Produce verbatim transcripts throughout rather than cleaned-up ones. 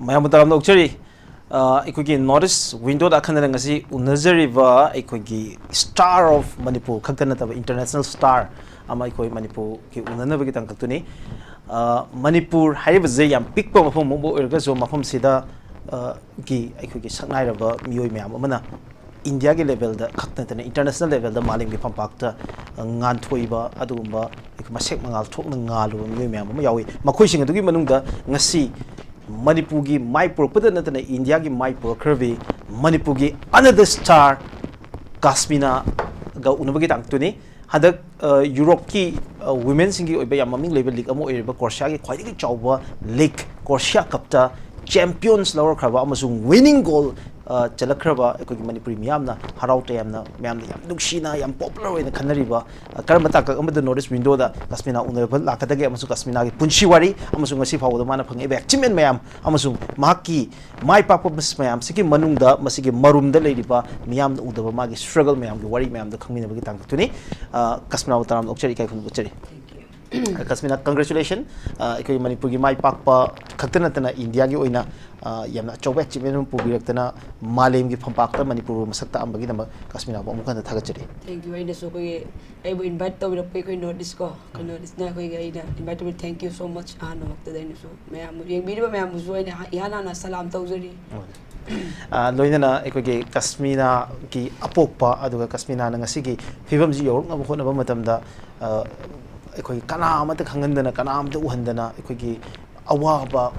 ꯃꯌꯥꯝꯕꯨ ꯇꯔꯥꯝꯅ ꯑꯣꯛꯆꯔꯤ꯫ ꯑ, ꯑꯩꯈꯣꯏꯒꯤ North East Window-ꯗ ꯑꯈꯟꯅꯅ ꯉꯁꯤ ꯎꯅꯖꯔꯤꯕ ꯑꯩꯈꯣꯏꯒꯤ Star of Manipur ꯈꯛꯇ ꯅꯠꯇꯕ international star ꯑꯃ ꯑꯩꯈꯣꯏ ꯃꯅꯤꯄꯨꯔꯒꯤ ꯎꯅꯅꯕꯒꯤ ꯇꯥꯡꯀꯛꯇꯨꯅꯤ꯫ ꯑ, ꯃꯅꯤꯄꯨꯔ ꯍꯥꯏꯔꯤꯕꯁꯦ ꯌꯥꯝ ꯄꯤꯛꯄ ꯃꯐꯝ ꯑꯃ ꯑꯣꯏꯔꯒꯁꯨ, ꯃꯐꯝꯁꯤꯗ, ꯑ, ꯒꯤ ꯑꯩꯈꯣꯏꯒꯤ ꯁꯛꯅꯥꯏꯔꯕ ꯃꯤꯑꯣꯏ ꯃꯌꯥꯝ ꯑꯃꯅ ꯏꯟꯗꯤꯌꯥꯒꯤ level-ꯗ ꯈꯛꯇ ꯅꯠꯇꯅ international level-ꯗ ꯃꯥꯂꯦꯝꯒꯤ ꯐꯝꯄꯥꯛꯇ, ꯑ, ꯉꯥꯟꯊꯣꯛꯏꯕ ꯑꯗꯨꯒꯨꯝꯕ ꯑꯩꯈꯣꯏ ꯃꯁꯦꯛ ꯃꯉꯥꯜ ꯊꯣꯛꯅ ꯉꯥꯜꯂꯨꯕ ꯃꯤꯑꯣꯏ ꯃꯌꯥꯝ ꯑꯃ ꯌꯥꯎꯏ꯫ ꯃꯈꯣꯏꯁꯤꯡ ꯑꯗꯨꯒꯤ ꯃꯅꯨꯡꯗ ꯉꯁꯤ ꯃꯅꯤꯄꯨꯔꯒꯤ ꯃꯥꯏ ꯄꯨꯔꯛꯄꯗ ꯅꯠꯇꯅ ꯏꯟꯗꯤꯌꯥꯒꯤ ꯃꯥꯏ ꯄꯨꯔꯛꯈ꯭ꯔꯕꯤ ꯃꯅꯤꯄꯨꯔꯒꯤ another star ꯀꯥꯁꯃꯤꯅꯥꯒ ꯎꯅꯕꯒꯤ ꯇꯥꯡꯀꯛꯇꯨꯅꯤ꯫ ꯍꯟꯗꯛ, ꯑ, ꯌꯨꯔꯣꯞꯀꯤ, ꯑ, women-ꯁꯤꯡꯒꯤ ꯑꯣꯏꯕ ꯌꯥꯝ ꯃꯃꯤꯡ ꯂꯩꯕ league ꯑꯃ ꯑꯣꯏꯔꯤꯕ ꯀ꯭ꯔꯣꯁꯤꯌꯥꯒꯤ ꯈ꯭ꯋꯥꯏꯗꯒꯤ ꯆꯥꯎꯕ league ꯀ꯭ꯔꯣꯁꯤꯌꯥ ꯀꯞꯇ champions ꯂꯧꯔꯛꯈ꯭ꯔꯕ ꯑꯃꯁꯨꯡ winning goal, ꯑ, ꯆꯠꯂꯛꯈ꯭ꯔꯕ ꯑꯩꯈꯣꯏꯒꯤ ꯃꯅꯤꯄꯨꯔꯤ ꯃꯤꯌꯥꯝꯅ ꯍꯔꯥꯎ ꯇꯌꯥꯝꯅ, ꯃꯌꯥꯝꯅ ꯌꯥꯝ ꯅꯨꯡꯁꯤꯅ, ꯌꯥꯝ popular ꯑꯣꯏꯅ ꯈꯟꯅꯔꯤꯕ, ꯑ, ꯀꯔꯝꯕ ꯇꯥꯡꯀꯛ ꯑꯃꯗ North East Window-ꯗ ꯀꯥꯁꯃꯤꯅꯥ ꯎꯅꯕ ꯂꯥꯛꯀꯗꯒꯦ ꯑꯃꯁꯨꯡ ꯀꯥꯁꯃꯤꯅꯥꯒꯤ ꯄꯨꯟꯁꯤ ꯋꯥꯔꯤ ꯑꯃꯁꯨꯡ ꯉꯁꯤ ꯐꯥꯎꯕꯗ ꯃꯥꯅ ꯐꯪꯉꯛꯏꯕ achievement ꯃꯌꯥꯝ ꯑꯃꯁꯨꯡ ꯃꯍꯥꯛꯀꯤ ꯃꯥꯏ ꯄꯥꯛꯄ ꯃꯌꯥꯝꯁꯤꯒꯤ ꯃꯅꯨꯡꯗ ꯃꯁꯤꯒꯤ ꯃꯔꯨꯝꯗ ꯂꯩꯔꯤꯕ ꯃꯤꯌꯥꯝꯅ ꯎꯗꯕ ꯃꯥꯒꯤ struggle ꯃꯌꯥꯝꯒꯤ ꯋꯥꯔꯤ ꯃꯌꯥꯝꯗꯣ ꯈꯪꯃꯤꯟꯅꯕꯒꯤ ꯇꯥꯡꯀꯛꯇꯨꯅꯤ꯫ ꯑ, ꯀꯥꯁꯃꯤꯅꯥꯕꯨ ꯇꯔꯥꯝꯅ ꯑꯣꯛꯆꯔꯤ, ꯏꯀꯥꯏ ꯈꯨꯝꯅꯕ ꯎꯠꯆꯔꯤ꯫ Thank you. ꯑ, ꯀꯥꯁꯃꯤꯅꯥ, congratulation꯫ ꯑ, ꯑꯩꯈꯣꯏ ꯃꯅꯤꯄꯨꯔꯒꯤ ꯃꯥꯏ ꯄꯥꯛꯄ ꯈꯛꯇ ꯅꯠꯇꯅ ꯏꯟꯗꯤꯌꯥꯒꯤ ꯑꯣꯏꯅ, ꯑ, ꯌꯥꯝꯅ ꯑꯆꯧꯕ achievement ꯑꯃ ꯄꯨꯕꯤꯔꯛꯇꯅ ꯃꯥꯂꯦꯝꯒꯤ ꯐꯝꯄꯥꯛꯇ ꯃꯅꯤꯄꯨꯔꯕꯨ ꯃꯁꯛ ꯇꯥꯛꯑꯝꯕꯒꯤꯗꯃꯛ ꯀꯥꯁꯃꯤꯅꯥꯕꯨ ꯑꯃꯨꯛ ꯍꯟꯅ ꯊꯥꯒꯠꯆꯔꯤ꯫ Thank you꯫ ꯑꯩꯅꯁꯨ ꯑꯩꯈꯣꯏꯒꯤ, ꯑꯩꯕꯨ invite ꯇꯧꯕꯤꯔꯛꯄ ꯑꯩꯈꯣꯏ North East-ꯀꯣ, ꯑꯩꯈꯣꯏ North East-ꯅ ꯑꯩꯈꯣꯏꯒꯤ, ꯑꯩꯅ invite ꯇꯧꯕꯤ, thank you so much꯫ ꯑꯍꯥꯟꯕꯃꯛꯇꯗ ꯑꯩꯅꯁꯨ ꯃꯌꯥꯝ ꯌꯦꯡꯕꯤꯔꯤꯕ ꯃꯌꯥꯝꯕꯨꯁꯨ ꯑꯩꯅ ꯏꯍꯥꯟ ꯍꯥꯟꯅ ꯁꯂꯥꯝ ꯇꯧꯖꯔꯤ꯫ ꯑ, ꯂꯣꯏꯅꯅ ꯑꯩꯈꯣꯏꯒꯤ ꯀꯥꯁꯃꯤꯅꯥꯒꯤ ꯑꯄꯣꯛꯄ, ꯑꯗꯨꯒ ꯀꯥꯁꯃꯤꯅꯥꯅ ꯉꯁꯤꯒꯤ ꯐꯤꯕꯝꯁꯤ ꯌꯧꯔꯛꯅꯕ ꯍꯣꯠꯅꯕ ꯃꯇꯝꯗ, ꯑ, ꯑꯩꯈꯣꯏ ꯀꯅꯥ ꯑꯃꯠꯇ ꯈꯪꯍꯟꯗꯅ, ꯀꯅꯥ ꯑꯃꯠꯇ ꯎꯍꯟꯗꯅ, ꯑꯩꯈꯣꯏꯒꯤ ꯑꯋꯥꯕ,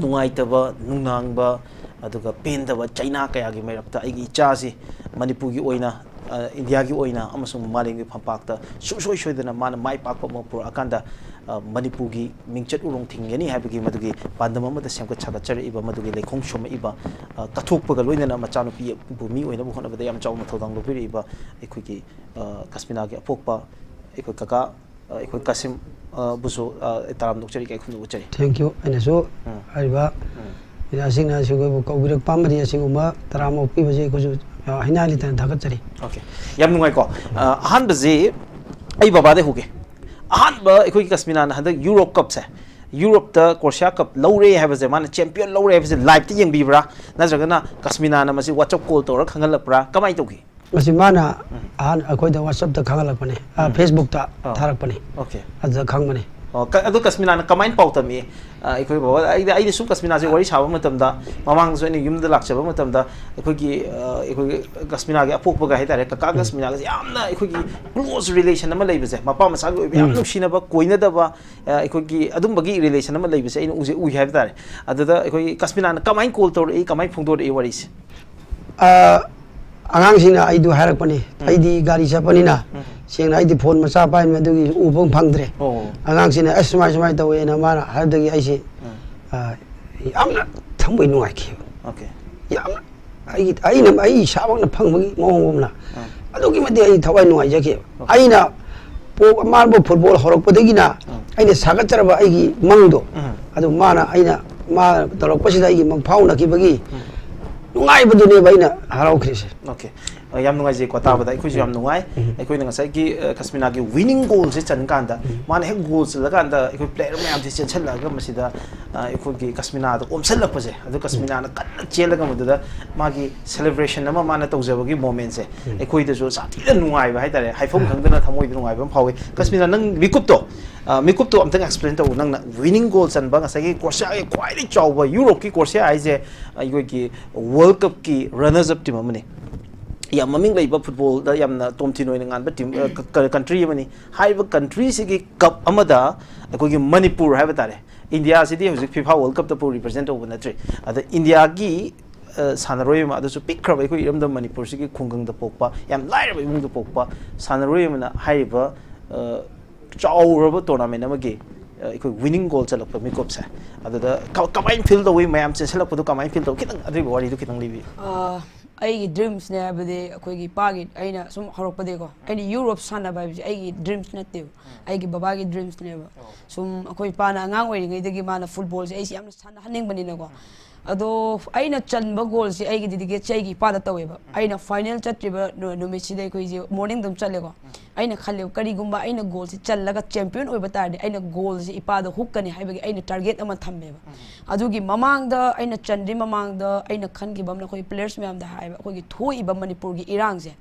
ꯅꯨꯡꯉꯥꯏꯇꯕ, ꯅꯨꯡꯅꯥꯡꯕ, ꯑꯗꯨꯒ ꯄꯦꯟꯗꯕ ꯆꯩꯅꯥ ꯀꯌꯥꯒꯤ ꯃꯥꯌꯣꯛꯇ ꯑꯩꯒꯤ ꯏꯆꯥꯁꯤ ꯃꯅꯤꯄꯨꯔꯒꯤ ꯑꯣꯏꯅ, ꯑ, ꯏꯟꯗꯤꯌꯥꯒꯤ ꯑꯣꯏꯅ ꯑꯃꯁꯨꯡ ꯃꯥꯂꯦꯝꯒꯤ ꯐꯝꯄꯥꯛꯇ ꯁꯨꯡꯁꯣꯏ ꯁꯣꯏꯗꯅ ꯃꯥꯅ ꯃꯥꯏ ꯄꯥꯛꯄ ꯑꯃ ꯄꯨꯔꯛꯑꯀꯥꯟꯗ, ꯑ, ꯃꯅꯤꯄꯨꯔꯒꯤ ꯃꯤꯡꯆꯠ ꯎꯔꯣꯡ ꯊꯤꯡꯒꯅꯤ ꯍꯥꯏꯕꯒꯤ ꯃꯗꯨꯒꯤ ꯄꯥꯟꯗꯝ ꯑꯃꯗ ꯁꯦꯝꯒꯠ ꯁꯥꯒꯠꯆꯔꯛꯏꯕ, ꯃꯗꯨꯒꯤ ꯂꯩꯈꯣꯡ ꯁꯣꯝꯃꯛꯏꯕ, ꯑ, ꯀꯠꯊꯣꯛꯄꯒ ꯂꯣꯏꯅꯅ ꯃꯆꯥꯅꯨꯄꯤꯕꯨ ꯃꯤ ꯑꯣꯏꯅꯕ ꯍꯣꯠꯅꯕꯗ ꯌꯥꯝ ꯆꯥꯎꯅ ꯊꯧꯗꯥꯡ ꯂꯧꯕꯤꯔꯛꯏꯕ ꯑꯩꯈꯣꯏꯒꯤ, ꯑ, ꯀꯥꯁꯃꯤꯅꯥꯒꯤ ꯑꯄꯣꯛꯄ ꯑꯩꯈꯣꯏ ꯀꯀꯥ, ꯑ, ꯑꯩꯈꯣꯏ ꯀꯥꯁꯤꯝ, ꯑ, ꯕꯨꯁꯨ, ꯑ, ꯇꯔꯥꯝꯅ ꯑꯣꯛꯆꯔꯤ, ꯏꯀꯥꯏ ꯈꯨꯝꯅꯕ ꯎꯠꯆꯔꯤ꯫ Thank you꯫ ꯑꯩꯅꯁꯨ ꯎꯝ꯫ ꯍꯥꯏꯔꯤꯕ ꯎꯝ꯫ ꯏꯆꯥꯁꯤꯡꯅ ꯑꯁꯤꯒꯨꯝꯕ ꯀꯧꯕꯤꯔꯛꯄ ꯑꯃꯗꯤ ꯑꯁꯤꯒꯨꯝꯕ ꯇꯔꯥꯝꯅ ꯑꯣꯛꯄꯤꯕꯁꯦ ꯑꯩꯈꯣꯏꯁꯨ ꯍꯥꯏꯅ ꯂꯩꯇꯅ ꯊꯥꯒꯠꯆꯔꯤ꯫ Okay꯫ ꯌꯥꯝ ꯅꯨꯡꯉꯥꯏꯀꯣ꯫ ꯑ, ꯑꯍꯥꯟꯕꯁꯤ ꯑꯩ ꯕꯕꯥꯗꯩ ꯍꯧꯒꯦ꯫ ꯑꯍꯥꯟꯕ ꯑꯩꯈꯣꯏꯒꯤ ꯀꯥꯁꯃꯤꯅꯥꯅ ꯍꯟꯗꯛ Euro Cup-ꯁꯦ ꯌꯨꯔꯣꯞꯇ ꯀ꯭ꯔꯣꯁꯤꯌꯥ ꯀꯞ ꯂꯧꯔꯦ ꯍꯥꯏꯕꯁꯦ, ꯃꯥꯅ ꯆꯦꯝꯄꯤꯌꯟ ꯂꯧꯔꯦ ꯍꯥꯏꯕꯁꯦ ꯂꯥꯏꯞꯇ ꯌꯦꯡꯕꯤꯕ꯭ꯔꯥ, ꯅꯠꯇ꯭ꯔꯒꯅ ꯀꯁꯃꯤꯅꯥꯅ ꯃꯁꯤ ꯋꯥꯆꯞ ꯀꯣꯜ ꯇꯧꯔꯒ ꯈꯪꯍꯜꯂꯛꯄ꯭ꯔꯥ, ꯀꯃꯥꯏꯅ ꯇꯧꯈꯤ? ꯃꯁꯤ ꯃꯥꯅ ꯑꯍꯥꯟ ꯑꯩꯈꯣꯏꯗ ꯋꯥꯆꯞꯇ ꯈꯪꯍꯜꯂꯛꯄꯅꯦ, ꯐꯦꯁꯕꯨꯛꯇ ꯑꯥ. ꯊꯥꯔꯛꯄꯅꯦ꯫ Okay. ꯑꯗꯨꯗ ꯈꯪꯕꯅꯦ꯫ ꯑꯣ, ꯀ- ꯑꯗꯣ ꯀꯁꯃꯤꯅꯥꯅ ꯀꯃꯥꯏꯅ ꯄꯥꯎ ꯇꯝꯃꯤ? ꯑ, ꯑꯩꯈꯣꯏ ꯕꯕꯥ, ꯑꯩꯗꯤ, ꯑꯩꯗꯤ ꯁꯨꯝ ꯀꯁꯃꯤꯅꯥꯁꯦ ꯋꯥꯔꯤ ꯁꯥꯕ ꯃꯇꯝꯗ, ꯃꯃꯥꯡꯗꯁꯨ ꯑꯩꯅ ꯌꯨꯝꯗ ꯂꯥꯛꯆꯕ ꯃꯇꯝꯗ, ꯑꯩꯈꯣꯏꯒꯤ, ꯑ, ꯑꯩꯈꯣꯏꯒꯤ ꯀꯁꯃꯤꯅꯥꯒꯤ ꯑꯄꯣꯛꯄꯒ ꯍꯥꯏꯇꯥꯔꯦ, ꯀꯀꯥ ꯀꯁꯃꯤꯅꯥꯒꯁꯦ ꯌꯥꯝꯅ ꯑꯩꯈꯣꯏꯒꯤ ꯀ꯭ꯂꯣꯖ ꯔꯤꯂꯦꯁꯟ ꯑꯃ ꯂꯩꯕꯁꯦ, ꯃꯄꯥ ꯃꯆꯥꯒꯤ ꯑꯣꯏꯕ ꯌꯥꯝ ꯅꯨꯡꯁꯤꯅꯕ, ꯀꯣꯏꯅꯗꯕ, ꯑ, ꯑꯩꯈꯣꯏꯒꯤ ꯑꯗꯨꯝꯕꯒꯤ ꯔꯤꯂꯦꯁꯟ ꯑꯃ ꯂꯩꯕꯁꯦ ꯑꯩꯅ ꯎꯖꯩ, ꯎꯏ ꯍꯥꯏꯕ ꯇꯥꯔꯦ꯫ ꯑꯗꯨꯗ ꯑꯩꯈꯣꯏꯒꯤ ꯀꯁꯃꯤꯅꯥꯅ ꯀꯃꯥꯏꯅ ꯀꯣꯜ ꯇꯧꯔꯛꯏ, ꯀꯃꯥꯏꯅ ꯐꯣꯡꯗꯣꯔꯛꯏ ꯋꯥꯔꯤꯁꯦ? ꯑ, ꯑꯉꯥꯡꯁꯤꯡꯅ ꯑꯩꯗꯨ ꯍꯥꯏꯔꯛꯄꯅꯤ꯫ ꯑꯩꯗꯤ ꯒꯥꯔꯤ ꯆꯠꯄꯅꯤꯅ, ꯁꯦꯡꯅ ꯑꯩꯗꯤ ꯐꯣꯟ ꯃꯆꯥ ꯄꯥꯏꯕꯅꯤ, ꯑꯗꯨꯒꯤ ꯎꯕ ꯐꯪꯗ꯭ꯔꯦ꯫ ꯑꯣ. ꯑꯉꯥꯡꯁꯤꯅ ꯑꯁ ꯁꯨꯃꯥꯏ ꯁꯨꯃꯥꯏꯅ ꯇꯧꯋꯦꯅ ꯃꯥꯅ ꯍꯥꯏꯕꯗꯒꯤ ꯑꯩꯁꯦ, ꯑ, ꯌꯥꯝꯅ ꯊꯃꯣꯏ ꯅꯨꯡꯉꯥꯏꯈꯤꯕ꯫ Okay. ꯌꯥꯝꯅ ꯑꯩꯒꯤ, ꯑꯩꯅ, ꯑꯩ ꯏꯁꯥꯃꯛꯅ ꯐꯪꯕꯒꯤ ꯃꯑꯣꯡ ꯑꯃꯅ ꯑꯗꯨꯛꯀꯤ ꯃꯇꯤꯛ ꯑꯩ ꯊꯋꯥꯏ ꯅꯨꯡꯉꯥꯏꯖꯈꯤꯕ꯫ ꯑꯩꯅ ꯄꯣ-, ꯑꯃꯥꯟꯕ ꯐꯨꯠꯕꯣꯜ ꯍꯧꯔꯛꯄꯗꯒꯤꯅ ꯑꯩꯅ ꯁꯥꯒꯠꯆꯔꯕ ꯑꯩꯒꯤ ꯃꯪꯗꯣ, ꯑꯗꯨ ꯃꯥꯅ, ꯑꯩꯅ, ꯃꯥ ꯇꯧꯔꯛꯄꯁꯤꯗ ꯑꯩꯒꯤ ꯃꯪꯐꯥꯎꯅꯈꯤꯕꯒꯤ ꯅꯨꯡꯉꯥꯏꯕꯗꯨꯅꯦꯕ ꯑꯩꯅ ꯍꯔꯥꯎꯈ꯭ꯔꯤꯁꯦ꯫ Okay. ꯑ, ꯌꯥꯝ ꯅꯨꯡꯉꯥꯏꯖꯩꯀꯣ ꯇꯥꯕꯗ, ꯑꯩꯈꯣꯏꯁꯨ ꯌꯥꯝ ꯅꯨꯡꯉꯥꯏ꯫ ꯑꯩꯈꯣꯏꯅ ꯉꯁꯥꯏꯒꯤ, ꯑ, ꯀꯁꯃꯤꯅꯥꯒꯤ ꯋꯤꯅꯤꯡ ꯒꯣꯜꯁꯦ ꯆꯟꯀꯥꯟꯗ, ꯃꯥꯅ ꯍꯦꯛ ꯒꯣꯜ ꯆꯜꯂꯀꯥꯟꯗ ꯑꯩꯈꯣꯏ ꯄ꯭ꯂꯦꯌꯔ ꯃꯌꯥꯝꯁꯦ ꯆꯦꯟꯁꯜꯂꯛꯑꯒ ꯃꯁꯤꯗ, ꯑ, ꯑꯩꯈꯣꯏꯒꯤ ꯀꯁꯃꯤꯅꯥꯗ ꯑꯣꯝꯁꯜꯂꯛꯄꯁꯦ, ꯑꯗꯨ ꯀꯁꯃꯤꯅꯥꯅ ꯀꯟꯅ ꯆꯦꯜꯂꯒ ꯃꯗꯨꯗ ꯃꯥꯒꯤ ꯁꯦꯂꯦꯕ꯭ꯔꯦꯁꯟ ꯑꯃ ꯃꯥꯅ ꯇꯧꯖꯕꯒꯤ ꯃꯣꯃꯦꯟꯁꯦ ꯑꯩꯈꯣꯏꯗꯁꯨ ꯁꯥꯊꯤꯅ ꯅꯨꯡꯉꯥꯏꯕ ꯍꯥꯏꯇꯥꯔꯦ, ꯍꯥꯏꯐꯝ ꯈꯪꯗꯅ ꯊꯃꯣꯏꯗ ꯅꯨꯡꯉꯥꯏꯕ ꯑꯃ ꯐꯥꯎꯏ꯫ ꯀꯁꯃꯤꯅꯥ, ꯅꯪ ꯃꯤꯀꯨꯞꯇꯣ, ꯑ, ꯃꯤꯀꯨꯞꯇꯣ ꯑꯝꯇꯪ ꯑꯦꯛꯁꯄ꯭ꯂꯦꯟ ꯇꯧ, ꯅꯪꯅ ꯋꯤꯅꯤꯡ ꯒꯣꯜ ꯆꯟꯕ, ꯉꯁꯥꯏꯒꯤ ꯀ꯭ꯔꯣꯁꯤꯌꯥꯒꯤ ꯈ꯭ꯋꯥꯏꯗꯒꯤ ꯆꯥꯎꯕ, ꯌꯨꯔꯣꯞꯀꯤ ꯀ꯭ꯔꯣꯁꯤꯌꯥ ꯍꯥꯏꯁꯦ ꯑꯩꯈꯣꯏꯒꯤ ꯋꯥꯔꯜ ꯀꯞꯀꯤ ꯔꯅꯔꯁ ꯑꯞ ꯇꯤꯝ ꯑꯃꯅꯤ꯫ ꯌꯥꯝ ꯃꯃꯤꯡ ꯂꯩꯕ, ꯐꯨꯠꯕꯣꯜꯗ ꯌꯥꯝꯅ ꯇꯣꯝꯊꯤꯟ ꯑꯣꯏꯅ ꯉꯥꯟꯕ ꯇꯤꯝ, ꯑ, ꯀ-, ꯀ-, ꯀꯟꯇ꯭ꯔꯤ ꯑꯃꯅꯤ꯫ ꯍꯥꯏꯔꯤꯕ ꯀꯟꯇ꯭ꯔꯤꯁꯤꯒꯤ ꯀꯞ ꯑꯃꯗ ꯑꯩꯈꯣꯏꯒꯤ ꯃꯅꯤꯄꯨꯔ ꯍꯥꯏꯕ ꯇꯥꯔꯦ, ꯏꯟꯗꯤꯌꯥꯁꯤꯗꯤ ꯍꯧꯖꯤꯛ ꯐꯤꯐꯥ ꯋꯥꯔꯜ ꯀꯞꯇꯕꯨ ꯔꯤꯄ꯭ꯔꯖꯦꯟ ꯇꯧꯕ ꯅꯠꯇ꯭ꯔꯤ꯫ ꯑꯗ ꯏꯟꯗꯤꯌꯥꯒꯤ, ꯑ, ꯁꯥꯟꯅꯔꯣꯏ ꯑꯃ, ꯑꯗꯨꯁꯨ ꯄꯤꯛꯈ꯭ꯔꯕ ꯑꯩꯈꯣꯏ ꯏꯔꯝꯗꯝ ꯃꯅꯤꯄꯨꯔꯁꯤꯒꯤ ꯈꯨꯡꯒꯪꯗ ꯄꯣꯛꯄ, ꯌꯥꯝ ꯂꯥꯏꯔꯕ ꯏꯃꯨꯡꯗ ꯄꯣꯛꯄ ꯁꯥꯟꯅꯔꯣꯏ ꯑꯃꯅ ꯍꯥꯏꯔꯤꯕ, ꯑ, ꯆꯥꯎꯔꯕ ꯇꯣꯔꯅꯥꯃꯦꯟ ꯑꯃꯒꯤ, ꯑ, ꯑꯩꯈꯣꯏ ꯋꯤꯅꯤꯡ ꯒꯣꯜ ꯆꯠꯂꯛꯄ ꯃꯤꯀꯨꯞꯁꯦ, ꯑꯗꯨꯗ ꯀ-, ꯀꯃꯥꯏꯅ ꯐꯤꯜ ꯇꯧꯏ, ꯃꯌꯥꯝ ꯆꯦꯟꯁꯜꯂꯛꯄꯗꯣ ꯀꯃꯥꯏꯅ ꯐꯤꯜ ꯇꯧꯏ, ꯈꯤꯇꯪ ꯑꯗꯨꯒꯤ ꯋꯥꯔꯤꯗꯣ ꯈꯤꯇꯪ ꯂꯤꯕꯤꯌꯨ꯫ ꯑꯥ, ꯑꯩꯒꯤ ꯗ꯭ꯔꯤꯝꯁꯅꯦ ꯍꯥꯏꯕꯗꯤ ꯑꯩꯈꯣꯏꯒꯤ ꯏꯄꯥꯒꯤ, ꯑꯩꯅ ꯁꯨꯝ ꯍꯧꯔꯛꯄꯗꯒꯤꯀꯣ, ꯑꯩꯅ ꯌꯨꯔꯣꯞ ꯁꯥꯟꯅꯕ ꯍꯥꯏꯕꯁꯦ ꯑꯩꯒꯤ ꯗ꯭ꯔꯤꯝꯁ ꯅꯠꯇꯦꯕ, ꯑꯩꯒꯤ ꯕꯕꯥꯒꯤ ꯗ꯭ꯔꯤꯝꯁꯅꯦꯕ꯫ ꯁꯨꯝ ꯑꯩꯈꯣꯏ ꯏꯄꯥꯅ ꯑꯉꯥꯡ ꯑꯣꯏꯔꯤꯉꯩꯗꯒꯤ ꯃꯥꯅ ꯐꯨꯠꯕꯣꯜꯁꯦ ꯑꯩꯁꯦ ꯌꯥꯝꯅ ꯁꯥꯟꯅꯍꯟꯅꯤꯡꯕꯅꯤꯅꯀꯣ, ꯑꯗꯣ ꯑꯩꯅ ꯆꯟꯕ ꯒꯣꯜꯁꯦ ꯑꯩꯒꯤ ꯗꯤꯗꯤꯀꯦꯠꯁꯦ ꯑꯩꯒꯤ ꯏꯄꯥꯗ ꯇꯧꯋꯦꯕ꯫ ꯑꯩꯅ ꯐꯥꯏꯅꯦꯜ ꯆꯠꯇ꯭ꯔꯤꯕ ꯅꯨ- ꯅꯨꯃꯤꯠꯁꯤꯗ ꯑꯩꯈꯣꯏꯁꯦ ꯃꯣꯔꯅꯤꯡ ꯑꯗꯨꯝ ꯆꯠꯂꯦꯀꯣ꯫ ꯑꯩꯅ ꯈꯜꯂꯦꯕ, ꯀꯔꯤꯒꯨꯝꯕ ꯑꯩꯅ ꯒꯣꯜꯁꯦ ꯆꯜꯂꯒ ꯆꯦꯝꯄꯤꯌꯟ ꯑꯣꯏꯕ ꯇꯥꯔꯗꯤ ꯑꯩꯅ ꯒꯣꯜꯁꯦ ꯏꯄꯥꯗ ꯍꯨꯛꯀꯅꯤ ꯍꯥꯏꯕꯒꯤ ꯑꯩꯅ ꯇꯥꯔꯒꯦꯠ ꯑꯃ ꯊꯝꯃꯦꯕ꯫ ꯑꯗꯨꯒꯤ ꯃꯃꯥꯡꯗ, ꯑꯩꯅ ꯆꯟꯗ꯭ꯔꯤ ꯃꯃꯥꯡꯗ ꯑꯩꯅ ꯈꯟꯈꯤꯕ ꯑꯃꯅ, ꯑꯩꯈꯣꯏ ꯄ꯭ꯂꯦꯌꯔꯁ ꯃꯌꯥꯝꯗ ꯍꯥꯏꯕ, ꯑꯩꯈꯣꯏꯒꯤ ꯊꯣꯛꯏꯕ ꯃꯅꯤꯄꯨꯔꯒꯤ ꯏꯔꯥꯡꯁꯦ,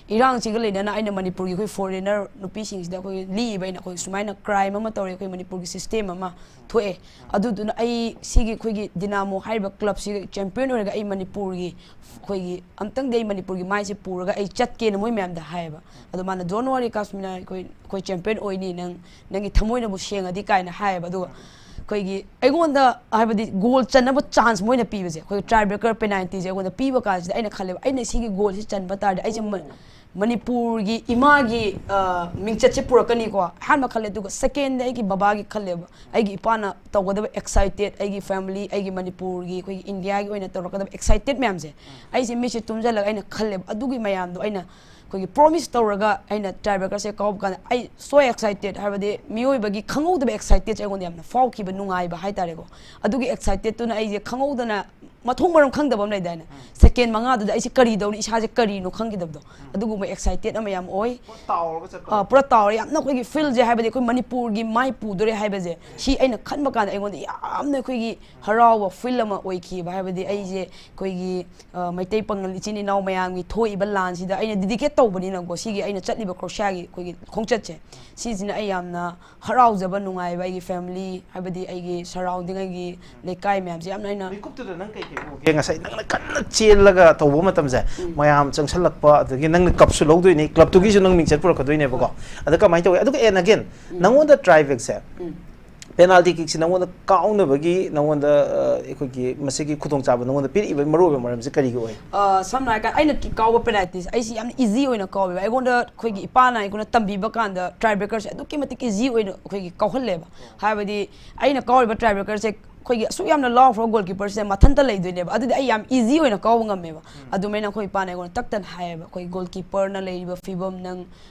ꯏꯔꯥꯡꯁꯤꯒ ꯂꯣꯏꯅꯅ ꯑꯩꯅ ꯃꯅꯤꯄꯨꯔꯒꯤ ꯑꯩꯈꯣꯏ ꯐꯣꯔꯦꯅꯔ ꯅꯨꯄꯤꯁꯤꯡꯁꯤꯗ ꯑꯩꯈꯣꯏ ꯂꯤꯛꯏꯕ, ꯑꯩꯅ ꯑꯩꯈꯣꯏ ꯁꯨꯃꯥꯏꯅ ꯀ꯭ꯔꯥꯏꯝ ꯑꯃ ꯇꯧꯔꯦ, ꯑꯩꯈꯣꯏ ꯃꯅꯤꯄꯨꯔꯒꯤ ꯁꯤꯁꯇꯦꯝ ꯑꯃ ꯊꯣꯛꯑꯦ꯫ ꯑꯗꯨꯗꯨꯅ ꯑꯩ ꯁꯤꯒꯤ ꯑꯩꯈꯣꯏꯒꯤ ꯗꯤꯅꯥꯃꯣ ꯍꯥꯏꯔꯤꯕ ꯀ꯭ꯂꯕꯁꯤꯒ ꯆꯦꯝꯄꯤꯌꯟ ꯑꯣꯏꯔꯒ ꯑꯩ ꯃꯅꯤꯄꯨꯔꯒꯤ ꯑꯩꯈꯣꯏꯒꯤ ꯑꯝꯇꯪꯗꯤ ꯑꯩ ꯃꯅꯤꯄꯨꯔꯒꯤ ꯃꯥꯏꯁꯦ ꯄꯨꯔꯒ ꯑꯩ ꯆꯠꯀꯦꯅ ꯃꯣꯏ ꯃꯌꯥꯝꯗ ꯍꯥꯏꯌꯦꯕ꯫ ꯑꯗꯣ ꯃꯥꯅ, "Don't worry ꯀꯥꯁꯃꯤꯅꯥ, ꯑꯩꯈꯣꯏ ꯑꯩꯈꯣꯏ ꯆꯦꯝꯄꯤꯌꯟ ꯑꯣꯏꯅꯤ, ꯅꯪ ꯅꯪꯒꯤ ꯊꯃꯣꯏꯅꯕꯨ ꯁꯦꯡꯉꯗꯤ" ꯀꯥꯏꯅ ꯍꯥꯏꯌꯦꯕ꯫ ꯑꯗꯨꯒ ꯑꯩꯈꯣꯏꯒꯤ ꯑꯩꯉꯣꯟꯗ ꯍꯥꯏꯕꯗꯤ ꯒꯣꯜ ꯆꯟꯅꯕ ꯆꯥꯟꯁ ꯃꯣꯏꯅ ꯄꯤꯕꯁꯦ, ꯑꯩꯈꯣꯏ ꯇꯥꯏ ꯕ꯭ꯔꯦꯀꯔ ꯄꯦꯅꯥꯜꯇꯤꯁꯦ ꯑꯩꯉꯣꯟꯗ ꯄꯤꯕ ꯀꯥꯟꯁꯤꯗ ꯑꯩꯅ ꯈꯜꯂꯦꯕ, ꯑꯩꯅ ꯁꯤꯒꯤ ꯒꯣꯜꯁꯤ ꯆꯟꯕ ꯇꯥꯔꯗꯤ ꯑꯩꯁꯦ ꯃ- ꯃꯅꯤꯄꯨꯔꯒꯤ ꯏꯃꯥꯒꯤ ꯑ, ꯃꯤꯡꯆꯠꯁꯦ ꯄꯨꯔꯛꯀꯅꯤꯀꯣ ꯑꯍꯥꯟꯕ ꯈꯜꯂꯦ꯫ ꯑꯗꯨꯒ ꯁꯦꯀꯦꯟꯗ ꯑꯩꯒꯤ ꯕꯕꯥꯒꯤ ꯈꯜꯂꯦꯕ, ꯑꯩꯒꯤ ꯏꯄꯥꯅ ꯇꯧꯒꯗꯕ ꯑꯦꯛꯁꯥꯏꯇꯦꯠ, ꯑꯩꯒꯤ ꯐꯦꯃꯤꯂꯤ, ꯑꯩꯒꯤ ꯃꯅꯤꯄꯨꯔꯒꯤ, ꯑꯩꯈꯣꯏꯒꯤ ꯏꯟꯗꯤꯌꯥꯒꯤ ꯑꯣꯏꯅ ꯇꯧꯔꯛꯀꯗꯕ ꯑꯦꯛꯁꯥꯏꯇꯦꯠ ꯃꯌꯥꯝꯁꯦ ꯑꯩꯁꯦ ꯃꯤꯠꯁꯦ ꯇꯨꯝꯁꯤꯜꯂꯒ ꯑꯩꯅ ꯈꯜꯂꯦꯕ꯫ ꯑꯗꯨꯒꯤ ꯃꯌꯥꯝꯗꯣ ꯑꯩꯅ ꯑꯩꯈꯣꯏꯒꯤ ꯄ꯭ꯔꯣꯃꯤꯁ ꯇꯧꯔꯒ ꯑꯩꯅ ꯇꯥꯏ ꯕ꯭ꯔꯦꯀꯔꯁꯦ ꯀꯥꯎꯕ ꯀꯥꯟꯗ ꯑꯩ so excited, ꯍꯥꯏꯕꯗꯤ ꯃꯤꯑꯣꯏꯕꯒꯤ ꯈꯪꯍꯧꯗꯕ ꯑꯦꯛꯁꯥꯏꯇꯦꯠꯁꯦ ꯑꯩꯉꯣꯟꯗ ꯌꯥꯝꯅ ꯐꯥꯎꯈꯤꯕ, ꯅꯨꯡꯉꯥꯏꯕ ꯍꯥꯏꯇꯥꯔꯦꯀꯣ꯫ ꯑꯗꯨꯒꯤ ꯑꯦꯛꯁꯥꯏꯇꯦꯠꯇꯨꯅ ꯑꯩꯁꯦ ꯈꯪꯍꯧꯗꯅ ꯃꯊꯣꯡ ꯃꯔꯝ ꯈꯪꯗꯕ ꯑꯃ ꯂꯩꯗꯥꯏꯅꯦ, ꯁꯦꯀꯦꯟ ꯃꯉꯥꯗꯨꯗ ꯑꯩꯁꯦ ꯀꯔꯤ ꯇꯧꯅꯤ, ꯏꯁꯥꯁꯦ ꯀꯔꯤꯅꯣ ꯈꯪꯈꯤꯗꯕꯗꯣ, ꯑꯗꯨꯒꯨꯝꯕ ꯑꯦꯛꯁꯥꯏꯇꯦꯠ ꯑꯃ ꯌꯥꯝ ꯑꯣꯏ꯫ ꯇꯥꯎꯔꯒ ꯆꯠꯄ ꯑ, ꯄꯨꯔꯥ ꯇꯥꯎꯔꯦ꯫ ꯌꯥꯝꯅ ꯑꯩꯈꯣꯏꯒꯤ ꯐꯤꯜꯁꯦ, ꯍꯥꯏꯕꯗꯤ ꯑꯩꯈꯣꯏ ꯃꯅꯤꯄꯨꯔꯒꯤ ꯃꯥꯏ ꯄꯨꯗꯣꯔꯦ ꯍꯥꯏꯕꯁꯦ, ꯁꯤ ꯑꯩꯅ ꯈꯟꯕ ꯀꯥꯟꯗ ꯑꯩꯉꯣꯟꯗ ꯌꯥꯝꯅ ꯑꯩꯈꯣꯏꯒꯤ ꯍꯔꯥꯎꯕ ꯐꯤꯜ ꯑꯃ ꯑꯣꯏꯈꯤꯕ꯫ ꯍꯥꯏꯕꯗꯤ ꯑꯩꯁꯦ ꯑꯩꯈꯣꯏꯒꯤ ꯑ, ꯃꯩꯇꯩ ꯄꯥꯉꯜ ꯏꯆꯤꯟ ꯏꯅꯥꯎ ꯃꯌꯥꯝꯒꯤ ꯊꯣꯛꯏꯕ ꯂꯥꯟꯁꯤꯗ ꯑꯩꯅ ꯗꯤꯗꯤꯀꯦꯠ ꯇꯧꯕꯅꯤꯅꯀꯣ, ꯁꯤꯒꯤ ꯑꯩꯅ ꯆꯠꯂꯤꯕ ꯀ꯭ꯔꯣꯁꯤꯌꯥꯒꯤ ꯑꯩꯈꯣꯏꯒꯤ ꯈꯣꯡꯆꯠꯁꯦ, ꯁꯤꯁꯤꯅ ꯑꯩ ꯌꯥꯝꯅ ꯍꯔꯥꯎꯖꯕ, ꯅꯨꯡꯉꯥꯏꯕ, ꯑꯩꯒꯤ ꯐꯦꯃꯤꯂꯤ, ꯍꯥꯏꯕꯗꯤ ꯑꯩꯒꯤ ꯁꯔꯥꯎꯟꯗꯤꯡ, ꯑꯩꯒꯤ ꯂꯩꯀꯥꯏ ꯃꯌꯥꯝꯁꯦ ꯌꯥꯝꯅ ꯑꯩꯅ ꯃꯤꯀꯨꯞꯇꯨꯗ ꯅꯪ ꯀꯩ ꯀꯩ ꯎꯒꯦ? ꯉꯁꯥꯏ ꯅꯪꯅ ꯀꯟꯅ ꯆꯦꯜꯂꯒ ꯇꯧꯕ ꯃꯇꯝꯁꯦ, ꯃꯌꯥꯝ ꯆꯪꯁꯜꯂꯛꯄ, ꯑꯗꯒꯤ ꯅꯪꯅ ꯀꯞꯁꯨ ꯂꯧꯗꯣꯏꯅꯤ, ꯀ꯭ꯂꯕꯇꯨꯒꯤꯁꯨ ꯅꯪ ꯃꯤꯡꯆꯠ ꯄꯨꯔꯛꯀꯗꯣꯏꯅꯦꯕꯀꯣ꯫ ꯑꯗ ꯀꯃꯥꯏꯅ ꯇꯧꯋꯤ? ꯑꯗꯨꯒ ꯑꯦꯟ ꯑꯒꯦꯟ, ꯅꯪꯉꯣꯟꯗ ꯇ꯭ꯔꯥꯏꯕꯦꯛꯁꯦ, ꯄꯦꯅꯥꯜꯇꯤ ꯀꯤꯛꯁꯤ ꯅꯪꯉꯣꯟꯗ ꯀꯥꯎꯅꯕꯒꯤ, ꯅꯪꯉꯣꯟꯗ ꯑ, ꯑꯩꯈꯣꯏꯒꯤ ꯃꯁꯤꯒꯤ ꯈꯨꯗꯣꯡꯆꯥꯕ ꯅꯪꯉꯣꯟꯗ ꯄꯤꯔꯛꯏꯕ ꯃꯔꯨꯑꯣꯏꯕ ꯃꯔꯝꯁꯤ ꯀꯔꯤꯒꯤ ꯑꯣꯏ? ꯑ, ꯁꯝꯅ ꯍꯥꯏꯔꯀꯥꯟꯗ ꯑꯩꯅ ꯀꯤ- ꯀꯥꯎꯕ ꯄꯦꯅꯥꯜꯇꯤꯁꯦ ꯑꯩꯁꯤ ꯌꯥꯝꯅ ꯏꯖꯤ ꯑꯣꯏꯅ ꯀꯥꯎꯋꯦꯕ꯫ ꯑꯩꯉꯣꯟꯗ ꯑꯩꯈꯣꯏꯒꯤ ꯏꯄꯥꯅ ꯑꯩꯉꯣꯟꯗ ꯇꯝꯕꯤꯕ ꯀꯥꯟꯗ ꯇ꯭ꯔꯥꯏ ꯕ꯭ꯔꯦꯀꯔꯁꯦ ꯑꯗꯨꯛꯀꯤ ꯃꯇꯤꯛ ꯏꯖꯤ ꯑꯣꯏꯅ ꯑꯩꯈꯣꯏꯒꯤ ꯀꯥꯎꯍꯜꯂꯦꯕ꯫ ꯍꯥꯏꯕꯗꯤ ꯑꯩꯅ ꯀꯥꯎꯔꯤꯕ ꯇ꯭ꯔꯥꯏ ꯕ꯭ꯔꯦꯀꯔꯁꯦ ꯑꯩꯈꯣꯏꯒꯤ ꯑꯁꯨꯛ ꯌꯥꯝꯅ ꯂꯥꯎꯈ꯭ꯔꯕ ꯒꯣꯜ ꯀꯤꯄꯔꯁꯦ ꯃꯊꯟꯇ ꯂꯩꯗꯣꯏꯅꯦꯕ, ꯑꯗꯨꯗꯤ ꯑꯩ ꯌꯥꯝ ꯏꯖꯤ ꯑꯣꯏꯅ ꯀꯥꯎꯕ ꯉꯝꯃꯦꯕ꯫ ꯑꯗꯨꯃꯥꯏꯅ ꯑꯩꯈꯣꯏ ꯏꯄꯥꯅ ꯑꯩꯉꯣꯟꯗ ꯇꯛꯇꯅ ꯍꯥꯏꯌꯦꯕ, "ꯑꯩꯈꯣꯏ ꯒꯣꯜ ꯀꯤꯄꯔꯅ ꯂꯩꯔꯤꯕ ꯐꯤꯕꯝ ꯅꯪ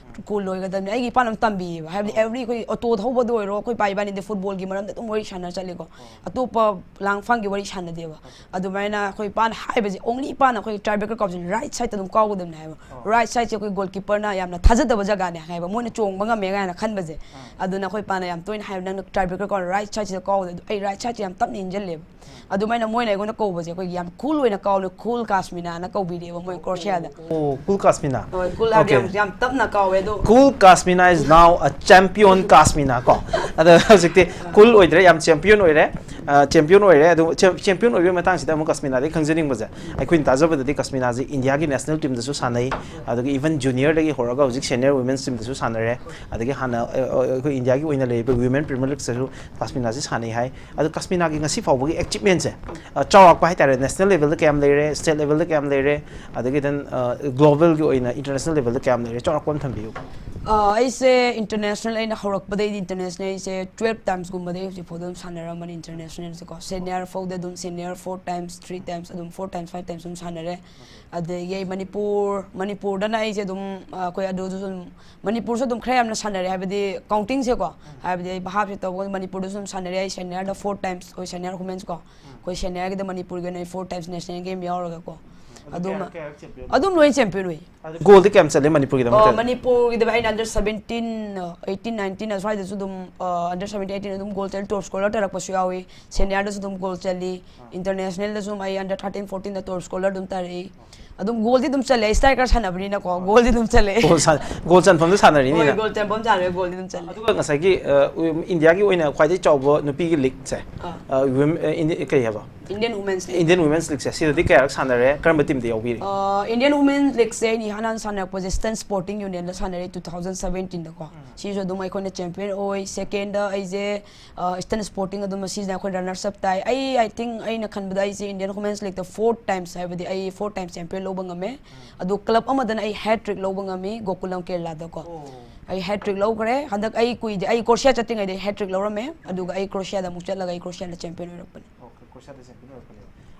ꯀꯨꯜ ꯑꯣꯏꯒꯗꯕꯅꯤ"꯫ ꯑꯩꯒꯤ ꯏꯄꯥꯅ ꯑꯃ ꯇꯝꯕꯤꯌꯦꯕ, ꯍꯥꯏꯕꯗꯤ ꯑꯦꯕ꯭ꯔꯤ ꯑꯩꯈꯣꯏ ꯑꯣꯇꯣ ꯊꯧꯕꯗ ꯑꯣꯏꯔꯣ, ꯑꯩꯈꯣꯏ ꯏꯄꯥ ꯏꯕꯥꯅꯤꯗꯤ ꯐꯨꯠꯕꯣꯜꯒꯤ ꯃꯔꯝꯗ ꯑꯗꯨꯝ ꯋꯥꯔꯤ ꯁꯥꯟꯅꯔ ꯆꯠꯂꯤꯀꯣ꯫ ꯑꯇꯣꯞꯄ ꯂꯥꯡꯐꯥꯡꯒꯤ ꯋꯥꯔꯤ ꯁꯥꯟꯅꯗꯦꯕ꯫ ꯑꯗꯨꯃꯥꯏꯅ ꯑꯩꯈꯣꯏ ꯏꯄꯥꯅ ꯍꯥꯏꯕꯁꯦ, ꯑꯣꯡꯂꯤ ꯏꯄꯥꯅ ꯑꯩꯈꯣꯏ ꯇ꯭ꯔꯥꯏꯕ꯭ꯔꯦꯀꯔ ꯀꯥꯎꯕꯁꯦ ꯔꯥꯏꯠ ꯁꯥꯏꯗꯠꯇ ꯑꯗꯨꯝ ꯀꯥꯎꯒꯗꯕꯅꯦ ꯍꯥꯏꯕ꯫ ꯔꯥꯏꯠ ꯁꯥꯏꯗꯁꯦ ꯑꯩꯈꯣꯏ ꯒꯣꯜ ꯀꯤꯄꯔꯅ ꯌꯥꯝꯅ ꯊꯥꯖꯗꯕ ꯖꯒꯥꯅꯦ ꯍꯥꯏꯕ, ꯃꯣꯏꯅ ꯆꯣꯡꯕ ꯉꯝꯃꯦ ꯀꯥꯏꯅ ꯈꯟꯕꯁꯦ꯫ ꯑꯗꯨꯅ ꯑꯩꯈꯣꯏ ꯏꯄꯥꯅ ꯌꯥꯝ ꯇꯣꯏꯅ ꯍꯥꯏꯕ, "ꯅꯪꯅ ꯇ꯭ꯔꯥꯏꯕ꯭ꯔꯦꯀꯔ ꯀꯥꯎꯔ ꯔꯥꯏꯠ ꯁꯥꯏꯗꯁꯤꯗ ꯀꯥꯎꯕꯗ", ꯑꯗꯨ ꯑꯩ ꯔꯥꯏꯠ ꯁꯥꯏꯗꯁꯦ ꯌꯥꯝ ꯇꯞꯅ ꯏꯟꯁꯤꯜꯂꯦꯕ꯫ ꯑꯗꯨꯃꯥꯏꯅ ꯃꯣꯏꯅ ꯑꯩꯉꯣꯟꯗ ꯀꯧꯕꯁꯦ ꯑꯩꯈꯣꯏꯒꯤ ꯌꯥꯝ ꯀꯨꯜ ꯑꯣꯏꯅ ꯀꯥꯎꯅ, "ꯀꯨꯜ ꯀꯥꯁꯃꯤꯅꯥꯅ" ꯀꯧꯕꯤꯔꯦꯕ ꯃꯣꯏ ꯀ꯭ꯔꯣꯁꯤꯌꯥꯗ꯫ ꯑꯣ, ꯀꯨꯜ ꯀꯥꯁꯃꯤꯅꯥ꯫ ꯍꯣꯏ, ꯀꯨꯜ ꯍꯥꯏꯕꯗꯤ ꯌꯥꯝ, Okay. ꯌꯥꯝ ꯇꯞꯅ ꯀꯥꯎꯋꯦ ꯑꯗꯣ꯫ Cool Kasmina is now a champion Kasmina ꯀꯣ꯫ ꯑꯗꯣ ꯍꯧꯖꯤꯛꯇꯤ ꯀꯨꯜ ꯑꯣꯏꯗ꯭ꯔꯦ, ꯌꯥꯝ ꯆꯦꯝꯄꯤꯌꯟ ꯑꯣꯏꯔꯦ꯫ ꯆꯦꯝꯄꯤꯌꯟ ꯑꯣꯏꯔꯦ꯫ ꯑꯗꯣ ꯆꯦꯝꯄꯤꯌꯟ ꯑꯣꯏꯕꯒꯤ ꯃꯇꯥꯡꯁꯤꯗ ꯑꯃꯨꯛ ꯀꯥꯁꯃꯤꯅꯥꯗꯒꯤ ꯈꯪꯖꯅꯤꯡꯕꯁꯦ, ꯑꯩꯈꯣꯏꯅ ꯇꯥꯖꯕꯗꯗꯤ ꯀꯥꯁꯃꯤꯅꯥꯁꯤ ꯏꯟꯗꯤꯌꯥꯒꯤ ꯅꯦꯁꯅꯦꯜ ꯇꯤꯝꯗꯁꯨ ꯁꯥꯟꯅꯩ, ꯑꯗꯒꯤ ꯏꯚꯟ ꯖꯨꯅꯤꯌꯔꯗꯒꯤ ꯍꯧꯔꯒ ꯍꯧꯖꯤꯛ ꯁꯦꯅꯤꯌꯔ ꯋꯤꯃꯦꯟꯁ ꯇꯤꯝꯗꯁꯨ ꯁꯥꯟꯅꯔꯦ꯫ ꯑꯗꯒꯤ ꯍꯥꯟꯅ ꯑ, ꯑ, ꯑꯩꯈꯣꯏ ꯏꯟꯗꯤꯌꯥꯒꯤ ꯑꯣꯏꯅ ꯂꯩꯔꯤꯕ ꯋꯤꯃꯦꯟ ꯄ꯭ꯔꯤꯃꯤꯌꯔ ꯂꯤꯛꯁꯇꯁꯨ ꯀꯥꯁꯃꯤꯅꯥꯁꯤ ꯁꯥꯟꯅꯩ ꯍꯥꯏ꯫ ꯑꯗꯣ ꯀꯥꯁꯃꯤꯅꯥꯒꯤ ꯉꯁꯤ ꯐꯥꯎꯕꯒꯤ ꯑꯦꯆꯤꯞꯃꯦꯟꯁꯦ, ꯑ, ꯆꯥꯎꯔꯥꯛꯄ ꯍꯥꯏꯇꯥꯔꯦ, ꯅꯦꯁꯅꯦꯜ ꯂꯦꯚꯦꯜꯗ ꯀꯌꯥꯝ ꯂꯩꯔꯦ, ꯁ꯭ꯇꯦꯠ ꯂꯦꯚꯦꯜꯗ ꯀꯌꯥꯝ ꯂꯩꯔꯦ, ꯑꯗꯒꯤ ꯗꯦꯟ ꯒ꯭ꯂꯣꯕꯦꯜꯒꯤ ꯑꯣꯏꯅ, ꯏꯟꯇꯔꯅꯦꯁꯅꯦꯜ ꯂꯦꯚꯦꯜꯗ ꯀꯌꯥꯝ ꯂꯩꯔꯦ, ꯆꯥꯎꯔꯥꯛꯄ ꯑꯃ ꯊꯝꯕꯤꯌꯨ꯫ ꯑ, ꯑꯩꯁꯦ ꯏꯟꯇꯔꯅꯦꯁꯅꯦꯜ, ꯑꯩꯅ ꯍꯧꯔꯛꯄꯗꯩꯗꯤ ꯏꯟꯇꯔꯅꯦꯁꯅꯦꯜ ꯑꯩꯁꯦ ꯇꯨꯌꯦꯜꯞ ꯇꯥꯏꯝꯁꯀꯨꯝꯕꯗꯤ ꯍꯧꯖꯤꯛ ꯐꯥꯎꯗ ꯑꯗꯨꯝ ꯁꯥꯟꯅꯔꯝꯕꯅꯤ ꯏꯟꯇꯔꯅꯦꯁꯅꯦꯜꯁꯦꯀꯣ꯫ ꯁꯦꯅꯤꯌꯔ ꯐꯥꯎꯗ ꯑꯗꯨꯝ, senior four times, three times, ꯑꯗꯨꯝ ꯐꯣꯔ ꯇꯥꯏꯝꯁ, ꯐꯥꯏꯚ ꯇꯥꯏꯝꯁ ꯑꯗꯨꯝ ꯁꯥꯟꯅꯔꯦ꯫ ꯑꯗꯒꯤ ꯑꯩ ꯃꯅꯤꯄꯨꯔ, ꯃꯅꯤꯄꯨꯔꯗꯅ ꯑꯩꯁꯦ ꯑꯗꯨꯝ, ꯑ, ꯑꯩꯈꯣꯏ ꯑꯗꯨꯁꯨ ꯑꯗꯨꯝ, ꯃꯅꯤꯄꯨꯔꯁꯨ ꯑꯗꯨꯝ ꯈꯔ ꯌꯥꯝꯅ ꯁꯥꯟꯅꯔꯦ, ꯍꯥꯏꯕꯗꯤ ꯀꯥꯎꯟꯇꯤꯡꯁꯦꯀꯣ, ꯍꯥꯏꯕꯗꯤ ꯑꯩ ꯚꯥꯞꯁꯦ ꯇꯧꯕ, ꯃꯅꯤꯄꯨꯔꯗꯁꯨ ꯑꯗꯨꯝ ꯁꯥꯟꯅꯔꯦ꯫ ꯑꯩ ꯁꯦꯅꯤꯌꯔꯗ ꯐꯣꯔ ꯇꯥꯏꯝꯁ ꯑꯩꯈꯣꯏ ꯁꯦꯅꯤꯌꯔ ꯋꯨꯃꯦꯟꯁꯀꯣ, ꯑꯩꯈꯣꯏ ꯁꯦꯅꯤꯌꯔꯒꯤꯗ ꯃꯅꯤꯄꯨꯔꯒꯤ ꯑꯣꯏꯅ ꯑꯩ ꯐꯣꯔ ꯇꯥꯏꯝꯁ ꯅꯦꯁꯅꯦꯜ ꯒꯦꯝ ꯌꯥꯎꯔꯒꯀꯣ꯫ ꯑꯗꯨꯝ, ꯑꯗꯨꯝ ꯂꯣꯏ ꯆꯦꯝꯄꯤꯌꯟ ꯑꯣꯏ꯫ ꯒꯣꯜꯗꯤ ꯀꯌꯥꯝ ꯆꯠꯂꯦ ꯃꯅꯤꯄꯨꯔꯒꯤꯗꯃꯛꯇ? ꯃꯅꯤꯄꯨꯔꯒꯤꯗ ꯑꯩꯅ ꯑꯟꯗꯔ ꯁꯕꯦꯟꯇꯤꯟ, ꯑꯩꯠꯇꯤꯟ, ꯅꯥꯏꯟꯇꯤꯟ ꯑꯁ꯭ꯋꯥꯏꯗꯁꯨ ꯑꯗꯨꯝ, ꯑ, ꯑꯟꯗꯔ ꯁꯕꯦꯟꯇꯤꯟ, ꯑꯩꯠꯇꯤꯟ ꯑꯗꯨꯝ ꯒꯣꯜ ꯆꯠꯂꯤ, ꯇꯣꯞ ꯁ꯭ꯀꯣꯔꯔ ꯇꯥꯔꯛꯄꯁꯨ ꯌꯥꯎꯏ꯫ ꯁꯦꯅꯤꯌꯔꯗꯁꯨ ꯑꯗꯨꯝ ꯒꯣꯜ ꯆꯠꯂꯤ꯫ ꯏꯟꯇꯔꯅꯦꯁꯅꯦꯜꯗꯁꯨ ꯑꯩ ꯑꯟꯗꯔ ꯊꯥꯔꯇꯤꯟ, ꯐꯣꯔꯇꯤꯟꯗ ꯇꯣꯞ ꯁ꯭ꯀꯣꯔꯔ ꯑꯗꯨꯝ ꯇꯥꯔꯛꯏ꯫ ꯑꯗꯨꯝ ꯒꯣꯜꯗꯤ ꯑꯗꯨꯝ ꯆꯠꯂꯦ, ꯑꯩ ꯁ꯭ꯇ꯭ꯔꯥꯏꯀꯔ ꯁꯥꯟꯅꯕꯅꯤꯅꯀꯣ, ꯒꯣꯜꯗꯤ ꯑꯗꯨꯝ ꯆꯠꯂꯦ꯫ ꯒꯣꯜ ꯁꯥꯟ-, ꯒꯣꯜ ꯆꯟꯐꯝꯗ ꯁꯥꯟꯅꯔꯤꯅꯤꯅ꯫ ꯍꯣꯏ, ꯒꯣꯜ ꯆꯟꯐꯝ ꯁꯥꯟꯅꯔꯦ, ꯒꯣꯜꯗꯤ ꯑꯗꯨꯝ ꯆꯠꯂꯦ꯫ ꯑꯗꯨꯒ ꯉꯁꯥꯏꯒꯤ, ꯑ, ꯎꯝ, ꯏꯟꯗꯤꯌꯥꯒꯤ ꯑꯣꯏꯅ ꯈ꯭ꯋꯥꯏꯗꯒꯤ ꯆꯥꯎꯕ ꯅꯨꯄꯤꯒꯤ ꯂꯤꯒꯁꯦ, ꯑꯥ꯫ ꯑ, ꯋꯤꯝ-, ꯑ, ꯏꯟꯗꯤ-, ꯀꯔꯤ ꯍꯥꯏꯕ? Indian women's league. Indian women's ꯂꯤꯒꯁꯦ ꯁꯤꯗꯗꯤ ꯀꯌꯥꯔꯛ ꯁꯥꯟꯅꯔꯦ? ꯀꯔꯝꯕ ꯇꯤꯝꯗ ꯌꯥꯎꯕꯤꯔꯤ? ꯑ, ꯏꯟꯗꯤꯌꯟ ꯋꯨꯃꯦꯟꯁ ꯂꯤꯒꯁꯦ ꯑꯩꯅ ꯏꯍꯥꯟ ꯍꯥꯟꯅ ꯁꯥꯟꯅꯔꯛꯄꯁꯦ ꯏꯁꯇꯔꯟ ꯁ꯭ꯄꯣꯔꯇꯤꯡ ꯌꯨꯅꯤꯌꯟꯗ ꯁꯥꯟꯅꯔꯦ, ꯇꯨ ꯊꯥꯎꯖꯟ ꯁꯕꯦꯟꯇꯤꯟꯗꯀꯣ꯫ ꯁꯤꯁꯨ ꯑꯗꯨꯝ ꯑꯩꯈꯣꯏꯅ ꯆꯦꯝꯄꯤꯌꯟ ꯑꯣꯏ꯫ ꯁꯦꯀꯦꯟꯗ ꯑꯩꯁꯦ, ꯑ, ꯏꯁꯇꯔꯟ ꯁ꯭ꯄꯣꯔꯇꯤꯡ ꯑꯗꯨꯝ ꯃꯁꯤꯁꯤꯅ ꯑꯩꯈꯣꯏ ꯔꯟꯅꯔꯁ ꯑꯞ ꯇꯥꯏ꯫ ꯑꯩ, I think, ꯑꯩꯅ ꯈꯟꯕꯗ ꯑꯩꯁꯦ ꯏꯟꯗꯤꯌꯟ ꯋꯨꯃꯦꯟꯁ ꯂꯤꯒꯇ ꯐꯣꯔ ꯇꯥꯏꯝꯁ, ꯍꯥꯏꯕꯗꯤ ꯑꯩ ꯐꯣꯔ ꯇꯥꯏꯝꯁ ꯆꯦꯝꯄꯤꯌꯟ ꯂꯧꯕ ꯉꯝꯃꯦ꯫ ꯑꯗꯣ ꯀ꯭ꯂꯕ ꯑꯃꯗꯅ ꯑꯩ ꯍꯦꯠ ꯇ꯭ꯔꯤꯛ ꯂꯧꯕ ꯉꯝꯃꯤ, ꯒꯣꯀꯨꯂꯝ ꯀꯦꯔꯂꯥꯗꯀꯣ꯫ ꯑꯩ ꯍꯦꯠ ꯇ꯭ꯔꯤꯛ ꯂꯧꯈ꯭ꯔꯦ꯫ ꯍꯟꯗꯛ ꯑꯩ ꯀꯨꯏꯗꯦ, ꯑꯩ ꯀ꯭ꯔꯣꯁꯤꯌꯥ ꯆꯠꯇ꯭ꯔꯤꯉꯩꯗ ꯍꯦꯠ ꯇ꯭ꯔꯤꯛ ꯂꯧꯔꯝꯃꯦ, ꯑꯗꯨꯒ ꯑꯩ ꯀ꯭ꯔꯣꯁꯤꯌꯥꯗ ꯑꯃꯨꯛ ꯆꯠꯂꯒ ꯑꯩ ꯀ꯭ꯔꯣꯁꯤꯌꯥꯗ ꯆꯦꯝꯄꯤꯌꯟ ꯑꯣꯏꯔꯛꯄꯅꯦ꯫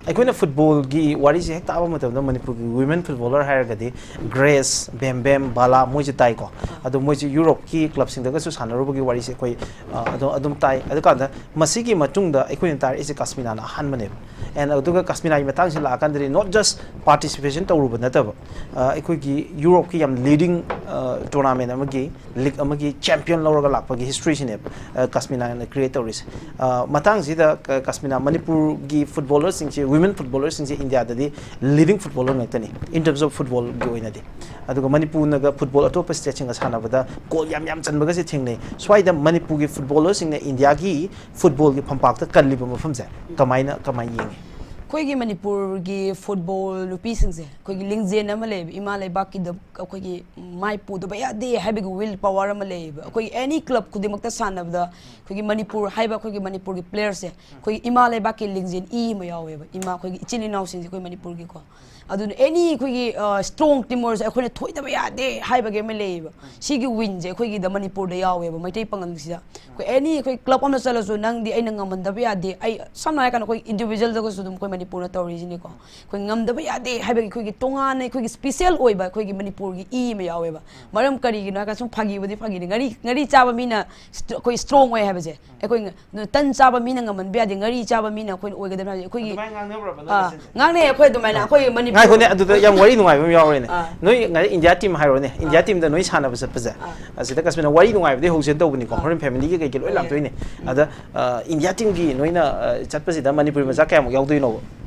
ꯑꯩꯈꯣꯏꯅ ꯐꯨꯠꯕꯣꯜꯒꯤ ꯋꯥꯔꯤꯁꯦ ꯍꯦꯛ ꯇꯥꯕ ꯃꯇꯝꯗ ꯃꯅꯤꯄꯨꯔꯒꯤ ꯋꯤꯃꯦꯟ ꯐꯨꯠꯕꯣꯂꯔ ꯍꯥꯏꯔꯒꯗꯤ ꯒ꯭ꯔꯦꯁ, ꯕꯦꯝ ꯕꯦꯝ, ꯕꯥꯂꯥ, ꯃꯣꯏꯁꯦ ꯇꯥꯏꯀꯣ꯫ ꯑꯗꯣ ꯃꯣꯏꯁꯦ ꯌꯨꯔꯣꯞꯀꯤ ꯀ꯭ꯂꯕꯁꯤꯡꯗꯒꯁꯨ ꯁꯥꯟꯅꯔꯨꯕꯒꯤ ꯋꯥꯔꯤꯁꯦ ꯑꯩꯈꯣꯏ ꯑ, ꯑꯗꯨꯝ ꯑꯗꯨꯝ ꯇꯥꯏ꯫ ꯑꯗꯨꯀꯥꯟꯗ ꯃꯁꯤꯒꯤ ꯃꯇꯨꯡꯗ ꯑꯩꯈꯣꯏꯅ ꯇꯥꯔꯛꯏꯁꯦ ꯀꯥꯁꯃꯤꯅꯥꯅ ꯑꯍꯥꯟꯕꯅꯦꯕ꯫ ꯑꯦꯟ ꯑꯗꯨꯒ ꯀꯥꯁꯃꯤꯅꯥꯒꯤ ꯃꯇꯥꯡꯁꯤ ꯂꯥꯛꯑꯀꯥꯟꯗꯗꯤ not just participation ꯇꯧꯔꯨꯕ ꯅꯠꯇꯕ, ꯑ, ꯑꯩꯈꯣꯏꯒꯤ ꯌꯨꯔꯣꯞꯀꯤ ꯌꯥꯝ ꯂꯤꯗꯤꯡ ꯇꯣꯔꯅꯥꯃꯦꯟ ꯑꯃꯒꯤ, ꯂꯤꯛ ꯑꯃꯒꯤ ꯆꯦꯝꯄꯤꯌꯟ ꯂꯧꯔꯒ ꯂꯥꯛꯄꯒꯤ ꯍꯤꯁꯇ꯭ꯔꯤꯁꯤꯅꯦꯕ ꯑ, ꯀꯥꯁꯃꯤꯅꯥꯅ ꯀ꯭ꯔꯤꯌꯦꯠ ꯇꯧꯔꯤꯁꯦ꯫ ꯑ, ꯃꯇꯥꯡꯁꯤꯗ ꯀ- ꯀꯥꯁꯃꯤꯅꯥ, ꯃꯅꯤꯄꯨꯔꯒꯤ ꯐꯨꯠꯕꯣꯂꯔꯁꯤꯡꯁꯦ, ꯋꯤꯃꯦꯟ ꯐꯨꯠꯕꯣꯂꯔꯁꯤꯡꯁꯦ ꯏꯟꯗꯤꯌꯥꯗꯗꯤ ꯂꯤꯗꯤꯡ ꯐꯨꯠꯕꯣꯂꯔ ꯉꯥꯛꯇꯅꯤ in terms of ꯐꯨꯠꯕꯣꯜꯒꯤ ꯑꯣꯏꯅꯗꯤ꯫ ꯑꯗꯨꯒ ꯃꯅꯤꯄꯨꯔꯅꯒ ꯐꯨꯠꯕꯣꯜ ꯑꯇꯣꯞꯄ ꯁ꯭ꯇꯦꯠꯁꯤꯡꯒ ꯁꯥꯟꯅꯕꯗ ꯒꯣꯜ ꯌꯥꯝ ꯌꯥꯝ ꯆꯟꯕꯒꯁꯦ ꯊꯦꯡꯅꯩ꯫ ꯁ꯭ꯋꯥꯏꯗ ꯃꯅꯤꯄꯨꯔꯒꯤ ꯐꯨꯠꯕꯣꯂꯔꯁꯤꯡꯅ ꯏꯟꯗꯤꯌꯥꯒꯤ ꯐꯨꯠꯕꯣꯜꯒꯤ ꯐꯝꯄꯥꯛꯇ ꯀꯜꯂꯤꯕ ꯃꯐꯝꯁꯦ ꯀꯃꯥꯏꯅ ꯀꯃꯥꯏꯅ ꯌꯦꯡꯉꯤ? ꯑꯩꯈꯣꯏꯒꯤ ꯃꯅꯤꯄꯨꯔꯒꯤ ꯐꯨꯠꯕꯣꯜ ꯅꯨꯄꯤꯁꯤꯡꯁꯦ, ꯑꯩꯈꯣꯏꯒꯤ ꯂꯤꯡꯖꯦꯜ ꯑꯃ ꯂꯩꯌꯦꯕ, ꯏꯃꯥ ꯂꯩꯕꯥꯛꯀꯤꯗ ꯑꯩꯈꯣꯏꯒꯤ ꯃꯥꯏ ꯄꯨꯗꯕ ꯌꯥꯗꯦ ꯍꯥꯏꯕꯒꯤ ꯋꯤꯜ ꯄꯋꯥꯔ ꯑꯃ ꯂꯩꯌꯦꯕ꯫ ꯑꯩꯈꯣꯏꯒꯤ ꯑꯦꯅꯤ ꯀ꯭ꯂꯕ ꯈꯨꯗꯤꯡꯃꯛꯇ ꯁꯥꯟꯅꯕꯗ ꯑꯩꯈꯣꯏꯒꯤ ꯃꯅꯤꯄꯨꯔ ꯍꯥꯏꯕ ꯑꯩꯈꯣꯏꯒꯤ ꯃꯅꯤꯄꯨꯔꯒꯤ ꯄ꯭ꯂꯦꯌꯔꯁꯦ ꯑꯩꯈꯣꯏꯒꯤ ꯏꯃꯥ ꯂꯩꯕꯥꯛꯀꯤ ꯂꯤꯡꯖꯦꯜ ꯏ ꯑꯃ ꯌꯥꯎꯋꯦꯕ, ꯏꯃꯥ ꯑꯩꯈꯣꯏꯒꯤ ꯏꯆꯤꯜ ꯏꯅꯥꯎꯁꯤꯡꯁꯦ ꯑꯩꯈꯣꯏ ꯃꯅꯤꯄꯨꯔꯒꯤꯀꯣ꯫ ꯑꯗꯨꯅ ꯑꯦꯅꯤ ꯑꯩꯈꯣꯏꯒꯤ ꯁ꯭ꯇꯔꯣꯡ ꯇꯤꯝ ꯑꯣꯏꯔꯁꯨ ꯑꯩꯈꯣꯏꯅ ꯊꯣꯏꯗꯕ ꯌꯥꯗꯦ ꯍꯥꯏꯕꯒꯤ ꯑꯃ ꯂꯩꯌꯦꯕ꯫ ꯁꯤꯒꯤ ꯋꯤꯟꯁꯦ ꯑꯩꯈꯣꯏꯒꯤꯗ ꯃꯅꯤꯄꯨꯔꯗ ꯌꯥꯎꯋꯦꯕ, ꯃꯩꯇꯩ ꯄꯥꯉꯜꯁꯤꯗ꯫ ꯑꯩꯈꯣꯏ ꯑꯦꯅꯤ ꯑꯩꯈꯣꯏ ꯀ꯭ꯂꯕ ꯑꯃ ꯆꯠꯂꯁꯨ ꯅꯪꯗꯤ ꯑꯩꯅ ꯉꯝꯍꯟꯗꯕ ꯌꯥꯗꯦ꯫ ꯑꯩ ꯁꯝꯅ ꯍꯥꯏꯔꯀꯥꯟꯗ ꯑꯩꯈꯣꯏ ꯏꯟꯗꯤꯕꯤꯖꯨꯋꯦꯜꯗꯒꯁꯨ ꯑꯗꯨꯝ ꯑꯩꯈꯣꯏ ꯃꯅꯤꯄꯨꯔꯅ ꯇꯧꯔꯤꯁꯤꯅꯤꯀꯣ꯫ ꯑꯩꯈꯣꯏ ꯉꯝꯗꯕ ꯌꯥꯗꯦ ꯍꯥꯏꯕꯒꯤ ꯑꯩꯈꯣꯏꯒꯤ ꯇꯣꯉꯥꯟꯅ ꯑꯩꯈꯣꯏꯒꯤ ꯁ꯭ꯄꯤꯁꯦꯜ ꯑꯣꯏꯕ ꯑꯩꯈꯣꯏꯒꯤ ꯃꯅꯤꯄꯨꯔꯒꯤ ꯏ ꯑꯃ ꯌꯥꯎꯋꯦꯕ꯫ ꯃꯔꯝ ꯀꯔꯤꯒꯤꯅꯣ ꯍꯥꯏꯔꯀꯥꯟꯗ ꯁꯨꯝ ꯐꯥꯒꯤꯕꯨꯗꯤ ꯐꯥꯒꯤꯅꯤ, ꯉꯥꯔꯤ ꯉꯥꯔꯤ ꯆꯥꯕ ꯃꯤꯅ ꯁ꯭ꯇ- ꯑꯩꯈꯣꯏ ꯁ꯭ꯇꯔꯣꯡ ꯑꯣꯏ ꯍꯥꯏꯕꯁꯦ꯫ ꯑꯩꯈꯣꯏ ꯉ- ꯇꯟ ꯆꯥꯕ ꯃꯤꯅ ꯉꯝꯍꯟꯕ ꯌꯥꯗꯦ, ꯉꯥꯔꯤ ꯆꯥꯕ ꯃꯤꯅ ꯑꯩꯈꯣꯏꯅ ꯑꯣꯏꯒꯗꯕꯅꯤ ꯍꯥꯏꯕꯁꯦ ꯑꯩꯈꯣꯏꯒꯤ ꯑꯗꯨꯃꯥꯏꯅ ꯉꯥꯡꯅꯕ꯭ꯔꯕ ꯅꯣꯏ ꯑꯥ, ꯃꯁꯦꯟꯁꯦ? ꯉꯥꯡꯅꯩ ꯑꯩꯈꯣꯏ ꯑꯗꯨꯃꯥꯏꯅ꯫ ꯑꯩꯈꯣꯏ ꯃꯅꯤꯄꯨꯔ ꯉꯥꯏꯈꯣꯅꯦ, ꯑꯗꯨꯗ ꯌꯥꯝ ꯋꯥꯔꯤ ꯅꯨꯡꯉꯥꯏꯕ ꯑꯃ ꯌꯥꯎꯔꯦꯅꯦ꯫ ꯑꯥ꯫ ꯅꯣꯏ ꯉꯁꯥꯏ ꯏꯟꯗꯤꯌꯥ ꯇꯤꯝ ꯍꯥꯏꯔꯣꯅꯦ, ꯏꯟꯗꯤꯌꯥ ꯑꯥ꯫ ꯇꯤꯝꯗ ꯅꯣꯏ ꯁꯥꯟꯅꯕ ꯆꯠꯄꯁꯦ, ꯑꯥ꯫ ꯑꯁꯤꯗ ꯀꯥꯁꯃꯤꯅ ꯋꯥꯔꯤ ꯅꯨꯡꯉꯥꯏꯕꯗꯤ ꯍꯧꯁꯦꯅ ꯇꯧꯕꯅꯤꯀꯣ, ꯑꯥ꯫ ꯍꯣꯔꯦꯟ ꯐꯦꯃꯤꯂꯤꯒꯤ ꯀꯩꯒꯤ ꯂꯣꯏ ꯍꯣꯏ꯫ ꯂꯥꯛꯇꯣꯏꯅꯦ꯫ ꯑꯗ ꯑ, ꯏꯟꯗꯤꯌꯥ ꯇꯤꯝꯒꯤ ꯅꯣꯏꯅ ꯑ, ꯆꯠꯄꯁꯤꯗ ꯃꯅꯤꯄꯨꯔꯤ ꯃꯆꯥ ꯀꯌꯥꯃꯨꯛ ꯌꯥꯎꯗꯣꯏꯅꯣꯕ?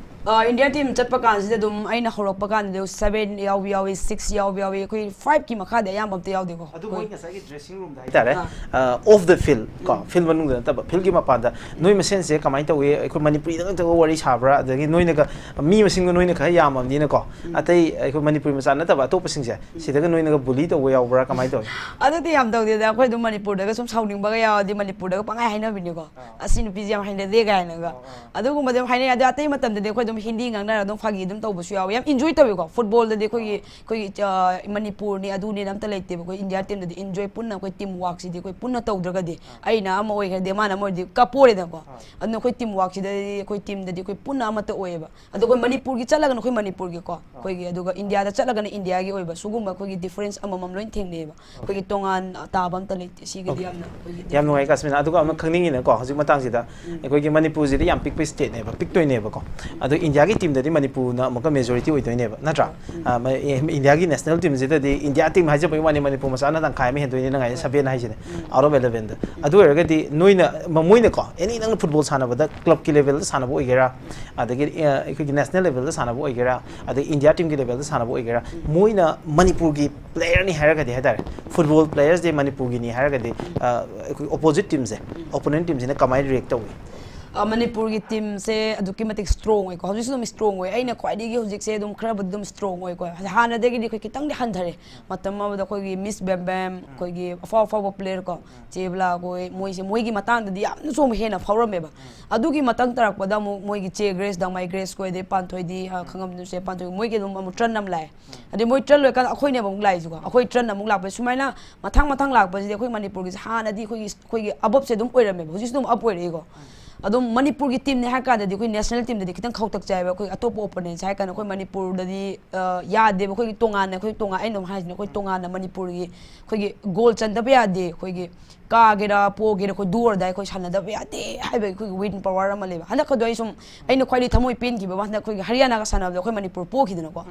ꯑ, ꯏꯟꯗꯤꯌꯥ ꯇꯤꯝ ꯆꯠꯄ ꯀꯥꯟꯁꯤꯗ ꯑꯗꯨꯝ ꯑꯩꯅ ꯍꯧꯔꯛꯄ ꯀꯥꯟꯗꯗꯤ ꯁꯚꯦꯟ ꯌꯥꯎꯕ ꯌꯥꯎꯏ, ꯁꯤꯛꯁ ꯌꯥꯎꯕ ꯌꯥꯎꯏ, ꯑꯩꯈꯣꯏ ꯐꯥꯏꯚꯀꯤ ꯃꯈꯥꯗꯤ ꯑꯌꯥꯝꯕ ꯑꯝꯇ ꯌꯥꯎꯗꯦꯀꯣ꯫ ꯑꯗꯨ ꯑꯩꯈꯣꯏ ꯃꯣꯏ ꯉꯁꯥꯏꯒꯤ ꯗ꯭ꯔꯦꯁꯤꯡ ꯔꯨꯝꯗ ꯍꯥꯏꯇꯥꯔꯦ, ꯑꯥ꯫ ꯑꯣꯐ ꯗ ꯐꯤꯜ ꯀꯣ, ꯐꯤꯜ ꯃꯅꯨꯡꯗ ꯅꯠꯇꯕ, ꯐꯤꯜꯒꯤ ꯃꯄꯥꯟꯗ ꯅꯣꯏ ꯃꯁꯦꯟꯁꯦ ꯀꯃꯥꯏꯅ ꯇꯧꯏ? ꯑꯩꯈꯣꯏ ꯃꯅꯤꯄꯨꯔꯤꯗ ꯈꯛꯇꯒ ꯋꯥꯔꯤ ꯁꯥꯕ꯭ꯔꯥ? ꯑꯗꯒꯤ ꯅꯣꯏꯅꯒ, ꯃꯤ ꯃꯁꯤꯡꯗꯣ ꯅꯣꯏꯅ ꯈꯔ ꯌꯥꯝꯃꯕꯅꯤꯅꯀꯣ, ꯑꯇꯩ ꯑꯩꯈꯣꯏ ꯃꯅꯤꯄꯨꯔꯤ ꯃꯆꯥ ꯅꯠꯇꯕ ꯑꯇꯣꯞꯄꯁꯤꯡꯁꯦ ꯁꯤꯗꯒ ꯅꯣꯏꯅꯒ ꯕꯨꯂꯤ ꯇꯧꯕ ꯌꯥꯎꯕ꯭ꯔꯥ? ꯀꯃꯥꯏꯅ ꯇꯧꯏ? ꯑꯗꯨꯗꯤ ꯌꯥꯝ ꯇꯧꯗꯦꯗ, ꯑꯩꯈꯣꯏ ꯑꯗꯨꯝ ꯃꯅꯤꯄꯨꯔꯗꯒ ꯁꯨꯝ ꯁꯥꯎꯅꯤꯡꯕꯒ ꯌꯥꯎꯔꯗꯤ ꯃꯅꯤꯄꯨꯔꯗꯒ ꯄꯪꯍꯥꯏ ꯍꯥꯏꯅꯕꯤꯅꯤꯀꯣ꯫ ꯑꯁꯤ ꯅꯨꯄꯤꯁꯦ ꯌꯥꯝ ꯍꯩꯅꯗꯦ ꯀꯥꯏꯅꯒ꯫ ꯑꯗꯨꯒꯨꯝꯕꯗꯤ ꯌꯥꯝ ꯍꯥꯏꯅꯩ꯫ ꯑꯗꯣ ꯑꯇꯩ ꯃꯇꯝꯗꯗꯤ ꯑꯩꯈꯣꯏ ꯑꯗꯨꯝ ꯍꯤꯟꯗꯤ ꯉꯥꯡꯅꯔ ꯑꯗꯨꯝ ꯐꯥꯒꯤ ꯑꯗꯨꯝ ꯇꯧꯕꯁꯨ ꯌꯥꯎꯋꯦ꯫ ꯌꯥꯝ ꯏꯟꯖꯣꯏ ꯇꯧꯋꯤꯀꯣ꯫ ꯐꯨꯠꯕꯣꯜꯗꯗꯤ ꯑꯩꯈꯣꯏꯒꯤ ꯑꯩꯈꯣꯏꯒꯤ ꯑ, ꯃꯅꯤꯄꯨꯔꯅꯤ ꯑꯗꯨꯅꯤꯅ ꯑꯝꯇ ꯂꯩꯇꯦꯕ꯫ ꯑꯩꯈꯣꯏ ꯏꯟꯗꯤꯌꯥ ꯇꯤꯝꯗꯗꯤ ꯏꯟꯖꯣꯏ ꯄꯨꯟꯅ ꯑꯩꯈꯣꯏ ꯇꯤꯝ ꯋꯥꯛꯁꯤꯗꯤ ꯑꯩꯈꯣꯏ ꯄꯨꯟꯅ ꯇꯧꯗ꯭ꯔꯒꯗꯤ ꯑꯩꯅ ꯑꯃ ꯑꯣꯏꯈ꯭ꯔꯗꯤ ꯃꯥꯅ ꯑꯃ ꯑꯣꯏꯔꯗꯤ ꯀꯞꯄꯣꯔꯦꯗꯅꯀꯣ꯫ ꯑꯗꯨꯅ ꯑꯩꯈꯣꯏ ꯇꯤꯝ ꯋꯥꯛꯁꯤꯗꯗꯤ ꯑꯩꯈꯣꯏ ꯇꯤꯝꯗꯗꯤ ꯑꯩꯈꯣꯏ ꯄꯨꯟꯅ ꯑꯃꯠꯇ ꯑꯣꯏꯌꯦꯕ꯫ ꯑꯗꯣ ꯑꯩꯈꯣꯏ ꯃꯅꯤꯄꯨꯔꯒꯤ ꯆꯠꯂꯒꯅ ꯑꯩꯈꯣꯏ ꯃꯅꯤꯄꯨꯔꯒꯤꯀꯣ ꯑꯩꯈꯣꯏꯒꯤ, ꯑꯗꯨꯒ ꯏꯟꯗꯤꯌꯥꯗ ꯆꯠꯂꯒꯅ ꯏꯟꯗꯤꯌꯥꯒꯤ ꯑꯣꯏꯕ ꯁꯤꯒꯨꯝꯕ ꯑꯩꯈꯣꯏꯒꯤ ꯗꯤꯐ꯭ꯔꯦꯟꯁ ꯑꯃꯃꯝ ꯂꯣꯏ ꯊꯦꯡꯅꯩꯌꯦꯕ꯫ ꯑꯩꯈꯣꯏꯒꯤ ꯇꯣꯉꯥꯟ ꯇꯥꯕ ꯑꯝꯇ ꯂꯩꯇꯦ꯫ ꯁꯤꯒꯤꯗꯤ ꯌꯥꯝꯅ ꯑꯩꯈꯣꯏꯒꯤ ꯌꯥꯝ ꯅꯨꯡꯉꯥꯏ, ꯀꯥꯁꯃꯤꯅꯥ꯫ ꯑꯗꯨꯒ ꯑꯃ ꯈꯪꯅꯤꯡꯉꯤꯅꯀꯣ, ꯍꯧꯖꯤꯛ ꯃꯇꯥꯡꯁꯤꯗ ꯑꯩꯈꯣꯏꯒꯤ ꯃꯅꯤꯄꯨꯔꯁꯤꯗꯤ ꯌꯥꯝ ꯄꯤꯛꯄ ꯁ꯭ꯇꯦꯠꯅꯦꯕ, ꯄꯤꯛꯇꯣꯏꯅꯦꯕꯀꯣ꯫ ꯑꯗꯣ ꯏꯟꯗꯤꯌꯥꯒꯤ ꯇꯤꯝꯗꯗꯤ ꯃꯅꯤꯄꯨꯔꯅ ꯑꯃꯨꯛꯀ ꯃꯦꯖꯣꯔꯤꯇꯤ ꯑꯣꯏꯗꯣꯏꯅꯦꯕ, ꯅꯠꯇ꯭ꯔꯥ? ꯑ, ꯃ-, ꯑꯦ, ꯏꯟꯗꯤꯌꯥꯒꯤ ꯅꯦꯁꯅꯦꯜ ꯇꯤꯝꯁꯤꯗꯗꯤ ꯏꯟꯗꯤꯌꯥ ꯇꯤꯝ ꯍꯥꯏꯖꯕꯒꯤ ꯋꯥꯅꯤ, ꯃꯅꯤꯄꯨꯔ ꯃꯆꯥꯅ ꯇꯪꯈꯥꯏ ꯑꯃ ꯍꯦꯟꯗꯣꯏꯅꯤ, ꯅꯪ ꯍꯥꯏꯁꯦ ꯁꯚꯦꯟ ꯍꯥꯏꯁꯤꯅꯦ, ꯑꯥꯎꯠ ꯑꯣꯐ ꯑꯦꯂꯚꯦꯟꯗ꯫ ꯑꯗꯨ ꯑꯣꯏꯔꯒꯗꯤ ꯅꯣꯏꯅ, ꯃ-, ꯃꯣꯏꯅꯀꯣ, ꯑꯦꯅꯤ ꯅꯪꯅ ꯐꯨꯠꯕꯣꯜ ꯁꯥꯟꯅꯕꯗ, ꯀ꯭ꯂꯕꯀꯤ ꯂꯦꯚꯦꯜꯗ ꯁꯥꯟꯅꯕ ꯑꯣꯏꯒꯦꯔꯥ, ꯑꯗꯒꯤ, ꯑ, ꯑꯩꯈꯣꯏꯒꯤ ꯅꯦꯁꯅꯦꯜ ꯂꯦꯚꯦꯜꯗ ꯁꯥꯟꯅꯕ ꯑꯣꯏꯒꯦꯔꯥ, ꯑꯗꯩ ꯏꯟꯗꯤꯌꯥ ꯇꯤꯝꯒꯤ ꯂꯦꯚꯦꯜꯗ ꯁꯥꯟꯅꯕ ꯑꯣꯏꯒꯦꯔꯥ, ꯃꯣꯏꯅ ꯃꯅꯤꯄꯨꯔꯒꯤ ꯄ꯭ꯂꯦꯌꯔꯅꯤ ꯍꯥꯏꯔꯒꯗꯤ ꯍꯥꯏꯇꯥꯔꯦ, ꯐꯨꯠꯕꯣꯜ ꯄ꯭ꯂꯦꯌꯔꯁꯦ ꯃꯅꯤꯄꯨꯔꯒꯤꯅꯤ ꯍꯥꯏꯔꯒꯗꯤ, ꯑ, ꯑꯩꯈꯣꯏ ꯑꯣꯄꯣꯖꯤꯠ ꯇꯤꯝꯁꯦ, ꯑꯣꯄꯣꯅꯦꯟ ꯇꯤꯝꯁꯤꯅ ꯀꯃꯥꯏꯅ ꯔꯤꯌꯦꯛ ꯇꯧꯏ? ꯑ, ꯃꯅꯤꯄꯨꯔꯒꯤ ꯇꯤꯝꯁꯦ ꯑꯗꯨꯛꯀꯤ ꯃꯇꯤꯛ ꯁ꯭ꯇ꯭ꯔꯣꯡ ꯑꯣꯏꯀꯣ꯫ ꯍꯧꯖꯤꯛꯁꯨ ꯑꯗꯨꯝ ꯁ꯭ꯇ꯭ꯔꯣꯡ ꯑꯣꯏ꯫ ꯑꯩꯅ ꯈ꯭ꯋꯥꯏꯗꯒꯤ ꯍꯧꯖꯤꯛꯁꯦ ꯑꯗꯨꯝ ꯈꯔꯕꯨꯗꯤ ꯑꯗꯨꯝ ꯁ꯭ꯇ꯭ꯔꯣꯡ ꯑꯣꯏꯀꯣ꯫ ꯍꯥꯟꯅꯗꯒꯤꯗꯤ ꯑꯩꯈꯣꯏ ꯈꯤꯇꯪꯗꯤ ꯍꯟꯊꯔꯦ꯫ ꯃꯇꯝ ꯑꯃꯗ ꯑꯩꯈꯣꯏꯒꯤ ꯃꯤꯁ ꯕꯦꯝ ꯕꯦꯝ, ꯑꯩꯈꯣꯏꯒꯤ ꯑꯐꯥꯎ ꯑꯐꯥꯎꯕ ꯄ꯭ꯂꯦꯌꯔ ꯀꯣ, ꯆꯦ ꯕꯂꯥꯈꯣꯏ, ꯃꯣꯏꯁꯦ, ꯃꯣꯏꯒꯤ ꯃꯇꯥꯡꯗꯗꯤ ꯌꯥꯝꯅ ꯆꯣꯡꯕ ꯍꯦꯟꯅ ꯐꯥꯎꯔꯝꯃꯦꯕ꯫ ꯑꯗꯨꯒꯤ ꯃꯇꯥꯡ ꯇꯥꯔꯛꯄꯗ ꯑꯃꯨꯛ ꯃꯣꯏꯒꯤ ꯆꯦ ꯒ꯭ꯔꯦꯁ, ꯗꯥꯃꯥꯏ ꯒ꯭ꯔꯦꯁ ꯈꯣꯏ, ꯑꯗꯩ ꯄꯥꯟꯊꯣꯏꯗꯤ, ꯑ, ꯈꯪꯉꯝꯗꯣꯏꯁꯦ, ꯄꯥꯟꯊꯣꯏ, ꯃꯣꯏꯒꯤ ꯑꯗꯨꯝ ꯑꯃꯨꯛ ꯇ꯭ꯔꯟ ꯑꯃ ꯂꯥꯛꯑꯦ꯫ ꯑꯗꯩ ꯃꯣꯏ ꯇ꯭ꯔꯟ ꯂꯣꯏꯔꯀꯥꯟꯗ ꯑꯩꯈꯣꯏꯅꯦꯕ ꯑꯃꯨꯛ ꯂꯥꯛꯏꯁꯤꯀꯣ꯫ ꯑꯩꯈꯣꯏ ꯇ꯭ꯔꯟ ꯑꯃꯨꯛ ꯂꯥꯛꯄꯁꯦ ꯁꯨꯃꯥꯏꯅ ꯃꯊꯪ ꯃꯊꯪ ꯂꯥꯛꯄꯁꯤꯗꯤ ꯑꯩꯈꯣꯏ ꯃꯅꯤꯄꯨꯔꯒꯤꯁꯦ ꯍꯥꯟꯅꯗꯤ ꯑꯩꯈꯣꯏꯒꯤ, ꯑꯩꯈꯣꯏꯒꯤ ꯑꯞꯁꯦ ꯑꯗꯨꯝ ꯑꯣꯏꯔꯝꯃꯦꯕ, ꯍꯧꯖꯤꯛꯁꯨ ꯑꯗꯨꯝ ꯑꯞ ꯑꯣꯏꯔꯛꯏꯀꯣ꯫ ꯑꯗꯨꯝ ꯃꯅꯤꯄꯨꯔꯒꯤ ꯇꯤꯝꯅꯦ ꯍꯥꯏ ꯀꯥꯟꯗꯗꯤ ꯑꯩꯈꯣꯏ ꯅꯦꯁꯅꯦꯜ ꯇꯤꯝꯗꯗꯤ ꯈꯤꯇꯪ ꯈꯧꯇꯛ ꯆꯥꯏꯕ꯫ ꯑꯩꯈꯣꯏ ꯑꯇꯣꯞꯄ ꯑꯣꯄꯣꯅꯦꯟꯁ ꯍꯥꯏ ꯀꯥꯟꯗ ꯑꯩꯈꯣꯏ ꯃꯅꯤꯄꯨꯔꯗꯗꯤ, ꯑ, ꯌꯥꯗꯦꯕ꯫ ꯑꯩꯈꯣꯏꯒꯤ ꯇꯣꯉꯥꯟꯅ, ꯑꯩꯈꯣꯏ ꯇꯣꯉꯥꯟ, ꯑꯩꯅ ꯑꯗꯨꯝ ꯍꯥꯏꯁꯤꯅꯦ, ꯑꯩꯈꯣꯏ ꯇꯣꯉꯥꯟꯅ ꯃꯅꯤꯄꯨꯔꯒꯤ ꯑꯩꯈꯣꯏꯒꯤ ꯒꯣꯜ ꯆꯟꯗꯕ ꯌꯥꯗꯦ꯫ ꯑꯩꯈꯣꯏꯒꯤ ꯀꯥꯒꯦꯔꯥ ꯄꯣꯒꯦꯔꯥ ꯑꯩꯈꯣꯏ do or die ꯑꯩꯈꯣꯏ ꯁꯥꯟꯅꯗꯕ ꯌꯥꯗꯦ ꯍꯥꯏꯕꯒꯤ ꯑꯩꯈꯣꯏꯒꯤ ꯋꯤꯟ ꯄꯋꯥꯔ ꯑꯃ ꯂꯩꯕ꯫ ꯍꯟꯗꯛꯀꯗꯣ ꯑꯩ ꯁꯨꯝ, ꯑꯩꯅ ꯈ꯭ꯋꯥꯏꯗꯒꯤ ꯊꯃꯣꯏ ꯄꯦꯟꯈꯤꯕ ꯑꯃ, ꯍꯟꯗꯛ ꯑꯩꯈꯣꯏꯒꯤ ꯍꯔꯤꯌꯥꯅꯥꯒ ꯁꯥꯟꯅꯕꯗ ꯑꯩꯈꯣꯏ ꯃꯅꯤꯄꯨꯔ ꯄꯣꯈꯤꯗꯅꯀꯣ꯫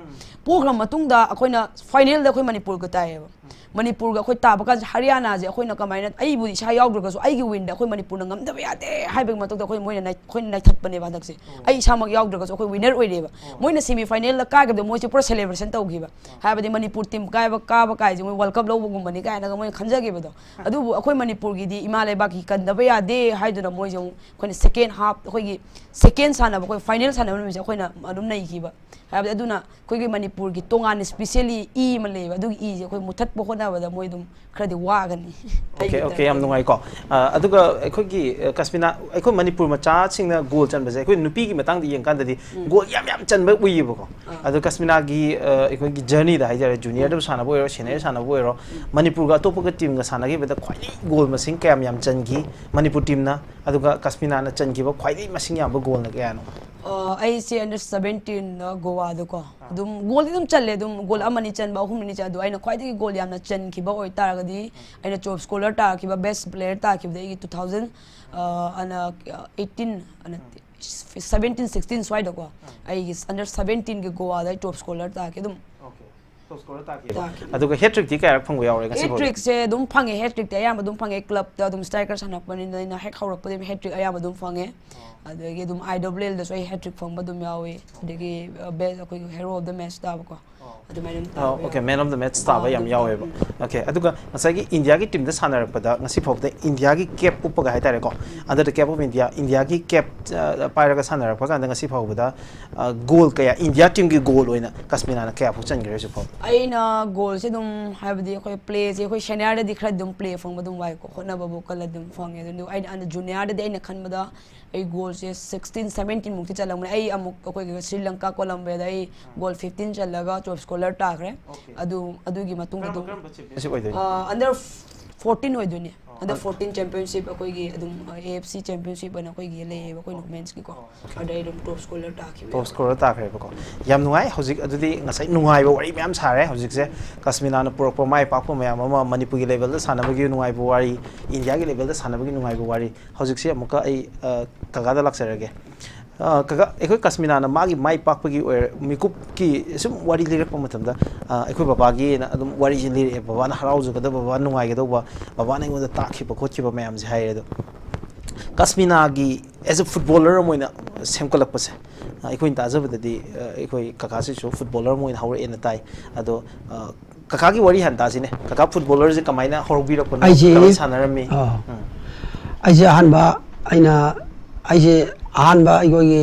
ꯄꯣꯈ꯭ꯔ ꯃꯇꯨꯡꯗ ꯑꯩꯈꯣꯏꯅ ꯐꯥꯏꯅꯦꯜꯗ ꯑꯩꯈꯣꯏ ꯃꯅꯤꯄꯨꯔꯒ ꯇꯥꯏꯌꯦꯕ꯫ ꯃꯅꯤꯄꯨꯔꯒ ꯑꯩꯈꯣꯏ ꯇꯥꯕ ꯀꯥꯟꯁꯦ ꯍꯔꯤꯌꯥꯅꯥꯁꯦ ꯑꯩꯈꯣꯏꯅ ꯀꯃꯥꯏꯅ, ꯑꯩꯕꯨꯗꯤ ꯏꯁꯥ ꯌꯥꯎꯗ꯭ꯔꯒꯁꯨ ꯑꯩꯒꯤ ꯋꯤꯟꯗ ꯑꯩꯈꯣꯏ ꯃꯅꯤꯄꯨꯔꯅ ꯉꯝꯗꯕ ꯌꯥꯗꯦ ꯍꯥꯏꯕꯒꯤ ꯃꯊꯛꯇ ꯑꯩꯈꯣꯏ ꯃꯣꯏꯅ ꯅꯩ-, ꯑꯩꯈꯣꯏꯅ ꯅꯩꯊꯠꯄꯅꯦꯕ ꯍꯟꯗꯛꯁꯦ꯫ ꯑꯩ ꯏꯁꯥꯃꯛ ꯌꯥꯎꯗ꯭ꯔꯒꯁꯨ ꯑꯩꯈꯣꯏ ꯋꯤꯟꯅꯔ ꯑꯣꯏꯔꯦꯕ꯫ ꯃꯣꯏꯅ ꯁꯦꯃꯤ ꯐꯥꯏꯅꯦꯜꯗ ꯀꯥꯈꯤꯕꯗꯣ ꯃꯣꯏꯁꯦ ꯄꯨꯔꯥ ꯁꯦꯂꯦꯕ꯭ꯔꯦꯁꯟ ꯇꯧꯈꯤꯕ꯫ ꯍꯥꯏꯕꯗꯤ ꯃꯅꯤꯄꯨꯔ ꯇꯤꯝ ꯀꯥꯏꯕ, ꯀꯥꯕ ꯀꯥꯏꯁꯦ ꯃꯣꯏ ꯋꯥꯔꯜ ꯀꯞ ꯂꯧꯕꯒꯨꯝꯕꯅꯤ ꯀꯥꯏꯅꯒ ꯃꯣꯏꯅ ꯈꯟꯖꯈꯤꯕꯗꯣ꯫ ꯑꯗꯨꯕꯨ ꯑꯩꯈꯣꯏ ꯃꯅꯤꯄꯨꯔꯒꯤꯗꯤ ꯏꯃꯥ ꯂꯩꯕꯥꯛꯀꯤ ꯀꯟꯗꯕ ꯌꯥꯗꯦ ꯍꯥꯏꯗꯨꯅ ꯃꯣꯏꯁꯦ ꯑꯃꯨꯛ ꯑꯩꯈꯣꯏꯅ ꯁꯦꯀꯦꯟ ꯍꯥꯐ, ꯑꯩꯈꯣꯏꯒꯤ ꯁꯦꯀꯦꯟ ꯁꯥꯟꯅꯕ, ꯑꯩꯈꯣꯏ ꯐꯥꯏꯅꯦꯜ ꯁꯥꯟꯅꯕ ꯅꯨꯃꯤꯠꯁꯦ ꯑꯩꯈꯣꯏꯅ ꯑꯗꯨꯝ ꯅꯩꯈꯤꯕ꯫ ꯍꯥꯏꯕꯗꯤ ꯑꯗꯨꯅ ꯑꯩꯈꯣꯏꯒꯤ ꯃꯅꯤꯄꯨꯔꯒꯤ ꯇꯣꯉꯥꯟꯅ ꯁ꯭ꯄꯤꯁꯦꯜꯂꯤ ꯏ ꯑꯃ ꯂꯩꯌꯦꯕ꯫ ꯑꯗꯨꯒꯤ ꯏꯁꯦ ꯑꯩꯈꯣꯏ ꯃꯨꯊꯠ ꯄꯨꯔꯛꯄ ꯍꯣꯠꯅꯕꯗ ꯃꯣꯏ ꯑꯗꯨꯝ ꯈꯔꯗꯤ ꯋꯥꯒꯅꯤ꯫ ꯑꯣꯀꯦ, ꯑꯣꯀꯦ, ꯌꯥꯝ ꯅꯨꯡꯉꯥꯏꯀꯣ꯫ ꯑ, ꯑꯗꯨꯒ ꯑꯩꯈꯣꯏꯒꯤ, ꯑ, ꯀꯁꯃꯤꯅꯥ, ꯑꯩꯈꯣꯏ ꯃꯅꯤꯄꯨꯔ ꯃꯆꯥꯁꯤꯡꯅ ꯒꯣꯜ ꯆꯟꯕꯁꯦ ꯑꯩꯈꯣꯏ ꯅꯨꯄꯤꯒꯤ ꯃꯇꯥꯡꯗ ꯌꯦꯡꯀꯥꯟꯗꯗꯤ ꯒꯣꯜ ꯌꯥꯝ ꯌꯥꯝ ꯆꯟꯕ ꯎꯏꯌꯦꯕꯀꯣ꯫ ꯑꯗꯣ ꯀꯁꯃꯤꯅꯥꯒꯤ, ꯑ, ꯑꯩꯈꯣꯏꯒꯤ ꯖꯔꯅꯤꯗ ꯍꯥꯏꯇꯥꯔꯦ, ꯖꯨꯅꯤꯌꯔꯗꯕꯨ ꯁꯥꯟꯅꯕ ꯑꯣꯏꯔꯣ, ꯁꯦꯅꯤꯌꯔ ꯁꯥꯟꯅꯕ ꯑꯣꯏꯔꯣ, ꯃꯅꯤꯄꯨꯔꯒ ꯑꯇꯣꯞꯄꯒ ꯇꯤꯝꯒ ꯁꯥꯟꯅꯈꯤꯕꯗ ꯈ꯭ꯋꯥꯏꯗꯒꯤ ꯒꯣꯜ ꯃꯁꯤꯡ ꯀꯌꯥꯝ ꯌꯥꯝ ꯆꯟꯈꯤ ꯃꯅꯤꯄꯨꯔ ꯇꯤꯝꯅ, ꯑꯗꯨꯒ ꯀꯁꯃꯤꯅꯥꯅ ꯆꯟꯈꯤꯕ ꯈ꯭ꯋꯥꯏꯗꯒꯤ ꯃꯁꯤꯡ ꯌꯥꯝꯕ ꯒꯣꯜꯅ ꯀꯌꯥꯅꯣ? ꯑ, ꯑꯩꯁꯦ under seventeen ꯒꯣꯋꯥꯗꯀꯣ ꯑꯗꯨꯝ ꯒꯣꯜꯗꯤ ꯑꯗꯨꯝ ꯆꯜꯂꯦ, ꯑꯗꯨꯝ ꯒꯣꯜ ꯑꯃꯅꯤ ꯆꯟꯕ, ꯑꯍꯨꯝ ꯑꯅꯤ ꯆꯟꯕ, ꯑꯗꯣ ꯑꯩꯅ ꯈ꯭ꯋꯥꯏꯗꯒꯤ ꯒꯣꯜ ꯌꯥꯝꯅ ꯆꯟꯈꯤꯕ ꯑꯣꯏꯇꯥꯔꯒꯗꯤ ꯑꯩꯅ ꯇꯣꯞ ꯁ꯭ꯀꯣꯔꯔ ꯇꯥꯈꯤꯕ, ꯕꯦꯁ ꯄ꯭ꯂꯦꯌꯔ ꯇꯥꯈꯤꯕꯗ ꯑꯩꯒꯤ two thousand, ꯑ, ꯑꯅ, ꯑ, eighteen, ꯑ, ꯅꯠꯇꯦ, seventeen sixteen ꯁ꯭ꯋꯥꯏꯗꯀꯣ ꯑꯩꯒꯤ under seventeenꯒꯤ ꯒꯣꯋꯥꯗ ꯑꯩ ꯇꯣꯞ ꯁ꯭ꯀꯣꯔꯔ ꯇꯥꯈꯤ ꯑꯗꯨꯝ꯫ ꯑꯗꯨꯒ ꯍꯦꯇ꯭ꯔꯤꯛꯇꯤ ꯀꯌꯥꯔꯛ ꯐꯪꯕ ꯌꯥꯎꯔꯦ ꯉꯁꯤ ꯐꯥꯎꯗ? ꯍꯦꯇ꯭ꯔꯤꯛꯁꯦ ꯑꯗꯨꯝ ꯐꯪꯉꯦ, ꯍꯦꯇ꯭ꯔꯤꯛꯇꯤ ꯑꯌꯥꯝꯕ ꯑꯗꯨꯝ ꯐꯪꯉꯦ꯫ ꯀ꯭ꯂꯕꯇ ꯑꯗꯨꯝ ꯁ꯭ꯇ꯭ꯔꯥꯏꯀꯔ ꯁꯥꯟꯅꯔꯛꯄꯅꯤꯅ ꯑꯩꯅ ꯍꯦꯛ ꯍꯧꯔꯛꯄꯗꯒꯤ ꯍꯦꯇ꯭ꯔꯤꯛ ꯑꯌꯥꯝꯕ ꯑꯗꯨꯝ ꯐꯪꯉꯦ꯫ ꯑꯗꯒꯤ ꯑꯗꯨꯝ I W L ꯗꯁꯨ ꯑꯩ ꯍꯦꯇ꯭ꯔꯤꯛ ꯐꯪꯕ ꯑꯗꯨꯝ ꯌꯥꯎꯏ꯫ ꯑꯗꯒꯤ, ꯑ, ꯕꯦꯁ ꯑꯩꯈꯣꯏꯒꯤ ꯍꯦꯔꯣ ꯑꯣꯐ ꯗ ꯃꯦꯠꯆ ꯇꯥꯕꯀꯣ, ꯑꯗꯨꯃꯥꯏꯅ ꯑꯗꯨꯝ ꯇꯥꯕ ꯑꯣꯀꯦ, ꯌꯥꯎꯏ꯫ ꯃꯦꯟ ꯑꯣꯐ ꯗ ꯃꯦꯠꯆ ꯇꯥꯕ ꯑꯥ, ꯌꯥꯝ ꯑꯗꯨꯝ ꯌꯥꯎꯋꯦꯕ꯫ ꯑꯣꯀꯦ, ꯑꯗꯨꯒ ꯉꯁꯥꯏꯒꯤ ꯏꯟꯗꯤꯌꯥꯒꯤ ꯇꯤꯝꯗ ꯁꯥꯟꯅꯔꯛꯄꯗ ꯉꯁꯤ ꯐꯥꯎꯕꯗ ꯏꯟꯗꯤꯌꯥꯒꯤ ꯀꯦꯞ ꯎꯞꯄꯒ ꯍꯥꯏꯇꯥꯔꯦꯀꯣ, under the cap of India, ꯏꯟꯗꯤꯌꯥꯒꯤ ꯀꯦꯞ, ꯑ, ꯄꯥꯏꯔꯒ ꯁꯥꯟꯅꯔꯛꯄ ꯀꯥꯟꯗ ꯉꯁꯤ ꯐꯥꯎꯕꯗ, ꯑ, ꯒꯣꯜ ꯀꯌꯥ, ꯏꯟꯗꯤꯌꯥ ꯇꯤꯝꯒꯤ ꯒꯣꯜ ꯑꯣꯏꯅ ꯀꯁꯃꯤꯅꯥꯅ ꯀꯌꯥ ꯐꯥꯎ ꯆꯟꯈ꯭ꯔꯦ ꯍꯧꯖꯤꯛ ꯐꯥꯎ? ꯑꯩꯅ ꯒꯣꯜꯁꯦ ꯑꯗꯨꯝ ꯍꯥꯏꯕꯗꯤ ꯑꯩꯈꯣꯏ ꯄ꯭ꯂꯦꯁꯦ ꯑꯩꯈꯣꯏ ꯁꯦꯅꯤꯌꯔꯗꯗꯤ ꯈꯔ ꯑꯗꯨꯝ ꯄ꯭ꯂꯦ ꯐꯪꯕ ꯑꯗꯨꯝ ꯋꯥꯏꯀꯣ, ꯍꯣꯠꯅꯕꯕꯨ ꯀꯜꯂ ꯑꯗꯨꯝ ꯐꯪꯉꯦ꯫ ꯑꯗꯨ ꯑꯩꯅ ꯑꯟꯗꯔ ꯖꯨꯅꯤꯌꯔꯗꯗꯤ ꯑꯩꯅ ꯈꯟꯕꯗ ꯑꯩ ꯒꯣꯜꯁꯦ sixteen seventeen ꯃꯨꯛꯇꯤ ꯆꯜꯂꯝꯒꯅꯤ꯫ ꯑꯩ ꯑꯃꯨꯛ ꯑꯩꯈꯣꯏꯒꯤ ꯁ꯭ꯔꯤ ꯂꯪꯀꯥ ꯀꯣꯂꯝꯕꯤꯌꯥꯗ ꯑꯩ ꯒꯣꯜ fifteen ꯆꯜꯂꯒ ꯇꯣꯞ ꯁ꯭ꯀꯣꯔꯔ ꯇꯥꯈ꯭ꯔꯦ꯫ ꯑꯗꯨ ꯑꯗꯨꯒꯤ ꯃꯇꯨꯡꯗ ꯑꯗꯨꯝ ꯀꯔꯝꯕ ꯆꯦꯝꯄꯤꯌꯟꯁꯤꯞ ꯑꯣꯏꯗꯣꯏꯅꯣ? ꯑ, under fourteen ꯑꯣꯏꯗꯣꯏꯅꯦ꯫ Under fourteen championship ꯑꯩꯈꯣꯏꯒꯤ ꯑꯗꯨꯝ A F C championship ꯑꯅ ꯑꯩꯈꯣꯏꯒꯤ ꯂꯩꯌꯦꯕ ꯑꯩꯈꯣꯏ ꯋꯨꯃꯦꯟꯁꯀꯤꯀꯣ꯫ ꯑꯗ ꯑꯩ ꯑꯗꯨꯝ ꯇꯣꯞ ꯁ꯭ꯀꯣꯔꯔ ꯇꯥꯈꯤꯕ꯫ ꯇꯣꯞ ꯁ꯭ꯀꯣꯔꯔ ꯇꯥꯈ꯭ꯔꯦꯕꯀꯣ꯫ ꯌꯥꯝ ꯅꯨꯡꯉꯥꯏ꯫ ꯍꯧꯖꯤꯛ ꯑꯗꯨꯗꯤ ꯉꯁꯥꯏ ꯅꯨꯡꯉꯥꯏꯕ ꯋꯥꯔꯤ ꯃꯌꯥꯝ ꯁꯥꯔꯦ꯫ ꯍꯧꯖꯤꯛꯁꯦ ꯀꯁꯃꯤꯅꯥꯅ ꯄꯨꯔꯛꯄ ꯃꯥꯏ ꯄꯥꯛꯄ ꯃꯌꯥꯝ ꯑꯃ, ꯃꯅꯤꯄꯨꯔꯒꯤ ꯂꯦꯚꯦꯜꯗ ꯁꯥꯟꯅꯕꯒꯤ ꯅꯨꯡꯉꯥꯏꯕ ꯋꯥꯔꯤ, ꯏꯟꯗꯤꯌꯥꯒꯤ ꯂꯦꯚꯦꯜꯗ ꯁꯥꯟꯅꯕꯒꯤ ꯅꯨꯡꯉꯥꯏꯕ ꯋꯥꯔꯤ꯫ ꯍꯧꯖꯤꯛꯁꯦ ꯑꯃꯨꯛꯀ ꯑꯩ, ꯑ, ꯀꯀꯥꯗ ꯂꯥꯛꯆꯔꯒꯦ꯫ ꯑ, ꯀꯀꯥ, ꯑꯩꯈꯣꯏ ꯀꯁꯃꯤꯅꯥꯅ ꯃꯥꯒꯤ ꯃꯥꯏ ꯄꯥꯛꯄꯒꯤ ꯑꯣꯏꯔ-, ꯃꯤꯀꯨꯞꯀꯤ ꯁꯨꯝ ꯋꯥꯔꯤ ꯂꯤꯔꯛꯄ ꯃꯇꯝꯗ, ꯑ, ꯑꯩꯈꯣꯏ ꯕꯕꯥꯒꯤꯅ ꯑꯗꯨꯝ ꯋꯥꯔꯤꯁꯦ ꯂꯤꯔꯛꯑꯦ, ꯕꯕꯥꯅ ꯍꯔꯥꯎꯖꯒꯗꯕ, ꯕꯕꯥ ꯅꯨꯡꯉꯥꯏꯒꯗꯧꯕ, ꯕꯕꯥꯅ ꯑꯩꯉꯣꯟꯗ ꯇꯥꯛꯈꯤꯕ ꯈꯣꯠꯈꯤꯕ ꯃꯌꯥꯝꯁꯦ ꯍꯥꯏꯔꯦ꯫ ꯑꯗꯣ ꯀꯁꯃꯤꯅꯥꯒꯤ as a footballer ꯑꯃ ꯑꯣꯏꯅ ꯁꯦꯝꯒꯠꯂꯛꯄꯁꯦ, ꯑ, ꯑꯩꯈꯣꯏꯅ ꯇꯥꯖꯕꯗꯗꯤ, ꯑ, ꯑꯩꯈꯣꯏ ꯀꯀꯥꯁꯤꯁꯨ ꯐꯨꯠꯕꯣꯂꯔ ꯑꯃ ꯑꯣꯏꯅ ꯍꯧꯔꯛꯑꯦꯅ ꯇꯥꯏ꯫ ꯑꯗꯣ, ꯑ, ꯀꯀꯥꯒꯤ ꯋꯥꯔꯤ ꯍꯥꯟꯅ ꯇꯥꯁꯤꯅꯦ꯫ ꯀꯀꯥ ꯐꯨꯠꯕꯣꯂꯔꯁꯦ ꯀꯃꯥꯏꯅ ꯍꯧꯔꯛꯄꯤꯔꯛꯄꯅꯣ? ꯑꯩꯁꯤ, ꯀꯃꯥꯏꯅ ꯁꯥꯟꯅꯔꯝꯃꯤ? ꯑꯥ꯫ ꯎꯝ꯫ ꯑꯩꯁꯦ ꯑꯍꯥꯟꯕ ꯑꯩꯅ ꯑꯩꯁꯦ ꯑꯍꯥꯟꯕ ꯑꯩꯈꯣꯏꯒꯤ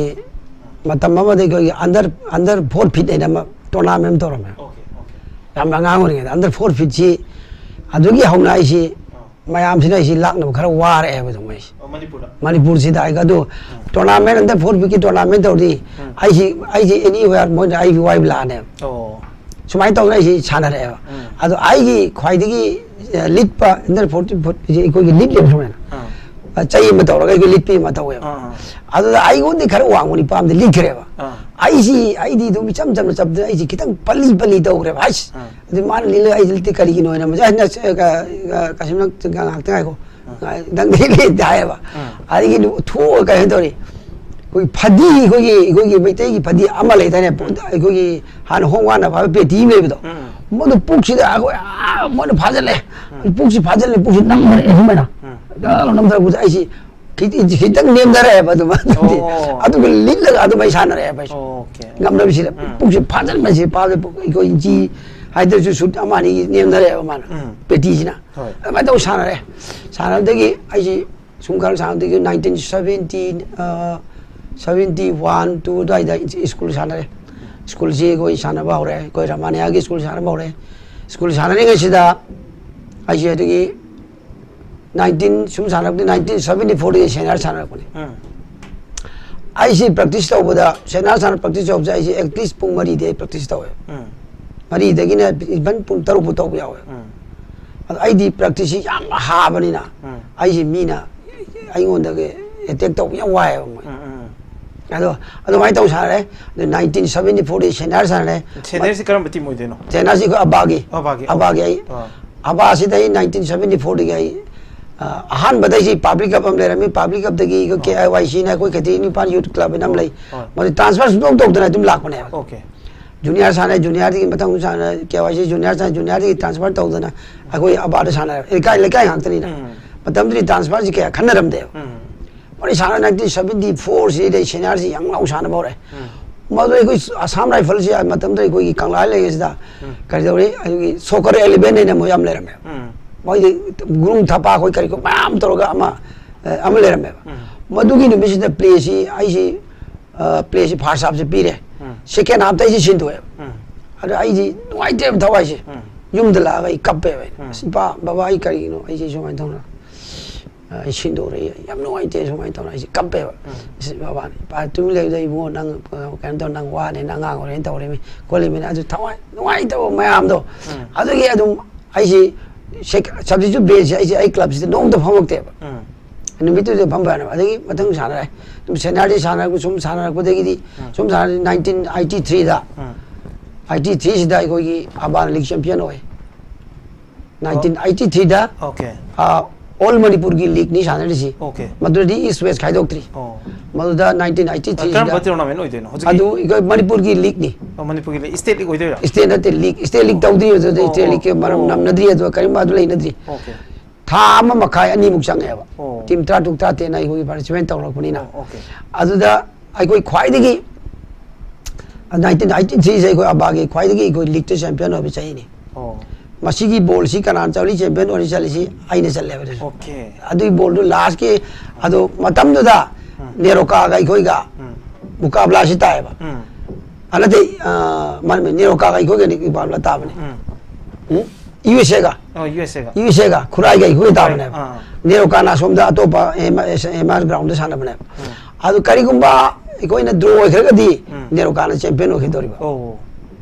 ꯃꯇꯝ ꯑꯃꯗ ꯑꯩꯈꯣꯏꯒꯤ under, under four feet ꯍꯥꯏꯅ ꯑꯃ tournament ꯑꯃ ꯇꯧꯔꯝꯃꯦ꯫ Okay, okay. ꯌꯥꯝ ꯑꯉꯥꯡ ꯑꯣꯏꯔꯤꯉꯩꯗ ꯑꯟꯗꯔ ꯐꯣꯔ ꯐꯤꯠꯁꯤ ꯑꯗꯨꯒꯤ ꯍꯧꯅ ꯑꯩꯁꯤ ꯃꯌꯥꯝꯁꯤꯅ ꯑꯩꯁꯤ ꯂꯥꯛꯅꯕ ꯈꯔ ꯋꯥꯔꯛꯑꯦꯕ ꯑꯗꯨꯝ ꯑꯩꯁꯤ꯫ ꯑꯣ, ꯃꯅꯤꯄꯨꯔꯗ꯫ ꯃꯅꯤꯄꯨꯔꯁꯤꯗ ꯑꯩ ꯑꯗꯨ ꯇꯣꯔꯅꯥꯃꯦꯟ ꯑꯟꯗꯔ ꯐꯣꯔ ꯐꯤꯠꯀꯤ ꯇꯣꯔꯅꯥꯃꯦꯟ ꯇꯧꯔꯗꯤ ꯑꯩꯁꯤ ꯑꯩꯁꯤ ꯑꯦꯅꯤ ꯋꯦꯌꯔ ꯃꯣꯏꯅ ꯑꯩꯒꯤ ꯋꯥꯏꯕ ꯂꯥꯛꯑꯅꯦꯕ꯫ ꯑꯣ꯫ ꯁꯨꯃꯥꯏꯅ ꯇꯧꯗꯅ ꯑꯩꯁꯤ ꯁꯥꯟꯅꯔꯛꯑꯦꯕ꯫ ꯑꯗꯣ ꯑꯩꯒꯤ ꯈ꯭ꯋꯥꯏꯗꯒꯤ ꯑ, ꯂꯤꯠꯄ ꯑꯟꯗꯔ ꯐꯣꯔꯇꯤꯟ ꯐꯨꯠꯁꯦ ꯑꯩꯈꯣꯏꯒꯤ ꯂꯤꯠꯂꯦꯕ ꯁꯨꯃꯥꯏꯅ꯫ ꯑꯥ꯫ ꯑ, ꯆꯩ ꯑꯃ ꯇꯧꯔꯒ ꯑꯩꯈꯣꯏ ꯂꯤꯠꯄꯤ ꯑꯃ ꯇꯧꯋꯦꯕ꯫ ꯑꯥ꯫ ꯑꯗꯨꯗ ꯑꯩꯉꯣꯟꯗꯤ ꯈꯔ ꯋꯥꯡꯕ ꯅꯤꯄꯥ ꯑꯃꯗꯤ ꯂꯤꯠꯈ꯭ꯔꯦꯕ꯫ ꯑꯥ꯫ ꯑꯩꯁꯤ ꯑꯩꯗꯤ ꯑꯗꯨꯝ ꯏꯆꯝ ꯆꯝꯅ ꯆꯞꯇꯅ ꯑꯩꯁꯤ ꯈꯤꯇꯪ ꯄꯂꯤ ꯄꯂꯤ ꯇꯧꯈ꯭ꯔꯦꯕ꯫ ꯍꯥꯏꯁ꯫ ꯑꯥ꯫ ꯑꯗꯨ ꯃꯥꯅ ꯂꯤꯠꯂꯒ ꯑꯩꯁꯤ ꯂꯤꯠꯇꯦ ꯀꯔꯤꯒꯤꯅꯣ ꯍꯥꯏꯅ ꯃꯁꯤ ꯑꯩꯅ ꯀ-, ꯀ-, ꯀꯁꯤꯝꯅ ꯉꯥꯏꯍꯥꯛꯇꯪ ꯉꯥꯏꯈꯣ꯫ ꯅꯪꯗꯤ ꯂꯤꯠꯇꯦ ꯍꯥꯏꯌꯦꯕ꯫ ꯑꯥ꯫ ꯑꯗꯒꯤ ꯊꯣꯛꯑꯒ ꯀꯩꯅꯣ ꯇꯧꯔꯤ꯫ ꯑꯩꯈꯣꯏ ꯐꯗꯤ ꯑꯩꯈꯣꯏꯒꯤ ꯑꯩꯈꯣꯏꯒꯤ ꯃꯩꯇꯩꯒꯤ ꯐꯗꯤ ꯑꯃ ꯂꯩꯗꯥꯏꯅꯦ꯫ ꯑꯩꯈꯣꯏꯒꯤ ꯍꯥꯟꯅ ꯍꯣꯡ ꯋꯥꯅ ꯐꯥꯕ ꯄꯦꯇꯤ ꯑꯃ ꯂꯩꯕꯗꯣ꯫ ꯎꯝ꯫ ꯃꯗꯨ ꯄꯨꯛꯁꯤꯗ ꯑꯩꯈꯣꯏ ꯑꯥ ꯃꯣꯏꯅ ꯐꯥꯖꯤꯜꯂꯦ꯫ ꯄꯨꯛꯁꯤ ꯐꯥꯖꯤꯜꯂꯦ ꯄꯨꯛꯁꯤ ꯅꯝꯈ꯭ꯔꯦ ꯁꯨꯃꯥꯏꯅ꯫ ꯎꯝ꯫ ꯒꯥ ꯂꯥꯎ ꯅꯝꯊꯔꯛꯄꯁꯦ ꯑꯩꯁꯤ ꯈꯤꯇꯪ ꯈꯤꯇꯪ ꯅꯦꯝꯊꯔꯛꯑꯦꯕ ꯑꯗꯨꯃꯥꯏꯅ꯫ ꯑꯣ꯫ ꯑꯗꯨꯒ ꯂꯤꯠꯂꯒ ꯑꯗꯨꯃꯥꯏꯅ ꯁꯥꯟꯅꯔꯛꯑꯦꯕ ꯑꯩꯁꯨ꯫ ꯑꯣꯀꯦ꯫ ꯉꯝꯗꯕꯁꯤꯗ ꯎꯝ꯫ ꯄꯨꯛꯁꯤ ꯐꯥꯖꯤꯟꯕꯁꯤ ꯐꯥꯕꯗ ꯄꯨꯛ ꯑꯩꯈꯣꯏ ꯏꯟꯆꯤ ꯍꯥꯏꯗ꯭ꯔꯁꯨ ꯁꯨꯠ ꯑꯃ ꯑꯅꯤ ꯅꯦꯝꯊꯔꯛꯑꯦꯕ ꯃꯥꯅ꯫ ꯎꯝ꯫ ꯄꯦꯇꯤꯁꯤꯅ꯫ ꯍꯣꯏ꯫ ꯑꯗꯨꯃꯥꯏꯅ ꯇꯧ ꯁꯥꯟꯅꯔꯦ꯫ ꯁꯥꯟꯅꯕꯗꯒꯤ ꯑꯩꯁꯤ ꯁꯨꯝ ꯈꯔ ꯁꯥꯟꯅꯕꯗꯒꯤ ꯅꯥꯏꯟꯇꯤꯟ ꯁꯕꯦꯟꯇꯤ, ꯑ, ꯁꯕꯦꯟꯇꯤ ꯋꯥꯟ, ꯇꯨ ꯑꯗꯨꯋꯥꯏꯗ ꯁ꯭ꯀꯨꯜ ꯁꯥꯟꯅꯔꯦ꯫ ꯁ꯭ꯀꯨꯜꯁꯤ ꯑꯩꯈꯣꯏ ꯁꯥꯟꯅꯕ ꯍꯧꯔꯦ꯫ ꯑꯩꯈꯣꯏ ꯔꯃꯥꯅꯤꯌꯥꯒꯤ ꯁ꯭ꯀꯨꯜ ꯁꯥꯟꯅꯕ ꯍꯧꯔꯦ꯫ ꯁ꯭ꯀꯨꯜ ꯁꯥꯟꯅꯔꯤꯉꯩꯁꯤꯗ ꯑꯩꯁꯦ ꯑꯗꯨꯒꯤ ꯅꯥꯏꯟꯇꯤꯟ ꯁꯨꯝ ꯁꯥꯟꯅꯔꯛꯄꯗꯤ ꯅꯥꯏꯟꯇꯤꯟ ꯁꯕꯦꯟꯇꯤ ꯐꯣꯔꯗꯒꯤ ꯁꯦꯅꯤꯌꯔ ꯁꯥꯟꯅꯔꯛꯄꯅꯤ꯫ ꯎꯝ꯫ ꯑꯩꯁꯤ ꯄ꯭ꯔꯦꯛꯇꯤꯁ ꯇꯧꯕꯗ, ꯁꯦꯅꯤꯌꯔ ꯁꯥꯟꯅ ꯄ꯭ꯔꯦꯛꯇꯤꯁ ꯇꯧꯕꯁꯦ ꯑꯩꯁꯦ ꯑꯦꯠꯂꯤꯁ ꯄꯨꯡ ꯃꯔꯤꯗꯤ ꯑꯩ ꯄ꯭ꯔꯦꯛꯇꯤꯁ ꯇꯧꯋꯦ꯫ ꯎꯝ꯫ ꯃꯔꯤꯗꯒꯤꯅ ꯏꯚꯟ ꯄꯨꯡ ꯇꯔꯨꯛ ꯐꯥꯎ ꯇꯧꯕ ꯌꯥꯎꯋꯦ꯫ ꯎꯝ꯫ ꯑꯗꯣ ꯑꯩꯗꯤ ꯄ꯭ꯔꯦꯛꯇꯤꯁꯁꯤ ꯌꯥꯝ ꯍꯥꯕꯅꯤꯅ ꯎꯝ꯫ ꯑꯩꯁꯤ ꯃꯤꯅ ꯑꯩꯉꯣꯟꯗꯒꯤ ꯑꯦꯇꯦꯛ ꯇꯧꯕ ꯌꯥꯝ ꯋꯥꯏꯑꯦꯕ ꯃꯣꯏ꯫ ꯎꯝ, ꯎꯝ꯫ ꯑꯗꯣ ꯑꯗꯨꯃꯥꯏꯅ ꯇꯧ ꯁꯥꯟꯅꯔꯦ꯫ ꯑꯗꯨ ꯅꯥꯏꯟꯇꯤꯟ ꯁꯕꯦꯟꯇꯤ ꯐꯣꯔꯗꯤ ꯁꯦꯅꯤꯌꯔ ꯁꯥꯟꯅꯔꯦ꯫ ꯁꯦꯅꯤꯌꯔꯁꯤ ꯀꯔꯝꯕ ꯇꯤꯝ ꯑꯣꯏꯗꯣꯏꯅꯣ? ꯁꯦꯅꯤꯌꯔꯁꯤ ꯑꯩꯈꯣꯏ ꯑꯕꯥꯒꯤ꯫ ꯑꯕꯥꯒꯤ꯫ ꯑꯕꯥꯒꯤ ꯑꯩ ꯑꯥ꯫ ꯑꯕꯥꯁꯤꯗ ꯑꯩ ꯅꯥꯏꯟꯇꯤꯟ ꯁꯕꯦꯟꯇꯤ ꯐꯣꯔꯗꯒꯤ ꯑꯩ, ꯑ, ꯑꯍꯥꯟꯕꯗ ꯑꯩꯁꯤ ꯄꯕ꯭ꯂꯤꯛ ꯀꯞ ꯑꯃ ꯂꯩꯔꯝꯃꯤ꯫ ꯄꯕ꯭ꯂꯤꯛ ꯀꯞꯇꯒꯤ ꯑꯩꯈꯣꯏ ꯀꯦ ꯑꯥꯏ ꯋꯥꯏ ꯁꯤꯅ ꯑꯩꯈꯣꯏ ꯀꯩꯊꯦꯜ ꯅꯤꯄꯥꯟ ꯌꯨꯠ ꯀ꯭ꯂꯕ ꯍꯥꯏꯅ ꯑꯃ ꯂꯩ꯫ ꯍꯣꯏ꯫ ꯃꯗꯨ ꯇ꯭ꯔꯥꯟꯁꯐꯔ ꯁꯨꯡꯇꯧ ꯇꯧꯗꯅ ꯑꯗꯨꯝ ꯂꯥꯛꯄꯅꯦꯕ꯫ ꯑꯣꯀꯦ꯫ ꯖꯨꯅꯤꯌꯔ ꯁꯥꯟꯅ, ꯖꯨꯅꯤꯌꯔꯗꯒꯤ ꯃꯊꯪ ꯁꯥꯟꯅ, ꯀꯦ ꯋꯥꯏ ꯁꯤ ꯖꯨꯅꯤꯌꯔ ꯁꯥꯟꯅ, ꯖꯨꯅꯤꯌꯔꯗꯒꯤ ꯇ꯭ꯔꯥꯟꯁꯐꯔ ꯇꯧꯗꯅ ꯑꯩꯈꯣꯏ ꯑꯕꯥꯗ ꯁꯥꯟꯅꯔꯦ꯫ ꯂꯩꯀꯥꯏ, ꯂꯩꯀꯥꯏ ꯉꯥꯛꯇꯅꯤꯅ꯫ ꯎꯝ꯫ ꯃꯇꯝꯗꯨꯗꯤ ꯇ꯭ꯔꯥꯟꯁꯐꯔꯁꯤ ꯀꯌꯥ ꯈꯟꯅꯔꯝꯗꯦꯕ꯫ ꯎꯝ꯫ ꯃꯣꯏ ꯁꯥꯟꯅ ꯅꯥꯏꯟꯇꯤꯟ ꯁꯕꯦꯟꯇꯤ ꯐꯣꯔꯁꯤꯗꯩ ꯁꯦꯅꯤꯌꯔꯁꯤ ꯌꯥꯝ ꯂꯥꯎ ꯁꯥꯟꯅꯕ ꯍꯧꯔꯦ꯫ ꯎꯝ꯫ ꯃꯗꯨ ꯑꯩꯈꯣꯏ ꯑꯁꯥꯝ ꯔꯥꯏꯐꯜꯁꯤ ꯃꯇꯝꯗꯨꯗ ꯑꯩꯈꯣꯏꯒꯤ ꯀꯪꯂꯥ ꯂꯩꯔꯤꯁꯤꯗ ꯎꯝ꯫ ꯀꯔꯤ ꯇꯧꯔꯤ? ꯑꯩꯈꯣꯏꯒꯤ ꯁꯣꯀꯔ ꯑꯦꯂꯦꯚꯦꯟ ꯍꯥꯏꯅ ꯃꯣꯏ ꯌꯥꯝ ꯂꯩꯔꯝꯃꯦ꯫ ꯎꯝ꯫ ꯃꯣꯏꯗꯤ ꯒꯨꯔꯨꯡ ꯊꯄꯥ ꯑꯩꯈꯣꯏ ꯀꯔꯤ ꯀꯔꯥ ꯃꯌꯥꯝ ꯇꯧꯔꯒ ꯑꯃ, ꯑ, ꯑꯃ ꯂꯩꯔꯝꯃꯦꯕ꯫ ꯎꯝ꯫ ꯃꯗꯨꯒꯤ ꯅꯨꯃꯤꯠꯁꯤꯗ ꯄ꯭ꯂꯦꯁꯤ ꯑꯩꯁꯤ, ꯑ, ꯄ꯭ꯂꯦꯁꯤ ꯐꯥꯔꯁ ꯍꯥꯞꯁꯤ ꯄꯤꯔꯦ꯫ ꯎꯝ꯫ ꯁꯦꯀꯦꯟ ꯍꯥꯞꯇ ꯑꯩꯁꯤ ꯁꯤꯟꯗꯣꯛꯑꯦꯕ꯫ ꯎꯝ꯫ ꯑꯗꯣ ꯑꯩꯗꯤ ꯅꯨꯡꯉꯥꯏꯇꯦꯕ ꯊꯋꯥꯏꯁꯦ꯫ ꯎꯝ꯫ ꯌꯨꯝꯗ ꯂꯥꯛꯑꯒ ꯑꯩ ꯀꯞꯄꯦꯕ ꯑꯩꯅ꯫ ꯎꯝ꯫ "ꯑꯁ, ꯏꯄꯥ, ꯕꯕꯥ, ꯑꯩ ꯀꯔꯤꯒꯤꯅꯣ ꯑꯩꯁꯦ ꯁꯨꯃꯥꯏꯅ ꯇꯧꯅ, ꯑ, ꯑꯩ ꯁꯤꯟꯗꯣꯔꯛꯑꯦ, ꯑꯩ ꯌꯥꯝ ꯅꯨꯡꯉꯥꯏꯇꯦ" ꯁꯨꯃꯥꯏꯅ ꯇꯧꯅ ꯑꯩꯁꯦ ꯀꯞꯄꯦꯕ꯫ ꯎꯝ꯫ ꯑꯁ, ꯕꯕꯥꯅ, "ꯏꯄꯥ, ꯇꯨꯃꯤꯟ ꯂꯩꯌꯨꯗ ꯏꯕꯨꯡꯉꯣ, ꯅꯪ, ꯑ, ꯀꯩꯅꯣ ꯇꯧ, ꯅꯪ ꯋꯥꯅꯤ, ꯅꯪ ꯑꯉꯥꯡ ꯑꯣꯏꯔꯤꯉꯩ ꯇꯧꯔꯤꯃꯤ ꯈꯣꯠꯂꯤꯃꯤꯅ" ꯑꯗꯨ ꯊꯋꯥꯏ ꯅꯨꯡꯉꯥꯏꯇꯕ ꯃꯌꯥꯝꯗꯣ꯫ ꯎꯝ꯫ ꯑꯗꯨꯒꯤ ꯑꯗꯨꯝ ꯑꯩꯁꯤ ꯁꯦꯛ-, substitute bench ꯁꯦ ꯑꯩꯁꯦ ꯑꯩ club ꯁꯤꯗ ꯅꯣꯡꯃꯇ ꯐꯝꯃꯛꯇꯦꯕ꯫ ꯎꯝ꯫ ꯅꯨꯃꯤꯠꯇꯨꯗ ꯐꯝꯕ ꯌꯥꯅꯕ꯫ ꯑꯗꯒꯤ ꯃꯊꯪ ꯁꯥꯟꯅꯔꯦ꯫ ꯑꯗꯨꯝ senior ꯗꯤ ꯁꯥꯟꯅꯔꯛꯄ, ꯁꯨꯝ ꯁꯥꯟꯅꯔꯛꯄꯗꯒꯤꯗꯤ, ꯎꯝ꯫ ꯁꯨꯝ ꯁꯥꯟꯅꯔꯛꯄ nineteen eighty three ꯗ, ꯎꯝ꯫ eighty three ꯁꯤꯗ ꯑꯩꯈꯣꯏꯒꯤ ꯑꯕꯥꯅ league champion ꯑꯣꯏ꯫ nineteen eighty three ꯗ, ꯑꯣꯀꯦ꯫ ꯑ, all ꯃꯅꯤꯄꯨꯔꯒꯤ league ꯅꯤ ꯁꯥꯟꯅꯔꯤꯁꯤ꯫ ꯑꯣꯀꯦ꯫ ꯃꯗꯨꯗꯤ East West ꯈꯥꯏꯗꯣꯛꯇ꯭ꯔꯤ꯫ ꯑꯣ꯫ ꯃꯗꯨꯗ nineteen eighty three ꯀꯔꯝꯕ ꯁꯤꯗ tournament ꯑꯣꯏꯗꯣꯏꯅꯣ ꯍꯧꯖꯤꯛꯀꯤ? ꯑꯗꯨ ꯑꯩꯈꯣꯏ ꯃꯅꯤꯄꯨꯔꯒꯤ league ꯅꯤ꯫ ꯑꯣ, ꯃꯅꯤꯄꯨꯔꯒꯤ league, state league ꯑꯣꯏꯗꯣꯏꯔꯥ? State ꯅꯠꯇꯦ, league, state league ꯑꯣ, ꯇꯧꯗ꯭ꯔꯤ, ꯑꯗꯨꯗ ꯑꯣ, state league ꯀꯤ ꯃꯔꯝ ꯑꯣ꯫ ꯅꯝꯅꯗ꯭ꯔꯤ, ꯑꯗꯨꯒ ꯀꯔꯤꯒꯨꯝꯕ ꯑꯗꯨ ꯂꯩꯅꯗ꯭ꯔꯤ꯫ ꯑꯣꯀꯦ꯫ ꯊꯥ ꯑꯃ ꯃꯈꯥꯏ, ꯑꯅꯤꯃꯨꯛ ꯆꯪꯉꯦꯕ꯫ ꯑꯣ꯫ Team ꯇꯔꯥꯇꯔꯨꯛ, ꯇꯔꯥꯇꯔꯦꯠꯅ ꯑꯩꯈꯣꯏꯒꯤ participate ꯇꯧꯔꯛꯄꯅꯤꯅ꯫ ꯑꯣ, ꯑꯣꯀꯦ꯫ ꯑꯗꯨꯗ ꯑꯩꯈꯣꯏ ꯈ꯭ꯋꯥꯏꯗꯒꯤ, nineteen eighty three ꯁꯦ ꯑꯩꯈꯣꯏ ꯑꯕꯥꯒꯤ ꯈ꯭ꯋꯥꯏꯗꯒꯤ ꯑꯩꯈꯣꯏ league ꯇ champion ꯑꯣꯏꯕ ꯆꯍꯤꯅꯤ꯫ ꯑꯣ꯫ ꯃꯁꯤꯒꯤ ball ꯁꯤ ꯀꯅꯥꯅ ꯆꯠꯂꯤ, champion ꯑꯣꯏꯔꯤ ꯆꯠꯂꯤꯁꯤ ꯑꯩꯅ ꯆꯠꯂꯦꯕ ꯑꯗꯨꯁꯨ꯫ ꯑꯣꯀꯦ꯫ ꯑꯗꯨꯒꯤ ball ꯗꯨ last ꯀꯤ, ꯑꯗꯨ ꯃꯇꯝꯗꯨꯗ ꯎꯝ꯫ ꯅꯦꯔꯣꯀꯥꯒ ꯑꯩꯈꯣꯏꯒ ꯎꯝ꯫ ꯃꯨꯀꯥꯕꯂꯥꯁꯤ ꯇꯥꯏꯌꯦꯕ꯫ ꯎꯝ꯫ ꯑ, ꯅꯠꯇꯦ, ꯑ, ꯃꯥꯅꯦ, ꯅꯦꯔꯣꯀꯥꯒ ꯑꯩꯈꯣꯏꯒꯅꯤ ꯃꯨꯀꯥꯕꯂꯥ ꯇꯥꯕꯅꯤ꯫ ꯎꯝ꯫ ꯎꯝ? USA ꯒ꯫ ꯑꯣ, USA ꯒ꯫ USA ꯒ, ꯈꯨꯔꯥꯏꯒ ꯑꯩꯈꯣꯏ ꯈꯨꯔꯥꯏ, ꯇꯥꯕꯅꯦꯕ꯫ ꯑꯥ꯫ ꯅꯦꯔꯣꯀꯥꯅ ꯑꯁꯣꯝꯗ ꯑꯇꯣꯞꯄ M-, MR ground ꯗ ꯁꯥꯟꯅꯕꯅꯦꯕ꯫ ꯎꯝ꯫ ꯑꯗꯨ ꯀꯔꯤꯒꯨꯝꯕ ꯑꯩꯈꯣꯏꯅ draw ꯑꯣꯏꯈ꯭ꯔꯒꯗꯤ ꯎꯝ꯫ ꯅꯦꯔꯣꯀꯥꯅ champion ꯑꯣꯏꯈꯤꯗꯧꯔꯤꯕ꯫ ꯑꯣ꯫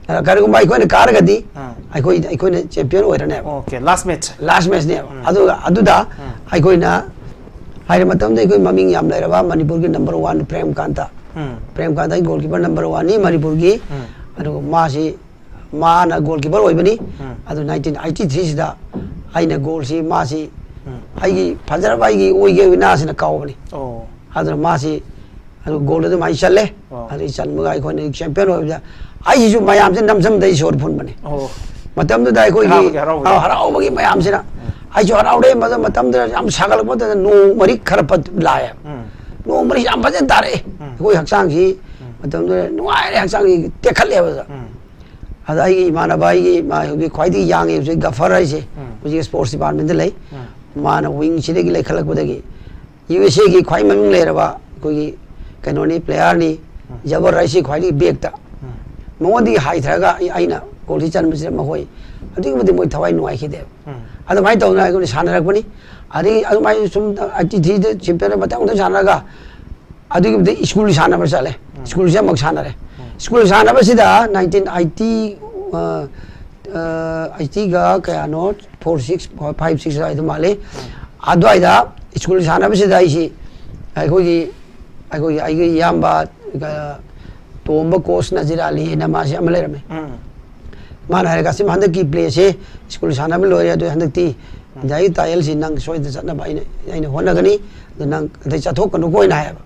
ꯑ, ꯀꯔꯤꯒꯨꯝꯕ ꯑꯩꯈꯣꯏꯅ ꯀꯥꯔꯒꯗꯤ ꯑꯥ꯫ ꯑꯩꯈꯣꯏ, ꯑꯩꯈꯣꯏꯅ champion ꯑꯣꯏꯔꯅꯦꯕ꯫ Okay, last match꯫ Last match ꯅꯦꯕ꯫ ꯎꯝ꯫ ꯑꯗꯨꯒ ꯑꯗꯨꯗ ꯎꯝ꯫ ꯑꯩꯈꯣꯏꯅ ꯍꯥꯏꯔ ꯃꯇꯝꯗ ꯑꯩꯈꯣꯏ ꯃꯃꯤꯡ ꯌꯥꯝ ꯂꯩꯔꯕ ꯃꯅꯤꯄꯨꯔꯒꯤ number one ꯄ꯭ꯔꯦꯝꯀꯥꯟꯇ꯫ ꯎꯝ꯫ ꯄ꯭ꯔꯦꯝꯀꯥꯟꯇ ꯑꯩ goalkeeper number one ꯅꯤ ꯃꯅꯤꯄꯨꯔꯒꯤ꯫ ꯎꯝ꯫ ꯑꯗꯨꯒ ꯃꯥꯁꯤ, ꯃꯥꯅ goalkeeper ꯑꯣꯏꯕꯅꯤ꯫ ꯎꯝ꯫ ꯑꯗꯨ nineteen eighty three ꯁꯤꯗ ꯑꯩꯅ goal ꯁꯤ ꯃꯥꯁꯤ ꯎꯝ꯫ ꯑꯩꯒꯤ ꯐꯖꯔꯕ ꯑꯩꯒꯤ ꯑꯣꯏꯒꯦ ꯑꯣꯏꯅꯥꯁꯤꯅ ꯀꯥꯎꯕꯅꯤ꯫ ꯑꯣ꯫ ꯑꯗꯨꯅ ꯃꯥꯁꯤ ꯑꯗꯨ goal ꯑꯗꯨꯃꯥꯏꯅ ꯆꯜꯂꯦ꯫ ꯑꯣ꯫ ꯑꯗꯨ ꯆꯟꯕꯒ ꯑꯩꯈꯣꯏꯅ champion ꯑꯣꯏꯕꯗ ꯑꯩꯁꯤꯁꯨ ꯃꯌꯥꯝꯁꯦ ꯅꯝꯁꯝꯗ ꯑꯩ ꯁꯣꯔ ꯐꯨꯟꯕꯅꯤ꯫ ꯑꯣ꯫ ꯃꯇꯝꯗꯨꯗ ꯑꯩꯈꯣꯏꯒꯤ, ꯍꯔꯥꯎꯕꯒꯤ, ꯍꯔꯥꯎꯕꯒꯤ꯫ ꯑ, ꯍꯔꯥꯎꯕꯒꯤ ꯃꯌꯥꯝꯁꯤꯅ꯫ ꯎꯝ꯫ ꯑꯩꯁꯨ ꯍꯔꯥꯎꯔꯦ꯫ ꯃꯗꯨ ꯃꯇꯝꯗꯨꯗ ꯌꯥꯝ ꯁꯥꯒꯠꯂꯛꯄ ꯃꯇꯝꯗ ꯅꯣꯡ ꯃꯔꯤꯛ ꯈꯔ ꯐꯠ-, ꯂꯥꯛꯑꯦ꯫ ꯎꯝ꯫ ꯅꯣꯡ ꯃꯔꯤꯛ ꯌꯥꯝ ꯐꯖꯅ ꯇꯥꯔꯛꯑꯦ꯫ ꯎꯝ꯫ ꯑꯩꯈꯣꯏ ꯍꯛꯆꯥꯡꯁꯤ ꯎꯝ꯫ ꯃꯇꯝꯗꯨꯗ ꯅꯨꯡꯉꯥꯏꯔꯦ, ꯍꯛꯆꯥꯡꯁꯤ ꯇꯦꯛꯈꯠꯂꯦꯕ꯫ ꯎꯝ꯫ ꯑꯗ ꯑꯩꯒꯤ ꯏꯃꯥꯟꯅꯕ, ꯑꯩꯒꯤ ꯃꯥ-, ꯍꯧꯖꯤꯛ ꯈ꯭ꯋꯥꯏꯗꯒꯤ ꯌꯥꯡꯉꯤ ꯍꯧꯖꯤꯛ ꯒꯐꯔ ꯍꯥꯏꯁꯦ, ꯎꯝ꯫ ꯍꯧꯖꯤꯛ sports department ꯇ ꯂꯩ꯫ ꯎꯝ꯫ ꯃꯥꯅ wing ꯁꯤꯗꯒꯤ ꯂꯩꯈꯠꯂꯛꯄꯗꯒꯤ USA ꯒꯤ ꯈ꯭ꯋꯥꯏ ꯃꯃꯤꯡ ꯂꯩꯔꯕ ꯑꯩꯈꯣꯏꯒꯤ ꯀꯩꯅꯣꯅꯤ, player ꯅꯤ, ꯎꯝ꯫ ꯖꯕꯔ ꯍꯥꯏꯁꯤ ꯈ꯭ꯋꯥꯏꯗꯒꯤ back ꯇ꯫ ꯎꯝ꯫ ꯃꯉꯣꯟꯗꯒꯤ ꯍꯥꯏꯊꯔꯒ ꯑꯩ ꯑꯩꯅ ꯀꯣꯜꯁꯤ ꯆꯟꯕꯁꯤꯗ ꯃꯈꯣꯏ ꯑꯗꯨꯛꯀꯤ ꯃꯇꯤꯛ ꯃꯣꯏ ꯊꯋꯥꯏ ꯅꯨꯡꯉꯥꯏꯈꯤꯗꯦꯕ꯫ ꯑꯗꯨꯃꯥꯏꯅ ꯇꯧꯗꯅ ꯑꯩꯈꯣꯏꯅ ꯁꯥꯟꯅꯔꯛꯄꯅꯤ꯫ ꯑꯗꯒꯤ ꯑꯗꯨꯃꯥꯏꯅ ꯁꯨꯝ ꯑꯥꯏ ꯇꯤ ꯊ꯭ꯔꯤꯗ ꯆꯦꯝꯄꯤꯌꯟ ꯃꯊꯪ ꯃꯊꯪ ꯁꯥꯟꯅꯔꯒ ꯑꯗꯨꯒꯤ ꯃꯇꯤꯛ ꯁ꯭ꯀꯨꯜ ꯁꯥꯟꯅꯕ ꯆꯠꯂꯦ꯫ ꯁ꯭ꯀꯨꯜꯁꯦ ꯑꯃꯨꯛ ꯁꯥꯟꯅꯔꯦ꯫ ꯁ꯭ꯀꯨꯜ ꯁꯥꯟꯅꯕꯁꯤꯗ ꯅꯥꯏꯟꯇꯤꯟ ꯑꯥꯏꯇꯤ ꯑꯥꯏꯇꯤꯒ ꯀꯌꯥꯅꯣ, ꯐꯣꯔ ꯁꯤꯛꯁ ꯐꯥꯏꯚ ꯁꯤꯛꯁ ꯑꯗꯨꯋꯥꯏꯗ ꯃꯥꯜꯂꯤ꯫ ꯑꯗꯨꯋꯥꯏꯗ ꯁ꯭ꯀꯨꯜ ꯁꯥꯟꯅꯕꯁꯤꯗ ꯑꯩꯁꯤ ꯑꯩꯈꯣꯏꯒꯤ ꯑꯩꯈꯣꯏꯒꯤ ꯑꯩꯒꯤ ꯏꯌꯥꯝꯕ ꯇꯣꯝꯕ ꯀꯣꯁ ꯅꯖꯤꯔ ꯑꯂꯤ ꯍꯥꯏꯅ ꯃꯥꯁꯤ ꯑꯃ ꯂꯩꯔꯝꯃꯦ꯫ ꯃꯥꯅ ꯍꯥꯏꯔꯒ, "ꯑꯁꯤꯃ ꯍꯟꯗꯛꯀꯤ ꯄ꯭ꯂꯦꯁꯦ ꯁ꯭ꯀꯨꯜ ꯁꯥꯟꯅꯕ ꯂꯣꯏꯔꯦ, ꯑꯗꯨ ꯍꯟꯗꯛꯇꯤ ꯏꯟꯗꯤꯌꯥꯒꯤ ꯇꯥꯏꯌꯦꯜꯁꯤ ꯅꯪ ꯁꯣꯏꯗꯅ ꯆꯠꯅꯕ ꯑꯩꯅ ꯑꯩꯅ ꯍꯣꯠꯅꯒꯅꯤ, ꯑꯗꯨ ꯅꯪ ꯑꯗꯩ ꯆꯠꯊꯣꯛꯀꯅꯨꯀꯣ" ꯑꯩꯅ ꯍꯥꯏꯌꯦꯕ꯫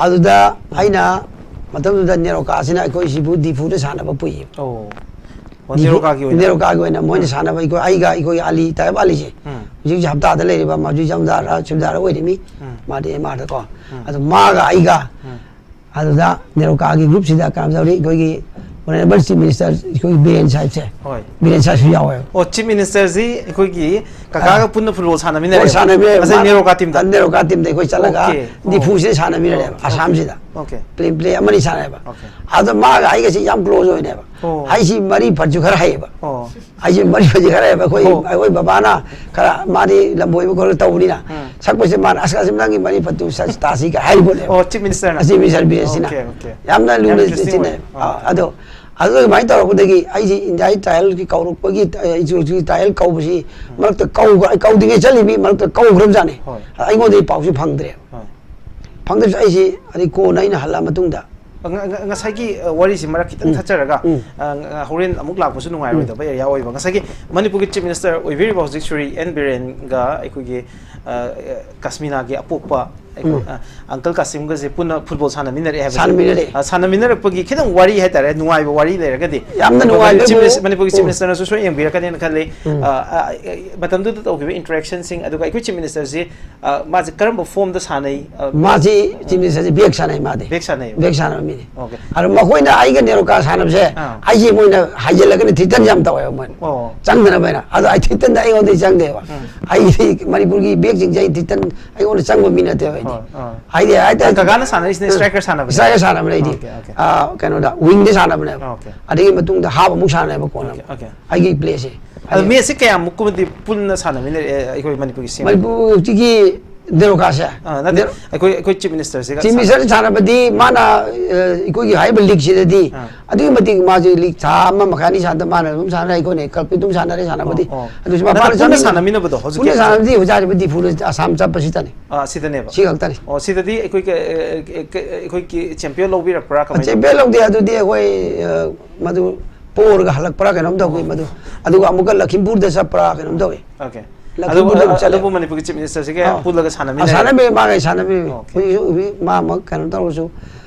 ꯑꯗꯨꯗ ꯑꯩꯅ ꯃꯇꯝꯗꯨꯗ ꯅꯦꯔꯣꯀꯥꯁꯤꯅ ꯑꯩꯈꯣꯏ ꯁꯤꯕꯨ ꯗꯤꯐꯨꯗ ꯁꯥꯟꯅꯕ ꯄꯨꯏꯌꯦꯕ꯫ ꯑꯣ, ꯅꯦꯔꯣꯀꯥꯒꯤ ꯑꯣꯏꯅ? ꯅꯦꯔꯣꯀꯥꯒꯤ ꯑꯣꯏꯅ ꯃꯣꯏꯅ ꯁꯥꯟꯅꯕ, ꯑꯩꯈꯣꯏ ꯑꯩꯒ ꯑꯩꯈꯣꯏ ꯑꯂꯤ ꯇꯥꯏꯌꯦꯕ, ꯑꯂꯤꯁꯦ ꯍꯧꯖꯤꯛ ꯍꯧꯖꯤꯛ ꯍꯞꯇꯥꯗ ꯂꯩꯔꯤꯕ, ꯃꯥ ꯍꯧꯖꯤꯛ ꯖꯝꯗꯥꯔ ꯁꯨꯕꯦꯗꯥꯔ ꯑꯣꯏꯔꯤꯃꯤ꯫ ꯃꯥꯗꯤ ꯑꯦꯝ ꯑꯥꯔꯗꯀꯣ꯫ ꯑꯗꯨ ꯃꯥꯒ ꯑꯩꯒ ꯑꯗꯨꯗ ꯅꯦꯔꯣꯀꯥꯒꯤ ꯒ꯭ꯔꯨꯞꯁꯤꯗ ꯀꯩꯅꯣ ꯇꯧꯔꯤ, ꯑꯩꯈꯣꯏꯒꯤ ꯑꯣꯅꯔꯦꯕꯜ ꯆꯤꯐ ꯃꯤꯅꯤꯁꯇꯔ ꯑꯩꯈꯣꯏꯒꯤ ꯕꯤꯔꯦꯟ ꯁꯥꯍꯦꯕꯁꯦ꯫ ꯍꯣꯏ꯫ ꯕꯤꯔꯦꯟ ꯁꯥꯍꯦꯕꯁꯨ ꯌꯥꯎꯋꯦꯕ꯫ ꯑꯣ, ꯆꯤꯐ ꯃꯤꯅꯤꯁꯇꯔꯁꯤ ꯑꯩꯈꯣꯏꯒꯤ ꯀꯀꯥꯒ ꯄꯨꯟꯅ ꯐꯨꯠꯕꯣꯜ ꯁꯥꯟꯅꯃꯤꯟꯅꯔꯦ? ꯍꯣꯏ, ꯁꯥꯟꯅꯃꯤꯟꯅꯔꯦ꯫ ꯉꯁꯥꯏ ꯃꯥ- ꯅꯦꯔꯣꯀꯥ ꯇꯤꯝꯗ? ꯅꯦꯔꯣꯀꯥ ꯇꯤꯝꯗ ꯑꯩꯈꯣꯏ ꯆꯠꯂꯒ ꯑꯣꯀꯦ꯫ ꯑꯣ꯫ ꯗꯤꯐꯨꯁꯤꯗ ꯁꯥꯟꯅꯃꯤꯟꯅꯔꯦꯕ, ꯑꯁꯥꯝꯁꯤꯗ꯫ ꯑꯣꯀꯦ꯫ ꯄ꯭ꯂꯦ ꯄ꯭ꯂꯦ ꯑꯃꯅꯤ ꯁꯥꯟꯅꯩꯕ꯫ ꯑꯣꯀꯦ꯫ ꯑꯗꯣ ꯃꯥꯒ ꯑꯩꯒꯁꯤ ꯌꯥꯝ ꯀ꯭ꯂꯣꯖ ꯑꯣꯏꯅꯦꯕ꯫ ꯑꯣ꯫ ꯑꯩꯁꯤ ꯃꯔꯤ ꯐꯠꯁꯨ ꯈꯔ ꯍꯩꯌꯦꯕ꯫ ꯑꯣ꯫ ꯑꯩꯁꯦ ꯃꯔꯤ ꯐꯠꯁꯨ ꯈꯔ ꯍꯩꯌꯦꯕ꯫ ꯑꯩꯈꯣꯏ ꯑꯣ꯫ ꯑꯩꯈꯣꯏ ꯕꯕꯥꯅ ꯈꯔ ꯃꯥꯗꯤ ꯂꯝꯕꯣꯏꯕ ꯈꯔ ꯇꯧꯕꯅꯤꯅ ꯁꯛꯄꯁꯦ ꯃꯥꯅ, "ꯑꯁ, ꯑꯁ, ꯅꯪꯒꯤ ꯃꯔꯤ ꯐꯠꯇꯨ ꯁ- ꯇꯥꯁꯤ" ꯀꯥꯏ ꯍꯥꯏꯔꯤꯕꯅꯦꯕ꯫ ꯑꯣ, ꯆꯤꯐ ꯃꯤꯅꯤꯁꯇꯔꯅ? ꯆꯤꯐ ꯃꯤꯅꯤꯁꯇꯔ ꯕꯤꯔꯦꯟꯁꯤꯅ꯫ Okay, okay. ꯌꯥꯝꯅ ꯌꯥꯝ ꯂꯨꯅ ꯏꯟꯇꯔꯦꯁꯇꯤꯡ ꯆꯤꯟꯅꯩ꯫ ꯑꯣꯏ꯫ ꯑꯣꯀꯦ꯫ ꯑꯗꯣ ꯑꯗꯨ ꯑꯗꯨꯃꯥꯏꯅ ꯇꯧꯔꯛꯄꯗꯒꯤ ꯑꯩꯁꯤ ꯏꯟꯗꯤꯌꯥꯒꯤ ꯇ꯭ꯔꯥꯏꯌꯦꯜꯒꯤ ꯀꯧꯔꯛꯄꯒꯤ, ꯑꯩ ꯍꯧꯖꯤꯛ ꯍꯧꯖꯤꯛ ꯇ꯭ꯔꯥꯏꯌꯦꯜ ꯀꯧꯕꯁꯤ ꯃꯔꯛꯇ ꯀꯧ-, ꯑꯩ ꯀꯧꯗ꯭ꯔꯤꯉꯩ ꯆꯠꯂꯤꯃꯤ, ꯃꯔꯛꯇ ꯀꯧꯈ꯭ꯔꯕꯖꯥꯠꯅꯤ꯫ ꯍꯣꯏ꯫ ꯑꯩꯉꯣꯟꯗꯗꯤ ꯄꯥꯎꯁꯤ ꯐꯪꯗ꯭ꯔꯦ꯫ ꯍꯣꯏ꯫ ꯐꯪꯗ꯭ꯔꯁꯨ ꯑꯩꯁꯤ ꯑꯗꯩ ꯀꯣꯟꯅ ꯑꯩꯅ ꯍꯜꯂꯛꯑ ꯃꯇꯨꯡꯗ ꯉ-, ꯉ-, ꯉꯁꯥꯏꯒꯤ, ꯑ, ꯋꯥꯔꯤꯁꯤ ꯃꯔꯛ ꯈꯤꯇꯪ ꯎꯝ꯫ ꯊꯠꯆꯔꯒ, ꯎꯝ꯫ ꯑ, ꯉ-, ꯍꯣꯔꯦꯟ ꯑꯃꯨꯛ ꯂꯥꯛꯄꯁꯨ ꯅꯨꯡꯉꯥꯏꯔꯣꯏꯗꯕ ꯑꯦꯔꯤꯌꯥ ꯑꯣꯏꯕ, ꯉꯁꯥꯏꯒꯤ ꯃꯅꯤꯄꯨꯔꯒꯤ ꯆꯤꯐ ꯃꯤꯅꯤꯁꯇꯔ ꯑꯣꯏꯕꯤꯔꯤꯕ ꯍꯧꯖꯤꯛ ꯁ꯭ꯔꯤ ꯑꯦꯟ ꯕꯤꯔꯦꯟꯒ ꯑꯩꯈꯣꯏꯒꯤ, ꯑ, ꯑ, ꯀꯁꯃꯤꯅꯥꯒꯤ ꯑꯄꯣꯛꯄ ꯑꯩꯈꯣꯏ, ꯎꯝ꯫ ꯑ, ꯑꯪꯀꯜ ꯀꯥꯁꯤꯝꯒꯁꯦ ꯄꯨꯟꯅ ꯐꯨꯠꯕꯣꯜ ꯁꯥꯟꯅꯃꯤꯟꯅꯔꯛꯑꯦ ꯍꯥꯏꯕꯁꯦ꯫ ꯁꯥꯟꯅꯃꯤꯟꯅꯔꯛꯑꯦ꯫ ꯑ, ꯁꯥꯟꯅꯃꯤꯟꯅꯔꯛꯄꯒꯤ ꯈꯤꯇꯪ ꯋꯥꯔꯤ ꯍꯥꯏꯇꯥꯔꯦ, ꯅꯨꯡꯉꯥꯏꯕ ꯋꯥꯔꯤ ꯂꯩꯔꯒꯗꯤ ꯌꯥꯝꯅ ꯑꯩꯈꯣꯏ ꯅꯨꯡꯉꯥꯏꯕ ꯆꯤꯐ ꯃꯤꯅꯤꯁ-, ꯎꯝ꯫ ꯃꯅꯤꯄꯨꯔꯒꯤ ꯆꯤꯐ ꯃꯤꯅꯤꯁꯇꯔꯅꯁꯨ ꯁꯣꯏ ꯌꯦꯡꯕꯤꯔꯛꯀꯅꯤꯅ ꯈꯜꯂꯤ꯫ ꯎꯝ꯫ ꯑ, ꯑ, ꯑ, ꯃꯇꯝꯗꯨꯗ ꯇꯧꯈꯤꯕ ꯏꯟꯇꯔꯦꯛꯁꯟꯁꯤꯡ, ꯑꯗꯨꯒ ꯑꯩꯈꯣꯏ ꯆꯤꯐ ꯃꯤꯅꯤꯁꯇꯔꯁꯤ, ꯑ, ꯃꯥꯁꯦ ꯀꯔꯝꯕ ꯐꯣꯝꯗ ꯁꯥꯟꯅꯩ? ꯑ, ꯃꯥꯁꯤ ꯆꯤꯐ ꯃꯤꯅꯤꯁꯇꯔꯁꯤ ꯕꯦꯛ ꯁꯥꯟꯅꯩ ꯃꯥꯗꯤ꯫ ꯕꯦꯛ ꯁꯥꯟꯅꯩ꯫ ꯕꯦꯛ ꯁꯥꯟꯅꯕ ꯃꯤꯅꯤ꯫ ꯑꯣꯀꯦ꯫ ꯑꯗꯣ ꯃꯈꯣꯏꯅ ꯑꯩꯒ ꯅꯦꯔꯣꯀꯥ ꯁꯥꯟꯅꯕꯁꯦ ꯑꯥ꯫ ꯑꯩꯁꯦ ꯃꯣꯏꯅ ꯍꯥꯏꯖꯤꯜꯂꯒꯅ ꯊꯤꯇꯟ ꯌꯥꯝ ꯇꯧꯋꯦꯕ ꯃꯣꯏꯅ꯫ ꯑꯣ꯫ ꯆꯪꯗꯅꯕ ꯍꯥꯏꯅ꯫ ꯑꯗꯣ ꯑꯩ ꯊꯤꯇꯟꯗ ꯑꯩꯉꯣꯟꯗ ꯆꯪꯗꯦꯕ꯫ ꯑꯩꯗꯤ ꯃꯅꯤꯄꯨꯔꯒꯤ ꯕꯦꯛꯁꯤꯡꯁꯦ ꯑꯩ ꯊꯤꯇꯟ ꯑꯩꯉꯣꯟꯗ ꯆꯪꯕ ꯃꯤ ꯅꯠꯇꯦꯕ ꯑꯩꯗꯤ꯫ ꯑꯥ꯫ ꯍꯥꯏꯗꯤ ꯍꯥꯏꯇꯥꯔꯦ, ꯀꯀꯥꯅ ꯁꯥꯟꯅꯔꯤꯁꯤꯅ striker ꯁꯥꯟꯅꯕꯅꯦ? Striker ꯁꯥꯟꯅꯕꯅꯦ ꯑꯩꯗꯤ꯫ Okay, okay. ꯑꯥ, ꯀꯩꯅꯣꯗ, wingꯗ ꯁꯥꯟꯅꯕꯅꯦꯕ꯫ Okay. ꯑꯗꯒꯤ ꯃꯇꯨꯡꯗ half ꯑꯃꯨꯛ ꯁꯥꯟꯅꯩꯕ ꯀꯣꯟꯅ꯫ Okay, okay. ꯑꯩꯒꯤ playꯁꯦ꯫ ꯑꯗꯣ matchꯁꯦ ꯀꯌꯥꯃꯨꯛꯀꯨꯝꯕꯗꯤ ꯄꯨꯟꯅ ꯁꯥꯟꯅꯃꯤꯟꯅꯔꯦ ꯑꯩꯈꯣꯏ ꯃꯅꯤꯄꯨꯔꯒꯤ CM? ꯃꯅꯤꯄꯨꯔ ꯍꯧꯖꯤꯛꯀꯤ ꯅꯦꯔꯣꯀꯥꯁꯦ? ꯑꯥ, ꯅꯠꯇꯦ, ꯅꯦꯔꯣ-, ꯑꯩꯈꯣꯏ, ꯑꯩꯈꯣꯏ Chief Ministerꯁꯤꯒ ꯆꯤꯐ ꯃꯤꯅꯤꯁꯇꯔ ꯁꯥꯟꯅꯕꯗꯤ ꯃꯥꯅ, ꯑ, ꯑꯩꯈꯣꯏꯒꯤ ꯍꯥꯏꯔꯤꯕ ꯂꯤꯒꯁꯤꯗꯗꯤ ꯑꯥ꯫ ꯑꯗꯨꯛꯀꯤ ꯃꯇꯤꯛ ꯃꯥꯁꯦ ꯂꯤꯒ ꯊꯥ ꯑꯃ ꯃꯈꯥꯏ ꯑꯅꯤ ꯁꯥꯟꯅꯗ ꯃꯥꯅ ꯑꯗꯨꯝ ꯁꯥꯟꯅꯔꯦ, ꯑꯩꯈꯣꯏꯅ ꯀꯜꯄꯤ ꯑꯗꯨꯝ ꯁꯥꯟꯅꯔꯦ ꯁꯥꯟꯅꯕꯗꯤ꯫ ꯑꯣ, ꯑꯣ꯫ ꯑꯗꯨꯁꯨ ꯅꯠꯇꯦ, ꯃꯄꯥꯟ ꯄꯨꯟꯅ ꯆꯠꯃꯤꯟ-, ꯁꯥꯟꯅꯃꯤꯟꯅꯕꯗꯣ ꯍꯧꯖꯤꯛꯀꯤ ꯄꯨꯟꯅ ꯁꯥꯟꯅꯕꯗꯤ ꯍꯧꯖꯤꯛ ꯍꯥꯏꯔꯤꯕ ꯗꯤꯐꯨꯗ ꯑꯁꯥꯝ ꯆꯠꯄꯁꯤꯗꯅꯤ꯫ ꯑꯥ, ꯁꯤꯗꯅꯦꯕ? ꯁꯤ ꯈꯛꯇꯅꯤ꯫ ꯑꯣ, ꯁꯤꯗꯗꯤ ꯑꯩꯈꯣꯏ ꯀ-, ꯑ, ꯑ, ꯑ, ꯑꯩꯈꯣꯏꯒꯤ ꯆꯦꯝꯄꯤꯌꯟ ꯂꯧꯕꯤꯔꯛꯄ꯭ꯔꯥ? ꯀꯃꯥꯏꯅ ꯆꯦꯝꯄꯤꯌꯟ ꯇꯧꯒꯦ? ꯂꯧꯗꯦ, ꯑꯗꯨꯗꯤ ꯑꯩꯈꯣꯏ, ꯑ, ꯃꯗꯨ ꯄꯣꯔꯒ ꯍꯜꯂꯛꯄ꯭ꯔꯥ ꯀꯩꯅꯣꯝ ꯇꯧꯈꯤ ꯑꯣ꯫ ꯃꯗꯨ꯫ ꯑꯗꯨꯒ ꯑꯃꯨꯛꯀ ꯂꯈꯤꯝꯄꯨꯔꯗ ꯆꯠꯄ꯭ꯔꯥ ꯀꯩꯅꯣꯝ ꯇꯧꯋꯤ꯫ Okay. ꯂꯈꯤꯝꯄꯨꯔꯗ ꯑꯗꯨꯕꯨ, ꯑꯃꯨꯛ ꯆꯠꯂꯦ꯫ ꯑꯗꯨꯕꯨ ꯃꯅꯤꯄꯨꯔꯒꯤ Chief Ministerꯁꯤꯒ ꯑꯥ꯫ ꯄꯨꯜꯂꯒ ꯑꯥ, ꯁꯥꯟꯅꯃꯤꯟꯅꯔꯦ? ꯁꯥꯟꯅꯃꯤꯟꯅꯩ, ꯃꯥꯒ ꯑꯩ ꯁꯥꯟꯅꯃꯤꯟꯅꯩ꯫ Okay꯫ ꯍꯧꯖꯤꯛ, ꯍꯧꯖꯤꯛ ꯃꯥ ꯑꯃꯨꯛ ꯀꯩꯅꯣ ꯇꯧꯔꯁꯨ,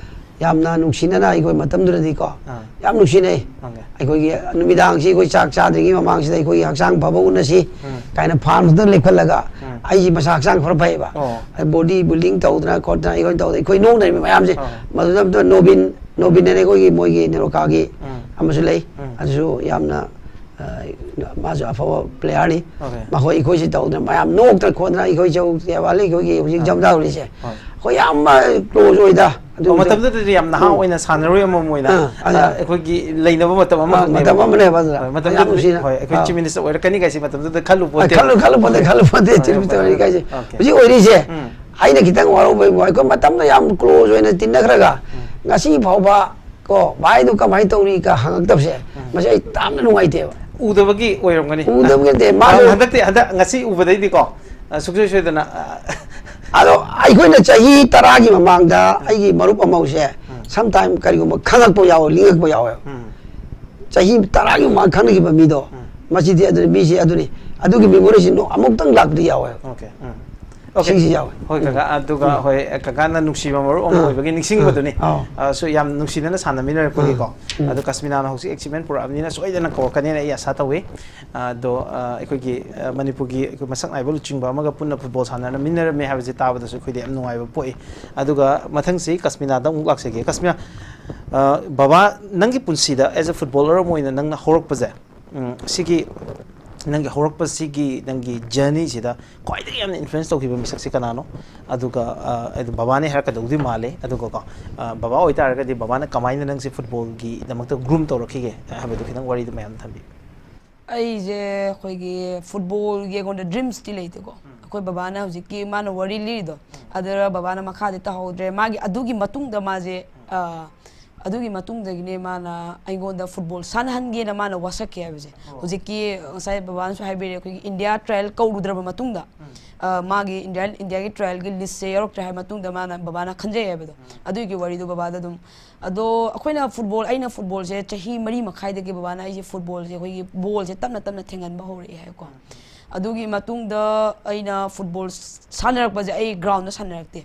ꯌꯥꯝꯅ ꯅꯨꯡꯁꯤꯅꯅ ꯑꯩꯈꯣꯏ ꯃꯇꯝꯗꯨꯗꯗꯤꯀꯣ, ꯑꯥ꯫ ꯌꯥꯝ ꯅꯨꯡꯁꯤꯅꯩ꯫ Okay꯫ ꯑꯩꯈꯣꯏꯒꯤ ꯅꯨꯃꯤꯗꯥꯡꯁꯤ ꯑꯩꯈꯣꯏ ꯆꯥꯛ ꯆꯥꯗ꯭ꯔꯤꯉꯩ ꯃꯃꯥꯡꯁꯤꯗ ꯑꯩꯈꯣꯏꯒꯤ ꯍꯛꯆꯥꯡ ꯐꯕ ꯎꯅꯁꯤ ꯎꯝ꯫ ꯀꯥꯏꯅ farmꯗ ꯂꯦꯞꯈꯠꯂꯒ, ꯎꯝ꯫ ꯑꯩꯁꯤ ꯃꯁꯥ ꯍꯛꯆꯥꯡ ꯈꯔ ꯐꯩꯌꯦꯕ꯫ ꯑꯣ꯫ ꯑꯩ body building ꯇꯧꯗꯅ ꯈꯣꯠꯇꯅ ꯑꯩꯈꯣꯏ ꯇꯧꯗꯅ ꯑꯩꯈꯣꯏ ꯅꯣꯛꯅꯔꯤꯕ ꯃꯌꯥꯝꯁꯦ꯫ ꯑꯣ꯫ ꯃꯗꯨꯗ ꯑꯝꯇ ꯅꯣꯕꯤꯟ, ꯅꯣꯕꯤꯟ ꯍꯥꯏꯅ ꯑꯩꯈꯣꯏꯒꯤ ꯃꯣꯏꯒꯤ ꯅꯦꯔꯣꯀꯥꯒꯤ ꯎꯝ꯫ ꯑꯃꯁꯨ ꯂꯩ꯫ ꯎꯝ꯫ ꯑꯗꯨꯁꯨ ꯌꯥꯝꯅ ꯑ, ꯃꯥꯁꯨ ꯑꯐꯕ playerꯅꯤ꯫ Okay꯫ ꯃꯈꯣꯏ ꯑꯩꯈꯣꯏꯁꯤ ꯇꯧꯗꯅ ꯃꯌꯥꯝ ꯅꯣꯛꯇꯅ ꯈꯣꯠꯇꯅ ꯑꯩꯈꯣꯏ ꯆꯧ ꯀꯦꯋꯥꯂꯤ ꯑꯩꯈꯣꯏꯒꯤ ꯍꯧꯖꯤꯛ ꯑꯥ꯫ ꯖꯝꯗꯥꯎꯔꯤꯁꯦ꯫ ꯍꯣꯏ꯫ ꯑꯩꯈꯣꯏ ꯌꯥꯝ, ꯑ, close ꯑꯣꯏꯗ꯫ ꯑꯗꯨ ꯑꯣ, ꯃꯇꯝꯗꯨꯗꯗꯤ ꯌꯥꯝ ꯅꯍꯥ ꯎꯝ꯫ ꯑꯣꯏꯅ ꯁꯥꯟꯅꯔꯣꯏ ꯑꯃꯃꯝ ꯑꯣꯏꯅ, ꯑꯥ, ꯑꯗ ꯑꯥ, ꯑꯩꯈꯣꯏꯒꯤ ꯂꯩꯅꯕ ꯃꯇꯝ ꯑꯥ, ꯑꯃꯈꯛꯅꯦꯕ꯫ ꯃꯇꯝ ꯑꯃꯅꯦꯕ ꯑꯗꯨꯅ꯫ ꯍꯣꯏ, ꯌꯥꯝ ꯃꯇꯝꯗꯨꯗꯗꯤ, ꯅꯨꯡꯁꯤꯅ꯫ ꯍꯣꯏ, ꯑꯩꯈꯣꯏ ꯑꯥ꯫ Chief Minister ꯑꯣꯏꯔꯛꯀꯅꯤ ꯀꯥꯏꯁꯦ ꯃꯇꯝꯗꯨꯗ ꯈꯜꯂꯨ ꯑꯥ, ꯄꯣꯠꯇꯦꯕ꯫ ꯈꯜꯂꯨ, ꯈꯜꯂꯨ ꯄꯣꯠꯇꯦ, ꯈꯜꯂꯨ ꯄꯣꯠꯇꯦ, ꯍꯣꯏ, Chief Minister ꯍꯣꯏ, ꯑꯣꯏꯔꯛꯀꯅꯤ ꯀꯥꯏꯁꯦ꯫ Okay꯫ ꯍꯧꯖꯤꯛ ꯑꯣꯏꯔꯤꯁꯦ, ꯎꯝ꯫ ꯑꯩꯅ ꯈꯤꯇꯪ ꯋꯥꯔꯧꯕ ꯑꯩꯈꯣꯏ ꯃꯇꯝꯗ ꯌꯥꯝ close ꯑꯣꯏꯅ ꯇꯤꯟꯅꯈ꯭ꯔꯒ ꯎꯝ꯫ ꯉꯁꯤ ꯐꯥꯎꯕ ꯀꯣ, "ꯚꯥꯏꯗꯨ ꯀꯃꯥꯏꯅ ꯇꯧꯔꯤ?" ꯀ ꯍꯪꯉꯛꯇꯕꯁꯦ, ꯎꯝ꯫ ꯃꯁꯤ ꯑꯩ ꯌꯥꯝꯅ ꯅꯨꯡꯉꯥꯏꯇꯦꯕ꯫ ꯎꯗꯕꯒꯤ ꯑꯣꯏꯔꯝꯒꯅꯤ꯫ ꯎꯗꯕꯒꯤ ꯅꯠꯇꯦ, ꯃꯥꯁꯨ ꯍꯟꯗꯛꯇꯤ, ꯍꯟꯗꯛ ꯉꯁꯤ ꯎꯕꯗꯩꯗꯤꯀꯣ, ꯑ, ꯁꯨꯡꯁꯣꯏ ꯁꯣꯏꯗꯅ, ꯑ, ꯑꯗꯣ ꯑꯩꯈꯣꯏꯅ ꯆꯍꯤ ꯇꯔꯥꯒꯤ ꯃꯃꯥꯡꯗ ꯎꯝ꯫ ꯑꯩꯒꯤ ꯃꯔꯨꯞ ꯑꯃꯧꯁꯦ ꯎꯝ꯫ Sometime ꯀꯔꯤꯒꯨꯝꯕ ꯈꯪꯉꯛꯄ ꯌꯥꯎꯋꯦ, ꯂꯤꯡꯉꯛꯄ ꯌꯥꯎꯋꯦ꯫ ꯎꯝ꯫ ꯆꯍꯤ ꯇꯔꯥꯒꯤ ꯃꯃꯥꯡ ꯈꯪꯅꯈꯤꯕ ꯃꯤꯗꯣ, ꯎꯝ꯫ ꯃꯁꯤꯗꯤ ꯑꯗꯨꯅꯤ, ꯃꯤꯁꯤ ꯑꯗꯨꯅꯤ꯫ ꯑꯗꯨꯒꯤ memoryꯁꯤ ꯑꯃꯨꯛꯇꯪ ꯂꯥꯛꯄꯗꯤ ꯌꯥꯎꯋꯦ꯫ Okay, ꯎꯝ꯫ Okay꯫ ꯁꯤꯒꯤꯁꯤ ꯌꯥꯎꯋꯦ꯫ ꯍꯣꯏ, ꯎꯝ꯫ ꯀꯀꯥ, ꯑꯗꯨꯒ ꯎꯝ꯫ ꯍꯣꯏ, ꯀꯀꯥꯅ ꯅꯨꯡꯁꯤꯕ ꯃꯔꯨꯞ ꯑꯃ ꯑꯥ꯫ ꯑꯣꯏꯕꯒꯤ ꯅꯤꯡꯁꯤꯡꯕꯗꯨꯅꯤ꯫ ꯑꯥ꯫ ꯑꯥ, ꯁꯨ ꯌꯥꯝ ꯅꯨꯡꯁꯤꯅꯅ ꯁꯥꯟꯅꯃꯤꯟꯅꯔꯛꯄꯒꯤꯀꯣ꯫ ꯑꯥ꯫ ꯎꯝ꯫ ꯑꯗꯣ ꯀꯁꯃꯤꯅꯥꯅ ꯍꯧꯖꯤꯛ achievement ꯄꯨꯔꯛꯑꯕꯅꯤꯅ ꯁꯣꯏꯗꯅ ꯀꯧꯔꯛꯀꯅꯤꯅ ꯑꯩ ꯑꯁꯥ ꯇꯧꯏ꯫ ꯑꯗꯣ, ꯑ, ꯑꯩꯈꯣꯏꯒꯤ, ꯑ, ꯃꯅꯤꯄꯨꯔꯒꯤ ꯑꯩꯈꯣꯏ ꯃꯁꯛ ꯅꯥꯏꯕ ꯂꯨꯆꯤꯡꯕ ꯑꯃꯒ ꯄꯨꯟꯅ football ꯁꯥꯟꯅꯔꯃꯤꯟꯅꯔꯝꯃꯦ ꯍꯥꯏꯕꯁꯦ ꯇꯥꯕꯗꯁꯨ ꯑꯩꯈꯣꯏꯗꯤ ꯌꯥꯝ ꯅꯨꯡꯉꯥꯏꯕ ꯄꯣꯛꯏ꯫ ꯑꯗꯨꯒ ꯃꯊꯪꯁꯤ ꯀꯁꯃꯤꯅꯥꯗ ꯑꯃꯨꯛ ꯂꯥꯛꯆꯒꯦ꯫ ꯀꯁꯃꯤꯅꯥ, ꯑ, ꯕꯕꯥ, ꯅꯪꯒꯤ ꯄꯨꯟꯁꯤꯗ as a footballer ꯑꯃ ꯑꯣꯏꯅ ꯅꯪꯅ ꯍꯧꯔꯛꯄꯁꯦ, ꯎꯝ, ꯁꯤꯒꯤ ꯅꯪꯒꯤ ꯍꯧꯔꯛꯄꯁꯤꯒꯤ ꯅꯪꯒꯤ ꯖꯔꯅꯤꯁꯤꯗ ꯈ꯭ꯋꯥꯏꯗꯒꯤ ꯌꯥꯝꯅ ꯏꯟꯐ꯭ꯂꯨꯌꯦꯟꯁ ꯇꯧꯈꯤꯕ ꯃꯤꯁꯛꯁꯤ ꯀꯅꯥꯅꯣ? ꯑꯗꯨꯒ ꯑ, ꯑꯗꯨ ꯕꯕꯥꯅꯦ ꯍꯥꯏꯔꯛꯀꯗꯧꯗꯤ ꯃꯥꯜꯂꯦ꯫ ꯑꯗꯨꯒꯀꯣ, ꯑ, ꯕꯕꯥ ꯑꯣꯏꯇꯥꯔꯒꯗꯤ ꯕꯕꯥꯅ ꯀꯃꯥꯏꯅ ꯅꯪꯁꯦ ꯐꯨꯠꯕꯣꯜꯒꯤꯗꯃꯛꯇ ꯒ꯭ꯔꯨꯝ ꯇꯧꯔꯛꯈꯤꯒꯦ ꯍꯥꯏꯕꯗꯨ ꯈꯤꯇꯪ ꯋꯥꯔꯤꯗꯨ ꯃꯌꯥꯝꯗ ꯊꯝꯕꯤꯌꯨ꯫ ꯑꯩꯁꯦ ꯑꯩꯈꯣꯏꯒꯤ ꯐꯨꯠꯕꯣꯜꯒꯤ ꯑꯩꯉꯣꯟꯗ ꯗ꯭ꯔꯤꯝꯁꯇꯤ ꯂꯩꯇꯦꯀꯣ꯫ ꯑꯩꯈꯣꯏ ꯕꯕꯥꯅ ꯍꯧꯖꯤꯛꯀꯤ ꯃꯥꯅ ꯋꯥꯔꯤ ꯂꯤꯔꯤꯗꯣ, ꯑꯗꯨꯗ ꯕꯕꯥꯅ ꯃꯈꯥꯗꯤ ꯇꯧꯍꯧꯗ꯭ꯔꯦ꯫ ꯃꯥꯒꯤ ꯑꯗꯨꯒꯤ ꯃꯇꯨꯡꯗ ꯃꯥꯁꯦ, ꯑ, ꯑꯗꯨꯒꯤ ꯃꯇꯨꯡꯗꯒꯤꯅꯦ ꯃꯥꯅ ꯑꯩꯉꯣꯟꯗ ꯐꯨꯠꯕꯣꯜ ꯁꯥꯟꯅꯍꯟꯒꯦꯅ ꯃꯥꯅ ꯋꯥꯁꯛꯈꯤ ꯍꯥꯏꯕꯁꯦ꯫ ꯍꯧꯖꯤꯛꯀꯤ ꯉꯁꯥꯏ ꯕꯕꯥꯅꯁꯨ ꯍꯥꯏꯕꯤꯔꯦ, ꯑꯩꯈꯣꯏꯒꯤ ꯏꯟꯗꯤꯌꯥ ꯇ꯭ꯔꯥꯏꯌꯦꯜ ꯀꯧꯔꯨꯗ꯭ꯔꯕ ꯃꯇꯨꯡꯗ, ꯑ, ꯃꯥꯒꯤ ꯏꯟꯗꯤꯌꯥ, ꯏꯟꯗꯤꯌꯥꯒꯤ ꯇ꯭ꯔꯥꯏꯌꯦꯜꯒꯤ ꯂꯤꯁꯁꯦ ꯌꯧꯔꯛꯇ꯭ꯔꯦ ꯍꯥꯏꯕ ꯃꯇꯨꯡꯗ ꯃꯥꯅ, ꯕꯕꯥꯅ ꯈꯟꯖꯩ ꯍꯥꯏꯕꯗꯣ꯫ ꯑꯗꯨꯒꯤ ꯋꯥꯔꯤꯗꯣ ꯕꯕꯥꯗ ꯑꯗꯨꯝ, ꯑꯗꯣ ꯑꯩꯈꯣꯏꯅ ꯐꯨꯠꯕꯣꯜ, ꯑꯩꯅ ꯐꯨꯠꯕꯣꯜꯁꯦ ꯆꯍꯤ ꯃꯔꯤ ꯃꯈꯥꯏꯗꯒꯤ ꯕꯕꯥꯅ ꯑꯩꯁꯦ ꯐꯨꯠꯕꯣꯜꯁꯦ, ꯑꯩꯈꯣꯏꯒꯤ ꯕꯣꯜꯁꯦ ꯇꯞꯅ ꯇꯞꯅ ꯊꯦꯡꯍꯟꯕ ꯍꯧꯔꯛꯑꯦ ꯍꯥꯏꯀꯣ꯫ ꯑꯗꯨꯒꯤ ꯃꯇꯨꯡꯗ ꯑꯩꯅ ꯐꯨꯠꯕꯣꯜ ꯁꯥꯟꯅꯔꯛꯄꯁꯦ ꯑꯩ ꯒ꯭ꯔꯥꯎꯟꯗ ꯁꯥꯟꯅꯔꯛꯇꯦ꯫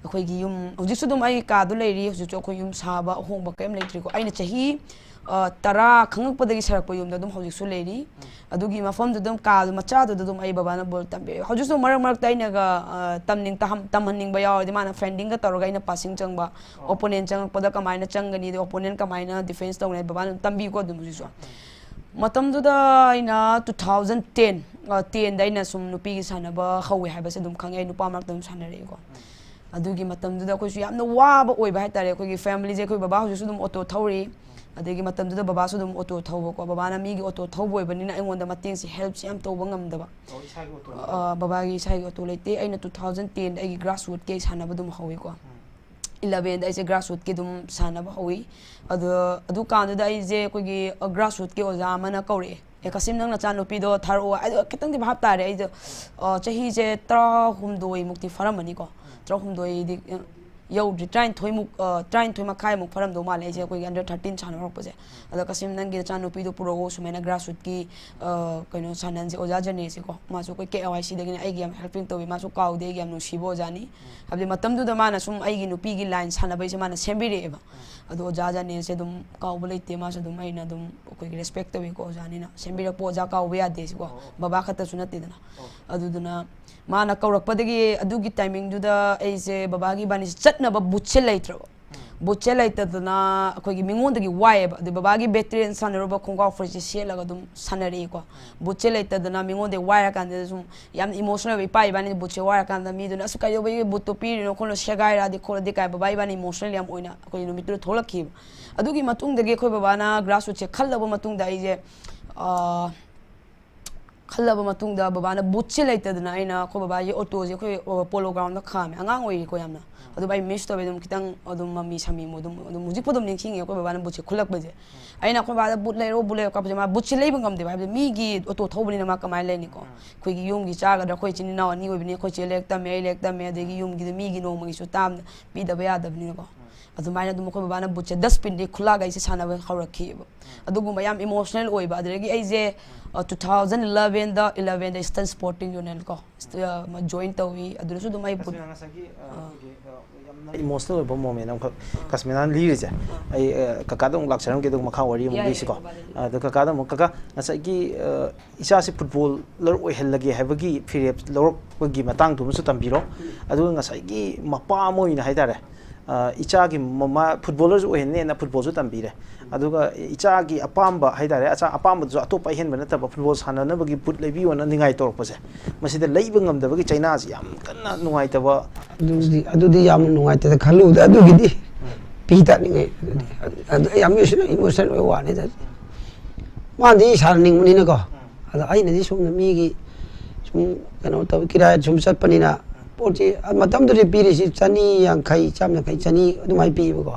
ꯑꯩꯈꯣꯏꯒꯤ ꯌꯨꯝ, ꯍꯧꯖꯤꯛꯁꯨ ꯑꯗꯨꯝ ꯑꯩ ꯀꯥꯗꯣ ꯂꯩꯔꯤ꯫ ꯍꯧꯖꯤꯛꯁꯨ ꯑꯩꯈꯣꯏ ꯌꯨꯝ ꯁꯥꯕ ꯑꯍꯣꯡꯕ ꯀꯔꯤꯝ ꯂꯩꯇ꯭ꯔꯤꯀꯣ꯫ ꯑꯩꯅ ꯆꯍꯤ, ꯑ, ꯇꯔꯥ ꯈꯪꯉꯛꯄꯗꯒꯤ ꯁꯥꯔꯛꯄ ꯌꯨꯝꯗ ꯑꯗꯨꯝ ꯍꯧꯖꯤꯛꯁꯨ ꯂꯩꯔꯤ꯫ ꯑꯗꯨꯒꯤ ꯃꯐꯝꯗꯨꯗ ꯑꯗꯨꯝ, ꯀꯥꯗꯨ ꯃꯆꯥꯗꯨꯗ ꯑꯗꯨꯝ ꯑꯩ ꯕꯕꯥꯅ ꯕꯣꯜ ꯇꯝꯕꯤꯔꯛꯑꯦ꯫ ꯍꯧꯖꯤꯛꯁꯨ ꯃꯔꯛ ꯃꯔꯛꯇ ꯑꯩꯅꯒ, ꯑ, ꯇꯝꯅꯤꯡ-, ꯇꯝꯍꯟꯅꯤꯡꯕ ꯌꯥꯎꯔꯗꯤ ꯃꯥꯅ ꯐꯦꯟꯗꯤꯡꯒ ꯇꯧꯔꯒ ꯑꯩꯅ ꯄꯥꯁꯤꯡ ꯆꯪꯕ, ꯑꯣꯄꯣꯅꯦꯟ ꯆꯪꯉꯛꯄꯗ ꯀꯃꯥꯏꯅ ꯆꯪꯒꯅꯤ, ꯑꯗꯩ ꯑꯣꯄꯣꯅꯦꯟ ꯀꯃꯥꯏꯅ ꯗꯤꯐꯦꯟꯁ ꯇꯧꯒꯅꯤ ꯍꯥꯏꯗꯤ ꯕꯕꯥꯅ ꯑꯗꯨꯝ ꯇꯝꯕꯤꯀꯣ꯫ ꯑꯗꯨꯝ ꯍꯧꯖꯤꯛꯁꯨ ꯃꯇꯝꯗꯨꯗ ꯑꯩꯅ two thousand ten, ꯑ, tenꯗ ꯑꯩꯅ ꯁꯨꯝ ꯅꯨꯄꯤꯒꯤ ꯁꯥꯟꯅꯕ ꯍꯧꯋꯦ ꯍꯥꯏꯕꯁꯦ ꯑꯗꯨꯝ ꯈꯪꯉꯦ꯫ ꯑꯩ ꯅꯨꯄꯥ ꯃꯔꯛꯇ ꯑꯗꯨꯝ ꯁꯥꯟꯅꯔꯛꯏꯀꯣ꯫ ꯑꯗꯨꯒꯤ ꯃꯇꯝꯗꯨꯗ ꯑꯩꯈꯣꯏꯁꯨ ꯌꯥꯝꯅ ꯋꯥꯕ ꯑꯣꯏꯕ ꯍꯥꯏꯇꯥꯔꯦ꯫ ꯑꯩꯈꯣꯏꯒꯤ ꯐꯦꯃꯤꯂꯤꯁꯦ, ꯑꯩꯈꯣꯏ ꯕꯕꯥ ꯍꯧꯖꯤꯛꯁꯨ ꯑꯗꯨꯝ ꯑꯣꯇꯣ ꯊꯧꯔꯤ꯫ ꯑꯗꯒꯤ ꯃꯇꯝꯗꯨꯗ ꯕꯕꯥꯁꯨ ꯑꯗꯨꯝ ꯑꯣꯇꯣ ꯊꯧꯕꯀꯣ꯫ ꯕꯕꯥꯅ ꯃꯤꯒꯤ ꯑꯣꯇꯣ ꯊꯧꯕ ꯑꯣꯏꯕꯅꯤꯅ ꯑꯩꯉꯣꯟꯗ ꯃꯇꯦꯡꯁꯦ, ꯍꯦꯜꯞꯁꯦ ꯌꯥꯝ ꯇꯧꯕ ꯉꯝꯗꯕ꯫ ꯑꯣ, ꯏꯁꯥꯒꯤ ꯑꯣꯇꯣ ꯑ, ꯕꯕꯥꯒꯤ ꯏꯁꯥꯒꯤ ꯑꯣꯇꯣ ꯂꯩꯇꯦ꯫ ꯑꯩꯅ two thousand tenꯗ ꯑꯩꯒꯤ ꯒ꯭ꯔꯥꯁꯔꯨꯠꯀꯤ ꯑꯩ ꯁꯥꯟꯅꯕ ꯑꯗꯨꯝ ꯍꯧꯋꯤꯀꯣ꯫ Elevenꯗ ꯑꯩꯁꯦ ꯒ꯭ꯔꯥꯁꯔꯨꯠꯀꯤ ꯑꯗꯨꯝ ꯁꯥꯟꯅꯕ ꯍꯧꯋꯤ꯫ ꯑꯗꯣ ꯑꯗꯨꯀꯥꯟꯗꯨꯗ ꯑꯩꯁꯦ ꯑꯩꯈꯣꯏꯒꯤ, ꯑ, ꯒ꯭ꯔꯥꯁꯔꯨꯠꯀꯤ ꯑꯣꯖꯥ ꯑꯃꯅ ꯀꯧꯔꯛꯑꯦ, "ꯑꯦ, ꯀꯁꯤꯝ, ꯅꯪ ꯅꯆꯥꯅꯨꯄꯤꯗꯣ ꯊꯥꯔꯛꯑꯣ"꯫ ꯑꯗꯣ ꯈꯤꯇꯪꯗꯤ ꯚꯥꯞ ꯇꯥꯔꯦ꯫ ꯑꯩꯗꯣ, ꯑ, ꯆꯍꯤꯁꯦ ꯇꯔꯥꯍꯨꯝꯗꯣꯏꯃꯨꯛꯇꯤ ꯐꯥꯔꯝꯃꯅꯤꯀꯣ꯫ ꯇꯔꯥꯍꯨꯝꯗꯣꯏꯗꯤ, ꯑ, ꯌꯧꯗ꯭ꯔꯤ, ꯇꯔꯥꯅꯤꯊꯣꯏꯃꯨꯛ, ꯑ, ꯇꯔꯥꯅꯤꯊꯣꯏ ꯃꯈꯥꯏꯃꯨꯛ ꯐꯥꯔꯝꯗꯧ ꯃꯥꯜꯂꯦ ꯑꯩꯁꯦ ꯑꯩꯈꯣꯏꯒꯤ under thirteen ꯁꯥꯟꯅ ꯍꯧꯔꯛꯄꯁꯦ꯫ ꯑꯗꯣ, "ꯀꯁꯤꯝ, ꯅꯪꯒꯤ ꯅꯆꯥꯅꯨꯄꯤꯗꯣ ꯄꯨꯔꯛꯑꯣ, ꯁꯨꯃꯥꯏꯅ ꯒ꯭ꯔꯥꯁꯔꯨꯠꯀꯤ, ꯑ, ꯀꯩꯅꯣ, ꯁꯥꯟꯅꯍꯟꯁꯦ, ꯑꯣꯖꯥ ꯖꯅꯦꯁꯦꯀꯣ꯫ ꯃꯥꯁꯨ ꯑꯩꯈꯣꯏ KYCꯗꯒꯤꯅꯦ, ꯑꯩꯒꯤ ꯌꯥꯝ ꯍꯦꯜꯄꯤꯡ ꯇꯧꯋꯤ, ꯃꯥꯁꯨ ꯀꯥꯎꯗꯦ, ꯑꯩꯒꯤ ꯌꯥꯝ ꯅꯨꯡꯁꯤꯕ ꯑꯣꯖꯥꯅꯤ"꯫ ꯍꯥꯏꯕꯗꯤ ꯃꯇꯝꯗꯨꯗ ꯃꯥꯅ ꯁꯨꯝ ꯑꯩꯒꯤ ꯅꯨꯄꯤꯒꯤ ꯂꯥꯏꯟ ꯁꯥꯟꯅꯕꯩꯁꯦ ꯃꯥꯅ ꯁꯦꯝꯕꯤꯔꯛꯑꯦꯕ꯫ ꯑꯗꯣ ꯑꯣꯖꯥ ꯖꯅꯦꯁꯦ ꯑꯗꯨꯝ ꯀꯥꯎꯕ ꯂꯩꯇꯦ, ꯃꯥꯁꯨ ꯑꯗꯨꯝ, ꯑꯩꯅ ꯑꯗꯨꯝ, ꯑꯩꯈꯣꯏꯒꯤ ꯔꯦꯁꯄꯦꯛ ꯇꯧꯋꯤꯀꯣ꯫ ꯑꯣꯖꯥꯅꯤꯅ ꯁꯦꯝꯕꯤꯔꯛꯄ ꯑꯣꯖꯥ ꯀꯥꯎꯕ ꯌꯥꯗꯦ ꯁꯤꯀꯣ꯫ ꯕꯕꯥ ꯈꯛꯇꯁꯨ ꯅꯠꯇꯦꯗꯅ꯫ ꯑꯗꯨꯗꯨꯅ ꯃꯥꯅ ꯀꯧꯔꯛꯄꯗꯒꯤ, ꯑꯗꯨꯒꯤ ꯇꯥꯏꯃꯤꯡꯗꯨꯗ ꯑꯩꯁꯦ ꯕꯕꯥꯒꯤ ꯏꯕꯥꯅꯤꯁꯦ ꯆꯠꯅꯕ ꯕꯨꯠꯁꯦ ꯂꯩꯇ꯭ꯔꯕ꯫ ꯕꯨꯠꯁꯦ ꯂꯩꯇꯗꯅ ꯑꯩꯈꯣꯏꯒꯤ ꯃꯤꯉꯣꯟꯗꯒꯤ ꯋꯥꯏꯑꯦꯕ꯫ ꯑꯗꯨ ꯕꯕꯥꯒꯤ ꯕꯦꯇꯔꯤꯌꯟ ꯁꯥꯟꯅꯔꯨꯕ ꯈꯣꯡꯒ꯭ꯔꯥꯎ ꯐꯨꯔꯤꯠꯁꯦ ꯁꯦꯠꯂꯒ ꯑꯗꯨꯝ ꯁꯥꯟꯅꯔꯛꯏꯀꯣ꯫ ꯕꯨꯠꯁꯦ ꯂꯩꯇꯗꯅ ꯃꯤꯉꯣꯟꯗꯒꯤ ꯋꯥꯏꯔꯀꯥꯟꯗ ꯁꯨꯝ ꯌꯥꯝ ꯏꯃꯣꯁꯅꯦꯜ ꯑꯣꯏꯕ, ꯏꯄꯥ ꯏꯕꯥꯅꯤꯅ ꯕꯨꯠꯁꯦ ꯋꯥꯏꯔꯀꯥꯟꯗ ꯃꯤꯗꯨꯅ "ꯑꯁ, ꯀꯩꯗꯧꯕꯒꯤ ꯕꯨꯠꯇꯣ ꯄꯤꯔꯤꯅꯣ ꯈꯣꯠꯂꯤꯅꯣ, ꯁꯦꯒꯥꯏꯔꯛꯑꯗꯤ ꯈꯣꯠꯂꯗꯤ" ꯀꯥꯏ ꯕꯕꯥ ꯏꯕꯥꯅꯤ ꯏꯃꯣꯁꯅꯦꯜ ꯌꯥꯝ ꯑꯣꯏꯅ ꯑꯩꯈꯣꯏ ꯅꯨꯃꯤꯠꯇꯨꯗ ꯊꯣꯛꯂꯛꯈꯤꯕ꯫ ꯑꯗꯨꯒꯤ ꯃꯇꯨꯡꯗꯒꯤ ꯑꯩꯈꯣꯏ ꯕꯕꯥꯅ ꯒ꯭ꯔꯥꯁ ꯔꯨꯠꯁꯦ ꯈꯜꯂꯕ ꯃꯇꯨꯡꯗ ꯑꯩꯁꯦ, ꯑꯥ, ꯈꯜꯂꯕ ꯃꯇꯨꯡꯗ ꯕꯕꯥꯅ ꯕꯨꯠꯁꯦ ꯂꯩꯇꯗꯅ ꯑꯩꯅ ꯑꯩꯈꯣꯏ ꯕꯕꯥꯒꯤ ꯑꯣꯇꯣꯁꯦ ꯑꯩꯈꯣꯏ, ꯑ, ꯄꯣꯂꯣ ꯒ꯭ꯔꯥꯎꯟꯗ ꯈꯥꯝꯃꯦ꯫ ꯑꯉꯥꯡ ꯑꯣꯏꯔꯤꯀꯣ ꯌꯥꯝꯅ꯫ ꯑꯗꯨ ꯑꯩ ꯃꯤꯁ ꯇꯧꯋꯦ ꯑꯗꯨꯝ ꯈꯤꯇꯪ ꯑꯗꯨꯝ ꯃꯃꯤ ꯁꯥꯃꯤ ꯑꯗꯨꯝ, ꯑꯗꯨꯝ ꯍꯧꯖꯤꯛꯐꯥꯎ ꯑꯗꯨꯝ ꯅꯤꯡꯁꯤꯡꯉꯦ ꯑꯩꯈꯣꯏ ꯕꯕꯥꯅ ꯕꯨꯠꯁꯦ ꯈꯨꯜꯂꯛꯄꯁꯦ꯫ ꯑꯩꯅ ꯑꯩꯈꯣꯏ ꯕꯕꯥꯗ "ꯕꯨꯠ ꯂꯩꯔꯛꯑꯣ, ꯕꯨꯠ ꯂꯩꯔꯛꯑꯣ" ꯀꯥꯞꯄꯁꯦ ꯃꯥ ꯕꯨꯠꯁꯦ ꯂꯩꯕ ꯉꯝꯗꯦꯕ꯫ ꯍꯥꯏꯕꯗꯤ ꯃꯤꯒꯤ ꯑꯣꯇꯣ ꯊꯧꯕꯅꯤꯅ ꯃꯥ ꯀꯃꯥꯏꯅ ꯂꯩꯅꯤꯀꯣ? ꯑꯩꯈꯣꯏꯒꯤ ꯌꯨꯝꯒꯤ ꯆꯥꯒꯗ꯭ꯔꯥ, ꯑꯩꯈꯣꯏ ꯏꯆꯤꯟ ꯏꯅꯥꯎ ꯑꯅꯤ ꯑꯣꯏꯕꯅꯤ, ꯑꯩꯈꯣꯏ ꯆꯦ ꯂꯥꯏꯔꯤꯛ ꯇꯝꯃꯦ, ꯑꯩ ꯂꯥꯏꯔꯤꯛ ꯇꯝꯃꯦ, ꯑꯗꯒꯤ ꯌꯨꯝꯒꯤꯗ ꯃꯤꯒꯤ ꯅꯣꯡꯃꯒꯤꯁꯨ ꯇꯥꯝ ꯄꯤꯗꯕ ꯌꯥꯗꯕꯅꯤꯅꯀꯣ꯫ ꯑꯗꯨꯃꯥꯏꯅ ꯑꯗꯨꯝ ꯑꯩꯈꯣꯏ ꯕꯕꯥꯅ ꯕꯨꯠꯁꯦ ꯗꯁꯕꯤꯟꯗꯒꯤ ꯈꯨꯜꯂꯛꯑꯒ ꯑꯩꯁꯦ ꯁꯥꯟꯅꯕ ꯍꯧꯔꯛꯈꯤꯑꯕ꯫ ꯑꯗꯨꯒꯨꯝꯕ ꯌꯥꯝ ꯏꯃꯣꯁꯅꯦꯜ ꯑꯣꯏꯕ꯫ ꯑꯗꯨꯗꯒꯤ ꯑꯩꯁꯦ, ꯑ, two thousand elevenꯗ, elevenꯗ Eastern Sporting Union ꯀꯣ, ꯖꯣꯏꯟ ꯇꯧꯏ꯫ ꯑꯗꯨꯗꯁꯨ ꯑꯗꯨꯝ ꯑꯩ ꯕꯨꯠ ꯑꯁꯤꯅ ꯉꯁꯥꯏꯒꯤ, ꯑ, ꯑ, ꯑꯩꯈꯣꯏꯒꯤ, ꯑ, ꯌꯥꯝꯅ ꯏꯃꯣꯁꯅꯦꯜ ꯑꯣꯏꯕ ꯃꯣꯃꯦꯟ ꯑꯃꯈꯛ ꯑꯥ꯫ ꯀꯁꯃꯤꯅꯥꯅ ꯂꯤꯔꯤꯁꯦ꯫ ꯑꯥ꯫ ꯑꯩ, ꯑ, ꯀꯀꯥꯗ ꯑꯃꯨꯛ ꯂꯥꯛꯆꯔꯝꯒꯦ, ꯑꯗꯨꯒ ꯃꯈꯥ ꯋꯥꯔꯤ ꯑꯃꯨꯛ ꯌꯥꯏ, ꯌꯥꯏ, ꯂꯤꯁꯤꯀꯣ꯫ ꯀꯀꯥꯗ ꯑꯗꯨ ꯀꯀꯥꯗ ꯑꯃꯨꯛ, "ꯀꯀꯥ, ꯉꯁꯥꯏꯒꯤ, ꯑ, ꯏꯆꯥꯁꯤ ꯐꯨꯠꯕꯣꯂꯔ ꯑꯣꯏꯍꯜꯂꯒꯦ ꯍꯥꯏꯕꯒꯤ ꯐꯤꯔꯦꯞ ꯂꯧꯔꯛꯄꯒꯤ ꯃꯇꯥꯡꯗꯨꯃꯁꯨ ꯇꯝꯕꯤꯔꯣ꯫ ꯎꯝ꯫ ꯑꯗꯨꯒ ꯉꯁꯥꯏꯒꯤ ꯃꯄꯥ ꯑꯃ ꯑꯣꯏꯅ ꯍꯥꯏꯇꯥꯔꯦ, ꯑ, ꯏꯆꯥꯒꯤ ꯃꯃꯥ ꯐꯨꯠꯕꯣꯂꯔꯁꯨ ꯑꯣꯏꯍꯟꯅꯦꯅ ꯐꯨꯠꯕꯣꯜꯁꯨ ꯇꯝꯕꯤꯔꯦ꯫ ꯑꯗꯨꯒ ꯏꯆꯥꯒꯤ ꯑꯄꯥꯝꯕ ꯍꯥꯏꯇꯥꯔꯦ, ꯑꯆꯥ-, ꯑꯄꯥꯝꯕꯗꯨꯁꯨ ꯑꯇꯣꯞꯄ ꯑꯍꯦꯟꯕ ꯅꯠꯇꯕ ꯐꯨꯠꯕꯣꯜ ꯁꯥꯟꯅꯅꯕꯒꯤ ꯕꯨꯠ ꯂꯩꯕꯤꯌꯣꯅ ꯅꯤꯡꯉꯥꯏ ꯇꯧꯔꯛꯄꯁꯦ, ꯃꯁꯤꯗ ꯂꯩꯕ ꯉꯝꯗꯕꯒꯤ ꯆꯩꯅꯥꯁꯤ ꯌꯥꯝ ꯀꯟꯅ ꯅꯨꯡꯉꯥꯏꯇꯕ꯫ ꯑꯗꯨꯗꯤ, ꯑꯗꯨꯗꯤ ꯌꯥꯝ ꯅꯨꯡꯉꯥꯏꯇꯦꯗ ꯈꯜꯂꯨꯕꯗ꯫ ꯑꯗꯨꯒꯤꯗꯤ ꯄꯤ ꯇꯥꯅꯤꯡꯉꯥꯏ꯫ ꯑꯗꯨꯗꯤ, ꯑꯗꯨ ꯌꯥꯝ ꯏꯃꯣꯁꯅꯦꯜ ꯑꯣꯏꯕ ꯋꯥꯅꯤꯗ꯫ ꯃꯥꯗꯤ ꯁꯥꯟꯅꯅꯤꯡꯕꯅꯤꯅꯀꯣ꯫ ꯑꯗꯣ ꯑꯩꯅꯗꯤ ꯁꯣꯝꯗ ꯃꯤꯒꯤ ꯁꯨꯝ ꯀꯩꯅꯣ ꯇꯧ, ꯀꯤꯔꯥꯏ ꯁꯨꯝ ꯆꯠꯄꯅꯤꯅ ꯄꯣꯠꯁꯤ ꯃꯇꯝꯗꯨꯗ ꯄꯤꯔꯤꯁꯤ ꯆꯅꯤ ꯌꯥꯡꯈꯩ, ꯆꯥꯝ ꯌꯥꯡꯈꯩ, ꯆꯅꯤ ꯑꯗꯨꯃꯥꯏꯅ ꯄꯤꯕꯀꯣ꯫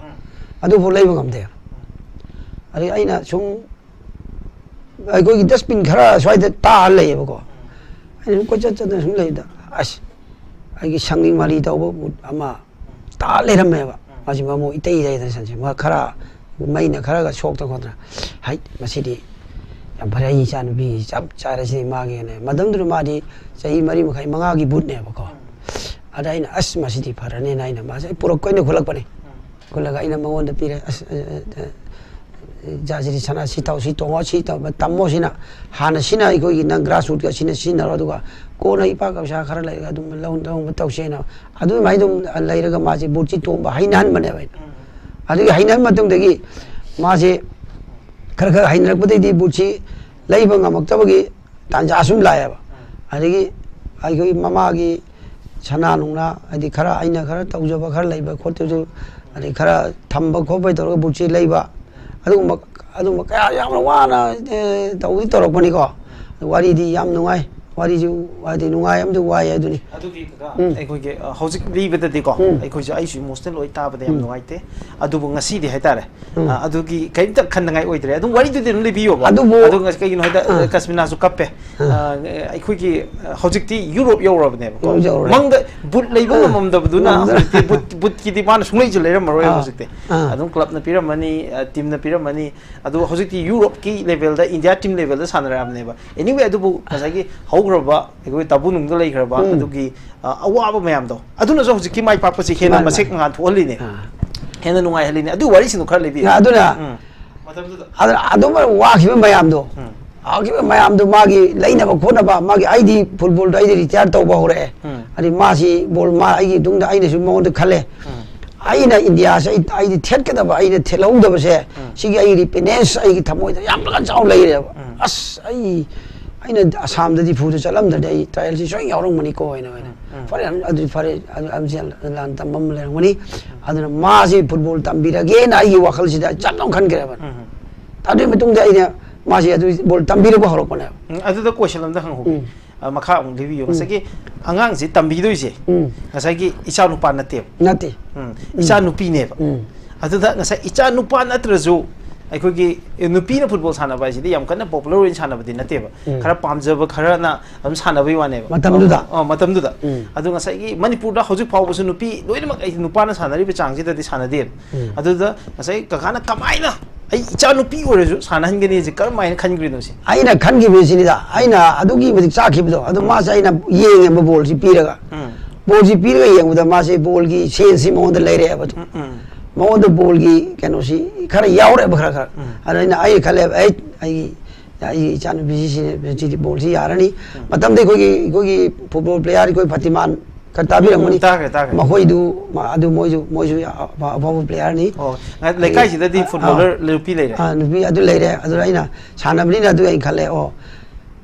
ꯑꯗꯨꯐꯥꯎ ꯂꯩꯕ ꯉꯝꯗꯦ꯫ ꯑꯗꯩ ꯑꯩꯅ ꯁꯨꯝ ꯑꯩꯈꯣꯏꯒꯤ ꯗꯁꯕꯤꯟ ꯈꯔ ꯁ꯭ꯋꯥꯏꯗ ꯇꯥꯔ ꯂꯩꯌꯦꯕꯀꯣ꯫ ꯑꯩꯅ ꯁꯨꯝ ꯀꯣꯏꯆꯠ ꯆꯠꯇꯅ ꯁꯨꯝ ꯂꯩꯕꯗ, ꯑꯁ, ꯑꯩꯒꯤ ꯁꯪꯂꯤ ꯃꯥꯂꯤ ꯇꯧꯕ ꯕꯨꯠ ꯑꯃ ꯇꯥ ꯂꯩꯔꯝꯃꯦꯕ꯫ ꯃꯥꯁꯤ ꯃꯃꯨ ꯏꯇꯩ ꯂꯩꯗꯅ ꯁꯟꯁꯦ ꯃꯥ ꯈꯔ ꯃꯩꯅ ꯈꯔꯒ ꯁꯣꯛꯇꯅ ꯈꯣꯠꯇꯅ, "ꯍꯩ, ꯃꯁꯤꯗꯤ ꯌꯥꯝ ꯐꯔꯦ, ꯑꯩ ꯏꯆꯥ ꯅꯨꯄꯤ ꯆꯞ ꯆꯥꯔꯦ ꯁꯤꯗꯤ ꯃꯥꯒꯤꯅꯦ"꯫ ꯃꯇꯝꯗꯨꯗ ꯃꯥꯗꯤ ꯆꯍꯤ ꯃꯔꯤ ꯃꯈꯥꯏ ꯃꯉꯥꯒꯤ ꯕꯨꯠꯅꯦꯕꯀꯣ꯫ ꯑꯗ ꯑꯩꯅ, "ꯑꯁ, ꯃꯁꯤꯗꯤ ꯐꯔꯅꯦꯅ" ꯑꯩꯅ ꯃꯥꯁꯦ ꯑꯩ ꯄꯨꯔꯛ-, ꯑꯩꯅ ꯈꯨꯠꯂꯛꯄꯅꯦ꯫ ꯈꯨꯠꯂꯒ ꯑꯩꯅ ꯃꯉꯣꯟꯗ ꯄꯤꯔꯦ꯫ "ꯑꯁ, ꯑ, ꯑ, ꯑ, ꯏꯆꯥꯁꯤꯗꯤ ꯁꯅꯥ ꯁꯤ ꯇꯧ, ꯁꯤ ꯇꯣꯡꯉꯣ, ꯁꯤ ꯇꯧ, ꯇꯝꯃꯣ ꯁꯤꯅ꯫ ꯍꯥꯟꯅ ꯁꯤꯅ ꯑꯩꯈꯣꯏꯒꯤ ꯅꯪ ꯒ꯭ꯔꯥꯁ ꯔꯨꯠꯀ ꯁꯤꯅ ꯁꯤꯖꯤꯟꯅꯔꯣ, ꯑꯗꯨꯒ ꯀꯣꯟꯅ ꯏꯄꯥ ꯄꯩꯁꯥ ꯈꯔ ꯂꯩꯔꯒ ꯑꯗꯨꯝ ꯂꯧ-, ꯂꯧꯅꯕ ꯇꯧꯁꯦꯅ"꯫ ꯑꯗꯨꯃꯥꯏꯅ ꯑꯗꯨꯝ ꯂꯩꯔꯒ ꯃꯥꯁꯦ ꯕꯨꯠꯁꯤ ꯇꯣꯡꯕ ꯍꯩꯅꯍꯟꯕꯅꯦꯕ ꯑꯩꯅ꯫ ꯑꯗꯒꯤ ꯍꯩꯅꯔ ꯃꯇꯨꯡꯗꯒꯤ ꯃꯥꯁꯦ ꯈꯔ ꯈꯔ ꯍꯩꯅꯔꯛꯄꯗꯩꯗꯤ ꯕꯨꯠꯁꯤ ꯂꯩꯕ ꯉꯝꯃꯛꯇꯕꯒꯤ ꯇꯥꯟꯖꯥ ꯁꯨꯝ ꯂꯥꯛꯑꯦꯕ꯫ ꯑꯗꯒꯤ ꯑꯩꯈꯣꯏ ꯃꯃꯥꯒꯤ ꯁꯅꯥ ꯅꯨꯡꯅꯥ, ꯍꯥꯏꯗꯤ ꯈꯔ ꯑꯩꯅ ꯈꯔ ꯇꯧꯖꯕ ꯈꯔ ꯂꯩꯕ ꯈꯣꯠꯇꯁꯨ, ꯑꯗꯩ ꯈꯔ ꯊꯝꯕ ꯈꯣꯠꯄꯒꯤ ꯇꯧꯔꯒ ꯕꯨꯠꯁꯤ ꯂꯩꯕ, ꯑꯗꯨꯒꯨꯝꯕ ꯑꯗꯨꯒꯨꯝꯕ ꯀꯌꯥ ꯌꯥꯝꯅ ꯋꯥꯅ ꯑꯦ, ꯇꯧꯗꯤ ꯇꯧꯔꯛꯄꯅꯤꯀꯣ꯫ ꯋꯥꯔꯤꯗꯤ ꯌꯥꯝ ꯅꯨꯡꯉꯥꯏ꯫ ꯋꯥꯔꯤꯁꯨ ꯍꯥꯏꯗꯤ ꯅꯨꯡꯉꯥꯏ ꯑꯃꯗꯤ ꯋꯥꯏ ꯍꯥꯏꯗꯨꯅꯤ꯫ ꯑꯗꯨꯗꯤ ꯀꯀꯥ, ꯎꯝ꯫ ꯑꯩꯈꯣꯏꯒꯤ ꯑ, ꯍꯧꯖꯤꯛ ꯂꯤꯕꯗꯗꯤꯀꯣ, ꯎꯝ꯫ ꯑꯩꯈꯣꯏꯁꯨ, ꯑꯩꯁꯨ ꯏꯃꯣꯁꯅꯦꯜ ꯑꯣꯏ ꯇꯥꯕꯗ ꯌꯥꯝ ꯎꯝ꯫ ꯅꯨꯡꯉꯥꯏꯇꯦ꯫ ꯑꯗꯨꯕꯨ ꯉꯁꯤꯗꯤ ꯍꯥꯏꯇꯥꯔꯦ, ꯎꯝ꯫ ꯑ, ꯑꯗꯨꯒꯤ ꯀꯔꯤꯝꯇ ꯈꯟꯅꯉꯥꯏ ꯑꯣꯏꯗ꯭ꯔꯦ꯫ ꯑꯗꯨꯝ ꯋꯥꯔꯤꯗꯨꯗꯤ ꯑꯗꯨꯝ ꯂꯤꯕꯤꯌꯣꯕ꯫ ꯑꯗꯨꯕꯨ ꯑꯗꯨ ꯉꯁꯤ ꯀꯩꯒꯤꯅꯣ ꯍꯥꯏꯗ, ꯑꯥ꯫ ꯀꯁꯃꯤꯅꯥꯁꯨ ꯀꯞꯄꯦ꯫ ꯑꯥ꯫ ꯑ, ꯑꯩꯈꯣꯏꯒꯤ, ꯑ, ꯍꯧꯖꯤꯛꯇꯤ ꯌꯨꯔꯣꯞ ꯌꯧꯔꯕꯅꯦꯕꯀꯣ꯫ ꯌꯧꯔꯦ, ꯌꯧꯔꯦ꯫ ꯃꯪꯗ ꯕꯨꯠ ꯂꯩꯕ ꯑꯥ꯫ ꯉꯝꯃꯝꯗꯕꯗꯨꯅ ꯉꯝꯗ꯭ꯔꯦ꯫ ꯍꯧꯖꯤꯛꯇꯤ ꯕꯨꯠ, ꯕꯨꯠꯀꯤꯗꯤ ꯃꯥꯅ ꯁꯨꯡꯂꯩꯁꯨ ꯂꯩꯔꯝꯃꯔꯣꯏꯕ ꯑꯥ꯫ ꯍꯧꯖꯤꯛꯇꯤ꯫ ꯑꯥ꯫ ꯑꯗꯨꯝ ꯀ꯭ꯂꯕꯅ ꯄꯤꯔꯝꯃꯅꯤ, ꯑ, ꯇꯤꯝꯅ ꯄꯤꯔꯝꯃꯅꯤ꯫ ꯑꯗꯨ ꯍꯧꯖꯤꯛꯇꯤ ꯌꯨꯔꯣꯞꯀꯤ ꯂꯦꯚꯦꯜꯗ, ꯏꯟꯗꯤꯌꯥ ꯇꯤꯝ ꯂꯦꯚꯦꯜꯗ ꯁꯥꯟꯅꯔꯛꯑꯕꯅꯦꯕ꯫ ꯑꯦꯅꯤꯋꯦ, ꯑꯗꯨꯕꯨ ꯉꯁꯥꯏꯒꯤ ꯍꯧꯈ꯭ꯔꯕ ꯑꯩꯈꯣꯏ ꯇꯥꯕꯨ ꯅꯨꯡꯗ ꯂꯩꯈ꯭ꯔꯕ ꯎꯝ꯫ ꯑꯗꯨꯒꯤ, ꯑ, ꯑꯋꯥꯕ ꯃꯌꯥꯝꯗꯣ, ꯑꯗꯨꯅꯁꯨ ꯍꯧꯖꯤꯛꯀꯤ ꯃꯥꯏ ꯄꯥꯛꯄꯁꯦ ꯍꯦꯟꯅ ꯃꯥꯅꯤ, ꯃꯁꯦꯛ ꯃꯥꯅꯤ꯫ ꯉꯥꯟ ꯊꯣꯛꯍꯜꯂꯤꯅꯦ, ꯑꯥ꯫ ꯍꯦꯟꯅ ꯅꯨꯡꯉꯥꯏꯍꯜꯂꯤꯅꯦ꯫ ꯑꯗꯨ ꯋꯥꯔꯤꯁꯤꯡꯗꯣ ꯈꯔ ꯂꯤꯕꯤꯌꯨ꯫ ꯑꯗꯨꯅ ꯎꯝ꯫ ꯃꯇꯝꯗꯨꯗ꯫ ꯑꯗꯨꯅ ꯑꯗꯨꯝ ꯋꯥꯈꯤꯕ ꯃꯌꯥꯝꯗꯣ, ꯎꯝ꯫ ꯋꯥꯈꯤꯕ ꯃꯌꯥꯝꯗꯣ ꯃꯥꯒꯤ ꯂꯩꯅꯕ ꯈꯣꯠꯅꯕ, ꯃꯥꯒꯤ ꯑꯩꯗꯤ ꯐꯨꯠꯕꯣꯜꯗ ꯑꯩꯗꯤ ꯔꯤꯇꯥꯌꯔ ꯇꯧꯕ ꯍꯧꯔꯛꯑꯦ꯫ ꯎꯝ꯫ ꯑꯗꯩ ꯃꯥꯁꯤ ꯕꯣꯜ, ꯃꯥ ꯑꯩꯒꯤ ꯇꯨꯡꯗ ꯑꯩꯅꯁꯨ ꯃꯉꯣꯟꯗ ꯈꯜꯂꯦ꯫ ꯎꯝ꯫ ꯑꯩꯅ ꯏꯟꯗꯤꯌꯥꯁꯦ ꯑꯩ, ꯑꯩꯗꯤ ꯊꯦꯠꯀꯗꯕ, ꯑꯩꯅ ꯊꯦꯠꯍꯧꯗꯕꯁꯦ, ꯎꯝ꯫ ꯁꯤꯒꯤ ꯑꯩꯒꯤ ꯔꯤꯄꯦꯅꯦꯟꯁ ꯑꯩꯒꯤ ꯊꯃꯣꯏꯗ ꯌꯥꯝ ꯀꯟꯅ ꯆꯥꯎꯅ ꯂꯩꯔꯦꯕ꯫ ꯎꯝ꯫ ꯑꯁ, ꯑꯩ, ꯑꯩꯅ ꯑꯁꯥꯝꯗ ꯗꯤꯐꯨꯗ ꯆꯠꯂꯝꯗ꯭ꯔꯗꯤ ꯑꯩ ꯇ꯭ꯔꯥꯏꯌꯦꯜꯁꯤ ꯁꯣꯏꯅ ꯌꯥꯎꯔꯝꯒꯅꯤꯀꯣ ꯍꯥꯏꯅ, ꯍꯥꯏꯅ꯫ ꯎꯝ꯫ ꯐꯔꯦ, ꯑꯗꯨꯗꯤ ꯐꯔꯦ, ꯑꯗꯨ, ꯑꯗꯨ ꯂꯥꯟ ꯇꯝꯕ ꯑꯃ ꯂꯩꯔꯝꯒꯅꯤ꯫ ꯑꯗꯨꯅ ꯃꯥꯁꯤ ꯐꯨꯠꯕꯣꯜ ꯇꯝꯕꯤꯔꯒꯦꯅ ꯑꯩꯒꯤ ꯋꯥꯈꯜꯁꯤꯗ ꯆꯞ ꯂꯥꯎꯅ ꯈꯟꯈ꯭ꯔꯦꯕ꯫ ꯎꯝ꯫ ꯑꯗꯨꯒꯤ ꯃꯇꯨꯡꯗ ꯑꯩꯅ ꯃꯥꯁꯤ ꯑꯗꯨ ꯕꯣꯜ ꯇꯝꯕꯤꯔꯛꯄ ꯍꯧꯔꯛꯄꯅꯦꯕ꯫ ꯎꯝ, ꯑꯗꯨꯗ ꯀꯣꯏꯁꯟ ꯑꯝꯇ ꯍꯪꯍꯧꯒꯦ꯫ ꯎꯝ꯫ ꯑ, ꯃꯈꯥ ꯑꯃꯨꯛ ꯂꯤꯕꯤꯌꯨ꯫ ꯎꯝ꯫ ꯉꯁꯥꯏꯒꯤ ꯑꯉꯥꯡꯁꯤ ꯇꯝꯕꯤꯗꯣꯏꯁꯦ, ꯎꯝ꯫ ꯉꯁꯥꯏꯒꯤ ꯏꯆꯥ ꯅꯨꯄꯥ ꯅꯠꯇꯦꯕ꯫ ꯅꯠꯇꯦ꯫ ꯎꯝ, ꯏꯆꯥ ꯅꯨꯄꯤꯅꯦꯕ꯫ ꯎꯝ꯫ ꯑꯗꯨꯗ ꯉꯁꯥꯏ ꯏꯆꯥ ꯅꯨꯄꯥ ꯅꯠꯇ꯭ꯔꯁꯨ ꯑꯩꯈꯣꯏꯒꯤ, ꯑꯦ, ꯅꯨꯄꯤꯅ ꯐꯨꯠꯕꯣꯜ ꯁꯥꯟꯅꯕ ꯍꯥꯏꯁꯤꯗꯤ ꯌꯥꯝ ꯀꯟꯅ ꯄꯣꯄꯨꯂꯔ ꯑꯣꯏꯅ ꯁꯥꯟꯅꯕꯗꯤ ꯅꯠꯇꯦꯕ꯫ ꯎꯝ꯫ ꯈꯔ ꯄꯥꯝꯖꯕ ꯈꯔꯅ ꯑꯗꯨꯝ ꯁꯥꯟꯅꯕꯩ ꯋꯥꯅꯦꯕ꯫ ꯃꯇꯝꯗꯨꯗ? ꯑ, ꯃꯇꯝꯗꯨꯗ꯫ ꯎꯝ꯫ ꯑꯗꯨ ꯉꯁꯥꯏꯒꯤ ꯃꯅꯤꯄꯨꯔꯗ ꯍꯧꯖꯤꯛ ꯐꯥꯎꯕꯁꯨ ꯅꯨꯄꯤ ꯂꯣꯏꯅꯃꯛ ꯑꯩ ꯅꯨꯄꯥꯅ ꯁꯥꯟꯅꯔꯤꯕ ꯆꯥꯡꯁꯤꯗꯗꯤ ꯁꯥꯟꯅꯗꯦꯕ꯫ ꯎꯝ꯫ ꯑꯗꯨꯗ ꯉꯁꯥꯏ ꯀꯀꯥꯅ ꯀꯃꯥꯏꯅ ꯑꯩ ꯏꯆꯥ ꯅꯨꯄꯤ ꯑꯣꯏꯔꯁꯨ ꯁꯥꯟꯅꯍꯟꯒꯅꯤ ꯁꯤ ꯀꯔꯝ ꯍꯥꯏꯅ ꯈꯟꯈ꯭ꯔꯤꯅꯣ ꯁꯤ? ꯑꯩꯅ ꯈꯟꯈꯤꯕꯁꯤꯅꯤꯗ, ꯑꯩꯅ ꯑꯗꯨꯒꯤ ꯃꯇꯤꯛ ꯆꯥꯈꯤꯕꯗꯣ, ꯑꯗꯨ ꯃꯥꯁꯦ ꯑꯩꯅ ꯌꯦꯡꯉꯦꯕ ꯕꯣꯜꯁꯤ ꯄꯤꯔꯒ꯫ ꯎꯝ꯫ ꯕꯣꯜꯁꯤ ꯄꯤꯔꯒ ꯌꯦꯡꯕꯗ ꯃꯥꯁꯦ ꯕꯣꯜꯒꯤ ꯁꯦꯟꯁꯁꯤ ꯃꯉꯣꯟꯗ ꯂꯩꯔꯛꯑꯦꯕ ꯑꯗꯨꯝ꯫ ꯎꯝ, ꯎꯝ꯫ ꯃꯉꯣꯟꯗ ꯕꯣꯜꯒꯤ ꯀꯩꯅꯣꯁꯤ ꯈꯔ ꯌꯥꯎꯔꯛꯑꯦꯕ ꯈꯔ ꯈꯔ꯫ ꯎꯝ꯫ ꯑꯗ ꯑꯩꯅ, ꯑꯩꯅ ꯈꯜꯂꯦꯕ, "ꯑꯩ, ꯑꯩꯒꯤ, ꯑꯩꯒꯤ ꯏꯆꯥꯅꯨꯄꯤꯁꯤ ꯁꯤꯗꯤ ꯕꯣꯜꯁꯤ ꯌꯥꯔꯅꯤ"꯫ ꯎꯝ꯫ ꯃꯇꯝꯗ ꯑꯩꯈꯣꯏꯒꯤ, ꯑꯩꯈꯣꯏꯒꯤ ꯐꯨꯠꯕꯣꯜ ꯄ꯭ꯂꯦꯌꯥꯔ ꯑꯩꯈꯣꯏ ꯐꯇꯤꯃꯥꯟ ꯈꯔ ꯇꯥꯕꯤꯔꯝꯒꯅꯤ꯫ ꯎꯝ, ꯇꯥꯈ꯭ꯔꯦ, ꯇꯥꯈ꯭ꯔꯦ꯫ ꯃꯈꯣꯏꯗꯨ ꯃ- ꯑꯗꯨ ꯃꯣꯏꯁꯨ ꯃꯣꯏꯁꯨ ꯑꯐ- ꯑꯐꯕ player ꯅꯤ꯫ ꯑꯣ, ꯉ- ꯂꯩꯀꯥꯏꯁꯤꯗꯗꯤ ꯑ- footballer ꯅꯨꯄꯤ ꯂꯩꯔꯦ꯫ ꯑ, ꯅꯨꯄꯤ ꯑꯗꯨ ꯂꯩꯔꯦ꯫ ꯑꯗꯨꯅ ꯑꯩꯅ ꯁꯥꯟꯅꯕꯅꯤꯅ ꯑꯗꯨ ꯑꯩꯅ ꯈꯜꯂꯦ꯫ ꯑꯣ,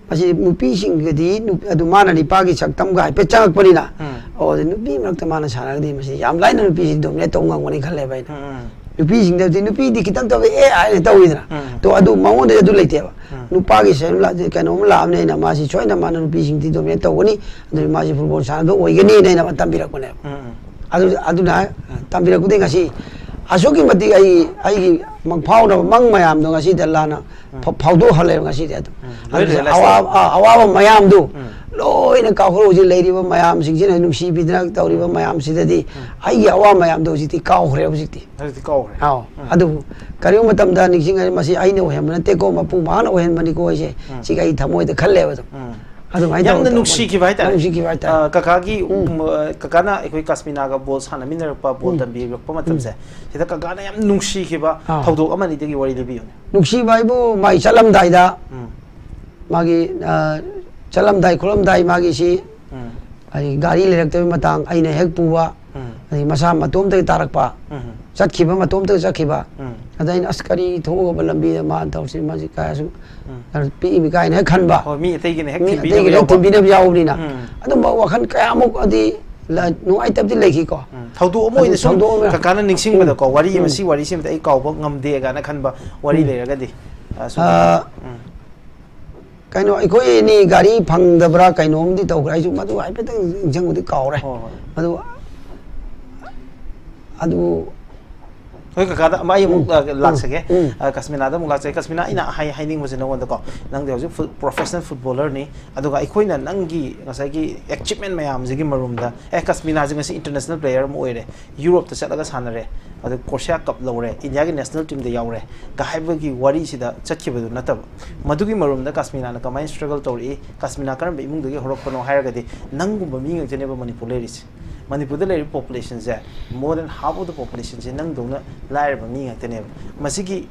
ꯃꯁꯤ ꯅꯨꯄꯤꯁꯤꯡꯒꯗꯤ ꯅꯨ- ꯑꯗꯨ ꯃꯥꯅ ꯅꯤꯄꯥꯒꯤ ꯁꯛꯇꯝꯒ ꯍꯥꯏꯐꯦꯠ ꯆꯪꯉꯛꯄꯅꯤꯅ꯫ ꯎꯝ꯫ ꯑꯣ, ꯑꯗꯨ ꯅꯨꯄꯤ ꯃꯔꯛꯇ ꯃꯥꯅ ꯁꯥꯟꯅꯔꯒꯗꯤ ꯃꯁꯤ ꯌꯥꯝ ꯂꯥꯏꯅ ꯅꯨꯄꯤꯁꯤ dominate ꯇꯧꯕ ꯉꯝꯒꯅꯤ ꯈꯜꯂꯦꯕ ꯑꯩꯅ꯫ ꯎꯝ, ꯎꯝ꯫ ꯅꯨꯄꯤꯁꯤꯡꯗꯗꯤ ꯅꯨꯄꯤꯗꯤ ꯈꯤꯇꯪ ꯇꯧꯋꯦ ꯑꯦ ꯍꯥꯏꯅ ꯇꯧꯋꯤꯗꯅ꯫ ꯎꯝ꯫ ꯇꯣ ꯑꯗꯨ ꯃꯉꯣꯟꯗꯗꯤ ꯑꯗꯨ ꯂꯩꯇꯦꯕ꯫ ꯎꯝ꯫ ꯅꯨꯄꯥꯒꯤ ꯁꯦꯟ ꯂꯥꯛ- ꯀꯩꯅꯣꯝ ꯂꯥꯛꯑꯕꯅꯤ ꯑꯩꯅ ꯃꯥꯁꯤ ꯁꯣꯏꯅ ꯃꯥꯅ ꯅꯨꯄꯤꯁꯤꯡꯗꯤ dominate ꯇꯧꯒꯅꯤ꯫ ꯑꯗꯨꯅ ꯃꯥꯁꯤ football ꯁꯥꯟꯅꯕ ꯑꯣꯏꯒꯅꯤꯅ ꯑꯩꯅ ꯇꯝꯕꯤꯔꯛꯄꯅꯦꯕ꯫ ꯎꯝ, ꯎꯝ꯫ ꯑꯗꯨ ꯑꯗꯨꯅ ꯇꯝꯕꯤꯔꯛꯄꯗꯒꯤ ꯉꯁꯤ ꯑꯁꯨꯛꯀꯤ ꯃꯇꯤꯛ ꯑꯩ ꯑꯩꯒꯤ ꯃꯪꯐꯥꯎꯅꯕ ꯃꯪ ꯃꯌꯥꯝꯗꯣ ꯉꯁꯤꯗ ꯂꯥꯟꯅ ꯐ- ꯐꯥꯎꯗꯣꯛꯍꯜꯂꯦꯕ ꯉꯁꯤꯗꯤ꯫ ꯑꯗꯨ ꯎꯝ, ꯂꯣꯏ ꯑꯗꯨꯅ realize ꯑꯋꯥꯕ ꯇꯧꯔꯦ꯫ ꯑ- ꯑꯋꯥꯕ ꯃꯌꯥꯝꯗꯣ ꯎꯝ꯫ ꯂꯣꯏꯅ ꯀꯥꯎꯈ꯭ꯔꯦ꯫ ꯍꯧꯖꯤꯛ ꯂꯩꯔꯤꯕ ꯃꯌꯥꯝꯁꯤꯡꯁꯤꯅ ꯅꯨꯡꯁꯤꯕꯤꯗꯅ ꯇꯧꯔꯤꯕ ꯃꯌꯥꯝꯁꯤꯗꯗꯤ ꯑꯩꯒꯤ ꯑꯋꯥꯕ ꯃꯌꯥꯝꯗꯣ ꯍꯧꯖꯤꯛꯇꯤ ꯀꯥꯎꯈ꯭ꯔꯦ ꯍꯧꯖꯤꯛꯇꯤ꯫ ꯍꯧꯖꯤꯛꯇꯤ ꯀꯥꯎꯈ꯭ꯔꯦ꯫ ꯑꯥꯎ꯫ ꯑꯗꯨꯕꯨ ꯀꯔꯤꯒꯨꯝꯕ ꯃꯇꯝꯗ ꯅꯤꯡꯁꯤꯡꯉꯔꯤ, ꯃꯁꯤ ꯑꯩꯅ ꯑꯣꯏꯍꯟꯕ ꯅꯠꯇꯦꯀꯣ, ꯃꯄꯨ ꯃꯥꯅ ꯑꯣꯏꯍꯟꯕꯅꯤꯀꯣ ꯑꯩꯁꯦ꯫ ꯁꯤꯒꯤ ꯑꯩ ꯊꯃꯣꯏꯗ ꯈꯜꯂꯦꯕ ꯑꯗꯨꯝ꯫ ꯎꯝ꯫ ꯑꯗꯨꯃꯥꯏꯅ ꯌꯥꯝꯅ ꯇꯧꯔꯒ ꯅꯨꯡꯁꯤꯈꯤꯕ ꯍꯥꯏꯇꯥꯔꯦ꯫ ꯅꯨꯡꯁꯤꯈꯤꯕ ꯍꯥꯏꯇꯥꯔꯦ꯫ ꯑ, ꯀꯀꯥꯒꯤ ꯎꯝ, ꯑ, ꯀꯀꯥꯅ ꯑꯩꯈꯣꯏ ꯀꯥꯁꯃꯤꯅꯥꯒ ꯕꯣꯜ ꯁꯥꯟꯅꯃꯤꯟꯅꯔꯛꯄ, ꯕꯣꯜ ꯇꯝꯕꯤꯔꯛꯄ ꯃꯇꯝꯁꯦ, ꯁꯤꯗ ꯀꯀꯥꯅ ꯌꯥꯝ ꯅꯨꯡꯁꯤꯈꯤꯕ ꯑꯥ꯫ ꯊꯧꯗꯣꯛ ꯑꯃ ꯑꯅꯤꯗꯒꯤ ꯋꯥꯔꯤ ꯂꯤꯕꯤꯌꯨꯅꯦ꯫ ꯅꯨꯡꯁꯤꯕ ꯍꯥꯏꯕꯨ ꯃꯥꯏ ꯆꯠꯂꯝꯗꯥꯏꯗ ꯎꯝ꯫ ꯃꯥꯒꯤ ꯑ, ꯆꯠꯂꯝꯗꯥꯏ ꯈꯣꯠꯂꯝꯗꯥꯏ ꯃꯥꯒꯤꯁꯤ ꯎꯝ꯫ ꯑꯩ ꯒꯥꯔꯤ ꯂꯩꯔꯛꯇꯕꯩ ꯃꯇꯥꯡ, ꯑꯩꯅ ꯍꯦꯛ ꯄꯨꯕ, ꯎꯝ꯫ ꯑꯗꯩ ꯃꯁꯥ ꯃꯇꯣꯝꯇꯒꯤ ꯇꯥꯔꯛꯄ, ꯎꯝ꯫ ꯆꯠꯈꯤꯕ ꯃꯇꯣꯝꯇꯒ ꯆꯠꯈꯤꯕ꯫ ꯎꯝ꯫ ꯑꯗ ꯑꯩꯅ ꯑꯁ ꯀꯔꯤ ꯊꯣꯛꯑꯒꯕ ꯂꯝꯕꯤꯗ ꯃꯥꯅ ꯇꯧꯔꯤꯁꯤ, ꯃꯥꯁꯤ ꯀꯥꯏꯁꯨ ꯎꯝ꯫ ꯀꯩꯅꯣ ꯄꯤꯛꯏꯃꯤ ꯀꯥꯏꯅ ꯍꯦꯛ ꯈꯟꯕ꯫ ꯍꯣꯏ, ꯃꯤ ꯑꯇꯩꯒꯤꯅ ꯍꯦꯛ ꯃꯤ ꯊꯤꯟꯕꯤꯅꯕ ꯑꯇꯩꯒꯤꯅ ꯍꯦꯛ ꯌꯥꯎꯕ꯫ ꯊꯤꯟꯕꯤꯅꯕ ꯌꯥꯎꯕꯅꯤꯅ꯫ ꯎꯝ꯫ ꯑꯗꯨꯝꯕ ꯋꯥꯈꯜ ꯀꯌꯥꯃꯨꯛ ꯑꯗꯤ ꯂ- ꯅꯨꯡꯉꯥꯏꯇꯕꯗꯤ ꯂꯩꯈꯤꯀꯣ꯫ ꯎꯝ꯫ ꯊꯧꯗꯣꯛ ꯑꯃ ꯑꯗꯨ ꯑꯣꯏꯅ ꯁꯨꯝ ꯊꯧꯗꯣꯛ ꯑꯃ ꯀꯀꯥꯅ ꯅꯤꯡꯁꯤꯡꯕꯗꯀꯣ, ꯎꯝ꯫ ꯋꯥꯔꯤ ꯑꯃ, ꯎꯝ꯫ ꯁꯤ ꯋꯥꯔꯤꯁꯤꯃꯗꯤ ꯑꯩ ꯀꯥꯎꯕ ꯉꯝꯗꯦ ꯀꯥꯏꯅ ꯈꯟꯕ ꯋꯥꯔꯤ ꯎꯝ꯫ ꯂꯩꯔꯒꯗꯤ, ꯑ, ꯁꯨꯝ꯫ ꯑ, ꯎꯝ꯫ ꯀꯩꯅꯣ ꯑꯩꯈꯣꯏ ꯑꯅꯤ ꯒꯥꯔꯤ ꯐꯪꯗꯕ꯭ꯔꯥ ꯀꯩꯅꯣꯝꯗꯤ ꯇꯧꯈ꯭ꯔꯦ, ꯑꯩꯁꯨ ꯃꯗꯨ ꯍꯥꯏꯐꯦꯠꯇꯪ ꯅꯤꯡꯁꯤꯡꯕꯗꯤ ꯀꯥꯎꯔꯦ꯫ ꯍꯣꯏ, ꯍꯣꯏ꯫ ꯑꯗꯨ ꯑꯗꯨ ꯍꯣꯏ ꯀꯀꯥꯗ ꯑꯃ ꯑꯩ ꯑꯃꯨꯛ, ꯎꯝ, ꯑ, ꯎꯝ, ꯂꯥꯛꯆꯒꯦ꯫ ꯎꯝ꯫ ꯑ, ꯀꯁꯃꯤꯅꯥꯗ ꯑꯃꯨꯛ ꯂꯥꯛꯆꯒꯦ꯫ ꯀꯁꯃꯤꯅꯥ, ꯑꯩꯅ ꯍꯥꯏ-, ꯍꯥꯏꯅꯤꯡꯕꯁꯦ ꯅꯉꯣꯟꯗꯀꯣ, ꯅꯪꯗꯤ ꯍꯧꯖꯤꯛ ꯐꯨ-, professional footballerꯅꯤ, ꯑꯗꯨꯒ ꯑꯩꯈꯣꯏꯅ ꯅꯪꯒꯤ ꯉꯁꯥꯏꯒꯤ achievement ꯃꯌꯥꯝꯁꯤꯒꯤ ꯃꯔꯨꯝꯗ, "ꯑꯦ, ꯀꯁꯃꯤꯅꯥꯁꯦ ꯉꯁꯤ international player ꯑꯃ ꯑꯣꯏꯔꯦ, ꯌꯨꯔꯣꯞꯇ ꯆꯠꯂꯒ ꯁꯥꯟꯅꯔꯦ, ꯑꯗꯨ ꯀꯣꯔꯁꯤꯌꯥ ꯀꯞ ꯂꯧꯔꯦ, ꯏꯟꯗꯤꯌꯥꯒꯤ national teamꯗ ꯌꯥꯎꯔꯦ" ꯀ ꯍꯥꯏꯕꯒꯤ ꯋꯥꯔꯤꯁꯤꯗ ꯆꯠꯈꯤꯕꯗꯨ ꯅꯠꯇꯕ, ꯃꯗꯨꯒꯤ ꯃꯔꯨꯝꯗ ꯀꯁꯃꯤꯅꯥꯅ ꯀꯃꯥꯏꯅ struggle ꯇꯧꯔꯛꯏ, ꯀꯁꯃꯤꯅꯥ ꯀꯔꯝꯕ ꯏꯃꯨꯡꯗꯒꯤ ꯍꯧꯔꯛꯄꯅꯣ ꯍꯥꯏꯔꯒꯗꯤ, ꯅꯪꯒꯨꯝꯕ ꯃꯤ ꯉꯥꯛꯇꯅꯦꯕ ꯃꯅꯤꯄꯨꯔ ꯂꯩꯔꯤꯁꯦ꯫ ꯃꯅꯤꯄꯨꯔꯗ ꯂꯩꯔꯤꯕ populationꯁꯦ, more than half of the populationꯁꯦ ꯅꯪꯗꯧꯅ ꯂꯥꯏꯔꯕ ꯃꯤ ꯉꯥꯛꯇꯅꯦꯕ꯫ ꯃꯁꯤꯒꯤ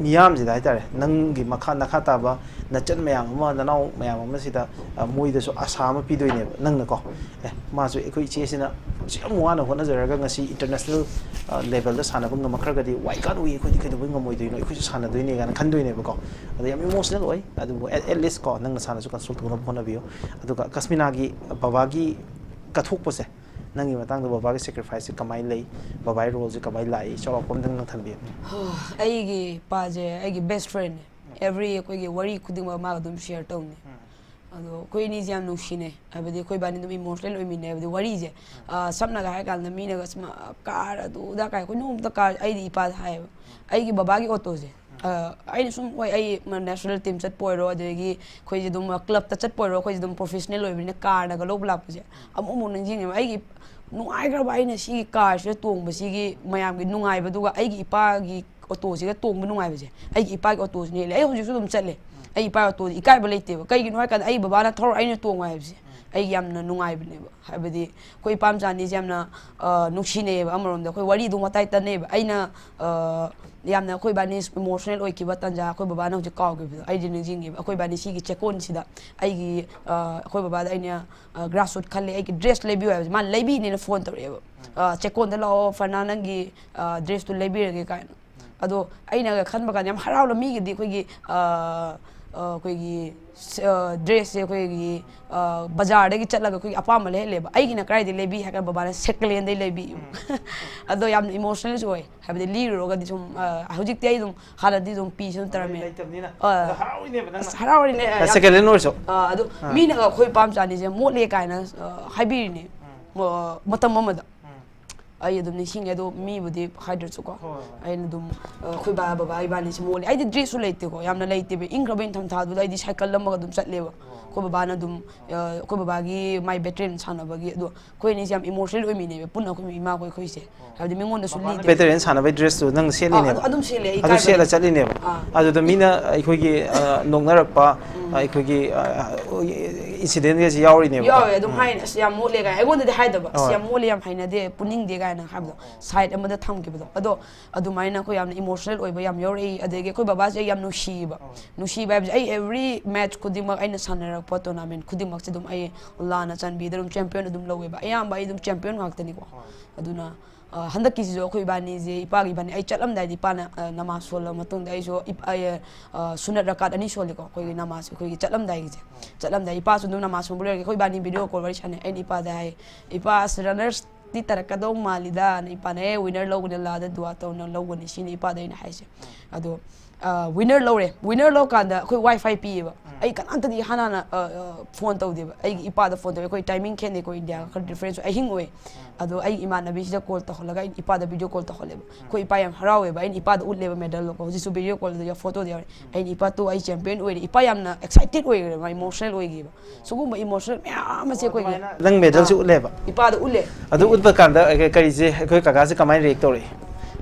ꯃꯤꯌꯥꯝꯁꯤꯗ ꯍꯥꯏꯇꯥꯔꯦ, ꯅꯪꯒꯤ ꯃꯈꯥ ꯅꯈꯥ ꯇꯥꯕ ꯅꯆꯟ ꯃꯌꯥꯝ ꯑꯃ, ꯅꯅꯥꯎ ꯃꯌꯥꯝ ꯑꯃꯁꯤꯗ, ꯑ, ꯃꯣꯏꯗꯁꯨ ꯑꯁꯥ ꯑꯃ ꯄꯤꯗꯣꯏꯅꯦꯕ ꯅꯪꯅꯀꯣ꯫ ꯑꯦ, ꯃꯥꯁꯨ ꯑꯩꯈꯣꯏ ꯏꯆꯦꯁꯤꯅ ꯑꯁꯨꯛ ꯌꯥꯝ ꯋꯥꯅ ꯍꯣꯠꯅꯖꯔꯒ ꯉꯁꯤ ꯏꯟꯇꯔꯅꯦꯁꯅꯦꯜ, ꯑ, ꯂꯦꯚꯦꯜꯗ ꯁꯥꯟꯅꯕ ꯉꯝꯃꯛꯈ꯭ꯔꯒꯗꯤ, "Why can't we? ꯑꯩꯈꯣꯏꯗꯤ ꯀꯩꯗꯧꯕꯩ ꯉꯝꯃꯣꯏꯗꯣꯏꯅꯣ? ꯑꯩꯈꯣꯏꯁꯨ ꯁꯥꯟꯅꯗꯣꯏꯅꯦ" ꯀꯥꯏꯅ ꯈꯟꯗꯣꯏꯅꯦꯕꯀꯣ꯫ ꯑꯗꯣ ꯌꯥꯝ ꯏꯃꯣꯁꯅꯦꯜ ꯑꯣꯏ꯫ ꯑꯗꯨꯕꯨ at, at least ꯀꯣ, ꯅꯪ ꯅꯁꯥꯅꯁꯨ ꯀꯟꯁꯣꯜ ꯇꯧꯅꯕ ꯍꯣꯠꯅꯕꯤꯌꯨ꯫ ꯑꯗꯨꯒ ꯀꯁꯃꯤꯅꯥꯒꯤ ꯕꯕꯥꯒꯤ ꯀꯠꯊꯣꯛꯄꯁꯦ, ꯅꯪꯒꯤ ꯃꯇꯥꯡꯗ ꯕꯕꯥꯒꯤ ꯁꯦꯀ꯭ꯔꯤꯐꯥꯏꯁꯁꯦ ꯀꯃꯥꯏꯅ ꯂꯩ, ꯕꯕꯥꯒꯤ ꯔꯣꯜꯁꯦ ꯀꯃꯥꯏꯅ ꯂꯥꯛꯏ, ꯆꯥꯎꯔꯥꯛꯄ ꯑꯝꯇꯪ ꯅꯪ ꯊꯝꯕꯤꯌꯨ꯫ ꯑꯩꯒꯤ ꯏꯄꯥꯁꯦ ꯑꯩꯒꯤ ꯕꯦꯁ ꯐ꯭ꯔꯦꯟꯅꯦ꯫ ꯑꯦꯕ꯭ꯔꯤ ꯑꯩꯈꯣꯏꯒꯤ ꯋꯥꯔꯤ ꯈꯨꯗꯤꯡꯃꯛ ꯃꯥꯒ ꯑꯗꯨꯝ ꯁꯤꯌꯔ ꯇꯧꯅꯤ꯫ ꯑꯗꯣ ꯑꯩꯈꯣꯏ ꯑꯅꯤꯁꯦ ꯌꯥꯝ ꯅꯨꯡꯁꯤꯅꯩ, ꯍꯥꯏꯕꯗꯤ ꯑꯩꯈꯣꯏ ꯏꯕꯥꯅꯤ ꯑꯗꯨꯝ ꯏꯃꯣꯁꯅꯦꯜ ꯑꯣꯏꯃꯤꯟꯅꯩ꯫ ꯍꯥꯏꯕꯗꯤ ꯋꯥꯔꯤꯁꯦ, ꯑ, ꯁꯝꯅꯒ ꯍꯥꯏꯔ ꯀꯥꯟꯗ ꯃꯤꯅꯒ ꯁꯨꯝ, ꯑ, ꯀꯥꯔ ꯑꯗꯨ ꯑꯗꯥ ꯀꯥꯏ, ꯑꯩꯈꯣꯏ ꯅꯣꯡꯃꯇ ꯀꯥꯔ, ꯑꯩꯗꯤ ꯏꯄꯥꯗ ꯍꯥꯏꯌꯦꯕ, ꯑꯩꯒꯤ ꯕꯕꯥꯒꯤ ꯑꯣꯇꯣꯁꯦ, ꯑ, ꯑꯩꯅ ꯁꯨꯝ, ꯍꯣꯏ, ꯑꯩ ꯅꯦꯁꯅꯦꯜ ꯇꯤꯝ ꯆꯠꯄ ꯑꯣꯏꯔꯣ, ꯑꯗꯒꯤ ꯑꯩꯈꯣꯏꯁꯦ ꯑꯗꯨꯝ ꯀ꯭ꯂꯕꯇ ꯆꯠꯄ ꯑꯣꯏꯔꯣ, ꯑꯩꯈꯣꯏꯁꯦ ꯑꯗꯨꯝ ꯄ꯭ꯔꯣꯐꯦꯁꯅꯦꯜ ꯑꯣꯏꯕꯅꯤꯅ ꯀꯥꯔꯗꯒ ꯂꯧꯕ ꯂꯥꯛꯄꯁꯦ ꯑꯃꯨꯛ ꯑꯃꯨꯛ ꯅꯤꯡꯁꯤꯡꯉꯦꯕ꯫ ꯑꯩꯒꯤ ꯅꯨꯡꯉꯥꯏꯈ꯭ꯔꯕ, ꯑꯩꯅ ꯁꯤꯒꯤ ꯀꯥꯔꯁꯤꯗ ꯇꯣꯡꯕꯁꯤꯒꯤ ꯃꯌꯥꯝꯒꯤ ꯅꯨꯡꯉꯥꯏꯕꯗꯨꯒ ꯑꯩꯒꯤ ꯏꯄꯥꯒꯤ ꯑꯣꯇꯣꯁꯤꯒ ꯇꯣꯡꯕ ꯅꯨꯡꯉꯥꯏꯕꯁꯦ, ꯑꯩꯒꯤ ꯏꯄꯥꯒꯤ ꯑꯣꯇꯣꯁꯤꯅ ꯍꯦꯜꯂꯦ꯫ ꯑꯩ ꯍꯧꯖꯤꯛꯁꯨ ꯑꯗꯨꯝ ꯆꯠꯂꯦ꯫ ꯑꯩ ꯏꯄꯥꯒꯤ ꯑꯣꯇꯣꯗꯤ ꯏꯀꯥꯏꯕ ꯂꯩꯇꯦꯕ꯫ ꯀꯩꯒꯤꯅꯣ ꯍꯥꯏꯔꯀꯥꯟꯗ ꯑꯩ ꯕꯕꯥꯅ ꯊꯧꯔ ꯑꯩꯅ ꯇꯣꯡꯉꯣ ꯍꯥꯏꯕꯁꯦ ꯑꯩꯒꯤ ꯌꯥꯝꯅ ꯅꯨꯡꯉꯥꯏꯕꯅꯦꯕ꯫ ꯍꯥꯏꯕꯗꯤ ꯑꯩꯈꯣꯏ ꯏꯄꯥ ꯃꯆꯥ ꯑꯅꯤꯁꯦ ꯌꯥꯝꯅ, ꯑ, ꯅꯨꯡꯁꯤꯅꯩꯌꯦꯕ꯫ ꯑꯃꯔꯣꯝꯗ ꯑꯩꯈꯣꯏ ꯋꯥꯔꯤ ꯑꯗꯨꯝ ꯋꯥꯇꯥꯏ ꯇꯟꯅꯩꯌꯦꯕ꯫ ꯑꯩꯅ, ꯑ, ꯌꯥꯝꯅ ꯑꯩꯈꯣꯏ ꯏꯕꯥꯅꯤ ꯏꯃꯣꯁꯅꯦꯜ ꯑꯣꯏꯈꯤꯕ ꯇꯥꯟꯖꯥ ꯑꯩꯈꯣꯏ ꯕꯕꯥꯅ ꯍꯧꯖꯤꯛ ꯀꯥꯎꯈꯤꯕꯗꯣ ꯑꯩꯗꯤ ꯅꯤꯡꯁꯤꯡꯉꯦꯕ꯫ ꯑꯩꯈꯣꯏ ꯏꯕꯥꯅꯤ ꯁꯤꯒꯤ ꯆꯦꯛꯀꯣꯟꯁꯤꯗ ꯑꯩꯒꯤ, ꯑ, ꯑꯩꯈꯣꯏ ꯕꯕꯥꯗ ꯑꯩꯅ, ꯑ, ꯒ꯭ꯔꯥꯁ ꯁꯨꯠ ꯈꯜꯂꯦ, ꯑꯩꯒꯤ ꯗ꯭ꯔꯦꯁ ꯂꯩꯕꯤꯌꯨ ꯍꯥꯏꯕꯁꯦ ꯃꯥꯅ ꯂꯩꯕꯤꯅꯦꯅ ꯐꯣꯟ ꯇꯧꯔꯛꯑꯦꯕ꯫ ꯑ, "ꯆꯦꯛꯀꯣꯟꯗ ꯂꯥꯛꯑꯣ, ꯐꯔꯅꯥ, ꯅꯪꯒꯤ, ꯑ, ꯗ꯭ꯔꯦꯁꯇꯨ ꯂꯩꯕꯤꯔꯒꯦ" ꯀꯥꯏꯅ꯫ ꯑꯗꯣ ꯑꯩꯅꯒ ꯈꯟꯕ ꯀꯥꯟꯗ ꯌꯥꯝ ꯍꯔꯥꯎꯅ ꯃꯤꯒꯤꯗꯤ ꯑꯩꯈꯣꯏꯒꯤ, ꯑ, ꯑ, ꯑꯩꯈꯣꯏꯒꯤ ꯁ-, ꯑ, ꯗ꯭ꯔꯦꯁꯁꯦ ꯑꯩꯈꯣꯏꯒꯤ, ꯑ, ꯕꯖꯥꯔꯗꯒꯤ ꯆꯠꯂꯒ ꯑꯩꯈꯣꯏꯒꯤ ꯑꯄꯥꯝꯕ ꯂꯩꯍꯜꯂꯦꯕ꯫ ꯑꯩꯒꯤꯅ ꯀꯗꯥꯏꯗꯒꯤ ꯂꯩꯕꯤ ꯍꯥꯏꯔꯒ ꯕꯕꯥꯅ ꯁꯦꯀꯦꯟ ꯍꯦꯟꯗꯩ ꯂꯩꯕꯤ꯫ ꯑꯗꯣ ꯌꯥꯝꯅ ꯏꯃꯣꯁꯅꯦꯜꯁꯨ ꯑꯣꯏ꯫ ꯍꯥꯏꯕꯗꯤ ꯂꯤꯔꯨꯔꯒꯗꯤ ꯁꯨꯝ, ꯑ, ꯍꯧꯖꯤꯛꯇꯤ ꯑꯩ ꯑꯗꯨꯝ ꯍꯥꯟꯅꯗꯤ ꯑꯗꯨꯝ ꯄꯤꯁꯨ ꯑꯗꯨꯝ ꯇꯧꯔꯝꯃꯦ꯫ ꯂꯩꯇꯕꯅꯤꯅ꯫ ꯑ, ꯑꯗꯣ ꯍꯔꯥꯎꯔꯤꯅꯦꯕ ꯅꯪꯅ꯫ ꯑꯁ, ꯍꯔꯥꯎꯔꯤꯅꯦ꯫ ꯑ, ꯌꯥꯝ ꯁꯦꯀꯦꯟ ꯍꯦꯟ ꯑꯣꯏꯔꯁꯨ꯫ ꯑ, ꯑꯗꯨ ꯑꯥ꯫ ꯃꯤꯅꯒ ꯑꯩꯈꯣꯏ ꯏꯄꯥ ꯃꯆꯥꯅꯤꯁꯦ ꯃꯣꯠꯂꯦ ꯀꯥꯏꯅ, ꯑ, ꯍꯥꯏꯕꯤꯔꯤꯅꯦ꯫ ꯎꯝ꯫ ꯑ, ꯃꯇꯝ ꯑꯃꯗ꯫ ꯎꯝ꯫ ꯑꯩ ꯑꯗꯨꯝ ꯅꯤꯡꯁꯤꯡꯉꯦ, ꯑꯗꯣ ꯃꯤꯕꯨꯗꯤ ꯍꯥꯏꯗ꯭ꯔꯁꯨꯀꯣ꯫ ꯍꯣꯏ, ꯍꯣꯏ꯫ ꯑꯩꯅ ꯑꯗꯨꯝ, ꯑ, ꯑꯩꯈꯣꯏ ꯕꯥ, ꯕꯕꯥ ꯏꯕꯥꯅꯤꯁꯦ ꯃꯣꯠꯂꯦ꯫ ꯑꯩꯗꯤ ꯗ꯭ꯔꯦꯁꯁꯨ ꯂꯩꯇꯦꯀꯣ, ꯌꯥꯝꯅ ꯂꯩꯇꯦꯕ꯫ ꯏꯪꯈ꯭ꯔꯕ ꯏꯪꯊꯝꯊꯥꯗꯨꯗ ꯑꯩꯗꯤ ꯁꯥꯏꯀꯜ ꯑꯃꯒ ꯑꯗꯨꯝ ꯆꯠꯂꯦꯕ꯫ ꯑꯣ꯫ ꯑꯩꯈꯣꯏ ꯕꯕꯥꯅ ꯑꯗꯨꯝ, ꯑ, ꯑꯩꯈꯣꯏ ꯕꯕꯥꯒꯤ ꯃꯥꯏ ꯕꯦꯇꯔꯤꯌꯦꯟ ꯁꯥꯟꯅꯕꯒꯤ, ꯑꯗꯣ ꯑꯩꯈꯣꯏ ꯑꯅꯤꯁꯦ ꯌꯥꯝ ꯏꯃꯣꯁꯅꯦꯜ ꯑꯣꯏꯃꯤꯟꯅꯩꯕ ꯄꯨꯟꯅ ꯑꯩꯈꯣꯏ ꯏꯃꯥꯈꯣꯏ ꯑꯩꯈꯣꯏꯁꯦ꯫ ꯑꯣ꯫ ꯍꯥꯏꯕꯗꯤ ꯃꯤꯉꯣꯟꯗꯁꯨ ꯃꯄꯥꯟꯗ ꯂꯤꯗꯦ꯫ ꯕꯦꯇꯔꯤꯌꯟ ꯁꯥꯟꯅꯕꯩ ꯗ꯭ꯔꯦꯁꯇꯨ ꯅꯪ ꯑꯥ, ꯁꯦꯠꯂꯤꯅꯦꯕ? ꯑꯗꯨ, ꯑꯗꯨꯝ ꯁꯦꯠꯂꯦ, ꯑꯩ ꯑꯗꯨ ꯏꯀꯥꯏꯕ ꯁꯦꯠꯂ ꯂꯩꯇꯦ꯫ ꯆꯠꯂꯤꯅꯦꯕ? ꯑꯥ꯫ ꯑꯗꯨꯗ ꯃꯤꯅ ꯑꯩꯈꯣꯏꯒꯤ, ꯑ, ꯅꯣꯛꯅꯔꯛꯄ, ꯎꯝ꯫ ꯑꯩꯈꯣꯏꯒꯤ ꯏꯟꯁꯤꯗꯦꯟꯒꯁꯤ ꯌꯥꯎꯔꯤꯅꯦꯕ꯫ ꯌꯥꯎꯋꯦ ꯑꯗꯨꯝ ꯍꯥꯏꯅ, "ꯑꯁ, ꯌꯥꯝ ꯃꯣꯠꯂꯦ" ꯀꯥꯏ, ꯑꯩꯉꯣꯟꯗꯗꯤ ꯍꯥꯏꯗꯕ, "ꯑꯁ, ꯌꯥꯝ ꯃꯣꯠꯂꯦ, ꯌꯥꯝ ꯍꯩꯅꯗꯦ, ꯄꯨꯅꯤꯡꯗꯦ" ꯀꯥꯏꯅ ꯍꯥꯏꯕꯗꯣ, ꯁꯥꯏꯠ ꯑꯃꯗ ꯊꯝꯈꯤꯕꯗꯣ꯫ ꯑꯗꯣ ꯑꯗꯨꯃꯥꯏꯅ ꯑꯩꯈꯣꯏ ꯌꯥꯝꯅ ꯏꯃꯣꯁꯅꯦꯜ ꯑꯣꯏꯕ ꯌꯥꯝ ꯌꯥꯎꯔꯛꯏ꯫ ꯑꯗꯒꯤ ꯑꯩꯈꯣꯏ ꯕꯕꯥꯁꯦ ꯑꯩ ꯌꯥꯝ ꯅꯨꯡꯁꯤꯕ꯫ ꯅꯨꯡꯁꯤꯕ ꯍꯥꯏꯕꯁꯦ, ꯑꯩ ꯑꯦꯕ꯭ꯔꯤ ꯃꯦꯠꯆ ꯈꯨꯗꯤꯡꯃꯛ, ꯑꯩꯅ ꯁꯥꯟꯅꯔꯛꯄ ꯇꯣꯔꯅꯥꯃꯦꯟ ꯈꯨꯗꯤꯡꯃꯛꯁꯦ ꯑꯗꯨꯝ ꯑꯩ ꯂꯥꯟꯅ ꯆꯥꯟꯕꯤꯗ ꯑꯗꯨꯝ ꯆꯦꯝꯄꯤꯌꯟ ꯑꯗꯨꯝ ꯂꯧꯋꯦꯕ꯫ ꯑꯌꯥꯝꯕ ꯑꯩ ꯑꯗꯨꯝ ꯆꯦꯝꯄꯤꯌꯟ ꯉꯥꯛꯇꯅꯤꯀꯣ꯫ ꯑꯗꯨꯅ ꯑ, ꯍꯟꯗꯛꯀꯤꯁꯤꯁꯨ ꯑꯩꯈꯣꯏ ꯏꯕꯥꯅꯤꯁꯦ, ꯏꯄꯥꯒꯤ ꯏꯕꯥꯅꯤ, ꯑꯩ ꯆꯠꯂꯝꯗꯥꯏꯗ ꯏꯄꯥꯅ, ꯑ, ꯅꯃꯥꯖ ꯁꯣꯜꯂ ꯃꯇꯨꯡꯗ ꯑꯩꯁꯨ ꯏꯞ-, ꯑꯩ, ꯑ, ꯁꯨꯅꯠ ꯔꯀꯥꯠ ꯑꯅꯤ ꯁꯣꯜꯂꯤꯀꯣ, ꯑꯩꯈꯣꯏꯒꯤ ꯅꯃꯥꯖ, ꯑꯩꯈꯣꯏꯒꯤ ꯆꯠꯂꯝꯗꯥꯏꯒꯤꯁꯦ꯫ ꯆꯠꯂꯝꯗꯥꯏ ꯏꯄꯥꯁꯨ ꯑꯗꯨꯝ ꯅꯃꯥꯖ ꯁꯣꯟꯕ ꯂꯣꯏꯔꯒ ꯑꯩꯈꯣꯏ ꯏꯕꯥꯅꯤ ꯚꯤꯗꯤꯑꯣ ꯀꯣꯜ ꯋꯥꯔꯤ ꯁꯥꯟꯅꯩ꯫ ꯑꯩꯅ ꯏꯄꯥꯗ ꯍꯥꯏ, "ꯏꯄꯥ, ꯑꯁ, ꯔꯟꯅꯔꯁꯇꯤ ꯇꯥꯔꯛꯀꯗꯧ ꯃꯥꯜꯂꯤꯗ"꯫ ꯑꯩꯅ ꯏꯄꯥꯅ, "ꯑꯦ, ꯋꯤꯟꯅꯔ ꯂꯧꯒꯅꯤ, ꯑꯜꯂꯥꯗ ꯗꯨꯋꯥ ꯇꯧꯅ ꯂꯧꯒꯅꯤ", ꯁꯤꯅꯤ ꯏꯄꯥꯗ ꯑꯩꯅ ꯍꯥꯏꯁꯦ꯫ ꯑꯗꯣ, ꯑ, ꯋꯤꯟꯅꯔ ꯂꯧꯔꯦ꯫ ꯋꯤꯟꯅꯔ ꯂꯧꯔꯀꯥꯟꯗ ꯑꯩꯈꯣꯏ ꯋꯥꯏ ꯐꯥꯏ ꯄꯤꯌꯦꯕ꯫ ꯑꯩ ꯀꯅꯥꯝꯇꯗꯤ ꯏꯍꯥꯟ ꯍꯥꯟꯅ, ꯑ, ꯑ, ꯐꯣꯟ ꯇꯧꯗꯦꯕ꯫ ꯑꯩꯒꯤ ꯏꯄꯥꯗ ꯐꯣꯟ ꯇꯧꯋꯦ꯫ ꯑꯩꯈꯣꯏ ꯇꯥꯏꯃꯤꯡ ꯈꯦꯠꯅꯩꯀꯣ, ꯏꯟꯗꯤꯌꯥꯒ ꯈꯔ ꯗꯤꯐ꯭ꯔꯦꯟꯁ ꯑꯣꯏ꯫ ꯑꯍꯤꯡ ꯑꯣꯏ꯫ ꯑꯗꯣ ꯑꯩ ꯏꯃꯥꯟꯅꯕꯤꯁꯤꯗ ꯀꯣꯜ ꯇꯧꯍꯜꯂꯒ ꯑꯩꯅ ꯏꯄꯥꯗ ꯚꯤꯗꯤꯑꯣ ꯀꯣꯜ ꯇꯧꯍꯜꯂꯦꯕ꯫ ꯑꯩꯈꯣꯏ ꯏꯄꯥ ꯌꯥꯝ ꯍꯔꯥꯎꯋꯦꯕ꯫ ꯑꯩꯅ ꯏꯄꯥꯗ ꯎꯠꯂꯦꯕ ꯃꯦꯗꯜꯗꯣꯀꯣ꯫ ꯍꯧꯖꯤꯛꯁꯨ ꯚꯤꯗꯤꯑꯣ ꯀꯣꯜꯗ ꯐꯣꯇꯣꯗ ꯌꯥꯎꯔꯦ꯫ ꯑꯩꯅ, "ꯏꯄꯥ, ꯇꯨ, ꯑꯩ ꯆꯦꯝꯄꯤꯌꯟ ꯑꯣꯏꯔꯦ"꯫ ꯏꯄꯥ ꯌꯥꯝꯅ ꯑꯦꯛꯁꯥꯏꯇꯦꯗ ꯑꯣꯏꯈ꯭ꯔꯦ, ꯃꯥ ꯏꯃꯣꯁꯅꯦꯜ ꯑꯣꯏꯈꯤꯕ꯫ ꯁꯤꯒꯨꯝꯕ ꯏꯃꯣꯁꯅꯦꯜ ꯃꯌꯥꯝ ꯑꯃꯁꯦ ꯑꯩꯈꯣꯏꯒꯤ ꯅꯪ ꯃꯦꯗꯜꯁꯤ ꯎꯠꯂꯦꯕ꯫ ꯏꯄꯥꯗ ꯎꯠꯂꯦ꯫ ꯑꯗꯨ ꯎꯠꯄ ꯀꯥꯟꯗ ꯀ-, ꯀꯔꯤꯁꯦ, ꯑꯩꯈꯣꯏ ꯀꯀꯥꯁꯦ ꯀꯃꯥꯏꯅ ꯔꯤꯌꯦꯛ ꯇꯧꯔꯛꯏ?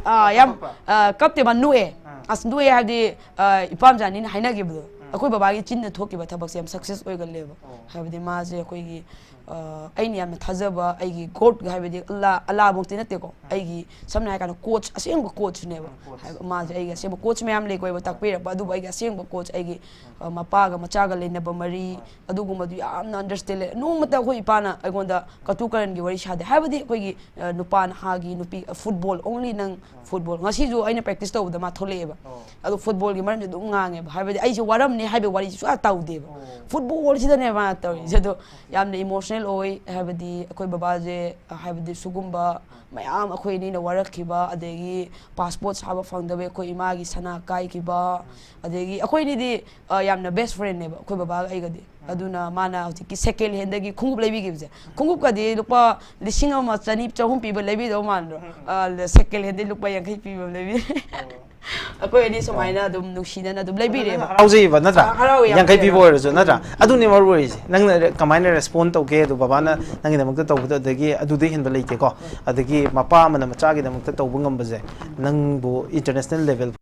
ꯑꯥ, ꯌꯥꯝ, ꯑꯥ, ꯀꯞꯇꯦ, ꯃꯥ ꯅꯣꯛꯑꯦ꯫ ꯑꯁ, ꯅꯣꯛꯑꯦ ꯍꯥꯏꯕꯗꯤ, ꯑꯥ, ꯏꯄꯥꯝꯖꯥꯅꯤꯅ ꯍꯥꯏꯅꯈꯤꯕꯗꯣ꯫ ꯑꯩꯈꯣꯏ ꯕꯕꯥꯒꯤ ꯆꯤꯟꯅ ꯊꯣꯛꯈꯤꯕ ꯊꯕꯛꯁꯦ ꯌꯥꯝ ꯁꯛꯁꯦꯁ ꯑꯣꯏꯒꯜꯂꯦꯕ꯫ ꯍꯥꯏꯕꯗꯤ ꯃꯥꯁꯦ ꯑꯩꯈꯣꯏꯒꯤ, ꯑꯥ, ꯑꯩꯅ ꯌꯥꯝꯅ ꯊꯥꯖꯕ ꯑꯩꯒꯤ ꯒꯣꯗ ꯍꯥꯏꯕꯗꯤ ꯑꯜꯂꯥ, ꯑꯜꯂꯥꯃꯛꯇꯤ ꯅꯠꯇꯦꯀꯣ꯫ ꯑꯩꯒꯤ ꯁꯝꯅ ꯍꯥꯏꯔ ꯀꯥꯟꯗ ꯀꯣꯆ, ꯑꯁꯦꯡꯕ ꯀꯣꯆꯅꯦꯕ꯫ ꯍꯥꯏꯕ ꯃꯥꯁꯦ ꯑꯩꯒꯤ ꯑꯁꯦꯡꯕ ꯀꯣꯆ ꯃꯌꯥꯝ ꯂꯩꯀꯣ, ꯑꯩꯕꯨ ꯇꯥꯛꯄꯤꯔꯛꯄ, ꯑꯗꯨꯕꯨ ꯑꯩꯒꯤ ꯑꯁꯦꯡꯕ ꯀꯣꯆ, ꯑꯩꯒꯤ, ꯑꯥ, ꯃꯄꯥꯒ ꯃꯆꯥꯒ ꯂꯩꯅꯕ ꯃꯔꯤ, ꯑꯗꯨꯒꯨꯝꯕꯗꯨ ꯌꯥꯝꯅ ꯑꯟꯗꯔꯁꯇꯦꯟ ꯂꯩ꯫ ꯅꯣꯡꯃꯇ ꯑꯩꯈꯣꯏ ꯏꯄꯥꯅ ꯑꯩꯉꯣꯟꯗ ꯀꯇꯨ ꯀꯔꯟꯒꯤ ꯋꯥꯔꯤ ꯁꯥꯗꯦ꯫ ꯍꯥꯏꯕꯗꯤ ꯑꯩꯈꯣꯏꯒꯤ, ꯑ, ꯅꯨꯄꯥ ꯅꯍꯥꯒꯤ ꯅꯨꯄꯤ, ꯑ, ꯐꯨꯠꯕꯣꯜ, ꯑꯣꯡꯂꯤ ꯅꯪ ꯐꯨꯠꯕꯣꯜ꯫ ꯉꯁꯤꯁꯨ ꯑꯩꯅ ꯄ꯭ꯔꯦꯛꯇꯤꯁ ꯇꯧꯕꯗ ꯃꯥ ꯊꯣꯛꯂꯛꯑꯦꯕ꯫ ꯑꯗꯣ ꯐꯨꯠꯕꯣꯜꯒꯤ ꯃꯔꯝꯁꯦ ꯑꯗꯨꯝ ꯉꯥꯡꯉꯦꯕ꯫ ꯍꯥꯏꯕꯗꯤ ꯑꯩꯁꯦ ꯋꯥꯔꯝꯅꯤ ꯍꯥꯏꯕꯒꯤ ꯋꯥꯔꯤꯁꯦ ꯁꯨꯡꯇꯥ ꯇꯧꯗꯦꯕ꯫ ꯐꯨꯠꯕꯣꯜꯁꯤꯗꯅꯦ ꯃꯥ ꯇꯧꯔꯤꯁꯦ꯫ ꯑꯗꯣ ꯌꯥꯝꯅ ꯏꯃꯣꯁꯅꯦꯜ ꯑꯣꯏ꯫ ꯍꯥꯏꯕꯗꯤ ꯑꯩꯈꯣꯏ ꯕꯕꯥꯁꯦ, ꯑ, ꯍꯥꯏꯕꯗꯤ ꯁꯤꯒꯨꯝꯕ ꯃꯌꯥꯝ ꯑꯩꯈꯣꯏ ꯑꯅꯤꯅ ꯋꯥꯔꯛꯈꯤꯕ, ꯑꯗꯒꯤ ꯄꯥꯁꯄꯣꯔꯠ ꯁꯥꯕ ꯐꯪꯗꯕ ꯑꯩꯈꯣꯏ ꯏꯃꯥꯒꯤ ꯁꯅꯥ ꯀꯥꯏꯈꯤꯕ, ꯑꯗꯒꯤ ꯑꯩꯈꯣꯏ ꯑꯅꯤꯗꯤ, ꯑ, ꯌꯥꯝꯅ ꯕꯦꯁ ꯐ꯭ꯔꯦꯟꯅꯦꯕ ꯑꯩꯈꯣꯏ ꯕꯕꯥꯒ ꯑꯩꯒꯗꯤ꯫ ꯑꯗꯨꯅ ꯃꯥꯅ ꯍꯧꯖꯤꯛꯀꯤ ꯁꯦꯀꯦꯟ ꯍꯦꯟꯗꯒꯤ ꯈꯣꯡꯎꯞ ꯂꯩꯕꯤꯈꯤꯕꯁꯦ, ꯈꯣꯡꯎꯞꯀꯗꯤ ꯂꯨꯄꯥ ꯂꯤꯁꯤꯡ ꯑꯃ ꯆꯅꯤ ꯆꯍꯨꯝ ꯄꯤꯕ ꯂꯩꯕꯤꯗꯧ ꯃꯥꯟꯗ꯭ꯔꯣ? ꯑ, ꯁꯦꯀꯦꯟ ꯍꯦꯟꯗꯤ ꯂꯨꯄꯥ ꯌꯥꯡꯈꯩ ꯄꯤꯕ ꯑꯃ ꯂꯩꯕꯤ꯫ ꯑꯩꯈꯣꯏ ꯑꯅꯤ ꯁꯨꯃꯥꯏꯅ ꯑꯗꯨꯝ ꯅꯨꯡꯁꯤꯅꯅ ꯑꯗꯨꯝ ꯂꯩꯕꯤꯔꯦꯕ꯫ ꯍꯔꯥꯎꯖꯩꯕ ꯅꯠꯇ꯭ꯔꯥ? ꯑ, ꯍꯔꯥꯎꯋꯦ, ꯌꯥꯝ ꯌꯥꯡꯈꯩ ꯄꯤꯕ ꯍꯔꯥꯎꯋꯦ꯫ ꯑꯣꯏꯔꯁꯨ ꯅꯠꯇ꯭ꯔꯥ? ꯑꯗꯨꯅꯤ ꯃꯔꯨ ꯑꯣꯏꯔꯤꯁꯦ꯫ ꯅꯪꯅ ꯀꯃꯥꯏꯅ ꯔꯦꯁꯄꯣꯟ ꯇꯧꯒꯦ ꯑꯗꯣ, ꯕꯕꯥꯅ ꯅꯪꯒꯤꯗꯃꯛꯇ ꯇꯧꯕꯗꯣ, ꯑꯗꯒꯤ ꯑꯗꯨꯗꯩ ꯍꯦꯟꯕ ꯂꯩꯇꯦꯀꯣ꯫ ꯑꯗꯒꯤ ꯃꯄꯥ ꯑꯃꯅ ꯃꯆꯥꯒꯤꯗꯃꯛꯇ ꯇꯧꯕ ꯉꯝꯕꯁꯦ, ꯅꯪꯕꯨ ꯏꯟꯇꯔꯅꯦꯁꯅꯦꯜ ꯂꯦꯚꯦꯜ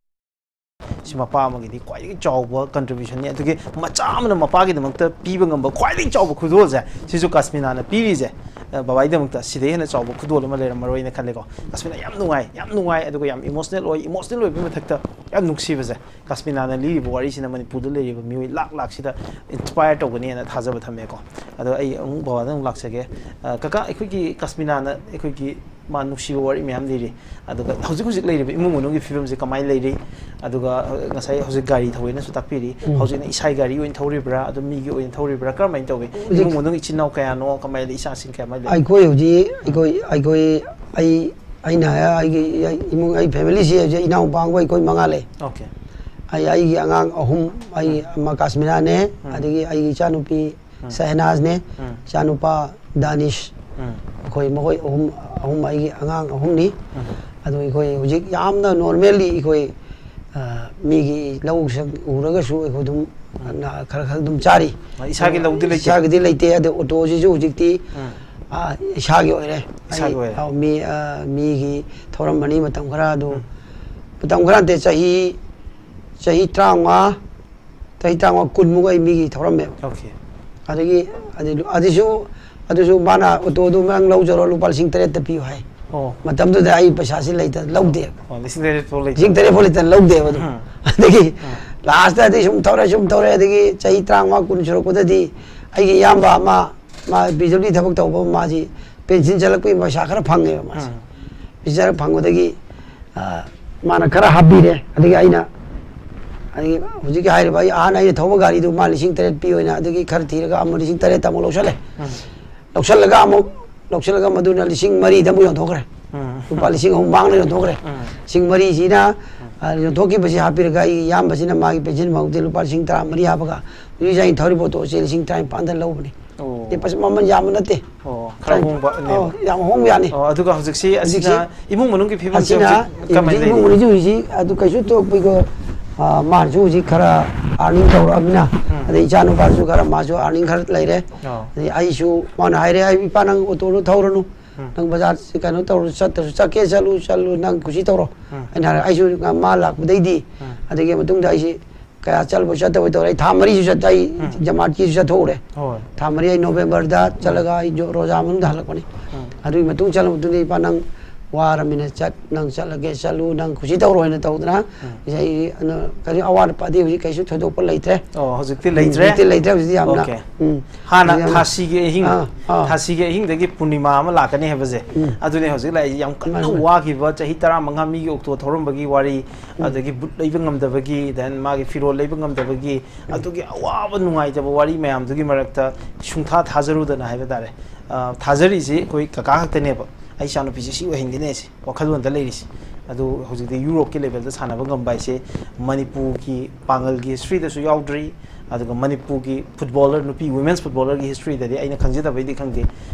ꯁꯤ ꯃꯄꯥ ꯑꯃꯒꯤꯗꯤ ꯈ꯭ꯋꯥꯏꯗꯒꯤ ꯆꯥꯎꯕ contribution ꯅꯤ꯫ ꯑꯗꯨꯒꯤ ꯃꯆꯥ ꯑꯃꯅ ꯃꯄꯥꯒꯤꯗꯃꯛꯇ ꯄꯤꯕ ꯉꯝꯕ ꯈ꯭ꯋꯥꯏꯗꯒꯤ ꯆꯥꯎꯕ ꯈꯨꯗꯣꯜꯁꯦ, ꯁꯤꯁꯨ ꯀꯥꯁꯃꯤꯅꯥꯅ ꯄꯤꯔꯤꯁꯦ, ꯑ, ꯕꯕꯥꯒꯤꯗꯃꯛꯇ ꯁꯤꯗꯩ ꯍꯦꯟꯅ ꯆꯥꯎꯕ ꯈꯨꯗꯣꯜ ꯑꯃ ꯂꯩꯔꯝꯃꯔꯣꯏꯅ ꯈꯜꯂꯦꯀꯣ꯫ ꯀꯥꯁꯃꯤꯅꯥ ꯌꯥꯝ ꯅꯨꯡꯉꯥꯏ, ꯌꯥꯝ ꯅꯨꯡꯉꯥꯏ, ꯑꯗꯨꯒ ꯌꯥꯝ emotional ꯑꯣꯏ꯫ Emotional ꯑꯣꯏꯕꯒꯤ ꯃꯊꯛꯇ ꯌꯥꯝ ꯅꯨꯡꯁꯤꯕꯁꯦ, ꯀꯥꯁꯃꯤꯅꯥꯅ ꯂꯤꯔꯤꯕ ꯋꯥꯔꯤꯁꯤꯅ ꯃꯅꯤꯄꯨꯔꯗ ꯂꯩꯔꯤꯕ ꯃꯤꯑꯣꯏ ꯂꯥꯛ ꯂꯥꯛꯁꯤꯗ inspire ꯇꯧꯒꯅꯤꯅ ꯊꯥꯖꯕ ꯊꯝꯃꯦꯀꯣ꯫ ꯑꯗꯣ ꯑꯩ ꯑꯃꯨꯛ ꯕꯕꯥꯗ ꯑꯃꯨꯛ ꯂꯥꯛꯆꯒꯦ꯫ ꯑ, ꯀꯀꯥ, ꯑꯩꯈꯣꯏꯒꯤ ꯀꯥꯁꯃꯤꯅꯥꯅ ꯑꯩꯈꯣꯏꯒꯤ ꯃꯥ ꯅꯨꯡꯁꯤꯕ ꯋꯥꯔꯤ ꯃꯌꯥꯝ ꯂꯤꯔꯤ꯫ ꯑꯗꯨꯒ ꯍꯧꯖꯤꯛ ꯍꯧꯖꯤꯛ ꯂꯩꯔꯤꯕ ꯏꯃꯨꯡ ꯃꯅꯨꯡꯒꯤ ꯐꯤꯕꯝꯁꯦ ꯀꯃꯥꯏꯅ ꯂꯩꯔꯤ? ꯑꯗꯨꯒ, ꯑ, ꯉꯁꯥꯏ ꯍꯧꯖꯤꯛ ꯒꯥꯔꯤ ꯊꯧꯋꯦꯅꯁꯨ ꯇꯥꯛꯄꯤꯔꯤ꯫ ꯎꯝ꯫ ꯍꯧꯖꯤꯛꯅ ꯏꯁꯥꯒꯤ ꯒꯥꯔꯤ ꯑꯣꯏꯅ ꯊꯧꯔꯤꯕ꯭ꯔꯥ? ꯑꯗꯨꯝ ꯃꯤꯒꯤ ꯑꯣꯏꯅ ꯊꯧꯔꯤꯕ꯭ꯔꯥ? ꯀꯔꯝꯍꯥꯏꯅ ꯇꯧꯋꯤ? ꯍꯧꯖꯤꯛ ꯏꯃꯨꯡ ꯃꯅꯨꯡ ꯏꯆꯤꯟ ꯏꯅꯥꯎ ꯀꯌꯥꯅꯣ? ꯀꯃꯥꯏꯅ ꯂꯩ? ꯏꯆꯥꯁꯤꯡ ꯀꯌꯥꯃꯥꯏꯅ ꯂꯩ? ꯑꯩꯈꯣꯏ ꯍꯧꯖꯤꯛ, ꯑꯩꯈꯣꯏ, ꯑꯩꯈꯣꯏ, ꯑꯩ, ꯑꯩꯅ, ꯑꯩꯒꯤ, ꯑꯩ ꯏꯃꯨꯡ, ꯑꯩ family ꯁꯤ ꯍꯧꯖꯤꯛ ꯏꯅꯥꯎꯄꯥ ꯑꯃꯒ ꯑꯩꯈꯣꯏ ꯃꯉꯥ ꯂꯩ꯫ Okay꯫ ꯑꯩ, ꯑꯩꯒꯤ ꯑꯉꯥꯡ ꯑꯍꯨꯝ, ꯑꯩ ꯎꯝ꯫ ꯑꯃ ꯀꯥꯁꯃꯤꯅꯥꯅꯦ, ꯎꯝ꯫ ꯑꯗꯒꯤ ꯑꯩꯒꯤ ꯏꯆꯥꯅꯨꯄꯤ ꯎꯝ꯫ ꯁꯍꯅꯥꯖꯅꯦ, ꯎꯝ꯫ ꯏꯆꯥꯅꯨꯄꯥ ꯗꯥꯅꯤꯁ꯫ ꯎꯝ꯫ ꯑꯩꯈꯣꯏ ꯃꯈꯣꯏ ꯑꯍꯨꯝ, ꯑꯍꯨꯝ ꯑꯩꯒꯤ ꯑꯉꯥꯡ ꯑꯍꯨꯝꯅꯤ꯫ ꯎꯝ꯫ ꯑꯗꯨ ꯑꯩꯈꯣꯏ ꯍꯧꯖꯤꯛ ꯌꯥꯝꯅ normally ꯑꯩꯈꯣꯏ, ꯑ, ꯃꯤꯒꯤ ꯂꯧ ꯁꯪ ꯎꯔꯒꯁꯨ ꯑꯩꯈꯣꯏ ꯑꯗꯨꯝ ꯎꯝ꯫ ꯅ-, ꯈꯔ ꯈꯔ ꯑꯗꯨꯝ ꯆꯥꯔꯤ꯫ ꯑ, ꯏꯁꯥꯒꯤ ꯂꯧꯗꯤ ꯂꯩꯇꯦ? ꯏꯁꯥꯒꯤꯗꯤ ꯂꯩꯇꯦ꯫ ꯑꯗꯣ ꯑꯣꯇꯣꯁꯤꯁꯨ ꯍꯧꯖꯤꯛꯇꯤ, ꯎꯝ꯫ ꯑ, ꯏꯁꯥꯒꯤ ꯑꯣꯏꯔꯦ꯫ ꯏꯁꯥꯒꯤ ꯑꯩ, ꯑꯣꯏꯔꯦ꯫ ꯑ, ꯃꯤ, ꯑ, ꯃꯤꯒꯤ ꯊꯧꯔꯝ ꯑꯅꯤ ꯃꯇꯝ ꯈꯔ ꯑꯗꯨ, ꯎꯝ꯫ ꯃꯇꯝ ꯈꯔ ꯅꯠꯇꯦ, ꯆꯍꯤ, ꯆꯍꯤ ꯇꯔꯥꯃꯉꯥ, ꯆꯍꯤ ꯇꯔꯥꯃꯉꯥ, ꯀꯨꯟꯃꯨꯛ ꯑꯩ ꯃꯤꯒꯤ ꯊꯧꯔꯝꯃꯦꯕ꯫ Okay꯫ ꯑꯗꯒꯤ, ꯑꯗꯨ, ꯑꯗꯨꯁꯨ, ꯑꯗꯨꯁꯨ ꯃꯥꯅ ꯑꯣꯇꯣꯗꯨ ꯅꯪ ꯂꯧꯖꯔꯣ, ꯂꯨꯄꯥ ꯂꯤꯁꯤꯡ ꯇꯔꯦꯠꯇ ꯄꯤꯌꯨ ꯍꯥꯏ꯫ ꯑꯣ꯫ ꯃꯇꯝꯗꯨꯗ ꯑꯩ ꯄꯩꯁꯥꯁꯤ ꯂꯩꯇ-, ꯂꯧꯗꯦꯕ꯫ ꯑꯣ, ꯂꯤꯁꯤꯡ ꯇꯔꯦꯠ ꯐꯥꯎ ꯂꯩꯇꯕ? ꯂꯤꯁꯤꯡ ꯇꯔꯦꯠ ꯐꯥꯎ ꯂꯩꯇꯅ ꯂꯧꯗꯦꯕ ꯑꯗꯨ꯫ ꯎꯝ꯫ ꯑꯗꯒꯤ ꯎꯝ꯫ Last ꯇꯗꯤ ꯁꯨꯝ ꯊꯧꯔꯦ, ꯁꯨꯝ ꯊꯧꯔꯦ, ꯑꯗꯒꯤ ꯆꯍꯤ ꯇꯔꯥꯃꯉꯥ, ꯀꯨꯟ ꯁꯨꯔꯛꯄꯗꯗꯤ ꯑꯩꯒꯤ ꯏꯌꯥꯝꯕ ꯑꯃ, ꯃꯥ P W D ꯊꯕꯛ ꯇꯧꯕ, ꯃꯥꯁꯤ pension ꯆꯠꯂꯛꯄꯒꯤ ꯄꯩꯁꯥ ꯈꯔ ꯐꯪꯉꯦꯕ ꯃꯥꯁꯦ꯫ ꯎꯝ꯫ Pension ꯈꯔ ꯐꯪꯕꯗꯒꯤ, ꯑ, ꯃꯥꯅ ꯈꯔ ꯍꯥꯞꯄꯤꯔꯦ꯫ ꯑꯗꯒꯤ ꯑꯩꯅ, ꯑꯗꯒꯤ ꯍꯧꯖꯤꯛꯀꯤ ꯍꯥꯏꯔꯤꯕ ꯑꯩ ꯑꯍꯥꯟ ꯑꯩꯅ ꯊꯧꯕ ꯒꯥꯔꯤꯗꯨ ꯃꯥ ꯂꯤꯁꯤꯡ ꯇꯔꯦꯠ ꯄꯤꯌꯣꯅ, ꯑꯗꯒꯤ ꯈꯔ ꯊꯤꯔꯒ ꯑꯃꯨꯛ ꯂꯤꯁꯤꯡ ꯇꯔꯦꯠꯇ ꯑꯃꯨꯛ ꯂꯧꯁꯜꯂꯦ꯫ ꯎꯝ꯫ ꯂꯧꯁꯜꯂꯒ ꯑꯃꯨꯛ, ꯂꯧꯁꯜꯂꯒ ꯃꯗꯨꯅ ꯂꯤꯁꯤꯡ ꯃꯔꯤꯗ ꯑꯃꯨꯛ ꯌꯣꯟꯊꯣꯛꯈ꯭ꯔꯦ꯫ ꯎꯝ꯫ ꯂꯨꯄꯥ ꯂꯤꯁꯤꯡ ꯑꯍꯨꯝ ꯃꯥꯡꯅ ꯌꯣꯟꯊꯣꯛꯈ꯭ꯔꯦ꯫ ꯎꯝ꯫ ꯂꯤꯁꯤꯡ ꯃꯔꯤꯁꯤꯅ, ꯎꯝ꯫ ꯑ, ꯌꯣꯟꯊꯣꯛꯈꯤꯕꯁꯤ ꯍꯥꯞꯄꯤꯔꯒ ꯑꯩꯒꯤ ꯏꯌꯥꯝꯕꯁꯤꯅ ꯃꯥꯒꯤ pension ꯐꯪꯍꯧꯗꯦ, ꯂꯨꯄꯥ ꯂꯤꯁꯤꯡ ꯇꯔꯥꯃꯔꯤ ꯍꯥꯄꯒ ꯍꯧꯖꯤꯛ ꯑꯩꯅ ꯊꯧꯔꯤꯕ ꯑꯣꯇꯣꯁꯦ ꯂꯤꯁꯤꯡ ꯇꯔꯥꯅꯤꯄꯥꯟꯗ ꯂꯧꯕꯅꯤ꯫ ꯑꯣ꯫ ꯑꯦ, ꯄꯩꯁꯥ ꯃꯃꯜ ꯌꯥꯝꯕ ꯅꯠꯇꯦ꯫ ꯑꯣ, ꯈꯔ ꯍꯣꯡꯕ ꯅꯦ꯫ ꯑꯣ, ꯌꯥꯝ ꯍꯣꯡꯕ ꯌꯥꯅꯤ꯫ ꯑꯣ, ꯑꯗꯨꯒ ꯍꯧꯖꯤꯛꯁꯤ ꯍꯧꯖꯤꯛꯁꯤ ꯑꯁꯤꯅ ꯏꯃꯨꯡ ꯃꯅꯨꯡꯒꯤ ꯐꯤꯕꯝꯁꯦ ꯑꯁꯤꯅ ꯍꯧꯖꯤꯛ ꯀꯃꯥꯏꯅ ꯍꯧꯖꯤꯛ ꯏꯃꯨꯡ ꯂꯩꯔꯤ? ꯃꯅꯨꯡꯁꯤ ꯍꯧꯖꯤꯛ, ꯑ, ꯑꯗꯨ ꯀꯩꯁꯨ ꯊꯣꯏꯗꯣꯛꯄ, ꯑ, ꯃꯥꯅꯁꯨ ꯍꯧꯖꯤꯛ ꯈꯔ earning ꯇꯧꯔꯛꯑꯕꯅꯤꯅ, ꯎꯝ꯫ ꯑꯗꯩ ꯏꯆꯥ ꯅꯨꯄꯥꯁꯨ ꯈꯔ, ꯃꯥꯁꯨ earning ꯈꯔ ꯂꯩꯔꯦ꯫ ꯑꯣ꯫ ꯑꯗꯩ ꯑꯩꯁꯨ ꯃꯥꯅ ꯍꯥꯏꯔꯦ, "ꯑꯩ ꯏꯄꯥ ꯅꯪ ꯑꯣꯇꯣꯗꯣ ꯊꯧꯔꯅꯨ, ꯅꯪ ꯕꯖꯥꯔ ꯀꯩꯅꯣ ꯇꯧꯔ ꯆꯠꯇ꯭ꯔꯁꯨ ꯆꯠꯀꯦ ꯆꯠꯂꯨ ꯆꯠꯂꯨ ꯅꯪ ꯀꯨꯁꯤ ꯇꯧꯔꯣ꯫ ꯎꯝ꯫ ꯑꯩꯅ ꯍꯥꯏꯔꯦ, ꯑꯩꯁꯨ ꯃꯥ ꯂꯥꯛꯄꯗꯩꯗꯤ ꯎꯝ꯫ ꯑꯗꯨꯒꯤ ꯃꯇꯨꯡꯗ ꯑꯩꯁꯤ ꯀꯌꯥ ꯆꯠꯂꯨꯕ ꯆꯠꯇꯕ ꯇꯧꯔꯦ꯫ ꯑꯩ ꯊꯥ ꯃꯔꯤꯁꯨ ꯆꯠꯇꯦ꯫ ꯑꯩ ꯎꯝ꯫ ꯖꯃꯥꯠꯀꯤꯁꯨ ꯆꯠꯊꯣꯛꯎꯔꯦ꯫ ꯍꯣꯏ꯫ ꯊꯥ ꯃꯔꯤ ꯑꯩ ꯅꯣꯕꯦꯝꯕꯔꯗ ꯎꯝ꯫ ꯆꯠꯂꯒ ꯑꯩ ꯖꯣ-, ꯔꯣꯖꯥ ꯃꯅꯨꯡꯗ ꯍꯜꯂꯛꯄꯅꯤ꯫ ꯎꯝ꯫ ꯑꯗꯨꯒꯤ ꯃꯇꯨꯡ ꯆꯠꯂꯕ ꯃꯇꯨꯡꯗ ꯏꯄꯥ ꯅꯪ ꯋꯥꯔꯃꯤꯅ ꯆꯠ, ꯅꯪ ꯆꯠꯂꯒꯦ ꯆꯠꯂꯨ, ꯅꯪ ꯀꯨꯁꯤ ꯇꯧꯔꯣ ꯍꯥꯏꯅ ꯇꯧꯗꯅ ꯎꯝ꯫ ꯉꯁꯥꯏꯒꯤ ꯑꯅ-, ꯀꯔꯤ ꯑꯋꯥꯠ ꯑꯄꯥꯗꯤ ꯍꯧꯖꯤꯛ ꯀꯩꯁꯨ ꯊꯣꯏꯗꯣꯛꯄ ꯂꯩꯇ꯭ꯔꯦ꯫ ꯑꯣ, ꯍꯧꯖꯤꯛꯇꯤ ꯎꯝ, ꯂꯩꯇ꯭ꯔꯦ? ꯍꯧꯖꯤꯛꯇꯤ ꯂꯩꯇ꯭ꯔꯦ, ꯍꯧꯖꯤꯛꯇꯤ ꯌꯥꯝꯅ, ꯑꯣꯀꯦ꯫ ꯎꯝ, ꯍꯥꯟꯅ ꯍꯧꯖꯤꯛ ꯌꯥꯝꯅ ꯊꯥꯁꯤꯒꯤ ꯑꯍꯤꯡ, ꯑꯥ, ꯑꯥ꯫ ꯊꯥꯁꯤꯒꯤ ꯑꯍꯤꯡꯗꯒꯤ ꯄꯨꯔꯅꯤꯃꯥ ꯑꯃ ꯂꯥꯛꯀꯅꯤ ꯍꯥꯏꯕꯁꯦ, ꯎꯝ꯫ ꯑꯗꯨꯅꯦ ꯍꯧꯖꯤꯛ ꯂꯥꯛꯏꯁꯦ꯫ ꯌꯥꯝ ꯀꯟꯅ ꯃꯥꯅꯤ, ꯃꯥꯅꯤ꯫ ꯋꯥꯈꯤꯕ ꯆꯍꯤ ꯇꯔꯥꯃꯉꯥ ꯃꯤꯒꯤ ꯑꯣꯛꯇꯣ ꯊꯧꯔꯝꯕꯒꯤ ꯋꯥꯔꯤ, ꯎꯝ꯫ ꯑꯗꯒꯤ ꯕꯨꯠ ꯂꯩꯕ ꯉꯝꯗꯕꯒꯤ, then ꯃꯥꯒꯤ ꯐꯤꯔꯣꯜ ꯂꯩꯕ ꯉꯝꯗꯕꯒꯤ, ꯎꯝ꯫ ꯑꯗꯨꯒꯤ ꯑꯋꯥꯕ ꯅꯨꯡꯉꯥꯏꯇꯕ ꯋꯥꯔꯤ ꯃꯌꯥꯝꯗꯨꯒꯤ ꯃꯔꯛꯇ ꯁꯨꯡꯊꯥ ꯊꯥꯖꯔꯨꯗꯅ ꯍꯥꯏꯕ ꯇꯥꯔꯦ꯫ ꯑ, ꯊꯥꯖꯔꯤꯁꯤ ꯑꯩꯈꯣꯏ ꯀꯀꯥ ꯈꯛꯇꯅꯦꯕ꯫ ꯑꯩ ꯏꯆꯥꯅꯨꯄꯤꯁꯦ ꯁꯤ ꯑꯣꯏꯍꯟꯒꯅꯤ ꯍꯥꯏꯁꯦ ꯋꯥꯈꯜꯂꯣꯟꯗ ꯂꯩꯔꯤꯁꯦ꯫ ꯑꯗꯨ ꯍꯧꯖꯤꯛꯇꯤ ꯌꯨꯔꯣꯞꯀꯤ ꯂꯦꯚꯦꯜꯗ ꯁꯥꯟꯅꯕ ꯉꯝꯕ ꯍꯥꯏꯁꯦ ꯃꯅꯤꯄꯨꯔꯒꯤ ꯄꯥꯡꯒꯜꯒꯤ ꯍꯤꯁꯇ꯭ꯔꯤꯗꯁꯨ ꯌꯥꯎꯗ꯭ꯔꯤ, ꯑꯗꯨꯒ ꯃꯅꯤꯄꯨꯔꯒꯤ ꯐꯨꯠꯕꯣꯂꯔ, ꯅꯨꯄꯤ ꯋꯤꯃꯦꯟꯁ ꯐꯨꯠꯕꯣꯂꯔꯒꯤ ꯍꯤꯁꯇ꯭ꯔꯤꯗꯗꯤ ꯑꯩꯅ ꯈꯪꯖꯗꯕꯩꯗꯤ ꯈꯪꯗꯦ,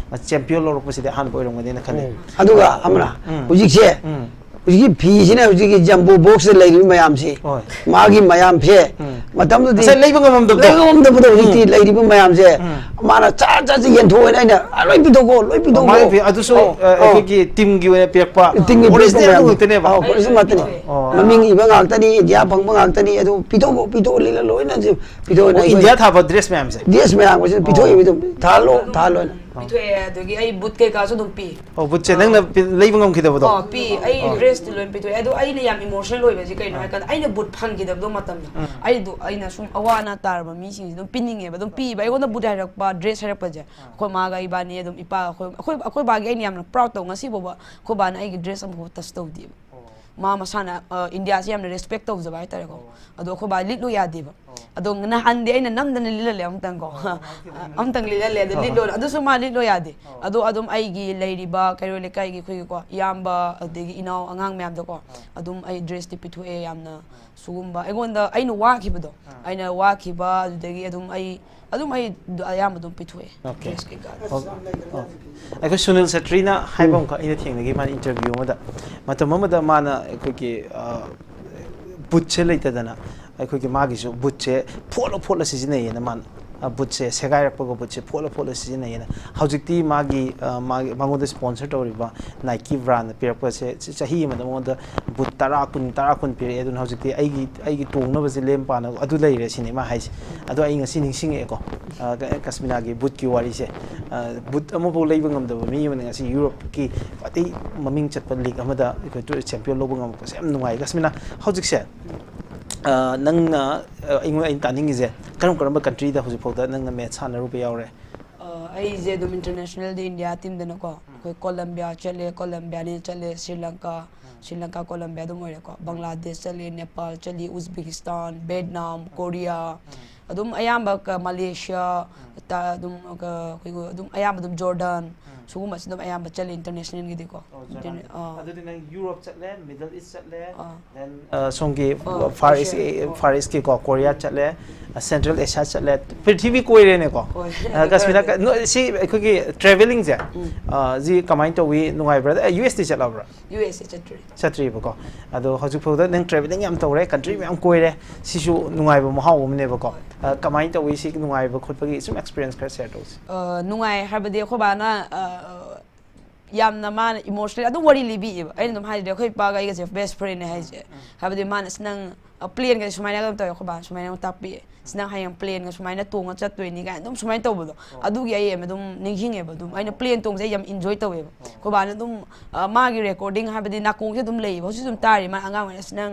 ꯆꯦꯝꯄꯤꯌꯟ ꯂꯧꯔꯛꯄꯁꯤꯗꯤ ꯑꯍꯥꯟꯕ ꯑꯣꯏꯔꯝꯒꯅꯤꯅ ꯈꯜꯂꯤ꯫ ꯎꯝ꯫ ꯑꯗꯨꯒ ꯑꯃꯅ ꯎꯝ꯫ ꯍꯧꯖꯤꯛꯁꯦ, ꯎꯝ꯫ ꯍꯧꯖꯤꯛꯀꯤ ꯐꯤꯁꯤꯅ ꯍꯧꯖꯤꯛꯀꯤ ꯖꯝꯕꯣ ꯕꯣꯛꯁꯇ ꯂꯩꯔꯤꯕ ꯃꯌꯥꯝꯁꯦ, ꯍꯣꯏ꯫ ꯃꯥꯒꯤ ꯃꯌꯥꯝꯁꯦ ꯎꯝ꯫ ꯃꯇꯝꯗꯨꯗꯤ ꯉꯁꯥꯏ ꯂꯩꯕ ꯉꯝꯃꯝꯗꯕꯗꯣ꯫ ꯂꯩꯕ ꯉꯝꯗꯕꯗꯣ ꯍꯧꯖꯤꯛꯇꯤ ꯎꯝ꯫ ꯂꯩꯔꯤꯕ ꯃꯌꯥꯝꯁꯦ ꯎꯝ꯫ ꯃꯥꯅ ꯆꯥ ꯆꯥ ꯆꯥ ꯌꯦꯟꯊꯣꯛꯑꯣꯅ ꯑꯩꯅ, "ꯑ, ꯂꯣꯏ ꯄꯤꯊꯣꯛꯈꯣ, ꯂꯣꯏ ꯄꯤꯊꯣꯛꯈꯣ"꯫ ꯃꯥꯒꯤ ꯐꯤ-, ꯑꯗꯨꯁꯨ, ꯑꯧ, ꯑ, ꯑꯧ꯫ ꯑꯩꯈꯣꯏꯒꯤ ꯇꯤꯝꯒꯤ ꯑꯣꯏꯅ ꯄꯤꯔꯛꯄ ꯇꯤꯝꯒꯤ ꯄꯤꯔꯛꯄ ꯑꯣꯔꯤꯖꯤꯅꯦꯜꯗꯨ ꯃꯌꯥꯝ꯫ ꯉꯥꯛꯇꯅꯦꯕ꯫ ꯑꯧ, ꯑꯣꯔꯤꯖꯤꯅꯦꯜ ꯉꯥꯛꯇꯅꯦ꯫ ꯑꯣ꯫ ꯃꯃꯤꯡ ꯏꯕ ꯉꯥꯛꯇꯅꯤ, ꯏꯟꯗꯤꯌꯥ ꯐꯪꯕ ꯉꯥꯛꯇꯅꯤ, ꯑꯗꯨ ꯄꯤꯊꯣꯛꯈꯣ, ꯄꯤꯊꯣꯛꯈꯣ, ꯂꯤꯂ ꯂꯣꯏꯅ ꯄꯤꯊꯣꯛꯑꯣꯅ ꯑꯣ, ꯑꯩꯈꯣꯏ ꯏꯟꯗꯤꯌꯥ ꯊꯥꯕ ꯗ꯭ꯔꯦꯁ ꯃꯌꯥꯝꯁꯦ? ꯗ꯭ꯔꯦꯁ ꯃꯌꯥꯝ ꯑꯁꯤ ꯄꯤꯊꯣꯛꯏ, ꯑꯣ꯫ ꯑꯗꯨꯝ ꯊꯥꯍꯜꯂꯣ, ꯊꯥꯍꯜꯂꯣꯅ꯫ ꯄꯤꯊꯣꯛꯑꯦ, ꯑꯗꯨꯗꯒꯤ ꯑꯩ ꯕꯨꯠ ꯀꯩꯀꯥꯁꯨ ꯑꯗꯨꯝ ꯄꯤ꯫ ꯑꯣ, ꯕꯨꯠꯁꯦ ꯅꯪꯅ ꯄꯤ-, ꯂꯩꯕ ꯉꯝꯈꯤꯗꯕꯗꯣ? ꯑꯣ, ꯄꯤ꯫ ꯑꯩ ꯑꯣ꯫ ꯗ꯭ꯔꯦꯁꯇꯤ ꯂꯣꯏ ꯄꯤꯊꯣꯛꯑꯦ꯫ ꯑꯗꯣ ꯑꯩꯅ ꯌꯥꯝ ꯏꯃꯣꯁꯅꯦꯜ ꯑꯣꯏꯕꯁꯤ ꯀꯩꯅꯣ ꯑꯥ꯫ ꯍꯥꯏꯔꯀꯥꯟꯗ, ꯑꯩꯅ ꯕꯨꯠ ꯐꯪꯈꯤꯗꯕꯗꯣ ꯃꯇꯝꯗꯣ, ꯎꯝ꯫ ꯑꯩꯗꯣ, ꯑꯩꯅ ꯁꯨꯝ ꯑꯋꯥ ꯑꯅꯥ ꯇꯥꯔꯕ ꯃꯤꯁꯤꯡꯁꯦ ꯑꯗꯨꯝ ꯄꯤꯅꯤꯡꯉꯦꯕ, ꯑꯗꯨꯝ ꯄꯤꯕ꯫ ꯑꯩꯉꯣꯟꯗ ꯕꯨꯠ ꯍꯥꯏꯔꯛꯄ, ꯗ꯭ꯔꯦꯁ ꯍꯥꯏꯔꯛꯄꯁꯦ, ꯑꯥ꯫ ꯑꯩꯈꯣꯏ ꯃꯥꯒ ꯏꯕꯥꯅꯤ ꯑꯗꯨꯝ, ꯏꯄꯥꯒ ꯑꯩꯈꯣꯏ, ꯑꯩꯈꯣꯏ, ꯑꯩꯈꯣꯏ ꯕꯥꯒꯤ ꯑꯩꯅ ꯌꯥꯝꯅ ꯄ꯭ꯔꯥꯎꯗ ꯇꯧ, ꯉꯁꯤ ꯐꯥꯎꯕ ꯑꯩꯈꯣꯏ ꯕꯥꯅ ꯑꯩꯒꯤ ꯗ꯭ꯔꯦꯁ ꯑꯃꯐꯥꯎ ꯇꯆ ꯇꯧꯗꯦꯕ꯫ ꯑꯣ꯫ ꯃꯥ ꯃꯁꯥꯅ, ꯑ, ꯏꯟꯗꯤꯌꯥꯁꯤ ꯌꯥꯝꯅ ꯔꯦꯁꯄꯦꯛ ꯇꯧꯖꯕ ꯍꯥꯏꯇꯥꯔꯦꯀꯣ꯫ ꯑꯣ꯫ ꯑꯗꯣ ꯑꯩꯈꯣꯏ ꯕꯥ ꯂꯤꯠꯂꯨ ꯌꯥꯗꯦꯕ꯫ ꯑꯣ꯫ ꯑꯗꯣ ꯅꯍꯥꯟꯗꯤ ꯑꯩꯅ ꯅꯝꯗꯅ ꯂꯤꯠꯍꯜꯂꯦ ꯑꯃꯨꯛꯇꯪꯀꯣ꯫ ꯑꯣ, ꯑꯃꯨꯛꯇꯪ ꯂꯤꯠꯍꯜꯂꯦ꯫ ꯑꯃꯨꯛꯇꯪ ꯂꯤꯠꯍꯜꯂꯦ, ꯑꯗꯣ ꯑꯣ꯫ ꯂꯤꯠꯂꯣ, ꯑꯗꯨꯁꯨ ꯃꯥ ꯂꯤꯠꯂꯣ ꯌꯥꯗꯦ꯫ ꯑꯣ꯫ ꯑꯗꯣ ꯑꯗꯨꯝ ꯑꯩꯒꯤ ꯂꯩꯔꯤꯕ ꯀꯩꯔꯣꯏ ꯂꯩꯀꯥꯏꯒꯤ ꯑꯩꯈꯣꯏꯒꯤꯀꯣ, ꯏꯌꯥꯝꯕ, ꯑꯗꯒꯤ ꯏꯅꯥꯎ ꯑꯉꯥꯡ ꯃꯌꯥꯝꯗꯀꯣ, ꯑꯣ꯫ ꯑꯗꯨꯝ ꯑꯩ ꯗ꯭ꯔꯦꯁꯇꯤ ꯄꯤꯊꯣꯛꯑꯦ ꯌꯥꯝꯅ꯫ ꯑꯣ꯫ ꯁꯤꯒꯨꯝꯕ ꯑꯩꯉꯣꯟꯗ, ꯑꯩꯅ ꯋꯥꯈꯤꯕꯗꯣ, ꯑꯥ꯫ ꯑꯩꯅ ꯋꯥꯈꯤꯕ, ꯑꯗꯨꯗꯒꯤ ꯑꯗꯨꯝ ꯑꯩ, ꯑꯗꯨꯝ ꯑꯩ ꯑꯌꯥꯝꯕ ꯑꯗꯨꯝ ꯄꯤꯊꯣꯛꯑꯦ꯫ ꯑꯣꯀꯦ꯫ ꯗ꯭ꯔꯦꯁ ꯀꯩꯀꯥ꯫ ꯑꯣ, ꯑꯣ꯫ ꯑꯩꯈꯣꯏ ꯁꯨꯅꯤꯜ ꯁꯦꯇ꯭ꯔꯤꯅ ꯍꯥꯏꯕ ꯎꯝ꯫ ꯑꯃꯈꯛ ꯑꯩꯅ ꯊꯦꯡꯅꯈꯤ, ꯃꯥꯅ ꯏꯟꯇꯔꯚ꯭ꯌꯨ ꯑꯃꯗ꯫ ꯃꯇꯝ ꯑꯃꯗ ꯃꯥꯅ ꯑꯩꯈꯣꯏꯒꯤ, ꯑ, ꯕꯨꯠꯁꯦ ꯂꯩꯇꯗꯅ ꯑꯩꯈꯣꯏꯒꯤ ꯃꯥꯒꯤꯁꯨ ꯕꯨꯠꯁꯦ ꯐꯣꯠꯂ ꯐꯣꯠꯂ ꯁꯤꯖꯤꯟꯅꯩꯌꯦꯅ ꯃꯥꯅ ꯕꯨꯠꯁꯦ ꯁꯦꯒꯥꯏꯔꯛꯄꯒ ꯕꯨꯠꯁꯦ ꯐꯣꯠꯂ ꯐꯣꯠꯂ ꯁꯤꯖꯤꯟꯅꯩꯌꯦꯅ꯫ ꯍꯧꯖꯤꯛꯇꯤ ꯃꯥꯒꯤ ꯃꯥꯒꯤ ꯃꯉꯣꯟꯗ ꯁ꯭ꯄꯣꯟꯁꯔ ꯇꯧꯔꯤꯕ ꯅꯥꯏꯀꯤ ꯕ꯭ꯔꯥꯟꯅ ꯄꯤꯔꯛꯄꯁꯦ ꯆꯍꯤ ꯑꯃꯗ ꯃꯉꯣꯟꯗ ꯕꯨꯠ ꯇꯔꯥ ꯀꯨꯟ ꯇꯔꯥ ꯀꯨꯟ ꯄꯤꯔꯛꯑꯦ꯫ ꯑꯗꯨꯅ ꯍꯧꯖꯤꯛꯇꯤ ꯑꯩꯒꯤ ꯑꯩꯒꯤ ꯇꯣꯡꯅꯕꯁꯦ ꯂꯦꯝ ꯄꯥꯅ ꯑꯗꯨ ꯂꯩꯔꯦ ꯁꯤꯅꯤ ꯃꯥ ꯍꯥꯏꯁꯦ꯫ ꯑꯗꯣ ꯑꯩ ꯉꯁꯤ ꯅꯤꯡꯁꯤꯡꯉꯛꯑꯦꯀꯣ, ꯀꯁꯃꯤꯅꯥꯒꯤ ꯕꯨꯠꯀꯤ ꯋꯥꯔꯤꯁꯦ꯫ ꯕꯨꯠ ꯑꯃꯐꯥꯎ ꯂꯩꯕ ꯉꯝꯗꯕ ꯃꯤ ꯑꯃꯅ ꯉꯁꯤ ꯌꯨꯔꯣꯞꯀꯤ ꯈ꯭ꯋꯥꯏꯗꯒꯤ ꯃꯃꯤꯡ ꯆꯠꯄ ꯂꯤꯛ ꯑꯃꯗ ꯑꯩꯈꯣꯏ ꯆꯦꯝꯄꯤꯌꯟ ꯂꯧꯕ ꯉꯝꯃꯛꯄꯁꯦ ꯌꯥꯝ ꯅꯨꯡꯉꯥꯏ꯫ ꯀꯁꯃꯤꯅꯥ, ꯍꯧꯖꯤꯛꯁꯦ ꯅꯪꯅ ꯑꯩꯉꯣꯟꯗ ꯑꯩꯅ ꯇꯥꯅꯤꯡꯉꯤꯁꯦ, ꯀꯔꯝ ꯀꯔꯝꯕ ꯀꯟꯇ꯭ꯔꯤꯗ ꯍꯧꯖꯤꯛꯐꯥꯎꯗ ꯅꯪꯅ ꯃꯦꯠꯆ ꯁꯥꯟꯅꯔꯨꯕ ꯌꯥꯎꯔꯦ? ꯑꯩꯁꯦ ꯑꯗꯨꯝ ꯏꯟꯇꯔꯅꯦꯁꯅꯦꯜꯗꯤ ꯏꯟꯗꯤꯌꯥ ꯇꯤꯝꯗꯅꯀꯣ, ꯑꯩꯈꯣꯏ ꯀꯣꯂꯝꯕꯤꯌꯥ ꯆꯠꯂꯦ, ꯀꯣꯂꯝꯕꯤꯌꯥꯅꯤ ꯆꯠꯂꯦ, ꯁ꯭ꯔꯤ ꯂꯪꯀꯥ, ꯁ꯭ꯔꯤ ꯂꯪꯀꯥ ꯀꯣꯂꯝꯕꯤꯌꯥ ꯑꯗꯨꯝ ꯑꯣꯏꯔꯦꯀꯣ꯫ ꯕꯪꯒ꯭ꯂꯥꯗꯦꯁ ꯆꯠꯂꯦ, ꯅꯦꯄꯥꯜ ꯆꯠꯂꯤ, ꯎꯖꯕꯦꯀꯤꯁꯇꯥꯟ, ꯚꯦꯠꯅꯥꯝ, ꯀꯣꯔꯤꯌꯥ, ꯑꯗꯨꯝ ꯑꯌꯥꯝꯕ ꯃꯂꯦꯁꯤꯌꯥ, ꯑꯗꯨꯝ ꯑꯩꯈꯣꯏ ꯑꯗꯨꯝ ꯑꯌꯥꯝꯕ ꯑꯗꯨꯝ ꯖꯣꯔꯗꯟ, ꯁꯤꯒꯨꯝꯕꯁꯤ ꯑꯗꯨꯝ ꯑꯌꯥꯝꯕ ꯆꯠꯂꯦ ꯏꯟꯇꯔꯅꯦꯁꯅꯦꯜꯒꯤꯗꯤꯀꯣ꯫ ꯑꯗꯨꯗꯤ ꯅꯪ ꯌꯨꯔꯣꯞ ꯆꯠꯂꯦ, ꯃꯤꯗꯜ ꯏꯁ ꯆꯠꯂꯦ, ꯁꯣꯝꯒꯤ ꯐꯥꯔ ꯏꯁ, ꯐꯥꯔ ꯏꯁꯀꯤꯀꯣ, ꯀꯣꯔꯤꯌꯥ ꯆꯠꯂꯦ, ꯁꯦꯟꯇ꯭ꯔꯦꯜ ꯑꯦꯁꯤꯌꯥ ꯆꯠꯂꯦ, ꯄ꯭ꯔꯤꯊꯤꯕꯤ ꯀꯣꯏꯔꯦꯅꯦꯀꯣ꯫ ꯀꯁꯃꯤꯔ, ꯁꯤ ꯑꯩꯈꯣꯏꯒꯤ ꯇ꯭ꯔꯦꯚꯦꯂꯤꯡꯁꯦ ꯁꯤ ꯀꯃꯥꯏꯅ ꯇꯧꯏ? ꯅꯨꯡꯉꯥꯏꯕ꯭ꯔꯥ? ꯌꯨ ꯑꯦꯁ ꯇꯤ ꯆꯠꯂꯕ꯭ꯔꯥ? ꯌꯨ ꯑꯦꯁ ꯑꯦ ꯆꯠꯇ꯭ꯔꯤ꯫ ꯆꯠꯇ꯭ꯔꯤꯕꯀꯣ꯫ ꯑꯗꯣ ꯍꯧꯖꯤꯛꯐꯥꯎꯗ ꯅꯪ ꯇ꯭ꯔꯦꯚꯦꯂꯤꯡ ꯌꯥꯝ ꯇꯧꯔꯦ, ꯀꯟꯇ꯭ꯔꯤ ꯃꯌꯥꯝ ꯀꯣꯏꯔꯦ, ꯁꯤꯁꯨ ꯅꯨꯡꯉꯥꯏꯕ ꯃꯍꯥꯎ ꯑꯃꯅꯦꯕꯀꯣ꯫ ꯀꯃꯥꯏꯅ ꯇꯧꯏ ꯁꯤ ꯅꯨꯡꯉꯥꯏꯕ ꯈꯣꯠꯄꯒꯤ ꯁꯨꯝ ꯑꯦꯛꯁꯄꯤꯔꯤꯌꯦꯟꯁ ꯈꯔ ꯁꯤꯌꯔ ꯇꯧꯁꯤ꯫ ꯅꯨꯡꯉꯥꯏ ꯍꯥꯏꯕꯗꯤ ꯑꯩꯈꯣꯏ ꯕꯥꯅ ꯌꯥꯝꯅ ꯃꯥꯅ ꯏꯃꯣꯁꯅꯦꯜ ꯑꯗꯨꯝ ꯋꯥꯔꯤ ꯂꯤꯕꯤꯑꯦꯕ꯫ ꯑꯩꯅ ꯑꯗꯨꯝ ꯍꯥꯏꯗ꯭ꯔꯦ, ꯑꯩꯈꯣꯏ ꯏꯄꯥꯒ ꯑꯩꯒꯁꯦ ꯕꯦꯁ ꯐ꯭ꯔꯦꯟꯅꯦ ꯍꯥꯏꯁꯦ꯫ ꯍꯥꯏꯕꯗꯤ ꯃꯥꯅ ꯑꯁ ꯅꯪ ꯄ꯭ꯂꯦꯟꯒ ꯁꯨꯃꯥꯏꯅ ꯑꯗꯨꯝ ꯇꯧꯋꯦ, ꯑꯩꯈꯣꯏ ꯕꯥꯅ ꯁꯨꯃꯥꯏꯅ ꯑꯃꯨꯛ ꯇꯥꯛꯄꯤꯌꯦ꯫ ꯑꯁ ꯅꯪ ꯍꯌꯦꯡ ꯄ꯭ꯂꯦꯟꯒ ꯁꯨꯃꯥꯏꯅ ꯇꯣꯡꯉ ꯆꯠꯇꯣꯏꯅꯤ ꯀꯥꯏꯅ ꯑꯗꯨꯝ ꯁꯨꯃꯥꯏꯅ ꯇꯧꯕꯗꯣ, ꯑꯗꯨꯒꯤ ꯑꯩ ꯑꯗꯨꯝ ꯅꯤꯡꯁꯤꯡꯉꯦꯕ꯫ ꯑꯗꯨꯝ ꯑꯩꯅ ꯄ꯭ꯂꯦꯟ ꯇꯣꯡꯕꯁꯦ ꯑꯩ ꯌꯥꯝ ꯏꯟꯖꯣꯏ ꯇꯧꯋꯦꯕ꯫ ꯑꯩꯈꯣꯏ ꯕꯥꯅ ꯑꯗꯨꯝ ꯃꯥꯒꯤ ꯔꯦꯀꯣꯔꯗꯤꯡ ꯍꯥꯏꯕꯗꯤ ꯅꯥꯀꯣꯡꯁꯦ ꯑꯗꯨꯝ ꯂꯩꯌꯦꯕ, ꯍꯧꯖꯤꯛꯁꯨ ꯑꯗꯨꯝ ꯇꯥꯔꯤ꯫ ꯃꯥ ꯑꯉꯥꯡ ꯑꯣꯏꯅ ꯑꯁ ꯅꯪ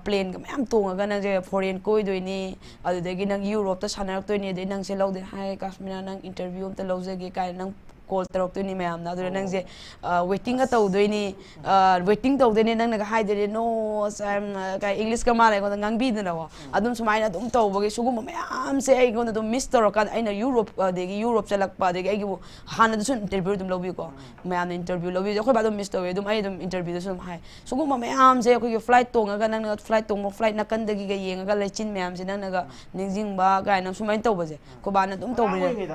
ꯄ꯭ꯂꯦꯟꯒ ꯃꯌꯥꯝ ꯇꯣꯡꯉꯒ ꯅꯪꯁꯦ ꯐꯣꯔꯦꯟ ꯀꯣꯏꯗꯣꯏꯅꯤ, ꯑꯗꯨꯗꯒꯤ ꯅꯪ ꯌꯨꯔꯣꯞꯇ ꯁꯥꯟꯅꯔꯛꯇꯣꯏꯅꯤ, ꯑꯗꯩ ꯅꯪꯁꯦ ꯂꯧꯗꯣꯏꯅꯤ ꯍꯥꯏ, ꯀꯥꯁꯃꯤꯔꯥ ꯅꯪ ꯏꯟꯇꯔꯚꯤꯌꯨ ꯑꯝꯇ ꯂꯧꯖꯒꯦ ꯀꯥꯏꯅ ꯅꯪ ꯀꯣꯜ ꯇꯧꯔꯛꯇꯣꯏꯅꯤ ꯃꯌꯥꯝꯅ꯫ ꯑꯗꯨꯅ ꯅꯪꯁꯦ ꯋꯦꯇꯤꯡꯒ ꯇꯧꯗꯣꯏꯅꯤ, ꯋꯦꯇꯤꯡ ꯇꯧꯗꯣꯏꯅꯤ, ꯅꯪꯅꯒ ꯍꯥꯏꯗꯣꯏꯅꯤ ꯅꯣ, ꯏꯪꯂꯤꯁꯀ ꯃꯥꯅ ꯑꯩꯉꯣꯟꯗ ꯉꯥꯡꯕꯤꯗꯅꯀꯣ꯫ ꯑꯗꯨꯝ ꯁꯨꯃꯥꯏꯅ ꯑꯗꯨꯝ ꯇꯧꯕꯒꯤ ꯁꯤꯒꯨꯝꯕ ꯃꯌꯥꯝꯁꯦ ꯑꯩꯉꯣꯟꯗ ꯑꯗꯨꯝ ꯃꯤꯁ ꯇꯧꯔꯀꯥꯟꯗ ꯑꯩꯅ ꯌꯨꯔꯣꯞ, ꯑꯗꯒꯤ ꯌꯨꯔꯣꯞ ꯆꯠꯂꯛꯄ, ꯑꯗꯒꯤ ꯑꯩꯒꯤꯕꯨ ꯍꯥꯟꯅꯗꯁꯨ ꯏꯟꯇꯔꯚꯤꯌꯨ ꯑꯗꯨꯝ ꯂꯧꯕꯤꯀꯣ꯫ ꯃꯌꯥꯝꯅ ꯏꯟꯇꯔꯚꯤꯌꯨ ꯂꯧꯕꯤꯁꯦ ꯑꯩꯈꯣꯏ ꯕꯥ ꯑꯗꯨꯝ ꯃꯤꯁ ꯇꯧꯋꯦ꯫ ꯑꯗꯨꯝ ꯑꯩ ꯑꯗꯨꯝ ꯏꯟꯇꯔꯚꯤꯌꯨꯗꯁꯨ ꯑꯗꯨꯝ ꯍꯥꯏ, ꯁꯤꯒꯨꯝꯕ ꯃꯌꯥꯝꯁꯦ ꯑꯩꯈꯣꯏꯒꯤ ꯐ꯭ꯂꯥꯏꯠ ꯇꯣꯡꯉꯒ ꯅꯪꯅ ꯐ꯭ꯂꯥꯏꯠ ꯇꯣꯡꯕ, ꯐ꯭ꯂꯥꯏꯠ ꯅꯥꯀꯟꯗꯒꯤꯒ ꯌꯦꯡꯉꯒ ꯂꯩꯆꯤꯟ ꯃꯌꯥꯝꯁꯦ ꯅꯪꯅꯒ ꯅꯤꯡꯁꯤꯡꯕ ꯀꯥꯏꯅ ꯁꯨꯃꯥꯏꯅ ꯇꯧꯕꯁꯦ ꯑꯩꯈꯣꯏ ꯕꯥꯅ ꯑꯗꯨꯝ ꯇꯧꯕꯅꯦ꯫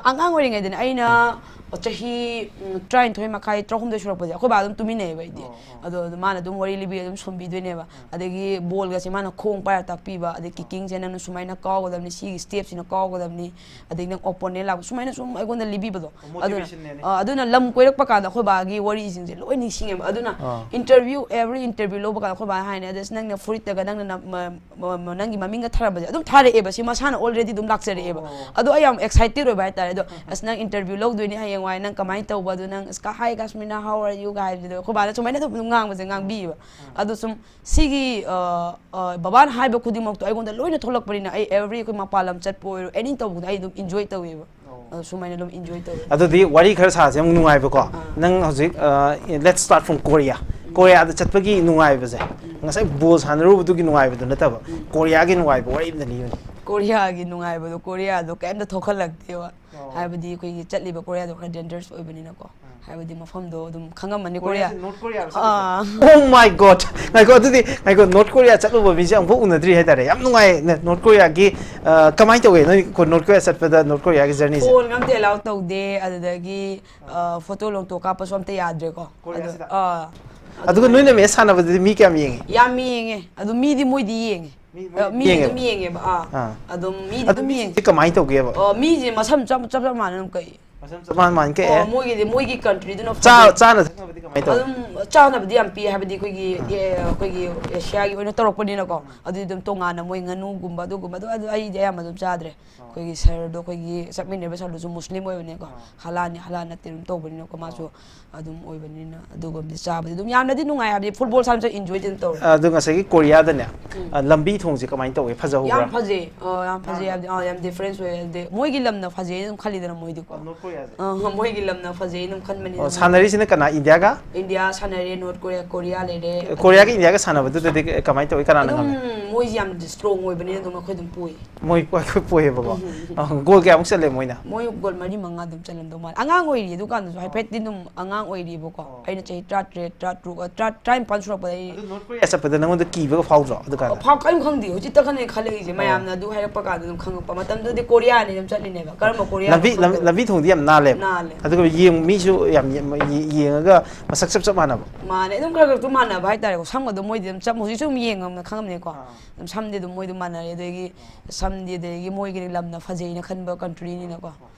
ꯑꯉꯥꯡ ꯑꯣꯏꯔꯤꯉꯩꯗꯅꯦ ꯑꯩꯅ ꯆꯍꯤ ꯎꯝ, ꯇꯔꯥꯅꯤꯊꯣꯏ ꯃꯈꯥꯏ, ꯇꯔꯥꯍꯨꯝꯗꯣꯏ ꯁꯨꯔꯛꯄꯁꯦ ꯑꯩꯈꯣꯏ ꯕꯥ ꯑꯗꯨꯝ ꯇꯨꯃꯤꯟꯅꯩꯌꯦꯕ ꯑꯩꯗꯤ꯫ ꯑꯣ, ꯑꯣ꯫ ꯑꯗꯣ ꯑꯗꯨ ꯃꯥꯅ ꯑꯗꯨꯝ ꯋꯥꯔꯤ ꯂꯤꯕꯤ ꯑꯗꯨꯝ ꯁꯨꯝꯕꯤꯗꯣꯏꯅꯦꯕ꯫ ꯑꯗꯒꯤ ꯕꯣꯜꯒꯁꯦ ꯃꯥꯅ ꯈꯣꯡ ꯄꯥꯏꯔ ꯇꯥꯛꯄꯤꯕ, ꯑꯗꯩ ꯀꯤꯛꯀꯤꯡꯁꯦ ꯅꯪꯅ ꯁꯨꯃꯥꯏꯅ ꯀꯥꯎꯒꯗꯕꯅꯤ, ꯁꯤꯒꯤ ꯁ꯭ꯇꯦꯞꯁꯤꯅ ꯀꯥꯎꯒꯗꯕꯅꯤ, ꯑꯗꯒꯤ ꯅꯪ ꯑꯣꯄꯣꯅꯦꯟ ꯂꯥꯛꯄ ꯁꯨꯃꯥꯏꯅ ꯁꯨꯝ ꯑꯩꯉꯣꯟꯗ ꯂꯤꯕꯤꯕꯗꯣ꯫ ꯑꯗꯨꯅ motivation ꯅꯦꯅꯦ꯫ ꯑ, ꯑꯗꯨꯅ ꯂꯝ ꯀꯣꯏꯔꯛꯄ ꯀꯥꯟꯗ ꯑꯩꯈꯣꯏ ꯕꯥꯒꯤ ꯋꯥꯔꯤꯁꯤꯡꯁꯦ ꯂꯣꯏ ꯅꯤꯡꯁꯤꯡꯉꯦꯕ꯫ ꯑꯗꯨꯅ ꯑꯥ꯫ Interview, every interview ꯂꯧꯕ ꯀꯥꯟꯗ ꯑꯩꯈꯣꯏ ꯕꯥꯅ ꯍꯥꯏꯅꯦ, "ꯑꯗ ꯅꯪꯅ ꯐꯨꯔꯤꯠꯇꯒ ꯅꯪꯅ ꯅ-, ꯃ-, ꯃ-, ꯃ-, ꯅꯪꯒꯤ ꯃꯃꯤꯡꯒ ꯊꯥꯔꯝꯕꯁꯦ ꯑꯗꯨꯝ ꯊꯥꯔꯛꯑꯦꯕ, ꯁꯤ ꯃꯁꯥꯅ already ꯑꯗꯨꯝ ꯂꯥꯛꯆꯔꯛꯑꯦꯕ"꯫ ꯑꯣ꯫ ꯑꯗꯣ ꯑꯩ ꯌꯥꯝ excited ꯑꯣꯏꯕ ꯍꯥꯏꯇꯥꯔꯦ꯫ ꯑꯗꯣ "ꯑꯁ, ꯅꯪ interview ꯂꯧꯗꯣꯏꯅꯤ ꯍꯌꯦꯡꯋꯥꯏ, ꯅꯪ ꯀꯃꯥꯏꯅ ꯇꯧꯕ?" ꯑꯗꯣ ꯅꯪ ꯑꯁ, "Hi Kasmina, how are you?" ꯒ ꯍꯥꯏꯕꯗꯣ ꯑꯩꯈꯣꯏ ꯕꯥꯅ ꯁꯨꯃꯥꯏꯅ ꯑꯗꯨꯝ ꯉꯥꯡꯕꯁꯦ ꯉꯥꯡꯕꯤꯌꯦꯕ꯫ ꯑꯗꯣ ꯁꯨꯝ ꯁꯤꯒꯤ, ꯑ, ꯑ, ꯕꯕꯥꯅ ꯍꯥꯏꯕ ꯈꯨꯗꯤꯡꯃꯛꯇꯣ ꯑꯩꯉꯣꯟꯗ ꯂꯣꯏꯅ ꯊꯣꯛꯂꯛꯄꯅꯤꯅ ꯑꯩ every ꯑꯩꯈꯣꯏ ꯃꯄꯥꯟ ꯂꯝ ꯆꯠꯄ ꯑꯣꯏꯔꯣ, any ꯇꯧꯕꯗ ꯑꯩ ꯑꯗꯨꯝ enjoy ꯇꯧꯋꯦꯕ꯫ ꯑꯣ꯫ ꯑꯗꯣ ꯁꯨꯃꯥꯏꯅ ꯑꯗꯨꯝ enjoy ꯇꯧꯋꯦ꯫ ꯑꯗꯨꯗꯤ ꯋꯥꯔꯤ ꯈꯔ ꯁꯥꯁꯦ, ꯑꯃꯨꯛ ꯅꯨꯡꯉꯥꯏꯕꯀꯣ꯫ ꯑꯥ꯫ ꯅꯪ ꯍꯧꯖꯤꯛ, ꯑ, let's start from Korea꯫ ꯀꯣꯔꯤꯌꯥꯗ ꯆꯠꯄꯒꯤ ꯅꯨꯡꯉꯥꯏꯕꯁꯦ, ꯉꯁꯥꯏ ꯕꯣꯜ ꯁꯥꯟꯅꯔꯨꯕꯗꯨꯒꯤ ꯅꯨꯡꯉꯥꯏꯕꯗꯨ ꯅꯠꯇꯕ, ꯀꯣꯔꯤꯌꯥꯒꯤ ꯅꯨꯡꯉꯥꯏꯕ ꯋꯥꯔꯤ ꯑꯝꯇ ꯂꯤꯌꯨꯅꯦ꯫ ꯀꯣꯔꯤꯌꯥꯒꯤ ꯅꯨꯡꯉꯥꯏꯕꯗꯣ, ꯀꯣꯔꯤꯌꯥꯗꯣ ꯀꯩꯝꯇ ꯊꯣꯛꯍꯜꯂꯛꯇꯦꯕ꯫ ꯑꯣ꯫ ꯍꯥꯏꯕꯗꯤ ꯑꯩꯈꯣꯏꯒꯤ ꯆꯠꯂꯤꯕ ꯀꯣꯔꯤꯌꯥꯗꯣ ꯈꯔ dangerous ꯑꯣꯏꯕꯅꯤꯅꯀꯣ꯫ ꯍꯥꯏꯕꯗꯤ ꯃꯐꯝꯗꯣ ꯑꯗꯨꯝ ꯈꯪꯉꯝꯃꯅꯤ, ꯀꯣꯔꯤꯌꯥ꯫ ꯀꯣꯔꯤꯌꯥꯁꯦ North Korea ꯔꯣ ꯑꯥ꯫ ꯆꯠꯂꯤꯁꯦ? Oh my God! ꯉꯥꯏꯈꯣ, ꯑꯗꯨꯗꯤ ꯉꯥꯏꯈꯣ, North Korea ꯆꯠꯂꯨꯕ ꯃꯤꯁꯦ ꯑꯃꯨꯛꯐꯥꯎ ꯎꯅꯗ꯭ꯔꯤ ꯍꯥꯏꯇꯥꯔꯦ꯫ ꯌꯥꯝ ꯅꯨꯡꯉꯥꯏ꯫ ꯅ-, North Korea ꯒꯤ, ꯑ, ꯀꯃꯥꯏꯅ ꯇꯧꯒꯦ? ꯅꯣꯏ ꯀꯣ-, North Korea ꯆꯠꯄꯗ North Korea ꯒꯤ journey ꯁꯦ? Phone ꯒ ꯑꯝꯇ allow ꯇꯧꯗꯦ, ꯑꯗꯨꯗꯒꯤ, ꯑ, photo ꯂꯣꯡꯊꯣꯛ ꯀꯥꯞꯄꯁꯨ ꯑꯝꯇ ꯌꯥꯗ꯭ꯔꯦꯀꯣ꯫ ꯀꯣꯔꯤꯌꯥꯁꯤꯗ? ꯑꯗꯨ, ꯑꯥ꯫ ꯑꯗꯨꯒ ꯅꯣꯏꯅ match ꯁꯥꯟꯅꯕꯗꯗꯤ ꯃꯤ ꯀꯌꯥꯝ ꯌꯦꯡꯉꯤ? ꯌꯥꯝ ꯌꯦꯡꯉꯦ꯫ ꯑꯗꯨ ꯃꯤꯗꯤ ꯃꯣꯏꯗꯤ ꯌꯦꯡꯉꯦ꯫ ꯃꯤ, ꯃꯣꯏ ꯑ, ꯃꯤꯗꯤ ꯌꯦꯡꯉꯦꯕ? ꯑꯗꯨꯝ ꯌꯦꯡꯉꯦꯕ꯫ ꯑꯥ꯫ ꯑꯥ꯫ ꯑꯗꯨꯝ ꯃꯤꯗꯤ ꯑꯗꯨ ꯑꯗꯨꯝ ꯃꯤꯁꯤꯡꯁꯦ ꯌꯦꯡꯉꯦ꯫ ꯀꯃꯥꯏꯅ ꯇꯧꯒꯦꯕ? ꯑ, ꯃꯤꯁꯦ ꯃꯁꯝ ꯆꯞ, ꯆꯞ, ꯆꯞ ꯃꯥꯟꯅꯅ ꯑꯗꯨꯝ ꯀꯛꯏ꯫ ꯃꯁꯝ ꯆꯞ ꯃꯥꯟ ꯃꯥꯟ ꯀꯛꯑꯦ? ꯑꯣ, ꯃꯣꯏꯒꯤꯗꯤ, ꯃꯣꯏꯒꯤ country ꯗꯨꯅ ꯆꯥ-, ꯐꯖꯩ꯫ ꯆꯥꯅ ꯊꯛꯅꯕꯗꯤ ꯀꯃꯥꯏꯅ ꯇꯧꯋꯤ? ꯑꯗꯨꯝ ꯆꯥꯅꯕꯗꯤ ꯌꯥꯝ ꯄꯤ, ꯍꯥꯏꯕꯗꯤ ꯑꯩꯈꯣꯏꯒꯤ, ꯑꯥ꯫ ꯑꯦ, ꯑꯩꯈꯣꯏꯒꯤ ꯑꯦꯁꯤꯌꯥꯒꯤ ꯑꯣꯏꯅ ꯇꯧꯔꯛꯄꯅꯤꯅꯀꯣ꯫ ꯑꯥ꯫ ꯑꯗꯨꯗꯤ ꯑꯗꯨꯝ ꯇꯣꯉꯥꯟꯅ ꯃꯣꯏ ꯉꯥꯅꯨꯒꯨꯝꯕ ꯑꯗꯨꯒꯨꯝꯕ, ꯑꯗꯨ, ꯑꯗꯨ ꯑꯩꯗꯤ ꯑꯌꯥꯝꯕ ꯑꯗꯨꯝ ꯆꯥꯗ꯭ꯔꯦ꯫ ꯑꯥ꯫ ꯑꯩꯈꯣꯏꯒꯤ sir ꯗꯣ, ꯑꯩꯈꯣꯏꯒꯤ ꯆꯠꯃꯤꯟꯅꯔꯤꯕ sir ꯗꯨꯁꯨ ꯃꯨꯁꯂꯤꯝ ꯑꯣꯏꯕꯅꯤꯅꯀꯣ꯫ ꯑꯥ꯫ ꯍꯂꯥꯜꯅꯤ, ꯍꯂꯥꯜ ꯅꯠꯇꯦ ꯑꯗꯨꯝ ꯇꯧꯕꯅꯤꯅꯀꯣ, ꯃꯥꯁꯨ ꯑꯥ꯫ ꯑꯗꯨꯝ ꯑꯣꯏꯕꯅꯤꯅ ꯑꯗꯨꯒꯨꯝꯕꯗꯤ ꯆꯥꯕꯗꯤ ꯑꯗꯨꯝ ꯌꯥꯝꯅꯗꯤ ꯅꯨꯡꯉꯥꯏ, ꯍꯥꯏꯕꯗꯤ football ꯁꯥꯟꯅꯕꯁꯨ enjoy ꯗꯤ ꯑꯗꯨꯝ ꯇꯧꯔꯦ꯫ ꯑꯗꯣ ꯉꯁꯥꯏꯒꯤ ꯀꯣꯔꯤꯌꯥꯗꯅꯦ, ꯎꯝ꯫ ꯑ, ꯂꯝꯕꯤ ꯊꯣꯡꯁꯦ ꯀꯃꯥꯏꯅ ꯇꯧꯋꯤ? ꯐꯖꯍꯧꯕ꯭ꯔꯥ? ꯌꯥꯝ ꯐꯖꯩ꯫ ꯑ, ꯌꯥꯝ ꯐꯖꯩ ꯅꯥꯟꯕ꯭ꯔꯥ? ꯍꯥꯏꯕꯗꯤ, ꯑ, ꯌꯥꯝ difference ꯑꯣꯏ꯫ ꯑꯗꯩ ꯃꯣꯏꯒꯤ ꯂꯝꯅ ꯐꯖꯩ ꯑꯗꯨꯝ ꯈꯜꯂꯤꯗꯅ ꯃꯣꯏꯗꯤꯀꯣ꯫ ꯑ, North Korea ꯁꯦ? ꯑ, ꯃꯣꯏꯒꯤ ꯂꯝꯅ ꯐꯖꯩ ꯑꯗꯨꯝ ꯈꯟꯕꯅꯤꯅ ꯑꯣ, ꯃꯣꯏ ꯁꯥꯟꯅꯔꯤꯁꯤꯅ ꯀꯅꯥ? ꯏꯟꯗꯤꯌꯥꯒ? ꯏꯟꯗꯤꯌꯥ ꯁꯥꯟꯅꯔꯦ, North Korea, ꯀꯣꯔꯤꯌꯥ ꯂꯩꯔꯦ꯫ ꯀꯣꯔꯤꯌꯥꯒ ꯏꯟꯗꯤꯌꯥꯒ ꯁꯥꯟꯅꯕꯗꯨꯗꯗꯤ ꯀꯃꯥꯏꯅ ꯇꯧꯋꯤ? ꯀꯅꯥꯅ ꯑꯗꯨꯝ ꯉꯝꯃꯤ? ꯃꯣꯏꯁꯦ ꯌꯥꯝ strong ꯑꯣꯏꯕꯅꯤꯅ ꯑꯗꯨꯝ ꯑꯩꯈꯣꯏ ꯑꯗꯨꯝ ꯄꯣꯏ꯫ ꯃꯣꯏ ꯄꯣ-, ꯄꯣꯏꯌꯦꯕꯀꯣ? ꯎꯝ, ꯎꯝ, ꯎꯝ꯫ ꯑ, goal ꯀꯌꯥꯃꯨꯛ ꯆꯜꯂꯦ ꯃꯣꯏꯅ? ꯃꯣꯏ goal ꯃꯔꯤ ꯃꯉꯥ ꯑꯗꯨꯝ ꯆꯜꯂꯝꯗꯧ ꯃꯥꯜꯂꯦ꯫ ꯑꯉꯥꯡ ꯑꯣꯏꯔꯤ ꯑꯗꯨꯀꯥꯟꯗꯁꯨ, ꯑꯣ꯫ ꯍꯥꯏꯐꯦꯠꯇꯤ ꯑꯗꯨꯝ ꯑꯉꯥꯡ ꯑꯣꯏꯔꯤꯕꯀꯣ꯫ ꯑꯣ꯫ ꯑꯩꯅ ꯆꯍꯤ ꯇꯔꯥꯇꯔꯦꯠ, ꯇꯔꯥꯇꯔꯨꯛ, ꯑ, ꯇꯔꯥ-, ꯇꯔꯥꯅꯤꯄꯥꯟ ꯁꯨꯔꯛꯄꯗ ꯑꯩ ꯑꯗꯨ North Korea ꯆꯠꯄꯗ ꯅꯉꯣꯟꯗ ꯀꯤꯕꯒ ꯐꯥꯎꯗ꯭ꯔꯣ ꯑꯗꯨꯀꯥꯟꯗ? ꯐꯥꯎ-, ꯀꯔꯤꯝ ꯈꯪꯗꯦ꯫ ꯍꯧꯖꯤꯛꯇ ꯈꯛꯇꯅꯦ ꯈꯜꯂꯛꯏꯁꯦ꯫ ꯑꯣ꯫ ꯃꯌꯥꯝꯅ ꯑꯗꯨ ꯍꯥꯏꯔꯛꯄ ꯀꯥꯟꯗ ꯑꯗꯨꯝ ꯈꯪꯉꯛꯄ꯫ ꯃꯇꯝꯗꯨꯗꯤ ꯀꯣꯔꯤꯌꯥꯅꯦ ꯑꯗꯨꯝ ꯆꯠꯂꯤꯅꯦꯕ꯫ ꯀꯔꯝꯕ ꯀꯣꯔꯤꯌꯥꯅꯣ ꯂꯝꯕꯤ, ꯂꯝ-, ꯈꯪꯗꯕ꯫ ꯂꯝꯕꯤ ꯊꯣꯡꯗꯤ ꯌꯥꯝ ꯅꯥꯜꯂꯦꯕ꯫ ꯅꯥꯜꯂꯦ꯫ ꯑꯗꯨꯒ ꯌꯦꯡ- ꯃꯤꯁꯨ ꯌꯥꯝ ꯌꯦ- ꯌꯦ- ꯌꯦꯡꯉꯒ ꯃꯁꯛ ꯆꯞ ꯆꯞ ꯃꯥꯟꯅꯕ꯫ ꯃꯥꯅꯦ, ꯑꯗꯨꯝ ꯈꯔ ꯈꯔ ꯑꯗꯨꯝ ꯃꯥꯟꯅꯕ ꯍꯥꯏꯇꯥꯔꯦꯀꯣ꯫ ꯁꯝꯒ ꯑꯗꯨꯝ ꯃꯣꯏꯗꯤ ꯑꯗꯨꯝ ꯆꯞ, ꯍꯧꯖꯤꯛꯁꯨ ꯑꯗꯨꯝ ꯌꯦꯡꯉꯕꯅ ꯈꯪꯉꯝꯅꯤꯀꯣ꯫ ꯑꯥ꯫ ꯑꯗꯨꯝ ꯁꯝꯗꯤ ꯑꯗꯨꯝ ꯃꯣꯏꯗꯤ ꯃꯥꯟꯅꯔꯦ, ꯑꯗꯒꯤ ꯁꯝꯗꯤ, ꯑꯗꯒꯤ ꯃꯣꯏꯒꯤ ꯂꯝꯅ ꯐꯖꯩꯅ ꯈꯟꯕ ꯀꯟꯇ꯭ꯔꯤꯅꯤꯅꯀꯣ,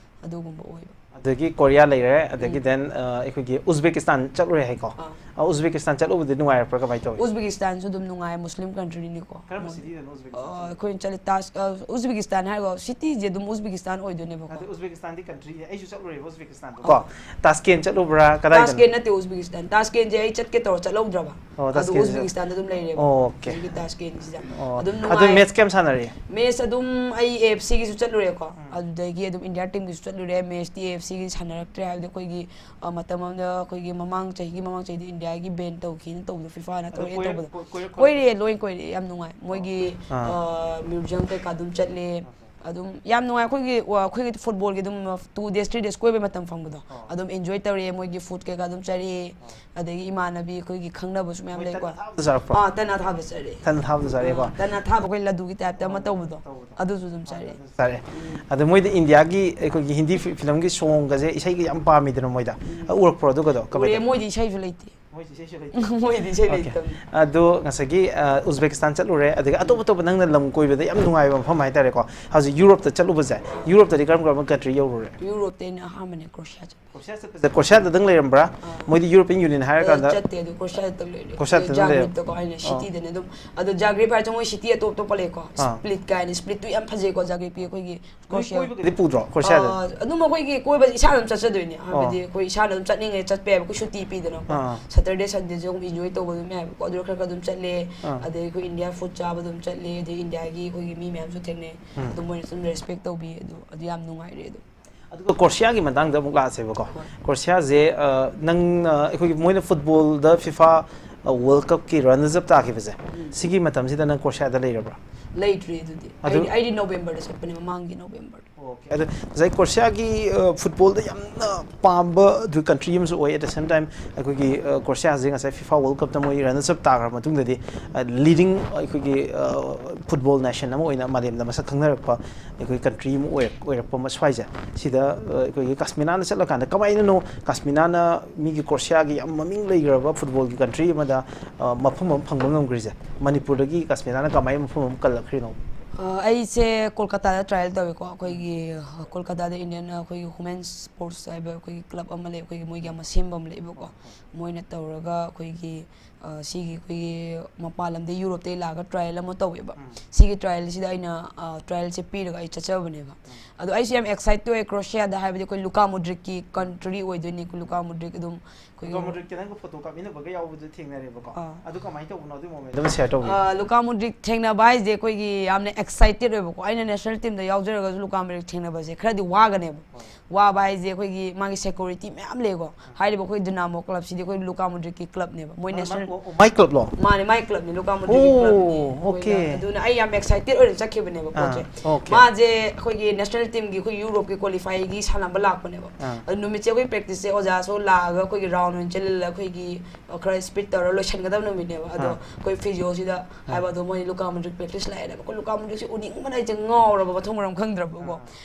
ꯑꯗꯨꯒꯨꯝꯕ ꯑꯣꯏꯕ꯫ ꯑꯗꯒꯤ ꯀꯣꯔꯤꯌꯥ ꯂꯩꯔꯦ, ꯑꯗꯒꯤ ꯗꯦꯟ ꯑꯩꯈꯣꯏꯒꯤ ꯎꯖꯕꯦꯀꯤꯁꯇꯥꯟ ꯆꯠꯂꯨꯔꯦ ꯍꯥꯏꯀꯣ꯫ ꯑꯥ꯫ ꯑ, ꯎꯖꯕꯦꯀꯤꯁꯇꯥꯟ ꯆꯠꯂꯨꯕꯗꯤ ꯅꯨꯡꯉꯥꯏꯔꯛꯄ꯭ꯔꯥ, ꯀꯃꯥꯏꯅ ꯇꯧꯋꯤ? ꯎꯖꯕꯦꯀꯤꯁꯇꯥꯟꯁꯨ ꯑꯗꯨꯝ ꯅꯨꯡꯉꯥꯏ, ꯃꯨꯁꯂꯤꯝ ꯀꯟꯇ꯭ꯔꯤꯅꯤꯀꯣ꯫ ꯀꯔꯝꯕ ꯃꯣꯏ- ꯁꯤꯇꯤꯗꯅꯣ ꯎꯖꯕꯦꯀꯤꯁꯇꯥꯟ ꯑ, ꯆꯠꯂꯤꯁꯦ? ꯑꯩꯈꯣꯏꯅ ꯆꯠꯂꯤ ꯇꯥꯖ-, ꯑ, ꯎꯖꯕꯦꯀꯤꯁꯇꯥꯟ ꯍꯥꯏꯔꯒ ꯁꯤꯇꯤꯁꯦ ꯑꯗꯨꯝ ꯎꯖꯕꯦꯀꯤꯁꯇꯥꯟ ꯑꯣꯏꯗꯣꯏꯅꯦꯕꯀꯣ꯫ ꯑꯗꯩ ꯎꯖꯕꯦꯀꯤꯁꯇꯥꯟꯗꯤ ꯀꯟꯇ꯭ꯔꯤ ꯑꯩꯁꯨ ꯆꯠꯂꯨꯔꯦꯕ ꯎꯖꯕꯦꯀꯤꯁꯇꯥꯟꯗꯣ꯫ ꯀꯣ, ꯇꯥꯁꯀꯦꯟ ꯆꯠꯂꯨꯕ꯭ꯔꯥ, ꯀꯗꯥꯏꯗꯅꯣ? ꯇꯥꯁꯀꯦꯟ ꯅꯠꯇꯦ, ꯎꯖꯕꯦꯀꯤꯁꯇꯥꯟ꯫ ꯇꯥꯁꯀꯦꯟꯁꯦ ꯑꯩ ꯆꯠꯀꯦ ꯇꯧꯔ ꯆꯠꯍꯧꯗ꯭ꯔꯕ꯫ ꯑꯣ, ꯑꯗꯨ ꯇꯥꯁꯀꯦꯟꯁꯦ꯫ ꯎꯖꯕꯦꯀꯤꯁꯇꯥꯟꯗ ꯑꯗꯨꯝ ꯂꯩꯔꯦꯕ꯫ ꯑꯣꯀꯦ꯫ ꯍꯧꯖꯤꯛꯀꯤ ꯇꯥꯁꯀꯦꯟꯁꯤꯗ꯫ ꯑꯣ, ꯑꯗꯨꯝ ꯑꯗꯨ ꯅꯨꯡꯉꯥꯏ꯫ ꯃꯦꯠꯁ ꯀꯌꯥꯝ ꯁꯥꯟꯅꯔꯦ? ꯃꯦꯠꯁ ꯑꯗꯨꯝ ꯑꯩ ꯑꯦ ꯑꯦꯐ ꯁꯤꯒꯤꯁꯨ ꯆꯠꯂꯨꯔꯦꯀꯣ꯫ ꯑꯗꯨꯗꯒꯤ ꯑꯗꯨꯝ ꯏꯟꯗꯤꯌꯥ ꯇꯤꯝꯒꯤꯁꯨ ꯆꯠꯂꯨꯔꯦ꯫ ꯃꯦꯠꯁꯇꯤ ꯑꯦ ꯑꯦꯐ ꯁꯤꯒꯤ ꯁꯥꯟꯅꯔꯛꯇ꯭ꯔꯦ, ꯍꯥꯏꯕꯗꯤ ꯑꯩꯈꯣꯏꯒꯤ, ꯑ, ꯃꯇꯝ ꯑꯃꯗ ꯑꯩꯈꯣꯏꯒꯤ ꯃꯃꯥꯡ ꯆꯍꯤꯒꯤ, ꯃꯃꯥꯡ ꯆꯍꯤꯗꯤ ꯏꯟꯗꯤꯌꯥꯒꯤ ꯕꯦꯟ ꯇꯧꯈꯤꯅ ꯇꯧꯕꯗꯣ, ꯐꯤꯐꯥꯅ ꯑꯗꯨ ꯇꯧꯔꯛꯑꯦ ꯀꯣꯏꯔꯛ-, ꯇꯧꯕꯗꯣ꯫ ꯀꯣꯏ-, ꯀꯣꯏꯔꯛ-, ꯀꯣꯏꯔꯛꯑꯦ, ꯂꯣꯏ ꯀꯣꯏꯔꯛꯑꯦ, ꯌꯥꯝ ꯅꯨꯡꯉꯥꯏ꯫ ꯃꯣꯏꯒꯤ, ꯑꯥ꯫ ꯑ, ꯃ꯭ꯌꯨꯖꯤꯌꯝ ꯀꯩꯀꯥ ꯑꯗꯨꯝ ꯆꯠꯂꯦ꯫ ꯑꯗꯨꯝ ꯌꯥꯝ ꯅꯨꯡꯉꯥꯏ꯫ ꯑꯩꯈꯣꯏꯒꯤ, ꯋꯥ-, ꯑꯩꯈꯣꯏꯒꯤ ꯐꯨꯠꯕꯣꯜꯒꯤ ꯑꯗꯨꯝ two days, three days ꯀꯣꯏꯕꯩ ꯃꯇꯝ ꯐꯪꯕꯗꯣ, ꯑꯥ꯫ ꯑꯗꯨꯝ ꯑꯦꯟꯖꯣꯏ ꯇꯧꯔꯛꯑꯦ꯫ ꯃꯣꯏꯒꯤ ꯐꯨꯗ ꯀꯩꯀꯥ ꯑꯗꯨꯝ ꯆꯥꯔꯛꯑꯦ꯫ ꯑꯗꯒꯤ ꯏꯃꯥꯟꯅꯕꯤ ꯑꯩꯈꯣꯏꯒꯤ ꯈꯪꯅꯕꯁꯨ ꯃꯌꯥꯝ ꯃꯣꯏ ꯂꯩꯀꯣ꯫ ꯇꯟ ꯑꯊꯥꯕꯗ ꯆꯥꯔꯛꯄ꯭ꯔꯣ? ꯑꯥ, ꯇꯟ ꯑꯊꯥꯕ ꯆꯥꯔꯛꯑꯦ꯫ ꯇꯟ ꯑꯊꯥꯕꯗ ꯆꯥꯔꯛꯑꯦꯀꯣ? ꯑꯥ, ꯇꯟ ꯑꯊꯥꯕ ꯑꯩꯈꯣꯏ ꯂꯗꯨꯒꯤ ꯇꯥꯏꯞꯇ ꯑꯃ ꯇꯧꯕꯗꯣ, ꯇꯧꯕꯗꯣ꯫ ꯑꯗꯨꯁꯨ ꯑꯗꯨꯝ ꯆꯥꯔꯛꯑꯦ꯫ ꯆꯥꯔꯛꯑꯦ꯫ ꯑꯗꯣ ꯃꯣꯏꯗꯤ ꯏꯟꯗꯤꯌꯥꯒꯤ ꯑꯩꯈꯣꯏꯒꯤ ꯍꯤꯟꯗꯤ ꯐꯤ-, ꯐꯤꯂꯝꯒꯤ ꯁꯣꯡꯒꯁꯦ, ꯏꯁꯩꯒ ꯌꯥꯝ ꯄꯥꯝꯃꯤꯗꯅ ꯃꯣꯏꯗ꯫ ꯑ, ꯎꯔꯛꯄ꯭ꯔꯣ ꯑꯗꯨꯒꯗꯣ? ꯎꯔꯦ, ꯀꯃꯥꯏꯅ ꯇꯧ-? ꯃꯣꯏꯗꯤ ꯏꯁꯩꯁꯨ ꯂꯩꯇꯦ꯫ ꯃꯣꯏꯗꯤ ꯏꯁꯩꯁꯨ ꯂꯩꯇꯦ꯫ ꯃꯣꯏꯗꯤ ꯏꯁꯩ ꯑꯣꯀꯦ꯫ ꯂꯩꯇꯕꯅꯤ꯫ ꯑꯗꯣ ꯉꯁꯥꯏꯒꯤ, ꯑ, ꯎꯖꯕꯦꯀꯤꯁꯇꯥꯟ ꯆꯠꯂꯨꯔꯦ, ꯑꯗꯒꯤ ꯑꯇꯣꯞ ꯑꯇꯣꯞꯄ ꯅꯪꯅ ꯂꯝ ꯀꯣꯏꯕꯗ ꯌꯥꯝ ꯅꯨꯡꯉꯥꯏꯕ ꯃꯐꯝ ꯍꯥꯏꯇꯥꯔꯦꯀꯣ꯫ ꯍꯧꯖꯤꯛ ꯌꯨꯔꯣꯞꯇ ꯆꯠꯂꯨꯕꯁꯦ, ꯌꯨꯔꯣꯞꯇꯗꯤ ꯀꯔꯝ ꯀꯔꯝꯕ ꯀꯟꯇ꯭ꯔꯤ ꯌꯧꯔꯨꯔꯦ? ꯌꯨꯔꯣꯞꯇ ꯑꯩꯅ ꯑꯍꯥꯟꯕꯅꯦ ꯀ꯭ꯔꯣꯁꯤꯌꯥ ꯆꯠꯄ꯫ ꯀ꯭ꯔꯣꯁꯤꯌꯥꯗ ꯀ꯭ꯔꯣꯁꯤꯌꯥꯗꯪ ꯂꯩꯔꯝꯕ꯭ꯔꯥ? ꯃꯣꯏꯗꯤ ꯌꯨꯔꯣꯄꯤꯌꯟ ꯌꯨꯅꯤꯌꯟ ꯍꯥꯏꯔꯀꯥꯟꯗ꯫ ꯆꯠꯇꯦ, ꯑꯗꯨ ꯀ꯭ꯔꯣꯁꯤꯌꯥꯗ ꯂꯩꯔꯦ꯫ ꯀ꯭ꯔꯣꯁꯤꯌꯥꯗ ꯂꯩꯔꯦ꯫ ꯖꯥꯒ꯭ꯔꯦꯕꯇꯀꯣ, ꯑꯩꯅ ꯑꯥ꯫ ꯁꯤꯇꯤꯗꯅꯦ ꯑꯗꯨꯝ꯫ ꯑꯗꯣ ꯖꯥꯒ꯭ꯔꯦꯕ ꯍꯥꯏꯔꯁꯨ ꯃꯣꯏ ꯁꯤꯇꯤ ꯑꯇꯣꯞ ꯑꯇꯣꯞꯄ ꯂꯩꯀꯣ꯫ ꯑꯥ꯫ ꯁ꯭ꯄ꯭ꯂꯤꯠ ꯀꯥꯏꯅ, ꯁ꯭ꯄ꯭ꯂꯤꯠꯇꯨ ꯌꯥꯝ ꯐꯖꯩꯀꯣ ꯖꯥꯒ꯭ꯔꯦꯕꯀꯤ ꯑꯩꯈꯣꯏꯒꯤ ꯅꯣꯏ ꯀ꯭ꯔꯣꯁꯤꯌꯥ꯫ ꯀꯣꯏꯕꯒꯗꯤ ꯄꯨꯗ꯭ꯔꯣ ꯀ꯭ꯔꯣꯁꯤꯌꯥꯗ? ꯑꯥ, ꯑꯗꯨꯝ ꯑꯩꯈꯣꯏꯒꯤ ꯀꯣꯏꯕꯁꯦ ꯏꯁꯥꯅ ꯑꯗꯨꯝ ꯆꯠꯆꯗꯣꯏꯅꯦ꯫ ꯍꯥꯏꯕꯗꯤ ꯑꯥ꯫ ꯑꯩꯈꯣꯏ ꯏꯁꯥꯅ ꯑꯗꯨꯝ ꯆꯠꯅꯤꯡꯉꯦ ꯆꯠꯄ ꯌꯥꯏꯕ, ꯑꯩꯈꯣꯏ ꯁꯨꯇꯤ ꯄꯤꯗꯅꯀꯣ꯫ ꯑꯥ꯫ ꯁꯇꯔꯗꯦ ꯁꯟꯗꯦꯁꯨ ꯑꯗꯨꯝ ꯏꯟꯖꯣꯏ ꯇꯧꯕ ꯑꯗꯨꯝ ꯌꯥꯏꯕꯀꯣ꯫ ꯑꯗꯨ ꯈꯔ ꯈꯔ ꯑꯗꯨꯝ ꯆꯠꯂꯦ꯫ ꯑꯥ꯫ ꯑꯗꯩ ꯑꯩꯈꯣꯏ ꯏꯟꯗꯤꯌꯥ ꯐꯨꯗ ꯆꯥꯕ ꯑꯗꯨꯝ ꯆꯠꯂꯦ꯫ ꯑꯗꯩ ꯏꯟꯗꯤꯌꯥꯒꯤ ꯑꯩꯈꯣꯏꯒꯤ ꯃꯤ ꯃꯌꯥꯝꯁꯨ ꯊꯦꯡꯅꯩ꯫ ꯎꯝ꯫ ꯑꯗꯨꯝ ꯃꯣꯏꯅ ꯁꯨꯝ ꯔꯦꯁꯄꯦꯛ ꯇꯧꯕꯤ꯫ ꯑꯗꯨ, ꯑꯗꯨ ꯌꯥꯝ ꯅꯨꯡꯉꯥꯏꯔꯦ ꯑꯗꯨꯝ꯫ ꯑꯗꯨꯒ ꯀ꯭ꯔꯣꯁꯤꯌꯥꯒꯤ ꯃꯇꯥꯡꯗ ꯑꯃꯨꯛ ꯂꯥꯛꯑꯁꯦꯕꯀꯣ꯫ ꯍꯣꯏ꯫ ꯀ꯭ꯔꯣꯁꯤꯌꯥꯁꯦ, ꯑ, ꯅꯪꯅ ꯑꯩꯈꯣꯏꯒꯤ ꯃꯣꯏꯅ ꯐꯨꯠꯕꯣꯜꯗ ꯐꯤꯐꯥ ꯋꯥꯔꯜ ꯀꯞꯀꯤ ꯔꯅꯔꯁ ꯑꯞ ꯇꯥꯈꯤꯕꯁꯦ, ꯁꯤꯒꯤ ꯃꯇꯝꯁꯤꯗ ꯅꯪ ꯀ꯭ꯔꯣꯁꯤꯌꯥꯗ ꯂꯩꯔꯕ꯭ꯔꯥ? ꯂꯩꯇ꯭ꯔꯤ ꯑꯗꯨꯗꯤ꯫ ꯑꯗꯨ- ꯑꯩꯗꯤ ꯑꯩꯗꯤ ꯅꯣꯕꯦꯝꯕꯔꯗ ꯆꯠꯄꯅꯦ, ꯃꯃꯥꯡꯒꯤ ꯅꯣꯕꯦꯝꯕꯔ꯫ ꯑꯗꯣ ꯉꯁꯥꯏ ꯀ꯭ꯔꯣꯁꯤꯌꯥꯒꯤ ꯐꯨꯠꯕꯣꯜꯗ ꯌꯥꯝꯅ ꯄꯥꯝꯕ ꯑꯗꯨ ꯀꯟꯇ꯭ꯔꯤ ꯑꯃꯁꯨ ꯑꯣꯏ꯫ At the same time, ꯑꯩꯈꯣꯏꯒꯤ ꯀ꯭ꯔꯣꯁꯤꯌꯥꯁꯦ ꯉꯁꯥꯏ ꯐꯤꯐꯥ ꯋꯥꯔꯜ ꯀꯞꯇ ꯃꯣꯏ ꯔꯅꯔꯁ ꯑꯞ ꯇꯥꯈ꯭ꯔ ꯃꯇꯨꯡꯗꯗꯤ, ꯂꯤꯗꯤꯡ ꯑꯩꯈꯣꯏꯒꯤ ꯐꯨꯠꯕꯣꯜ ꯅꯦꯁꯟ ꯑꯃ ꯑꯣꯏꯅ ꯃꯥꯂꯦꯝꯗ ꯃꯁꯛ ꯈꯪꯅꯔꯛꯄ ꯑꯩꯈꯣꯏ ꯀꯟꯇ꯭ꯔꯤ ꯑꯃ ꯑꯣꯏꯔꯛ- ꯑꯣꯏꯔꯛꯄ ꯑꯃ ꯁ꯭ꯋꯥꯏꯁꯦ, ꯁꯤꯗ ꯑꯩꯈꯣꯏꯒꯤ ꯀꯥꯁꯃꯤꯅꯥꯅ ꯆꯠꯂꯀꯥꯟꯗ ꯀꯃꯥꯏꯅꯅꯣ ꯀꯥꯁꯃꯤꯅꯥꯅ ꯃꯤꯒꯤ ꯀ꯭ꯔꯣꯁꯤꯌꯥꯒꯤ ꯌꯥꯝ ꯃꯃꯤꯡ ꯂꯩꯈ꯭ꯔꯕ ꯐꯨꯠꯕꯣꯜꯒꯤ ꯀꯟꯇ꯭ꯔꯤ ꯑꯃꯗ ꯃꯐꯝ ꯑꯃ ꯐꯪꯕ ꯉꯝꯈ꯭ꯔꯤꯁꯦ? ꯃꯅꯤꯄꯨꯔꯗꯒꯤ ꯀꯥꯁꯃꯤꯅꯥꯅ ꯀꯃꯥꯏꯅ ꯃꯐꯝ ꯑꯃ ꯀꯜꯂꯛꯈ꯭ꯔꯤꯅꯣ? ꯑꯩꯁꯦ ꯀꯣꯜꯀꯇꯥꯗ ꯇ꯭ꯔꯥꯏꯌꯦꯜ ꯇꯧꯋꯦꯀꯣ꯫ ꯑꯩꯈꯣꯏꯒꯤ ꯀꯣꯜꯀꯇꯥꯗ ꯏꯟꯗꯤꯌꯟ ꯑꯩꯈꯣꯏꯒꯤ ꯋꯨꯃꯦꯟ ꯁ꯭ꯄꯣꯔꯠꯁ ꯍꯥꯏꯕ ꯑꯩꯈꯣꯏꯒꯤ ꯀ꯭ꯂꯕ ꯑꯃ ꯂꯩ, ꯑꯩꯈꯣꯏꯒꯤ ꯃꯣꯏꯒꯤ ꯑꯃ ꯁꯦꯝꯕ ꯑꯃ ꯂꯩꯕꯀꯣ꯫ ꯃꯣꯏꯅ ꯇꯧꯔꯒ ꯑꯩꯈꯣꯏꯒꯤ ꯁꯤꯒꯤ ꯑꯩꯈꯣꯏꯒꯤ ꯃꯄꯥꯟ ꯂꯝꯗꯒꯤ ꯌꯨꯔꯣꯞꯇꯒꯤ ꯂꯥꯛꯑꯒ ꯇ꯭ꯔꯥꯏꯌꯦꯜ ꯑꯃ ꯇꯧꯋꯦꯕ꯫ ꯁꯤꯒꯤ ꯇ꯭ꯔꯥꯏꯌꯦꯜꯁꯤꯗ ꯑꯩꯅ ꯇ꯭ꯔꯥꯏꯌꯦꯜꯁꯦ ꯄꯤꯔꯒ ꯑꯩ ꯆꯠꯆꯕꯅꯦꯕ꯫ ꯑꯗꯣ ꯑꯩꯁꯦ ꯌꯥꯝ ꯑꯦꯛꯁꯥꯏꯠ ꯑꯣꯏ ꯀ꯭ꯔꯣꯁꯤꯌꯥꯗ, ꯍꯥꯏꯕꯗꯤ ꯑꯩꯈꯣꯏ ꯂꯨꯀꯥ ꯃꯣꯗ꯭ꯔꯤꯛꯀꯤ ꯀꯟꯇ꯭ꯔꯤ ꯑꯣꯏꯗꯣꯏꯅꯤ꯫ ꯂꯨꯀꯥ ꯃꯣꯗ꯭ꯔꯤꯛ ꯑꯗꯨꯝ ꯑꯩꯈꯣꯏꯒꯤ ꯂꯨꯀꯥ ꯃꯣꯗ꯭ꯔꯤꯛꯀ ꯅꯪꯒ ꯐꯣꯇꯣ ꯀꯥꯞꯃꯤꯟꯅꯕꯒ ꯌꯥꯎꯕꯗꯨ ꯊꯦꯡꯅꯔꯦꯕꯀꯣ꯫ ꯑꯥ꯫ ꯑꯗꯨ ꯀꯃꯥꯏꯅ ꯇꯧꯕꯅꯣ? ꯑꯗꯨ ꯃꯣꯃꯦꯟꯗꯣ ꯑꯃ ꯁꯤꯌꯔ ꯇꯧꯕꯤꯌꯨ꯫ ꯂꯨꯀꯥ ꯃꯣꯗ꯭ꯔꯤꯛ ꯊꯦꯡꯅꯕ ꯍꯥꯏꯁꯦ ꯑꯩꯈꯣꯏꯒꯤ ꯌꯥꯝꯅ ꯑꯦꯛꯁꯥꯏꯇꯦꯠ ꯑꯣꯏꯕꯀꯣ꯫ ꯑꯩꯅ ꯅꯦꯁꯅꯦꯜ ꯇꯤꯝꯗ ꯌꯥꯎꯖꯔꯒꯁꯨ ꯂꯨꯀꯥ ꯃꯣꯗ꯭ꯔꯤꯛ ꯊꯦꯡꯅꯕꯁꯦ ꯈꯔꯗꯤ ꯋꯥꯒꯅꯦꯕ꯫ ꯋꯥꯕ ꯍꯥꯏꯁꯦ ꯑꯩꯈꯣꯏꯒꯤ ꯃꯥꯒꯤ ꯁꯦꯀ꯭ꯌꯨꯔꯤꯇꯤ ꯃꯌꯥꯝ ꯂꯩꯀꯣ꯫ ꯍꯥꯏꯔꯤꯕ ꯑꯩꯈꯣꯏ ꯗꯤꯅꯥꯃꯣ ꯀ꯭ꯂꯕꯁꯤꯗꯤ ꯑꯩꯈꯣꯏ ꯂꯨꯀꯥ ꯃꯣꯗ꯭ꯔꯤꯛꯀꯤ ꯀ꯭ꯂꯕꯅꯦꯕ꯫ ꯃꯣꯏ ꯅꯦꯁꯅꯦꯜ ꯃꯥꯏ ꯀ꯭ꯂꯕꯂꯣ? ꯃꯥꯅꯦ, ꯃꯥꯏ ꯀ꯭ꯂꯕꯅꯦ, ꯂꯨꯀꯥ ꯃꯣꯗ꯭ꯔꯤꯛꯀꯤ ꯑꯣ, ꯀ꯭ꯂꯕꯅꯦ꯫ ꯑꯣꯀꯦ꯫ ꯑꯗꯨꯅ ꯑꯩ ꯌꯥꯝ ꯑꯦꯛꯁꯥꯏꯇꯦꯠ ꯑꯣꯏꯅ ꯆꯠꯈꯤꯕꯅꯦꯕ ꯑꯥ, ꯄꯣꯠꯁꯦ꯫ ꯑꯣꯀꯦ꯫ ꯃꯥꯁꯦ ꯑꯩꯈꯣꯏꯒꯤ ꯅꯦꯁꯅꯦꯜ ꯇꯤꯝꯒꯤ ꯑꯩꯈꯣꯏ ꯌꯨꯔꯣꯞꯀꯤ ꯀ꯭ꯋꯥꯂꯤꯐꯥꯏꯒꯤ ꯁꯥꯟꯅꯕ ꯂꯥꯛꯄꯅꯦꯕ꯫ ꯑꯥ꯫ ꯑꯗꯨ ꯅꯨꯃꯤꯠꯁꯦ ꯑꯩꯈꯣꯏ ꯄ꯭ꯔꯦꯛꯇꯤꯁꯁꯦ ꯑꯣꯖꯥꯁꯨ ꯂꯥꯛꯑꯒ ꯑꯩꯈꯣꯏꯒꯤ ꯔꯥꯎꯟ ꯑꯣꯏꯅ ꯆꯦꯜꯍꯜꯂꯒ ꯑꯩꯈꯣꯏꯒꯤ ꯈꯔ ꯁ꯭ꯄꯤꯠ ꯇꯧꯔ ꯂꯣꯏꯁꯤꯟꯒꯗꯕ ꯅꯨꯃꯤꯠꯅꯦꯕ꯫ ꯑꯗꯣ ꯑꯥ꯫ ꯑꯩꯈꯣꯏ ꯐꯤꯖꯤꯑꯣꯁꯤꯗ ꯍꯥꯏꯕ, ꯑꯗꯣ ꯃꯣꯏ ꯂꯨꯀꯥ ꯃꯣꯗ꯭ꯔꯤꯛ ꯄ꯭ꯔꯦꯛꯇꯤꯁ ꯂꯥꯛꯑꯦꯅ꯫ ꯑꯩꯈꯣꯏ ꯂꯨꯀꯥ ꯃꯣꯗ꯭ꯔꯤꯛꯁꯦ ꯎꯅꯤꯡꯕꯅ ꯑꯩꯁꯦ ꯉꯥꯎꯔꯕ, ꯃꯊꯣꯡ ꯃꯔꯝ ꯈꯪꯗ꯭ꯔꯕꯀꯣ꯫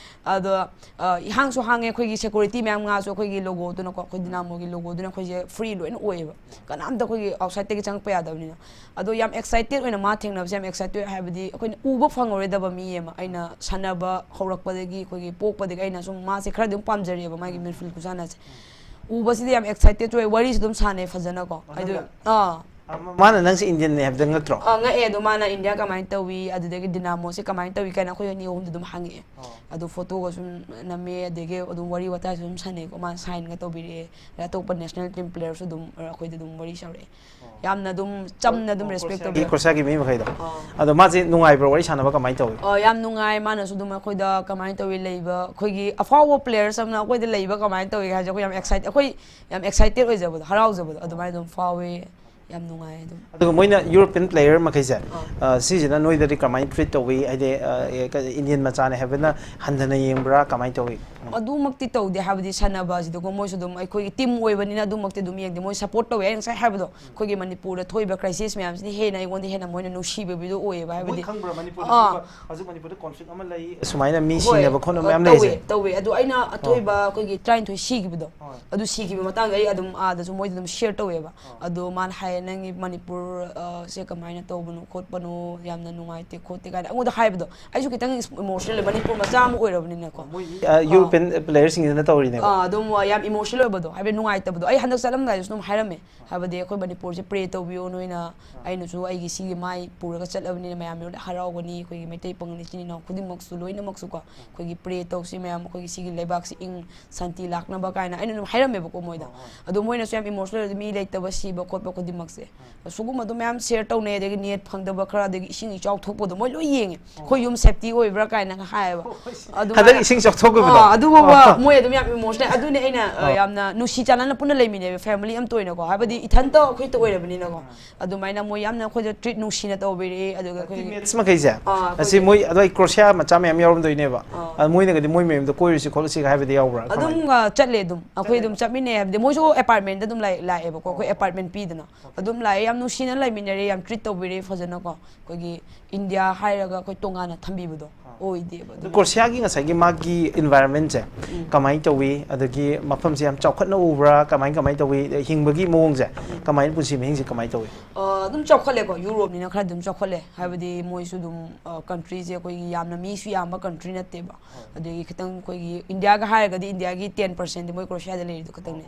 ꯑꯗꯣ ꯏꯍꯥꯡꯁꯨ ꯍꯥꯡꯉꯦ, ꯑꯩꯈꯣꯏꯒꯤ ꯁꯦꯀ꯭ꯌꯨꯔꯤꯇꯤ ꯃꯌꯥꯝ ꯉꯥꯁꯨ ꯑꯩꯈꯣꯏꯒꯤ ꯂꯣꯒꯣꯗꯨꯅꯀꯣ, ꯑꯩꯈꯣꯏ ꯗꯤꯅꯥꯃꯣꯒꯤ ꯂꯣꯒꯣꯗꯨꯅ ꯑꯩꯈꯣꯏꯁꯦ ꯐ꯭ꯔꯤ ꯂꯣꯏꯅ ꯑꯣꯏꯌꯦꯕ꯫ ꯀꯅꯥꯝꯇ ꯑꯩꯈꯣꯏꯒꯤ ꯑꯥꯎꯠꯁꯥꯏꯗꯇꯒꯤ ꯆꯪꯉꯛꯄ ꯌꯥꯗꯕꯅꯤꯅ꯫ ꯑꯗꯣ ꯌꯥꯝ ꯑꯦꯛꯁꯥꯏꯇꯦꯠ ꯑꯣꯏꯅ ꯃꯥ ꯊꯦꯡꯅꯕꯁꯦ ꯌꯥꯝ ꯑꯦꯛꯁꯥꯏꯇꯦꯠ ꯑꯣꯏ, ꯍꯥꯏꯕꯗꯤ ꯑꯩꯈꯣꯏꯅ ꯎꯕ ꯐꯪꯉꯔꯣꯏꯗꯕ ꯃꯤ ꯑꯃ꯫ ꯑꯩꯅ ꯁꯥꯟꯅꯕ ꯍꯧꯔꯛꯄꯗꯒꯤ, ꯑꯩꯈꯣꯏꯒꯤ ꯄꯣꯛꯄꯗꯒꯤ ꯑꯩꯅ ꯁꯨꯝ ꯃꯥꯁꯦ ꯈꯔ ꯑꯗꯨꯝ ꯄꯥꯝꯖꯔꯤꯑꯕ, ꯃꯥꯒꯤ ꯃꯤꯗꯐꯤꯜ ꯈꯨꯁꯥꯟꯅꯁꯦ꯫ ꯎꯕꯁꯤꯗ ꯌꯥꯝ ꯑꯦꯛꯁꯥꯏꯇꯦꯠ ꯑꯣꯏ꯫ ꯋꯥꯔꯤꯁꯨ ꯑꯗꯨꯝ ꯁꯥꯟꯅꯩ ꯐꯖꯅꯀꯣ꯫ ꯍꯥꯏꯗꯤ, ꯑꯥ꯫ ꯃꯥꯅ ꯅꯪꯁꯦ ꯏꯟꯗꯤꯌꯟꯅꯦ ꯍꯥꯏꯕꯗ ꯉꯛꯇ꯭ꯔꯣ? ꯑꯥ, ꯉꯛꯑꯦ꯫ ꯑꯗꯣ ꯃꯥꯅ ꯏꯟꯗꯤꯌꯥ ꯀꯃꯥꯏꯅ ꯇꯧꯏ, ꯑꯗꯨꯗꯒꯤ ꯗꯤꯅꯥꯃꯣꯁꯦ ꯀꯃꯥꯏꯅ ꯇꯧꯏ ꯀꯥꯏꯅ ꯑꯩꯈꯣꯏ ꯑꯅꯤ ꯑꯍꯨꯝꯗ ꯑꯗꯨꯝ ꯍꯪꯉꯛꯑꯦ꯫ ꯑꯗꯨ ꯐꯣꯇꯣꯒ ꯁꯨꯝ ꯅꯝꯃꯦ, ꯑꯗꯒꯤ ꯑꯗꯨꯝ ꯋꯥꯔꯤ ꯋꯥꯇꯥꯏꯁꯨ ꯑꯗꯨꯝ ꯁꯥꯟꯅꯩꯀꯣ꯫ ꯃꯥꯅ ꯁꯥꯏꯟꯒ ꯇꯧꯕꯤꯔꯛꯑꯦ꯫ ꯑꯗꯩ ꯑꯇꯣꯞꯄ ꯅꯦꯁꯅꯦꯜ ꯇꯤꯝ ꯄ꯭ꯂꯦꯌꯔꯁꯨ ꯑꯗꯨꯝ ꯑꯩꯈꯣꯏꯗ ꯑꯗꯨꯝ ꯋꯥꯔꯤ ꯁꯥꯔꯛꯑꯦ꯫ ꯌꯥꯝꯅ ꯑꯗꯨꯝ ꯆꯝꯅ ꯑꯗꯨꯝ ꯔꯦꯁꯄꯦꯛ ꯇꯧꯕꯤ꯫ ꯀ꯭ꯔꯣꯁꯤꯌꯥꯒꯤ ꯃꯤ ꯃꯈꯩꯗꯣ꯫ ꯑꯥ꯫ ꯑꯗꯣ ꯃꯥꯁꯦ ꯅꯨꯡꯉꯥꯏꯕ꯭ꯔꯣ ꯋꯥꯔꯤ ꯁꯥꯟꯅꯕ, ꯀꯃꯥꯏꯅ ꯇꯧꯋꯤ? ꯑꯥ, ꯌꯥꯝ ꯅꯨꯡꯉꯥꯏ꯫ ꯃꯥꯅꯁꯨ ꯑꯗꯨꯝ ꯑꯩꯈꯣꯏꯗ ꯀꯃꯥꯏꯅ ꯇꯧꯋꯤ, ꯂꯩꯕ ꯑꯩꯈꯣꯏꯒꯤ ꯑꯐꯥꯎꯕ ꯄ꯭ꯂꯦꯌꯔꯁ ꯑꯃꯅ ꯑꯩꯈꯣꯏꯗ ꯂꯩꯕ ꯀꯃꯥꯏꯅ ꯇꯧꯋꯤ ꯍꯥꯏꯁꯦ ꯑꯩꯈꯣꯏ ꯌꯥꯝ ꯑꯦꯛꯁꯥꯏꯠ ꯑꯩꯈꯣꯏ ꯌꯥꯝ ꯑꯦꯛꯁꯥꯏꯇꯦꯠ ꯑꯣꯏꯖꯕꯗꯣ, ꯍꯔꯥꯎꯖꯕꯗꯣ ꯑꯗꯨꯃꯥꯏꯅ ꯑꯗꯨꯝ ꯐꯥꯎꯋꯦ꯫ ꯌꯥꯝ ꯅꯨꯡꯉꯥꯏ ꯑꯗꯨꯝ꯫ ꯑꯗꯨꯒ ꯃꯣꯏꯅ ꯌꯨꯔꯣꯄꯤꯌꯟ ꯄ꯭ꯂꯦꯌꯔ ꯃꯈꯩꯁꯦ, ꯑ, ꯁꯤꯁꯤꯅ ꯅꯣꯏꯗꯗꯤ ꯀꯃꯥꯏꯅ ꯇ꯭ꯔꯤꯠ ꯇꯧꯏ? ꯍꯥꯏꯗꯤ, ꯑ, ꯑꯦ, ꯀ-, ꯏꯟꯗꯤꯌꯟ ꯃꯆꯥꯅꯦ ꯍꯥꯏꯕꯅ ꯍꯟꯊꯅ ꯌꯦꯡꯕ꯭ꯔꯥ, ꯀꯃꯥꯏꯅ ꯇꯧꯏ? ꯑꯗꯨꯃꯛꯇꯤ ꯇꯧꯗꯦ, ꯍꯥꯏꯕꯗꯤ ꯁꯥꯟꯅꯕ ꯑꯁꯤꯗꯀꯣ ꯃꯣꯏꯁꯨ ꯑꯗꯨꯝ ꯑꯩꯈꯣꯏꯒꯤ ꯇꯤꯝ ꯑꯣꯏꯕꯅꯤꯅ ꯑꯗꯨꯃꯛꯇꯤ ꯑꯗꯨꯝ ꯌꯦꯡꯗꯦ꯫ ꯃꯣꯏ ꯁꯞꯄꯣꯔꯠ ꯇꯧꯋꯦ꯫ ꯑꯩꯅ ꯉꯁꯥꯏ ꯍꯥꯏꯕꯗꯣ, ꯑꯩꯈꯣꯏꯒꯤ ꯃꯅꯤꯄꯨꯔꯗ ꯊꯣꯛꯏꯕ ꯀ꯭ꯔꯥꯏꯁꯤꯁ ꯃꯌꯥꯝꯁꯤꯅ ꯍꯦꯟꯅ ꯑꯩꯉꯣꯟꯗ ꯍꯦꯟꯅ ꯃꯣꯏꯅ ꯅꯨꯡꯁꯤꯕꯤꯕꯗꯣ ꯑꯣꯏꯌꯦꯕ꯫ ꯃꯣꯏ ꯍꯥꯏꯕꯗꯤ ꯈꯪꯕ꯭ꯔꯥ ꯃꯅꯤꯄꯨꯔꯗ ꯑꯥ꯫ ꯊꯣꯛꯏꯕ, ꯍꯧꯖꯤꯛ ꯃꯅꯤꯄꯨꯔꯗ ꯀꯣꯟꯐ꯭ꯂꯤꯛ ꯑꯃ ꯂꯩ, ꯁꯨꯃꯥꯏꯅ ꯃꯤ ꯍꯣꯏ, ꯁꯤꯅꯕ ꯈꯣꯠꯅꯕ ꯑ, ꯃꯌꯥꯝ ꯇꯧꯋꯦ, ꯂꯩꯔꯤꯁꯦ? ꯇꯧꯋꯦ꯫ ꯑꯗꯣ ꯑꯩꯅ ꯑꯊꯣꯏꯕ ꯑꯩꯈꯣꯏꯒꯤ ꯇꯔꯥꯅꯤꯊꯣꯏ ꯁꯤꯈꯤꯕꯗꯣ, ꯍꯣꯏ꯫ ꯑꯗꯨ ꯁꯤꯈꯤꯕ ꯃꯇꯥꯡꯗ ꯑꯩ ꯑꯗꯨꯝ ꯑꯥꯗꯁꯨ ꯃꯣꯏꯗ ꯑꯗꯨꯝ ꯁꯤꯌꯔ ꯇꯧꯋꯦꯕ꯫ ꯑꯗꯣ ꯃꯥꯅ ꯍꯥꯏꯌꯦ, "ꯅꯪꯒꯤ ꯃꯅꯤꯄꯨꯔ, ꯑ, ꯁꯦ ꯀꯃꯥꯏꯅ ꯇꯧꯕꯅꯣ ꯈꯣꯠꯄꯅꯣ, ꯌꯥꯝꯅ ꯅꯨꯡꯉꯥꯏꯇꯦ ꯈꯣꯠꯇꯦ" ꯀꯥꯏꯅ ꯑꯩꯉꯣꯟꯗ ꯍꯥꯏꯕꯗꯣ, ꯑꯩꯁꯨ ꯈꯤꯇꯪ ꯏꯃꯣꯁꯅꯦꯜ ꯑꯣꯏ, ꯃꯅꯤꯄꯨꯔ ꯃꯆꯥ ꯑꯃ ꯑꯣꯏꯔꯕꯅꯤꯅꯀꯣ꯫ ꯃꯣꯏ, ꯑ, ꯌꯨꯔꯣꯄꯤꯌꯟ ꯄ꯭ꯂꯦꯌꯔꯁꯤꯡꯁꯤꯅ ꯇꯧꯔꯤꯅꯦꯕ? ꯑꯥ, ꯑꯗꯨꯝ, ꯑ, ꯌꯥꯝ ꯏꯃꯣꯁꯅꯦꯜ ꯑꯣꯏꯕꯗꯣ, ꯍꯥꯏꯕꯗꯤ ꯅꯨꯡꯉꯥꯏꯇꯕꯗꯣ꯫ ꯑꯩ ꯍꯟꯗꯛ ꯆꯠꯂꯝꯗꯥꯏꯗꯁꯨ ꯑꯗꯨꯝ ꯍꯥꯏꯔꯝꯃꯦ, ꯍꯥꯏꯕꯗꯤ ꯑꯩꯈꯣꯏ ꯃꯅꯤꯄꯨꯔꯁꯦ ꯄ꯭ꯔꯦ ꯇꯧꯕꯤꯌꯣ ꯅꯣꯏꯅ, ꯑꯩꯅꯁꯨ ꯑꯩꯒꯤ ꯁꯤꯒꯤ ꯃꯥꯏ ꯄꯨꯔꯒ ꯆꯠꯂꯕꯅꯤꯅ ꯃꯌꯥꯝ ꯂꯣꯏꯅ ꯍꯔꯥꯎꯒꯅꯤ, ꯑꯩꯈꯣꯏꯒꯤ ꯃꯩꯇꯩ ꯄꯥꯉꯜ ꯏꯆꯤꯟ ꯏꯅꯥꯎ ꯈꯨꯗꯤꯡꯃꯛꯁꯨ, ꯂꯣꯏꯅꯃꯛꯁꯨꯀꯣ, ꯑꯩꯈꯣꯏꯒꯤ ꯄ꯭ꯔꯦ ꯇꯧꯁꯤ ꯃꯌꯥꯝ, ꯑꯩꯈꯣꯏꯒꯤ ꯁꯤꯒꯤ ꯂꯩꯕꯥꯛꯁꯤ ꯏꯪ ꯁꯥꯟꯇꯤ ꯂꯥꯛꯅꯕ ꯀꯥꯏꯅ ꯑꯩꯅ ꯑꯗꯨꯝ ꯍꯥꯏꯔꯝꯃꯦꯕꯀꯣ ꯃꯣꯏꯗ꯫ ꯑꯗꯣ ꯃꯣꯏꯅꯁꯨ ꯌꯥꯝ ꯏꯃꯣꯁꯅꯦꯜ ꯑꯣꯏ, ꯃꯤ ꯂꯩꯇꯕ, ꯁꯤꯕ ꯈꯣꯠꯄ ꯈꯨꯗꯤꯡꯃꯛꯁꯦ, ꯁꯤꯒꯨꯝꯕꯗꯣ ꯃꯌꯥꯝ ꯁꯤꯌꯔ ꯇꯧꯅꯩ꯫ ꯑꯗꯒꯤ ꯅꯦꯠ ꯐꯪꯗꯕ ꯈꯔ, ꯑꯗꯒꯤ ꯏꯁꯤꯡ ꯏꯆꯥꯎ ꯊꯣꯛꯄꯗꯣ ꯃꯣꯏ ꯂꯣꯏ ꯌꯦꯡꯉꯦ, ꯑꯩꯈꯣꯏ ꯌꯨꯝ ꯁꯦꯐꯇꯤ ꯑꯣꯏꯕ꯭ꯔꯥ ꯀꯥꯏꯅꯒ ꯍꯥꯏꯌꯦꯕ꯫ ꯑꯗꯨꯃꯥꯏꯅ ꯍꯟꯗꯛ ꯏꯁꯤꯡ ꯆꯥꯎꯊꯣꯛꯈꯤꯕꯗꯣ? ꯑꯥ, ꯑꯗꯨꯐꯥꯎꯕ ꯑꯥ꯫ ꯃꯣꯏ ꯑꯗꯨꯝ ꯌꯥꯝ ꯏꯃꯣꯁꯅꯦꯜ꯫ ꯑꯗꯨꯅꯦ ꯑꯩꯅ, ꯑ, ꯑꯥ꯫ ꯌꯥꯝꯅ ꯅꯨꯡꯁꯤ ꯆꯥꯟꯅꯅ ꯄꯨꯟꯅ ꯂꯩꯃꯤꯟꯅꯩꯕ, ꯐꯦꯃꯤꯂꯤ ꯑꯃꯇ ꯑꯣꯏꯅꯀꯣ, ꯍꯥꯏꯕꯗꯤ ꯏꯊꯟꯇ ꯑꯩꯈꯣꯏꯇ ꯑꯣꯏꯔꯕꯅꯤꯅꯀꯣ꯫ ꯑꯗꯨꯃꯥꯏꯅ ꯃꯣꯏ ꯌꯥꯝꯅ ꯑꯩꯈꯣꯏꯗ ꯇ꯭ꯔꯤꯠ ꯅꯨꯡꯁꯤꯅ ꯇꯧꯕꯤꯔꯛꯑꯦ꯫ ꯑꯗꯨꯒ ꯑꯩꯈꯣꯏꯒꯤ ꯇꯤꯝꯃꯦꯠꯁ ꯃꯈꯩꯁꯦ, ꯑꯥ, ꯑꯁꯤ ꯑꯩꯈꯣꯏꯒꯤ ꯃꯣꯏ ꯑꯗꯨꯋꯥꯏ ꯀ꯭ꯔꯣꯁꯤꯌꯥ ꯃꯆꯥ ꯃꯌꯥꯝ ꯌꯥꯎꯔꯝꯗꯣꯏꯅꯦꯕ꯫ ꯑꯥ꯫ ꯑꯗ ꯃꯣꯏꯅꯒꯗꯤ ꯃꯣꯏ ꯃꯌꯨꯝꯗ ꯀꯣꯏꯔꯨꯁꯤ ꯈꯣꯠꯂꯨꯁꯤꯒ ꯍꯥꯏꯕꯗꯤ ꯌꯥꯎꯕ꯭ꯔꯥ? ꯑꯗꯨꯝ, ꯀꯃꯥꯏꯅ? ꯑ, ꯆꯠꯂꯦ ꯑꯗꯨꯝ꯫ ꯑꯩꯈꯣꯏ ꯑꯗꯨꯝ ꯆꯠꯃꯤꯟꯅꯩ, ꯍꯥꯏꯕꯗꯤ ꯃꯣꯏꯁꯨ ꯑꯦꯄꯥꯔꯠꯃꯦꯟꯗ ꯑꯗꯨꯝ ꯂꯩ-, ꯂꯥꯛꯑꯦꯕꯀꯣ, ꯑꯩꯈꯣꯏ ꯑꯦꯄꯥꯔꯠꯃꯦꯟ ꯄꯤꯗꯅ ꯑꯗꯨꯝ ꯂꯥꯛꯑꯦ꯫ ꯌꯥꯝ ꯅꯨꯡꯁꯤꯅ ꯂꯩꯃꯤꯟꯅꯔꯦ, ꯌꯥꯝ ꯇ꯭ꯔꯤꯠ ꯇꯧꯕꯤꯔꯦ ꯐꯖꯅꯀꯣ꯫ ꯑꯩꯈꯣꯏꯒꯤ ꯏꯟꯗꯤꯌꯥ ꯍꯥꯏꯔꯒ ꯑꯩꯈꯣꯏ ꯇꯣꯉꯥꯟꯅ ꯊꯝꯕꯤꯕꯗꯣ ꯑꯣꯏꯗꯦꯕ ꯑꯗꯨ ꯑꯗꯨꯝ꯫ ꯀ꯭ꯔꯣꯁꯤꯌꯥꯒꯤ ꯉꯁꯥꯏꯒꯤ ꯃꯥꯒꯤ ꯏꯟꯚꯥꯏꯔꯟꯃꯦꯟꯁꯦ ꯀꯃꯥꯏꯅ ꯇꯧꯏ? ꯑꯗꯒꯤ ꯃꯐꯝꯁꯦ ꯌꯥꯝ ꯆꯥꯎꯈꯠꯅ ꯎꯕ꯭ꯔꯥ? ꯀꯃꯥꯏ, ꯀꯃꯥꯏꯅ ꯇꯧꯏ? ꯍꯤꯡꯕꯒꯤ ꯃꯑꯣꯡꯁꯦ ꯀꯃꯥꯏꯅ, ꯄꯨꯟꯁꯤ ꯃꯍꯤꯡꯁꯦ ꯀꯃꯥꯏꯅ ꯇꯧꯏ? ꯑ, ꯑꯗꯨꯝ ꯆꯥꯎꯈꯠꯂꯦꯀꯣ, ꯌꯨꯔꯣꯞꯅꯤꯅ ꯈꯔ ꯑꯗꯨꯝ ꯆꯥꯎꯈꯠꯂꯦ꯫ ꯍꯥꯏꯕꯗꯤ ꯃꯣꯏꯁꯨ ꯑꯗꯨꯝ, ꯑ, ꯀꯟꯇ꯭ꯔꯤꯁꯦ ꯑꯩꯈꯣꯏꯒꯤ ꯌꯥꯝꯅ ꯃꯤꯁꯨ ꯌꯥꯝꯕ ꯀꯟꯇ꯭ꯔꯤ ꯅꯠꯇꯦꯕ꯫ ꯑꯗꯒꯤ ꯈꯤꯇꯪ ꯑꯩꯈꯣꯏꯒꯤ ꯏꯟꯗꯤꯌꯥꯒ ꯍꯥꯏꯔꯒꯗꯤ ꯏꯟꯗꯤꯌꯥꯒꯤ ꯇꯦꯟ ꯄꯥꯔꯁꯦꯟꯗꯤ ꯃꯣꯏ ꯀ꯭ꯔꯣꯁꯤꯌꯥꯗ ꯂꯩꯔꯤꯗꯣ ꯈꯛꯇꯪꯅꯦ꯫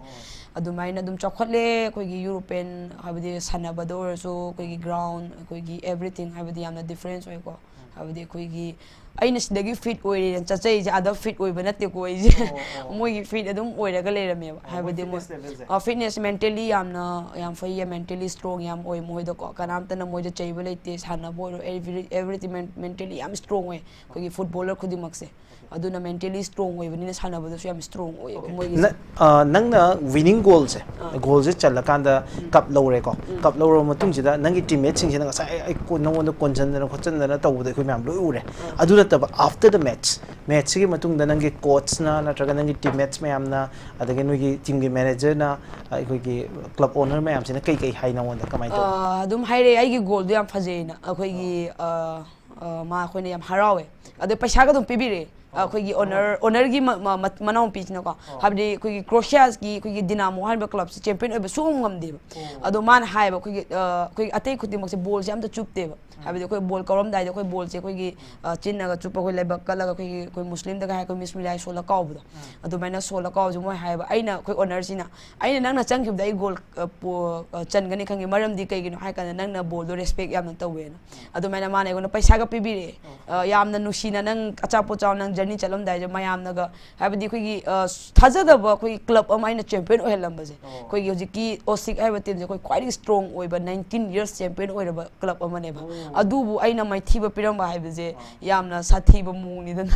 ꯑꯗꯨꯃꯥꯏꯅ ꯑꯗꯨꯝ ꯆꯥꯎꯈꯠꯂꯦ꯫ ꯑꯩꯈꯣꯏꯒꯤ ꯌꯨꯔꯣꯄꯤꯌꯟ, ꯍꯥꯏꯕꯗꯤ ꯁꯥꯟꯅꯕꯗ ꯑꯣꯏꯔꯁꯨ, ꯑꯩꯈꯣꯏꯒꯤ ꯒ꯭ꯔꯥꯎꯟ, ꯑꯩꯈꯣꯏꯒꯤ ꯑꯦꯕ꯭ꯔꯤꯊꯤꯡ, ꯍꯥꯏꯕꯗꯤ ꯌꯥꯝꯅ ꯗꯤꯐ꯭ꯔꯦꯟꯁ ꯑꯣꯏꯀꯣ꯫ ꯍꯥꯏꯕꯗꯤ ꯑꯩꯈꯣꯏꯒꯤ, ꯑꯩꯅ ꯁꯤꯗꯒꯤ ꯐꯤꯠ ꯑꯣꯏꯔꯦꯅ ꯆꯠꯆꯩꯁꯦ, ꯑꯗ ꯐꯤꯠ ꯑꯣꯏꯕ ꯅꯠꯇꯦꯀꯣ ꯑꯩꯁꯦ꯫ ꯃꯣꯏꯒꯤ ꯐꯤꯠ ꯑꯗꯨꯝ ꯑꯣꯏꯔꯒ ꯂꯩꯔꯝꯃꯦꯕ꯫ ꯍꯥꯏꯕꯗꯤ ꯃꯣꯏ ꯐꯤꯠꯅꯦꯁ ꯃꯦꯟꯇꯦꯂꯤ ꯌꯥꯝꯅ ꯌꯥꯝ ꯐꯩꯌꯦ, ꯃꯦꯟꯇꯦꯂꯤ ꯁ꯭ꯇ꯭ꯔꯣꯡ ꯌꯥꯝ ꯑꯣꯏ ꯃꯈꯣꯏꯗꯀꯣ꯫ ꯀꯅꯥꯝꯇꯅ ꯃꯣꯏꯗ ꯆꯩꯕ ꯂꯩꯇꯦ, ꯁꯥꯟꯅꯕ ꯑꯣꯏꯔꯣ, ꯑꯦꯚ꯭ꯔꯤ ꯑꯦꯚ꯭ꯔꯤꯊꯤꯡ ꯃꯦꯟꯇꯦꯂꯤ ꯌꯥꯝ ꯁ꯭ꯇ꯭ꯔꯣꯡ ꯑꯣꯏ ꯑꯩꯈꯣꯏꯒꯤ ꯐꯨꯠꯕꯣꯂꯔ ꯈꯨꯗꯤꯡꯃꯛꯁꯦ꯫ ꯑꯗꯨꯅ ꯃꯦꯟꯇꯦꯂꯤ ꯁ꯭ꯇ꯭ꯔꯣꯡ ꯑꯣꯏꯕꯅꯤꯅ ꯁꯥꯟꯅꯕꯗꯁꯨ ꯌꯥꯝ ꯁ꯭ꯇ꯭ꯔꯣꯡ ꯑꯣꯏꯌꯦꯕ ꯃꯣꯏꯒꯤꯁꯦ꯫ ꯅꯪꯅ ꯋꯤꯅꯤꯡ ꯒꯣꯜꯁꯦ, ꯒꯣꯜꯁꯦ ꯆꯜꯂꯀꯥꯟꯗ ꯀꯞ ꯂꯧꯔꯦꯀꯣ꯫ ꯀꯞ ꯂꯧꯔꯕ ꯃꯇꯨꯡꯁꯤꯗ ꯅꯪꯒꯤ ꯇꯤꯝꯃꯦꯠꯁꯤꯡꯁꯤꯅ ꯉꯁꯥꯏ ꯑꯩ ꯀꯣ- ꯅꯪꯉꯣꯟꯗ ꯀꯣꯟꯁꯤꯟꯗꯅ ꯈꯣꯠꯆꯟꯗꯅ ꯇꯧꯕꯗꯣ ꯑꯩꯈꯣꯏ ꯃꯌꯥꯝ ꯂꯣꯏ ꯎꯔꯦ꯫ ꯑꯗꯨ ꯅꯠꯇꯕ, after the match, ꯃꯦꯠꯁꯁꯤꯒꯤ ꯃꯇꯨꯡꯗ ꯅꯪꯒꯤ ꯀꯣꯆꯅ ꯅꯠꯇ꯭ꯔꯒ ꯅꯪꯒꯤ ꯇꯤꯝꯃꯦꯠꯁ ꯃꯌꯥꯝꯅ, ꯑꯗꯒꯤ ꯅꯣꯏꯒꯤ ꯇꯤꯝꯒꯤ ꯃꯦꯅꯦꯖꯔꯅ, ꯑꯩꯈꯣꯏꯒꯤ ꯀ꯭ꯂꯕ ꯑꯣꯅꯔ ꯃꯌꯥꯝꯁꯤꯅ ꯀꯩ ꯀꯩ ꯍꯥꯏ ꯅꯉꯣꯟꯗ? ꯀꯃꯥꯏꯅ ꯇꯧꯋꯤ? ꯑꯥ, ꯑꯗꯨꯝ ꯍꯥꯏꯔꯛꯑꯦ, ꯑꯩꯒꯤ ꯒꯣꯜꯗꯣ ꯌꯥꯝ ꯐꯖꯩꯅ꯫ ꯑꯩꯈꯣꯏꯒꯤ ꯑꯥ, ꯑꯥ, ꯃꯥ ꯑꯩꯈꯣꯏꯅ ꯌꯥꯝ ꯍꯔꯥꯎꯋꯦ꯫ ꯑꯗꯣ ꯄꯩꯁꯥꯒ ꯑꯗꯨꯝ ꯄꯤꯕꯤꯔꯛꯑꯦ꯫ ꯑꯩꯈꯣꯏꯒꯤ ꯑꯣꯅꯔ ꯑꯣꯅꯔꯒꯤ ꯃ- ꯃ- ꯃ- ꯃꯅꯥꯎꯅꯨꯄꯤꯁꯤꯅꯀꯣ꯫ ꯍꯥꯏꯕꯗꯤ ꯑꯩꯈꯣꯏꯒꯤ ꯀ꯭ꯔꯣꯁꯤꯌꯥꯒꯤ ꯑꯩꯈꯣꯏꯒꯤ ꯗꯤꯅꯥꯃꯣ ꯍꯥꯏꯔꯤꯕ ꯀ꯭ꯂꯕꯁꯦ ꯆꯦꯝꯄꯤꯌꯟ ꯑꯣꯏꯕ ꯁꯨꯡꯉꯝ ꯉꯝꯗꯦꯕ꯫ ꯑꯗꯣ ꯃꯥꯅ ꯍꯥꯏꯌꯦꯕ, ꯑꯩꯈꯣꯏꯒꯤ ꯑꯥ, ꯑꯩꯈꯣꯏꯒꯤ ꯑꯇꯩ ꯈꯨꯗꯤꯡꯃꯛꯁꯦ ꯕꯣꯜꯁꯦ ꯑꯝꯇ ꯆꯨꯞꯇꯦꯕ꯫ ꯍꯥꯏꯕꯗꯤ ꯑꯩꯈꯣꯏ ꯕꯣꯜ ꯀꯥꯎꯔꯝꯗꯥꯏꯗ ꯑꯩꯈꯣꯏ ꯕꯣꯜꯁꯦ ꯑꯩꯈꯣꯏꯒꯤ ꯑꯥ, ꯆꯤꯟꯅꯒ ꯆꯨꯞꯄ, ꯑꯩꯈꯣꯏ ꯂꯩꯕꯛ ꯀꯠꯂꯒ ꯑꯩꯈꯣꯏꯒꯤ ꯑꯩꯈꯣꯏ ꯃꯨꯁꯂꯤꯝꯗꯒ ꯍꯥꯏ ꯑꯩꯈꯣꯏ ꯃꯤꯁꯃꯤꯂꯥꯏ ꯁꯣꯜꯂ ꯀꯥꯎꯕꯗꯣ꯫ ꯑꯗꯨꯃꯥꯏꯅ ꯁꯣꯜꯂ ꯀꯥꯎꯕꯁꯦ ꯃꯣꯏ ꯍꯥꯏꯌꯦꯕ, ꯑꯩꯅ ꯑꯩꯈꯣꯏ ꯑꯣꯅꯔꯁꯤꯅ ꯑꯩꯅ ꯅꯪꯅ ꯆꯪꯈꯤꯕꯗ ꯑꯩ ꯒꯣꯜ ꯑ, ꯄꯣ- ꯑ, ꯆꯟꯒꯅꯤ ꯈꯪꯉꯦ꯫ ꯃꯔꯝꯗꯤ ꯀꯩꯒꯤꯅꯣ ꯍꯥꯏ ꯀꯥꯟꯗ ꯅꯪꯅ ꯕꯣꯜꯗꯣ ꯔꯦꯁꯄꯦꯛ ꯌꯥꯝꯅ ꯇꯧꯋꯦꯅ꯫ ꯑꯗꯨꯃꯥꯏꯅ ꯃꯥꯅ ꯑꯩꯉꯣꯟꯗ ꯄꯩꯁꯥꯒ ꯄꯤꯕꯤꯔꯛꯑꯦ꯫ ꯑ, ꯌꯥꯝꯅ ꯅꯨꯡꯁꯤꯅ ꯅꯪ ꯑꯆꯥꯄꯣꯠ ꯆꯥꯎ, ꯅꯪ ꯖꯔꯅꯤ ꯆꯠꯂꯝꯗꯥꯏꯗ ꯃꯌꯥꯝꯅꯒ, ꯍꯥꯏꯕꯗꯤ ꯑꯩꯈꯣꯏꯒꯤ ꯑ, ꯊꯥꯖꯗꯕ ꯑꯩꯈꯣꯏꯒꯤ ꯀ꯭ꯂꯕ ꯑꯃ ꯑꯩꯅ ꯆꯦꯝꯄꯤꯌꯟ ꯑꯣꯏꯍꯜꯂꯝꯕꯁꯦ꯫ ꯑꯩꯈꯣꯏꯒꯤ ꯍꯧꯖꯤꯛꯀꯤ ꯑꯣꯁꯤꯛ ꯍꯥꯏꯕ ꯇꯤꯝꯁꯦ ꯑꯩꯈꯣꯏ ꯈ꯭ꯋꯥꯏꯗꯒꯤ ꯁ꯭ꯇ꯭ꯔꯣꯡ ꯑꯣꯏꯕ, ꯅꯥꯏꯟꯇꯤꯟ ꯌꯔꯁ ꯆꯦꯝꯄꯤꯌꯟ ꯑꯣꯏꯔꯕ ꯀ꯭ꯂꯕ ꯑꯃꯅꯦꯕ꯫ ꯑꯗꯨꯕꯨ ꯑꯩꯅ ꯃꯥꯏꯊꯤꯕ ꯄꯤꯔꯝꯕ ꯍꯥꯏꯕꯁꯦ ꯌꯥꯝꯅ ꯁꯥꯊꯤꯕ ꯃꯑꯣꯡꯅꯤꯗꯅ꯫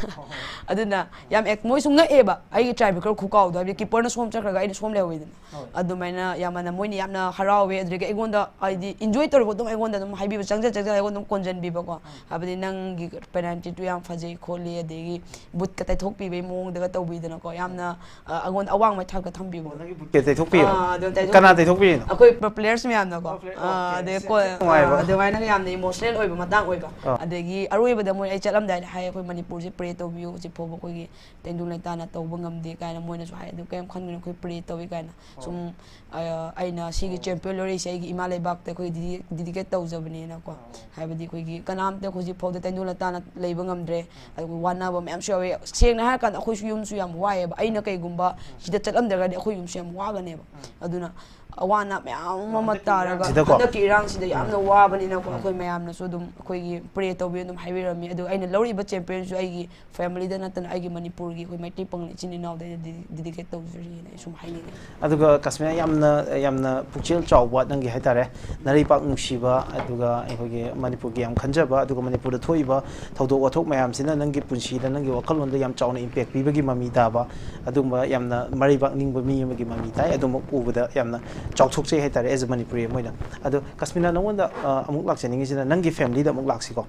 ꯑꯗꯨꯅ ꯌꯥꯝ ꯑꯦꯛ- ꯃꯣꯏꯁꯨ ꯉꯛꯑꯦꯕ, ꯑꯩꯒꯤ ꯇ꯭ꯔꯥꯏ ꯕ꯭ꯔꯦꯀꯔ ꯈꯨꯀꯥꯎꯗꯣ, ꯍꯥꯏꯕꯗꯤ ꯀꯤꯄꯔꯅ ꯁꯣꯝ ꯆꯠꯈ꯭ꯔꯒ ꯑꯩꯅ ꯁꯣꯝ ꯂꯩꯍꯧꯋꯤꯗꯅ꯫ ꯑꯗꯨꯃꯥꯏꯅ ꯌꯥꯝꯅ ꯃꯣꯏꯅ ꯌꯥꯝꯅ ꯍꯔꯥꯎꯋꯦ꯫ ꯑꯗꯨꯗꯒꯤ ꯑꯩꯉꯣꯟꯗ ꯍꯥꯏꯗꯤ ꯏꯟꯖꯣꯏ ꯇꯧꯔꯤꯕ ꯑꯗꯨꯝ ꯑꯩꯉꯣꯟꯗ ꯑꯗꯨꯝ ꯍꯥꯏꯕꯤꯕ, ꯆꯪꯖ ꯆꯪꯖ ꯑꯩꯉꯣꯟꯗ ꯑꯗꯨꯝ ꯀꯣꯟꯖꯟꯕꯤꯕꯀꯣ꯫ ꯍꯥꯏꯕꯗꯤ ꯅꯪꯒꯤ ꯄꯦꯅꯥꯜꯇꯤꯗꯨ ꯌꯥꯝ ꯐꯖꯩ ꯈꯣꯠꯂꯤ, ꯑꯗꯒꯤ ꯕꯨꯠꯀ ꯇꯩꯊꯣꯛꯄꯤꯕꯒꯤ ꯃꯑꯣꯡꯗꯒ ꯇꯧꯕꯤꯗꯅꯀꯣ꯫ ꯌꯥꯝꯅ ꯑ, ꯑꯩꯉꯣꯟꯗ ꯑꯋꯥꯡꯕ ꯊꯥꯛꯇ ꯊꯝꯕꯤꯕꯗꯣ꯫ ꯅꯪꯒꯤ ꯕꯨꯠꯀ ꯇꯩꯊꯣꯛꯄꯤꯔꯣ? ꯑꯥ, ꯑꯗꯨꯝ ꯇꯩꯊꯣꯛꯄꯤ- ꯀꯅꯥ ꯇꯩꯊꯣꯛꯄꯤꯔꯤꯅꯣ? ꯑꯩꯈꯣꯏ ꯄ꯭ꯂꯦꯌꯔꯁ ꯃꯌꯥꯝꯅꯀꯣ꯫ ꯑꯣ, ꯄ꯭ꯂꯦꯌꯔ, ꯑꯥ, ꯑꯣꯀꯦ꯫ ꯑꯗꯩ ꯁꯤ ꯀꯣ- ꯅꯨꯡꯉꯥꯏꯕ꯭ꯔꯣ? ꯑꯥ, ꯑꯗꯨꯃꯥꯏꯅ ꯌꯥꯝꯅ ꯏꯃꯣꯁꯅꯦꯜ ꯑꯣꯏꯕ ꯃꯇꯥꯡ ꯑꯣꯏꯕ꯫ ꯑꯥ꯫ ꯑꯗꯒꯤ ꯑꯔꯣꯏꯕꯗ ꯃꯣꯏ ꯑꯩ ꯆꯠꯂꯝꯗꯥꯏꯗ ꯍꯥꯏ, "ꯑꯩꯈꯣꯏ ꯃꯅꯤꯄꯨꯔꯁꯦ ꯄ꯭ꯔꯦ ꯇꯧꯕꯤꯌꯨ, ꯍꯧꯖꯤꯛ ꯐꯥꯎꯕ ꯑꯩꯈꯣꯏꯒꯤ ꯇꯦꯟꯗꯨ ꯂꯩꯇꯥꯅ ꯇꯧꯕ ꯉꯝꯗꯦ" ꯀꯥꯏꯅ ꯃꯣꯏꯅꯁꯨ ꯍꯥꯏ꯫ "ꯑꯗꯨ ꯀꯔꯤꯝ ꯈꯟꯒꯅꯨ, ꯑꯩꯈꯣꯏ ꯄ꯭ꯔꯦ ꯇꯧꯏ" ꯀꯥꯏꯅ꯫ ꯁꯨꯝ ꯑ, ꯑꯩꯅ ꯁꯤꯒꯤ ꯆꯦꯝꯄꯤꯌꯟ ꯂꯧꯔꯛꯏꯁꯦ ꯑꯩꯒꯤ ꯏꯃꯥ ꯂꯩꯕꯥꯛꯇ ꯑꯩꯈꯣꯏ ꯗꯤꯗꯤ- ꯗꯤꯗꯤꯀꯦꯠ ꯇꯧꯖꯕꯅꯦꯅꯀꯣ꯫ ꯍꯥꯏꯕꯗꯤ ꯑꯩꯈꯣꯏꯒꯤ ꯀꯅꯥꯝꯇ ꯍꯧꯖꯤꯛ ꯐꯥꯎꯗ ꯇꯦꯟꯗꯨ ꯂꯩꯇꯥꯅ ꯂꯩꯕ ꯉꯝꯗ꯭ꯔꯦ꯫ ꯑꯗꯨꯒ ꯋꯥꯅꯕ ꯃꯌꯥꯝꯁꯨ ꯌꯥꯎꯋꯦ꯫ ꯁꯦꯡꯅ ꯍꯥꯏꯔꯀꯥꯟꯗ ꯑꯩꯈꯣꯏꯁꯨ ꯌꯨꯝꯁꯨ ꯌꯥꯝ ꯋꯥꯏꯑꯦꯕ꯫ ꯑꯩꯅ ꯀꯩꯒꯨꯝꯕ ꯁꯤꯗ ꯆꯠꯂꯝꯗ꯭ꯔꯒꯗꯤ ꯑꯩꯈꯣꯏ ꯌꯨꯝꯁꯨ ꯌꯥꯝ ꯋꯥꯒꯅꯦꯕ꯫ ꯑꯗꯨꯅ ꯑꯋꯥ ꯑꯅꯥ ꯃꯌꯥꯝ ꯑꯃ ꯇꯥꯔꯒ, ꯁꯤꯗꯀꯣ꯫ ꯍꯟꯗꯛꯀꯤ ꯏꯔꯥꯡꯁꯤꯗ ꯌꯥꯝꯅ ꯋꯥꯕꯅꯤꯅꯀꯣ, ꯑꯩꯈꯣꯏ ꯃꯌꯥꯝꯅꯁꯨ ꯑꯗꯨꯝ ꯑꯩꯈꯣꯏꯒꯤ ꯄ꯭ꯔꯦ ꯇꯧꯕꯤꯌꯨ ꯑꯗꯨꯝ ꯍꯥꯏꯕꯤꯔꯝꯃꯤ꯫ ꯑꯗꯨꯒ ꯑꯩꯅ ꯂꯧꯔꯤꯕ ꯆꯦꯝꯄꯤꯌꯟꯁꯨ ꯑꯩꯒꯤ ꯐꯦꯃꯤꯂꯤꯗ ꯅꯠꯇꯅ ꯑꯩꯒꯤ ꯃꯅꯤꯄꯨꯔꯒꯤ ꯑꯩꯈꯣꯏ ꯃꯩꯇꯩ ꯄꯥꯉꯜ ꯏꯆꯤꯟ ꯏꯅꯥꯎꯗ ꯑꯩꯅ ꯗꯦꯗꯤꯀꯦꯠ ꯇꯧꯖꯔꯤꯅ ꯑꯩ ꯁꯨꯝ ꯍꯥꯏꯅꯤꯡꯉꯤ꯫ ꯑꯗꯨꯒ ꯀꯁꯃꯤꯔ, ꯌꯥꯝꯅ, ꯌꯥꯝꯅ ꯄꯨꯛꯆꯦꯜ ꯆꯥꯎꯕ ꯅꯪꯒꯤ ꯍꯥꯏꯇꯥꯔꯦ, ꯅꯔꯩꯄꯥꯛ ꯅꯨꯡꯁꯤꯕ, ꯑꯗꯨꯒ ꯑꯩꯈꯣꯏꯒꯤ ꯃꯅꯤꯄꯨꯔꯒꯤ ꯌꯥꯝ ꯈꯟꯖꯕ, ꯑꯗꯨꯒ ꯃꯅꯤꯄꯨꯔꯗ ꯊꯣꯛꯏꯕ ꯊꯧꯗꯣꯛ ꯋꯥꯊꯣꯛ ꯃꯌꯥꯝꯁꯤꯅ ꯅꯪꯒꯤ ꯄꯨꯟꯁꯤꯗ, ꯅꯪꯒꯤ ꯋꯥꯈꯜꯂꯣꯟꯗ ꯌꯥꯝ ꯆꯥꯎꯅ ꯏꯝꯄꯦꯛ ꯄꯤꯕꯒꯤ ꯃꯃꯤ ꯇꯥꯕ, ꯑꯗꯨꯒꯨꯝꯕ ꯌꯥꯝꯅ ꯃꯔꯩꯕꯥꯛ ꯅꯤꯡꯕ ꯃꯤ ꯑꯃꯒꯤ ꯃꯃꯤ ꯇꯥꯏ꯫ ꯑꯗꯨꯃꯛ ꯎꯕꯗ ꯌꯥꯝꯅ ꯆꯥꯎꯊꯣꯛꯆꯩ ꯍꯥꯏꯇꯥꯔꯦ, as a Manipuri ꯑꯃ ꯑꯣꯏꯅ꯫ ꯑꯗꯣ ꯀꯁꯃꯤꯔ, ꯅꯉꯣꯟꯗ, ꯑ, ꯑꯃꯨꯛ ꯂꯥꯛꯆꯅꯤꯡꯉꯤꯁꯤꯅ ꯅꯪꯒꯤ ꯐꯦꯃꯤꯂꯤꯗ ꯑꯃꯨꯛ ꯂꯥꯛꯁꯤꯀꯣ꯫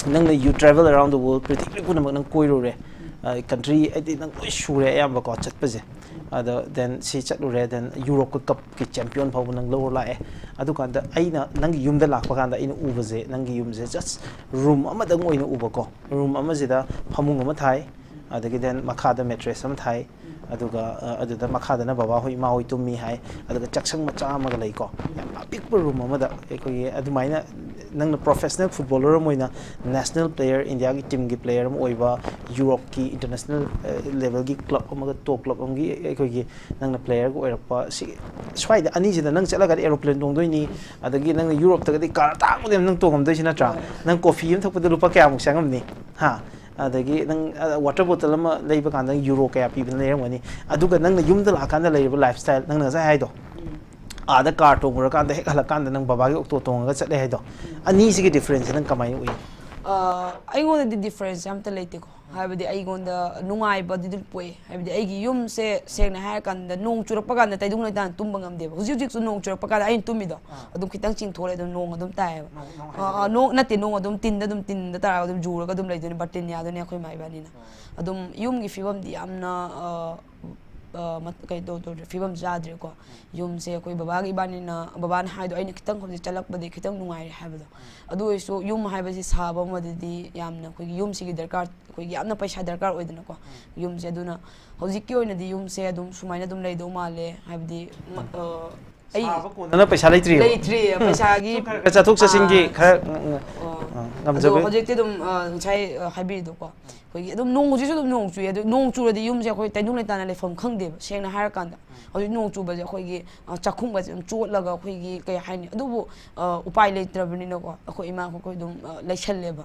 ꯅꯪꯅ, you travel around the world, ꯄ꯭ꯔꯤꯊꯤꯕꯤ ꯄꯨꯝꯅꯃꯛ ꯅꯪ ꯀꯣꯏꯔꯨꯔꯦ, ꯀꯟꯇ꯭ꯔꯤ ꯍꯥꯏꯗꯤ ꯅꯪ ꯂꯣꯏ ꯁꯨꯔꯦ ꯑꯌꯥꯝꯕꯀꯣ ꯆꯠꯄꯁꯦ꯫ ꯑꯗꯣ then ꯁꯤ ꯆꯠꯂꯨꯔꯦ, then ꯌꯨꯔꯣꯞꯀ ꯀꯞꯀꯤ ꯆꯦꯝꯄꯤꯌꯟ ꯐꯥꯎꯕ ꯅꯪ ꯂꯧꯔ ꯂꯥꯛꯑꯦ꯫ ꯑꯗꯨꯀꯥꯟꯗ ꯑꯩꯅ ꯅꯪꯒꯤ ꯌꯨꯝꯗ ꯂꯥꯛꯄ ꯀꯥꯟꯗ ꯑꯩꯅ ꯎꯕꯁꯦ, ꯅꯪꯒꯤ ꯌꯨꯝꯁꯦ just ꯔꯨꯝ ꯑꯃꯗꯪ ꯑꯣꯏꯅ ꯎꯕꯀꯣ꯫ ꯔꯨꯝ ꯑꯃꯁꯤꯗ ꯐꯃꯨꯡ ꯑꯃ ꯊꯥꯏ, ꯑꯗꯒꯤ then ꯃꯈꯥꯗ ꯃꯦꯇ꯭ꯔꯦꯁ ꯑꯃ ꯊꯥꯏ, ꯑꯗꯨꯒ, ꯑ, ꯑꯗꯨꯗ ꯃꯈꯥꯗꯅ ꯕꯕꯥ ꯍꯣꯏ, ꯏꯃꯥ ꯍꯣꯏ ꯇꯨꯝꯃꯤ ꯍꯥꯏ꯫ ꯑꯗꯨꯒ ꯆꯥꯛꯁꯪ ꯃꯆꯥ ꯑꯃꯒ ꯂꯩꯀꯣ, ꯌꯥꯝ ꯑꯄꯤꯛꯄ ꯔꯨꯝ ꯑꯃꯗ꯫ ꯑꯩꯈꯣꯏꯒꯤ ꯑꯗꯨꯃꯥꯏꯅ ꯅꯪꯅ ꯄ꯭ꯔꯣꯐꯦꯁꯅꯦꯜ ꯐꯨꯠꯕꯣꯂꯔ ꯑꯃ ꯑꯣꯏꯅ, ꯅꯦꯁꯅꯦꯜ ꯄ꯭ꯂꯦꯌꯔ, ꯏꯟꯗꯤꯌꯥꯒꯤ ꯇꯤꯝꯒꯤ ꯄ꯭ꯂꯦꯌꯔ ꯑꯃ ꯑꯣꯏꯕ, ꯌꯨꯔꯣꯞꯀꯤ ꯏꯟꯇꯔꯅꯦꯁꯅꯦꯜ, ꯑ, ꯂꯦꯚꯦꯜꯒꯤ ꯀ꯭ꯂꯕ ꯑꯃꯒ, ꯇꯣꯞ ꯀ꯭ꯂꯕ ꯑꯃꯒꯤ ꯑꯩꯈꯣꯏꯒꯤ ꯅꯪꯅ ꯄ꯭ꯂꯦꯌꯔꯒ ꯑꯣꯏꯔꯛꯄ꯫ ꯁꯤ ꯁ꯭ꯋꯥꯏꯗ ꯑꯅꯤꯁꯤꯗ ꯅꯪ ꯆꯠꯂꯒꯗꯤ ꯑꯦꯔꯣꯄ꯭ꯂꯦꯟ ꯇꯣꯡꯗꯣꯏꯅꯤ, ꯑꯗꯒꯤ ꯅꯪꯅ ꯌꯨꯔꯣꯞꯇꯒꯗꯤ ꯀꯥꯔ ꯑꯇꯥꯡꯕꯗ ꯅꯪ ꯇꯣꯡꯉꯝꯗꯣꯏꯁꯤ ꯅꯠꯇ꯭ꯔꯥ? ꯅꯪ ꯀꯣꯐꯤ ꯑꯃ ꯊꯛꯄꯗ ꯂꯨꯄꯥ ꯀꯌꯥꯃꯨꯛ ꯆꯪꯉꯝꯅꯤ? ꯍꯥ? ꯑꯗꯒꯤ ꯅꯪ, ꯑ, ꯋꯥꯇꯔ ꯕꯣꯇꯜ ꯑꯃ ꯂꯩꯕ ꯀꯥꯟꯗ ꯅꯪ ꯌꯨꯔꯣ ꯀꯌꯥ ꯄꯤꯕꯅ ꯂꯩꯔꯝꯒꯅꯤ? ꯑꯗꯨꯒ ꯅꯪꯅ ꯌꯨꯝꯗ ꯂꯥꯛꯑꯀꯥꯟꯗ ꯂꯩꯔꯤꯕ ꯂꯥꯏꯐ ꯁ꯭ꯇꯥꯏꯜ, ꯅꯪꯅ ꯉꯁꯥꯏ ꯍꯥꯏꯗꯣ, ꯑꯥꯗ ꯀꯥꯔ ꯇꯣꯡꯉꯨꯔꯀꯥꯟꯗ ꯍꯦꯛ ꯍꯜꯂꯛꯀꯥꯟꯗ ꯅꯪ ꯕꯕꯥꯒꯤ ꯑꯣꯛꯇꯣ ꯇꯣꯡꯉꯒ ꯆꯠꯂꯦ ꯍꯥꯏꯗꯣ, ꯑꯅꯤꯁꯤꯒꯤ ꯗꯤꯐ꯭ꯔꯦꯟꯁꯁꯦ ꯅꯪ ꯀꯃꯥꯏꯅ ꯎꯏ? ꯑ, ꯑꯩꯉꯣꯟꯗꯗꯤ ꯗꯤꯐ꯭ꯔꯦꯟꯁ ꯑꯝꯇ ꯂꯩꯇꯦꯀꯣ꯫ ꯍꯥꯏꯕꯗꯤ ꯑꯩꯉꯣꯟꯗ ꯅꯨꯡꯉꯥꯏꯕꯗꯤ ꯑꯗꯨꯝ ꯄꯣꯛꯑꯦ꯫ ꯍꯥꯏꯕꯗꯤ ꯑꯩꯒꯤ ꯌꯨꯝꯁꯦ ꯁꯦꯡꯅ ꯍꯥꯏꯔꯀꯥꯟꯗ ꯅꯣꯡ ꯆꯨꯔꯛꯄ ꯀꯥꯟꯗ ꯇꯩꯗꯨꯡ ꯂꯩꯇꯥꯅ ꯇꯨꯝꯕ ꯉꯝꯗꯦꯕ꯫ ꯍꯧꯖꯤꯛ ꯍꯧꯖꯤꯛꯁꯨ ꯅꯣꯡ ꯆꯨꯔꯛꯄ ꯀꯥꯟꯗ ꯑꯩꯅ ꯇꯨꯝꯃꯤꯗꯣ ꯑꯗꯨꯝ ꯈꯤꯇꯪ ꯆꯤꯡꯊꯣꯔꯛꯑꯦ, ꯑꯗꯨꯝ ꯅꯣꯡ ꯑꯗꯨꯝ ꯇꯥꯏꯌꯦꯕ꯫ ꯅꯣꯡ, ꯅꯣꯡ ꯑ, ꯑ, ꯍꯥꯏꯁꯦ? ꯅꯣꯡ ꯅꯠꯇꯦ, ꯅꯣꯡ ꯑꯗꯨꯝ ꯇꯤꯟꯗ ꯑꯗꯨꯝ, ꯇꯤꯟꯗ ꯇꯥꯔꯒ ꯑꯗꯨꯝ ꯌꯨꯔꯒ ꯑꯗꯨꯝ ꯂꯩꯗꯣꯏꯅꯦ, ꯕꯥꯔꯇꯤꯟ ꯌꯥꯗꯣꯏꯅꯦ ꯑꯩꯈꯣꯏ ꯏꯃꯥ ꯏꯕꯥꯅꯤꯅ꯫ ꯑꯗꯨꯝ ꯌꯨꯝꯒꯤ ꯐꯤꯕꯝꯗꯤ ꯌꯥꯝꯅ, ꯑ, ꯑ, ꯃꯠ-, ꯀꯩ ꯇꯧ-, ꯇꯧꯗ꯭ꯔꯦ, ꯐꯤꯕꯝ ꯆꯥꯗ꯭ꯔꯦꯀꯣ꯫ ꯌꯨꯝꯁꯦ ꯑꯩꯈꯣꯏ ꯕꯕꯥꯒ ꯏꯕꯥꯅꯤꯅ, ꯕꯕꯥꯅ ꯍꯥꯏꯗꯣ ꯑꯩꯅ ꯈꯤꯇꯪ ꯍꯧꯖꯤꯛ ꯆꯠꯂꯛꯄꯗꯤ ꯈꯤꯇꯪ ꯅꯨꯡꯉꯥꯏꯔꯦ ꯍꯥꯏꯕꯗꯣ꯫ ꯑꯗꯨ ꯑꯣꯏꯔꯁꯨ ꯌꯨꯝ ꯍꯥꯏꯕꯁꯤ ꯁꯥꯕ ꯑꯃꯗꯗꯤ ꯌꯥꯝꯅ ꯑꯩꯈꯣꯏꯒꯤ ꯌꯨꯝꯁꯤꯒꯤ ꯗꯔꯀꯥꯔ, ꯑꯩꯈꯣꯏꯒꯤ ꯌꯥꯝꯅ ꯄꯩꯁꯥ ꯗꯔꯀꯥꯔ ꯑꯣꯏꯗꯅꯀꯣ꯫ ꯌꯨꯝꯁꯦ, ꯑꯗꯨꯅ ꯍꯧꯖꯤꯛꯀꯤ ꯑꯣꯏꯅꯗꯤ ꯌꯨꯝꯁꯦ ꯑꯗꯨꯝ ꯁꯨꯃꯥꯏꯅ ꯑꯗꯨꯝ ꯂꯩꯗꯧ ꯃꯥꯜꯂꯦ, ꯍꯥꯏꯕꯗꯤ ꯃ-, ꯑ, ꯑꯩ ꯁꯥꯕ ꯀꯣꯟꯅꯅ ꯄꯩꯁꯥ ꯂꯩꯇ꯭ꯔꯤꯕ? ꯂꯩꯇ꯭ꯔꯤ ꯄꯩꯁꯥꯒꯤ ꯈꯔ ꯆꯠꯊꯣꯛ ꯆꯠꯁꯤꯟꯒꯤ ꯈꯔ ꯎꯝ, ꯎꯝ, ꯑꯣ꯫ ꯎꯝ, ꯑꯗꯣ ꯉꯝꯖꯕ ꯍꯧꯖꯤꯛꯇꯤ ꯑꯗꯨꯝ ꯑ, ꯉꯁꯥꯏ ꯑ, ꯍꯥꯏꯕꯤꯔꯤꯗꯣꯀꯣ, ꯑꯩꯈꯣꯏꯒꯤ ꯑꯗꯨꯝ ꯅꯣꯡ ꯍꯧꯖꯤꯛꯁꯨ ꯑꯗꯨꯝ ꯅꯣꯡ ꯆꯨꯏ꯫ ꯑꯗꯨ ꯅꯣꯡ ꯆꯨꯔꯗꯤ ꯌꯨꯝꯁꯦ ꯑꯩꯈꯣꯏ ꯇꯩꯅꯨꯡ ꯂꯩꯇꯥꯅ ꯂꯩꯐꯝ ꯈꯪꯗꯦꯕ, ꯁꯦꯡꯅ ꯍꯥꯏꯔꯀꯥꯟꯗ꯫ ꯍꯧꯖꯤꯛ ꯅꯣꯡ ꯆꯨꯕꯁꯦ ꯑꯩꯈꯣꯏꯒꯤ ꯑ, ꯆꯥꯛꯈꯨꯝꯒꯁꯦ ꯑꯗꯨꯝ ꯆꯣꯠꯂꯒ ꯑꯩꯈꯣꯏꯒꯤ ꯀꯩ ꯍꯥꯏꯅꯤ, ꯑꯗꯨꯕꯨ ꯑ, ꯎꯄꯥꯏ ꯂꯩꯇ꯭ꯔꯕꯅꯤꯅꯀꯣ, ꯑꯩꯈꯣꯏ ꯏꯃꯥ ꯑꯩꯈꯣꯏ ꯑꯗꯨꯝ ꯑ, ꯂꯩꯁꯜꯂꯦꯕ꯫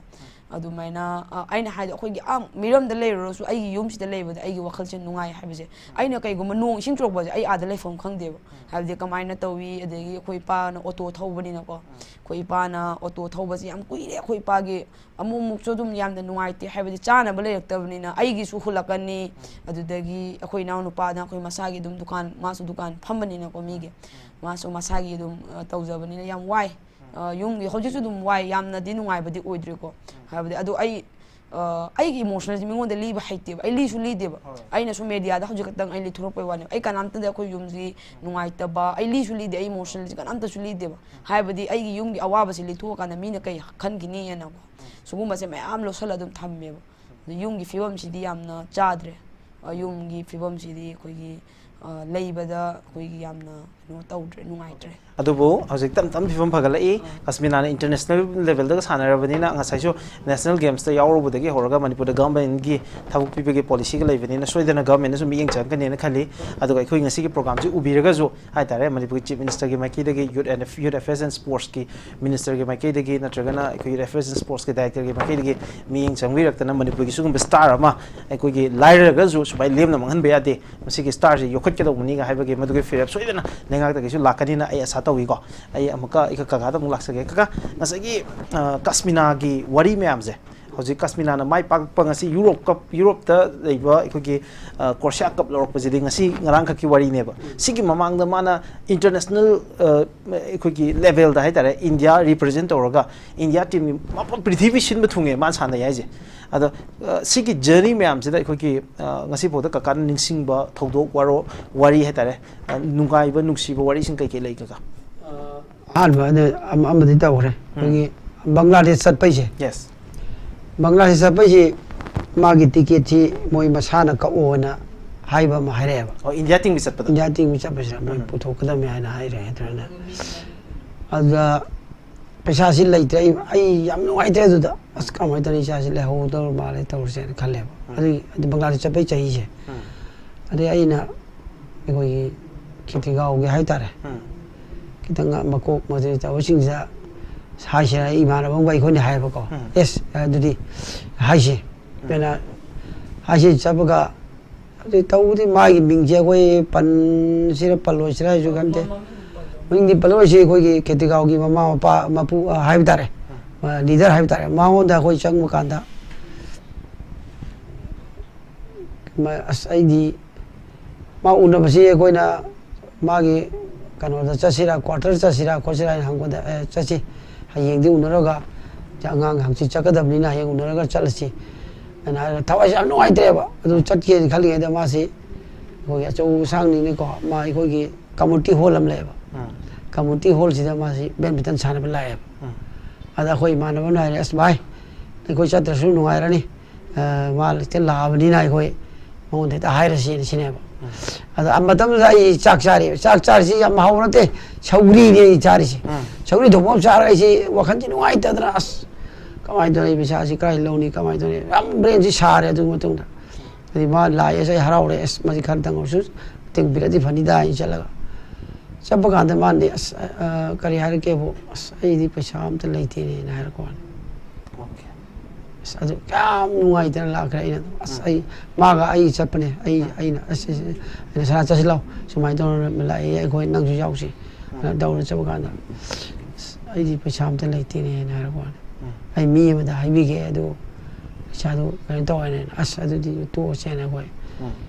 ꯑꯗꯨꯃꯥꯏꯅ ꯑ, ꯑꯩꯅ ꯍꯥꯏꯗꯣ, ꯑꯩꯈꯣꯏꯒꯤ ꯑꯥ ꯃꯤꯔꯝꯗ ꯂꯩꯔꯨꯔꯁꯨ ꯑꯩꯒꯤ ꯌꯨꯝꯁꯤꯗ ꯂꯩꯕꯗ ꯑꯩꯒꯤ ꯋꯥꯈꯜꯁꯦ ꯅꯨꯡꯉꯥꯏ ꯍꯥꯏꯕꯁꯦ꯫ ꯑꯩꯅ ꯀꯩꯒꯨꯝꯕ ꯅꯣꯡ ꯏꯁꯤꯡ ꯆꯨꯔꯛꯄꯁꯦ ꯑꯩ ꯑꯥꯗ ꯂꯩꯐꯝ ꯈꯪꯗꯦꯕ꯫ ꯍꯥꯏꯕꯗꯤ ꯀꯃꯥꯏꯅ ꯇꯧꯏ, ꯑꯗꯒꯤ ꯑꯩꯈꯣꯏ ꯏꯄꯥꯅ ꯑꯣꯇꯣ ꯊꯧꯕꯅꯤꯅꯀꯣ, ꯑꯩꯈꯣꯏ ꯏꯄꯥꯅ ꯑꯣꯇꯣ ꯊꯧꯕꯁꯦ ꯌꯥꯝ ꯀꯨꯏꯔꯦ꯫ ꯑꯩꯈꯣꯏ ꯏꯄꯥꯒꯤ ꯑꯃꯨꯛ ꯑꯃꯨꯛꯁꯨ ꯑꯗꯨꯝ ꯌꯥꯝꯅ ꯅꯨꯡꯉꯥꯏꯇꯦ, ꯍꯥꯏꯕꯗꯤ ꯆꯥꯅꯕ ꯂꯩꯔꯛꯇꯕꯅꯤꯅ ꯑꯩꯒꯤꯁꯨ ꯍꯨꯜꯂꯛꯀꯅꯤ꯫ ꯑꯗꯨꯗꯒꯤ ꯑꯩꯈꯣꯏ ꯏꯅꯥꯎꯅꯨꯄꯥꯅ ꯑꯩꯈꯣꯏ ꯃꯁꯥꯒꯤ ꯑꯗꯨꯝ ꯗꯨꯀꯥꯟ, ꯃꯥꯁꯨ ꯗꯨꯀꯥꯟ ꯐꯝꯕꯅꯤꯅꯀꯣ ꯃꯤꯒꯤ, ꯃꯥꯁꯨ ꯃꯁꯥꯒꯤ ꯑꯗꯨꯝ ꯑ, ꯇꯧꯖꯕꯅꯤꯅ ꯌꯥꯝ ꯋꯥꯏ꯫ ꯑ, ꯌꯨꯝꯒꯤ ꯍꯧꯖꯤꯛꯁꯨ ꯑꯗꯨꯝ ꯋꯥꯏ, ꯌꯥꯝꯅꯗꯤ ꯅꯨꯡꯉꯥꯏꯕꯗꯤ ꯑꯣꯏꯗ꯭ꯔꯤꯀꯣ꯫ ꯍꯥꯏꯕꯗꯤ ꯑꯗꯣ ꯑꯩ ꯑ, ꯑꯩꯒꯤ ꯏꯃꯣꯁꯅꯦꯜꯁꯦ ꯃꯤꯉꯣꯟꯗ ꯂꯤꯕ ꯍꯩꯇꯦꯕ꯫ ꯑꯩ ꯂꯤꯁꯨ ꯂꯤꯗꯦꯕ꯫ ꯑꯩꯅꯁꯨ ꯃꯦꯗꯤꯌꯥꯗ ꯍꯧꯖꯤꯛ ꯈꯛꯇꯪ ꯑꯩ ꯂꯤꯊꯣꯔꯛꯄꯩ ꯋꯥꯅꯦꯕ꯫ ꯑꯩ ꯀꯅꯥꯝꯇꯗ ꯑꯩꯈꯣꯏ ꯌꯨꯝꯁꯤ ꯅꯨꯡꯉꯥꯏꯇꯕ ꯑꯩ ꯂꯤꯁꯨ ꯂꯤꯗꯦ, ꯑꯩ ꯏꯃꯣꯁꯅꯦꯜꯁꯦ ꯀꯅꯥꯝꯇꯁꯨ ꯂꯤꯗꯦꯕ꯫ ꯍꯥꯏꯕꯗꯤ ꯑꯩꯒꯤ ꯌꯨꯝꯒꯤ ꯑꯋꯥꯕꯁꯤ ꯂꯤꯊꯣꯛꯑꯀꯥꯟꯗ ꯃꯤꯅ ꯀꯩ ꯈꯟꯈꯤꯅꯤꯅꯀꯣ꯫ ꯁꯤꯒꯨꯝꯕꯁꯦ ꯃꯌꯥꯝ ꯂꯧꯁꯜꯂ ꯑꯗꯨꯝ ꯊꯝꯃꯦꯕ꯫ ꯑꯗꯨ ꯌꯨꯝꯒꯤ ꯐꯤꯕꯝꯁꯤꯗꯤ ꯌꯥꯝꯅ ꯆꯥꯗ꯭ꯔꯦ꯫ ꯑ, ꯌꯨꯝꯒꯤ ꯐꯤꯕꯝꯁꯤꯗꯤ ꯑꯩꯈꯣꯏꯒꯤ ꯑ, ꯂꯩꯕꯗ ꯑꯩꯈꯣꯏꯒꯤ ꯌꯥꯝꯅ ꯀꯩꯅꯣ ꯇꯧꯗ꯭ꯔꯦ, ꯅꯨꯡꯉꯥꯏꯇ꯭ꯔꯦ꯫ ꯑꯗꯨꯕꯨ ꯍꯧꯖꯤꯛ ꯇꯞ ꯇꯞꯅ ꯐꯤꯕꯝ ꯐꯒꯠꯂꯛꯏ꯫ ꯀꯁꯃꯤꯅꯥꯅ ꯏꯟꯇꯔꯅꯦꯁꯅꯦꯜ ꯂꯦꯚꯦꯜꯗꯒ ꯁꯥꯟꯅꯔꯕꯅꯤꯅ, ꯉꯁꯥꯏꯁꯨ ꯅꯦꯁꯅꯦꯜ ꯒꯦꯝꯁꯇ ꯌꯥꯎꯔꯨꯕꯗꯒꯤ ꯍꯧꯔꯒ ꯃꯅꯤꯄꯨꯔꯗ ꯒꯚꯔꯟꯃꯦꯟꯒꯤ ꯊꯕꯛ ꯄꯤꯕꯒꯤ ꯄꯣꯂꯤꯁꯤꯒ ꯂꯩꯕꯅꯤꯅ ꯁꯣꯏꯗꯅ ꯒꯚꯔꯟꯃꯦꯟꯅꯁꯨ ꯃꯤꯠꯌꯦꯡ ꯆꯪꯉꯛꯀꯅꯦꯅ ꯈꯜꯂꯤ꯫ ꯑꯗꯨꯒ ꯑꯩꯈꯣꯏ ꯉꯁꯤꯒꯤ ꯄ꯭ꯔꯣꯒ꯭ꯔꯥꯝꯁꯤ ꯎꯕꯤꯔꯒꯁꯨ ꯍꯥꯏꯇꯥꯔꯦ, ꯃꯅꯤꯄꯨꯔꯒꯤ ꯆꯤꯐ ꯃꯤꯅꯤꯁꯇꯔꯒꯤ ꯃꯥꯏꯀꯩꯗꯒꯤ ꯌꯨꯠ ꯑꯦꯟ ꯌꯨꯠ ꯑꯦꯐꯤꯌꯔꯁ ꯑꯦꯟ ꯁ꯭ꯄꯣꯔꯠꯁꯀꯤ ꯃꯤꯅꯤꯁꯇꯔꯒꯤ ꯃꯥꯏꯀꯩꯗꯒꯤ ꯅꯠꯇ꯭ꯔꯒꯅ ꯑꯩꯈꯣꯏꯒꯤ ꯌꯨꯠ ꯑꯦꯐꯤꯌꯔꯁ ꯑꯦꯟ ꯁ꯭ꯄꯣꯔꯠꯁꯀꯤ ꯗꯥꯏꯔꯦꯛꯇꯔꯒꯤ ꯃꯥꯏꯀꯩꯗꯒꯤ ꯃꯤꯠꯌꯦꯡ ꯆꯪꯕꯤꯔꯛꯇꯅ ꯃꯅꯤꯄꯨꯔꯒꯤ ꯁꯤꯒꯨꯝꯕ ꯁ꯭ꯇꯥꯔ ꯑꯃ ꯑꯩꯈꯣꯏꯒꯤ ꯂꯥꯏꯔꯔꯒꯁꯨ ꯁꯨꯃꯥꯏꯅ ꯂꯦꯝꯅ ꯃꯥꯡꯍꯟꯕ ꯌꯥꯗꯦ꯫ ꯃꯁꯤꯒꯤ ꯁ꯭ꯇꯥꯔꯁꯤ ꯌꯣꯛꯈꯠꯀꯗꯧꯕꯅꯤꯒ ꯍꯥꯏꯕꯒꯤ ꯃꯗꯨꯒꯤ ꯐꯤꯔꯦꯞ ꯁꯣꯏꯗꯅ ꯂꯩꯉꯥꯛꯇꯒꯤꯁꯨ ꯂꯥꯛꯀꯅꯤꯅ ꯑꯩ ꯑꯁꯥ ꯇꯧꯏꯀꯣ꯫ ꯑꯩ ꯑꯃꯨꯛꯀ ꯑꯩ ꯀꯀꯥꯗ ꯑꯃꯨꯛ ꯂꯥꯛꯆꯒꯦ꯫ ꯀꯀꯥ, ꯉꯁꯥꯏꯒꯤ ꯑ, ꯀꯁꯃꯤꯅꯥꯒꯤ ꯋꯥꯔꯤ ꯃꯌꯥꯝꯁꯦ, ꯍꯧꯖꯤꯛ ꯀꯁꯃꯤꯅꯥꯅ ꯃꯥꯏ ꯄꯥꯛꯄ ꯉꯁꯤ ꯌꯨꯔꯣꯞ ꯀꯞ, ꯌꯨꯔꯣꯞꯇ ꯂꯩꯕ ꯑꯩꯈꯣꯏꯒꯤ ꯑ, ꯀ꯭ꯔꯣꯁꯤꯌꯥ ꯀꯞ ꯂꯧꯔꯛꯄꯁꯤꯗꯤ ꯉꯁꯤ ꯉꯔꯥꯡꯈꯛꯀꯤ ꯋꯥꯔꯤꯅꯦꯕ꯫ ꯁꯤꯒꯤ ꯃꯃꯥꯡꯗ ꯃꯥꯅ ꯏꯟꯇꯔꯅꯦꯁꯅꯦꯜ ꯑ, ꯑꯩꯈꯣꯏꯒꯤ ꯂꯦꯚꯦꯜꯗ ꯍꯥꯏꯇꯥꯔꯦ, ꯏꯟꯗꯤꯌꯥ ꯔꯤꯄ꯭ꯔꯖꯦꯟ ꯇꯧꯔꯒ ꯏꯟꯗꯤꯌꯥ ꯇꯤꯝꯒꯤ ꯃꯐꯝ ꯄ꯭ꯔꯤꯊꯤꯕꯤ ꯁꯤꯟꯕ ꯊꯨꯡꯉꯦ ꯃꯥꯅ ꯁꯥꯟꯅꯩ ꯍꯥꯏꯁꯦ꯫ ꯑꯗꯣ ꯑ, ꯁꯤꯒꯤ ꯖꯔꯅꯤ ꯃꯌꯥꯝꯁꯤꯗ ꯑꯩꯈꯣꯏꯒꯤ ꯑ, ꯉꯁꯤꯐꯥꯎꯗ ꯀꯀꯥꯅ ꯅꯤꯡꯁꯤꯡꯕ ꯊꯧꯗꯣꯛ ꯋꯥꯔꯣ, ꯋꯥꯔꯤ ꯍꯥꯏꯇꯥꯔꯦ, ꯑ, ꯅꯨꯡꯉꯥꯏꯕ ꯅꯨꯡꯁꯤꯕ ꯋꯥꯔꯤꯁꯤꯡ ꯀꯩꯀꯩ ꯂꯩ ꯀꯀꯥ? ꯑꯍꯥꯟꯕ ꯑꯩꯅ ꯑꯃ- ꯑꯃꯗꯤ ꯇꯧꯈ꯭ꯔꯦ꯫ ꯑꯩꯈꯣꯏꯒꯤ ꯕꯪꯒ꯭ꯂꯥꯗꯦꯁ ꯆꯠꯄꯩꯁꯦ, ꯌꯦꯁ꯫ ꯕꯪꯒ꯭ꯂꯥꯗꯦꯁ ꯆꯠꯄꯩꯁꯤ ꯃꯥꯒꯤ ꯇꯤꯀꯦꯠꯁꯤ ꯃꯣꯏ ꯃꯁꯥꯅ ꯀꯛꯑꯣꯅ ꯍꯥꯏꯕ ꯑꯃ ꯍꯥꯏꯔꯛꯑꯦꯕ꯫ ꯑꯣ, ꯏꯟꯗꯤꯌꯥ ꯇꯤꯡꯕ ꯆꯠꯄꯗ꯫ ꯏꯟꯗꯤꯌꯥ ꯇꯤꯡꯕ ꯆꯠꯄꯁꯤꯗ ꯃꯣꯏ ꯄꯨꯊꯣꯛꯀꯗꯕꯅꯤ ꯍꯥꯏꯅ ꯍꯥꯏꯔꯦ ꯍꯥꯏꯗꯅ꯫ ꯑꯗꯨꯗ ꯄꯩꯁꯥꯁꯤ ꯂꯩꯇ꯭ꯔꯦ꯫ ꯑꯩ ꯑꯩ ꯌꯥꯝ ꯅꯨꯡꯉꯥꯏꯇ꯭ꯔꯦ꯫ ꯑꯗꯨꯗ ꯑꯁ, ꯀꯃꯥꯏꯅ ꯇꯧꯅꯤ, ꯏꯆꯥꯁꯤ ꯂꯩꯍꯧꯗꯧꯔ ꯃꯥꯜꯂꯦ ꯇꯧꯔꯁꯦꯅ ꯈꯜꯂꯦꯕ꯫ ꯑꯗꯨꯒꯤ ꯑꯗꯨ ꯕꯪꯒ꯭ꯂꯥꯗꯦꯁ ꯆꯠꯄꯩ ꯆꯍꯤꯁꯦ꯫ ꯑꯗꯩ ꯑꯩꯅ ꯑꯩꯈꯣꯏꯒꯤ ꯈꯦꯇꯤꯒꯥꯎꯒꯤ ꯍꯥꯏꯇꯥꯔꯦ, ꯈꯤꯇꯪ ꯃꯀꯣꯛ ꯃꯇꯩ ꯇꯧꯕꯁꯤꯡꯁꯤꯗ ꯍꯥꯏꯁꯤꯔ, ꯏꯃꯥꯟꯅꯕ ꯑꯃꯒ ꯑꯩꯈꯣꯏꯅ ꯍꯥꯏꯌꯦꯕꯀꯣ꯫ ꯑꯦꯁ, ꯑꯗꯨꯗꯤ ꯍꯥꯏꯁꯤ ꯀꯩꯅꯣ ꯍꯥꯏꯁꯤ ꯆꯠꯄꯒ ꯑꯗꯨ ꯇꯧꯕꯗꯤ ꯃꯥꯒꯤ ꯃꯤꯡꯁꯦ ꯑꯩꯈꯣꯏ ꯄꯟꯁꯤꯔ ꯄꯜꯂꯣꯏꯁꯤꯔ ꯍꯥꯏꯁꯨ ꯈꯟꯗꯦ꯫ ꯃꯤꯡꯗꯤ ꯄꯜꯂꯣꯏꯁꯤ꯫ ꯑꯩꯈꯣꯏꯒꯤ ꯈꯦꯇꯤꯒꯥꯎꯒꯤ ꯃꯃꯥ ꯃꯄꯥ ꯃꯄꯨ, ꯑ, ꯍꯥꯏꯕ ꯇꯥꯔꯦ, ꯂꯤꯗꯔ ꯍꯥꯏꯕ ꯇꯥꯔꯦ, ꯃꯉꯣꯟꯗ ꯑꯩꯈꯣꯏ ꯆꯪꯕ ꯀꯥꯟꯗ ꯃ-, ꯑꯁ, ꯑꯩꯗꯤ ꯃꯥ ꯎꯅꯕꯁꯤ ꯑꯩꯈꯣꯏꯅ ꯃꯥꯒꯤ ꯀꯩꯅꯣꯗ ꯆꯠꯁꯤꯔꯥ, ꯀ꯭ꯋꯥꯇꯔ ꯆꯠꯁꯤꯔꯥ ꯈꯣꯠꯁꯤꯔꯥ ꯍꯥꯏꯅ ꯍꯪꯕꯗ, "ꯑꯦ, ꯆꯠꯁꯤ, ꯍꯌꯦꯡꯗꯤ ꯎꯅꯔꯒ, ꯑꯉꯥꯡ ꯍꯪꯆꯤꯠ ꯆꯠꯀꯗꯕꯅꯤꯅ ꯍꯌꯦꯡ ꯎꯅꯔꯒ ꯆꯠꯂꯁꯤ" ꯍꯥꯏꯅ ꯍꯥꯏꯔꯒ ꯊꯋꯥꯏꯁꯦ ꯌꯥꯝ ꯅꯨꯡꯉꯥꯏꯇ꯭ꯔꯦꯕ꯫ ꯑꯗꯨ ꯆꯠꯀꯦꯅ ꯈꯜꯂꯤꯉꯩꯗ ꯃꯥꯁꯤ ꯑꯩꯈꯣꯏꯒꯤ ꯑꯆꯧ ꯑꯁꯥꯡꯅꯤꯅꯀꯣ, ꯃꯥ ꯑꯩꯈꯣꯏꯒꯤ ꯀꯝꯃꯨꯅꯤꯇꯤ ꯍꯣꯜ ꯑꯃ ꯂꯩꯌꯦꯕ꯫ ꯀꯝꯃꯨꯅꯤꯇꯤ ꯍꯣꯜꯁꯤꯗ ꯃꯥꯁꯤ ꯕꯦꯗꯃꯤꯟꯇꯟ ꯁꯥꯟꯅꯕ ꯂꯥꯛꯑꯦꯕ꯫ ꯑꯗ ꯑꯩꯈꯣꯏ ꯏꯃꯥꯟꯅꯕꯅ ꯍꯥꯏꯔꯦ, "ꯑꯁ ꯚꯥꯏ, ꯑꯩꯈꯣꯏ ꯆꯠꯇ꯭ꯔꯁꯨ ꯅꯨꯡꯉꯥꯏꯔꯅꯤ꯫ ꯑ, ꯃꯥ ꯍꯦꯛꯇ ꯂꯥꯛꯑꯕꯅꯤꯅ ꯑꯩꯈꯣꯏ ꯃꯉꯣꯟꯗ ꯍꯦꯛꯇ ꯍꯥꯏꯔꯁꯤꯅ" ꯁꯤꯅꯦꯕ꯫ ꯑꯗ ꯃꯇꯝꯗꯨꯗ ꯑꯩ ꯆꯥꯛ ꯆꯥꯔꯤ꯫ ꯆꯥꯛ ꯆꯥꯔꯤꯁꯤ ꯌꯥꯝ ꯍꯥꯎꯕ ꯅꯠꯇꯦ, ꯁꯧꯒ꯭ꯔꯤꯅꯤ ꯑꯩ ꯆꯥꯔꯤꯁꯤ꯫ ꯁꯧꯒ꯭ꯔꯤ ꯊꯣꯡꯕ ꯑꯃ ꯆꯥꯔꯒ ꯑꯩꯁꯤ ꯋꯥꯈꯜꯁꯤ ꯅꯨꯡꯉꯥꯏꯇꯗꯅ, "ꯑꯁ, ꯀꯃꯥꯏꯅ ꯇꯧꯔꯤ, ꯄꯩꯁꯥꯁꯤ ꯀꯥꯏ ꯂꯧꯅꯤ, ꯀꯃꯥꯏꯅ ꯇꯧꯅꯤ?" ꯌꯥꯝ ꯕ꯭ꯔꯦꯟꯁꯤ ꯁꯥꯔꯦ ꯑꯗꯨꯒꯤ ꯃꯇꯨꯡꯗ꯫ ꯑꯗꯩ ꯃꯥ ꯂꯥꯛꯑꯦ, ꯑꯁ, ꯑꯩ ꯍꯔꯥꯎꯔꯦ꯫ "ꯑꯁ, ꯃꯁꯤ ꯈꯔꯗꯪ ꯑꯣꯏꯔꯁꯨ ꯃꯇꯦꯡ ꯄꯤꯔꯗꯤ ꯐꯅꯤꯗꯥ" ꯍꯥꯏꯅ ꯆꯠꯂꯒ꯫ ꯆꯠꯄ ꯀꯥꯟꯗ ꯃꯥꯅꯗꯤ, "ꯑꯁ, ꯑ, ꯑ, ꯀꯔꯤ ꯍꯥꯏꯔꯛꯀꯦꯕꯨ, ꯑꯁ, ꯑꯩꯗꯤ ꯄꯩꯁꯥ ꯑꯝꯇ ꯂꯩꯇꯦꯅꯦꯅ" ꯍꯥꯏꯔꯛꯄ ꯋꯥꯅꯤ꯫ ꯑꯁ, ꯑꯗꯨ ꯌꯥꯝ ꯅꯨꯡꯉꯥꯏꯇꯅ ꯂꯥꯛꯈ꯭ꯔꯦ꯫ ꯑꯩꯅ, "ꯑꯁ, ꯑꯩ ꯃꯥꯒ ꯑꯩ ꯆꯠꯄꯅꯦ꯫ ꯑꯩ, ꯑꯩꯅ, ꯑꯁ, ꯑꯁ, ꯑꯁ", ꯑꯩꯅ, "ꯁꯅꯥ, ꯆꯠꯁꯤ ꯂꯥꯎ, ꯁꯨꯃꯥꯏꯅ ꯇꯧꯔ ꯂꯥꯛꯑꯦ, ꯑꯩꯈꯣꯏ ꯅꯪꯁꯨ ꯌꯥꯎꯁꯤ", ꯑꯅ ꯇꯧꯔ ꯆꯠꯄ ꯀꯥꯟꯗ, "ꯑꯁ, ꯑꯩꯗꯤ ꯄꯩꯁꯥ ꯑꯝꯇ ꯂꯩꯇꯦꯅꯦꯅ" ꯍꯥꯏꯔꯛꯄ ꯋꯥꯅꯤ꯫ "ꯑꯩ ꯃꯤ ꯑꯃꯗ ꯍꯥꯏꯕꯤꯒꯦ, ꯑꯗꯨ ꯄꯩꯁꯥꯗꯨ ꯀꯩꯅꯣ ꯇꯧꯋꯦꯅ", ꯑꯁ, ꯑꯗꯨꯗꯤ ꯇꯣꯛꯑꯁꯦꯅ ꯑꯩꯈꯣꯏ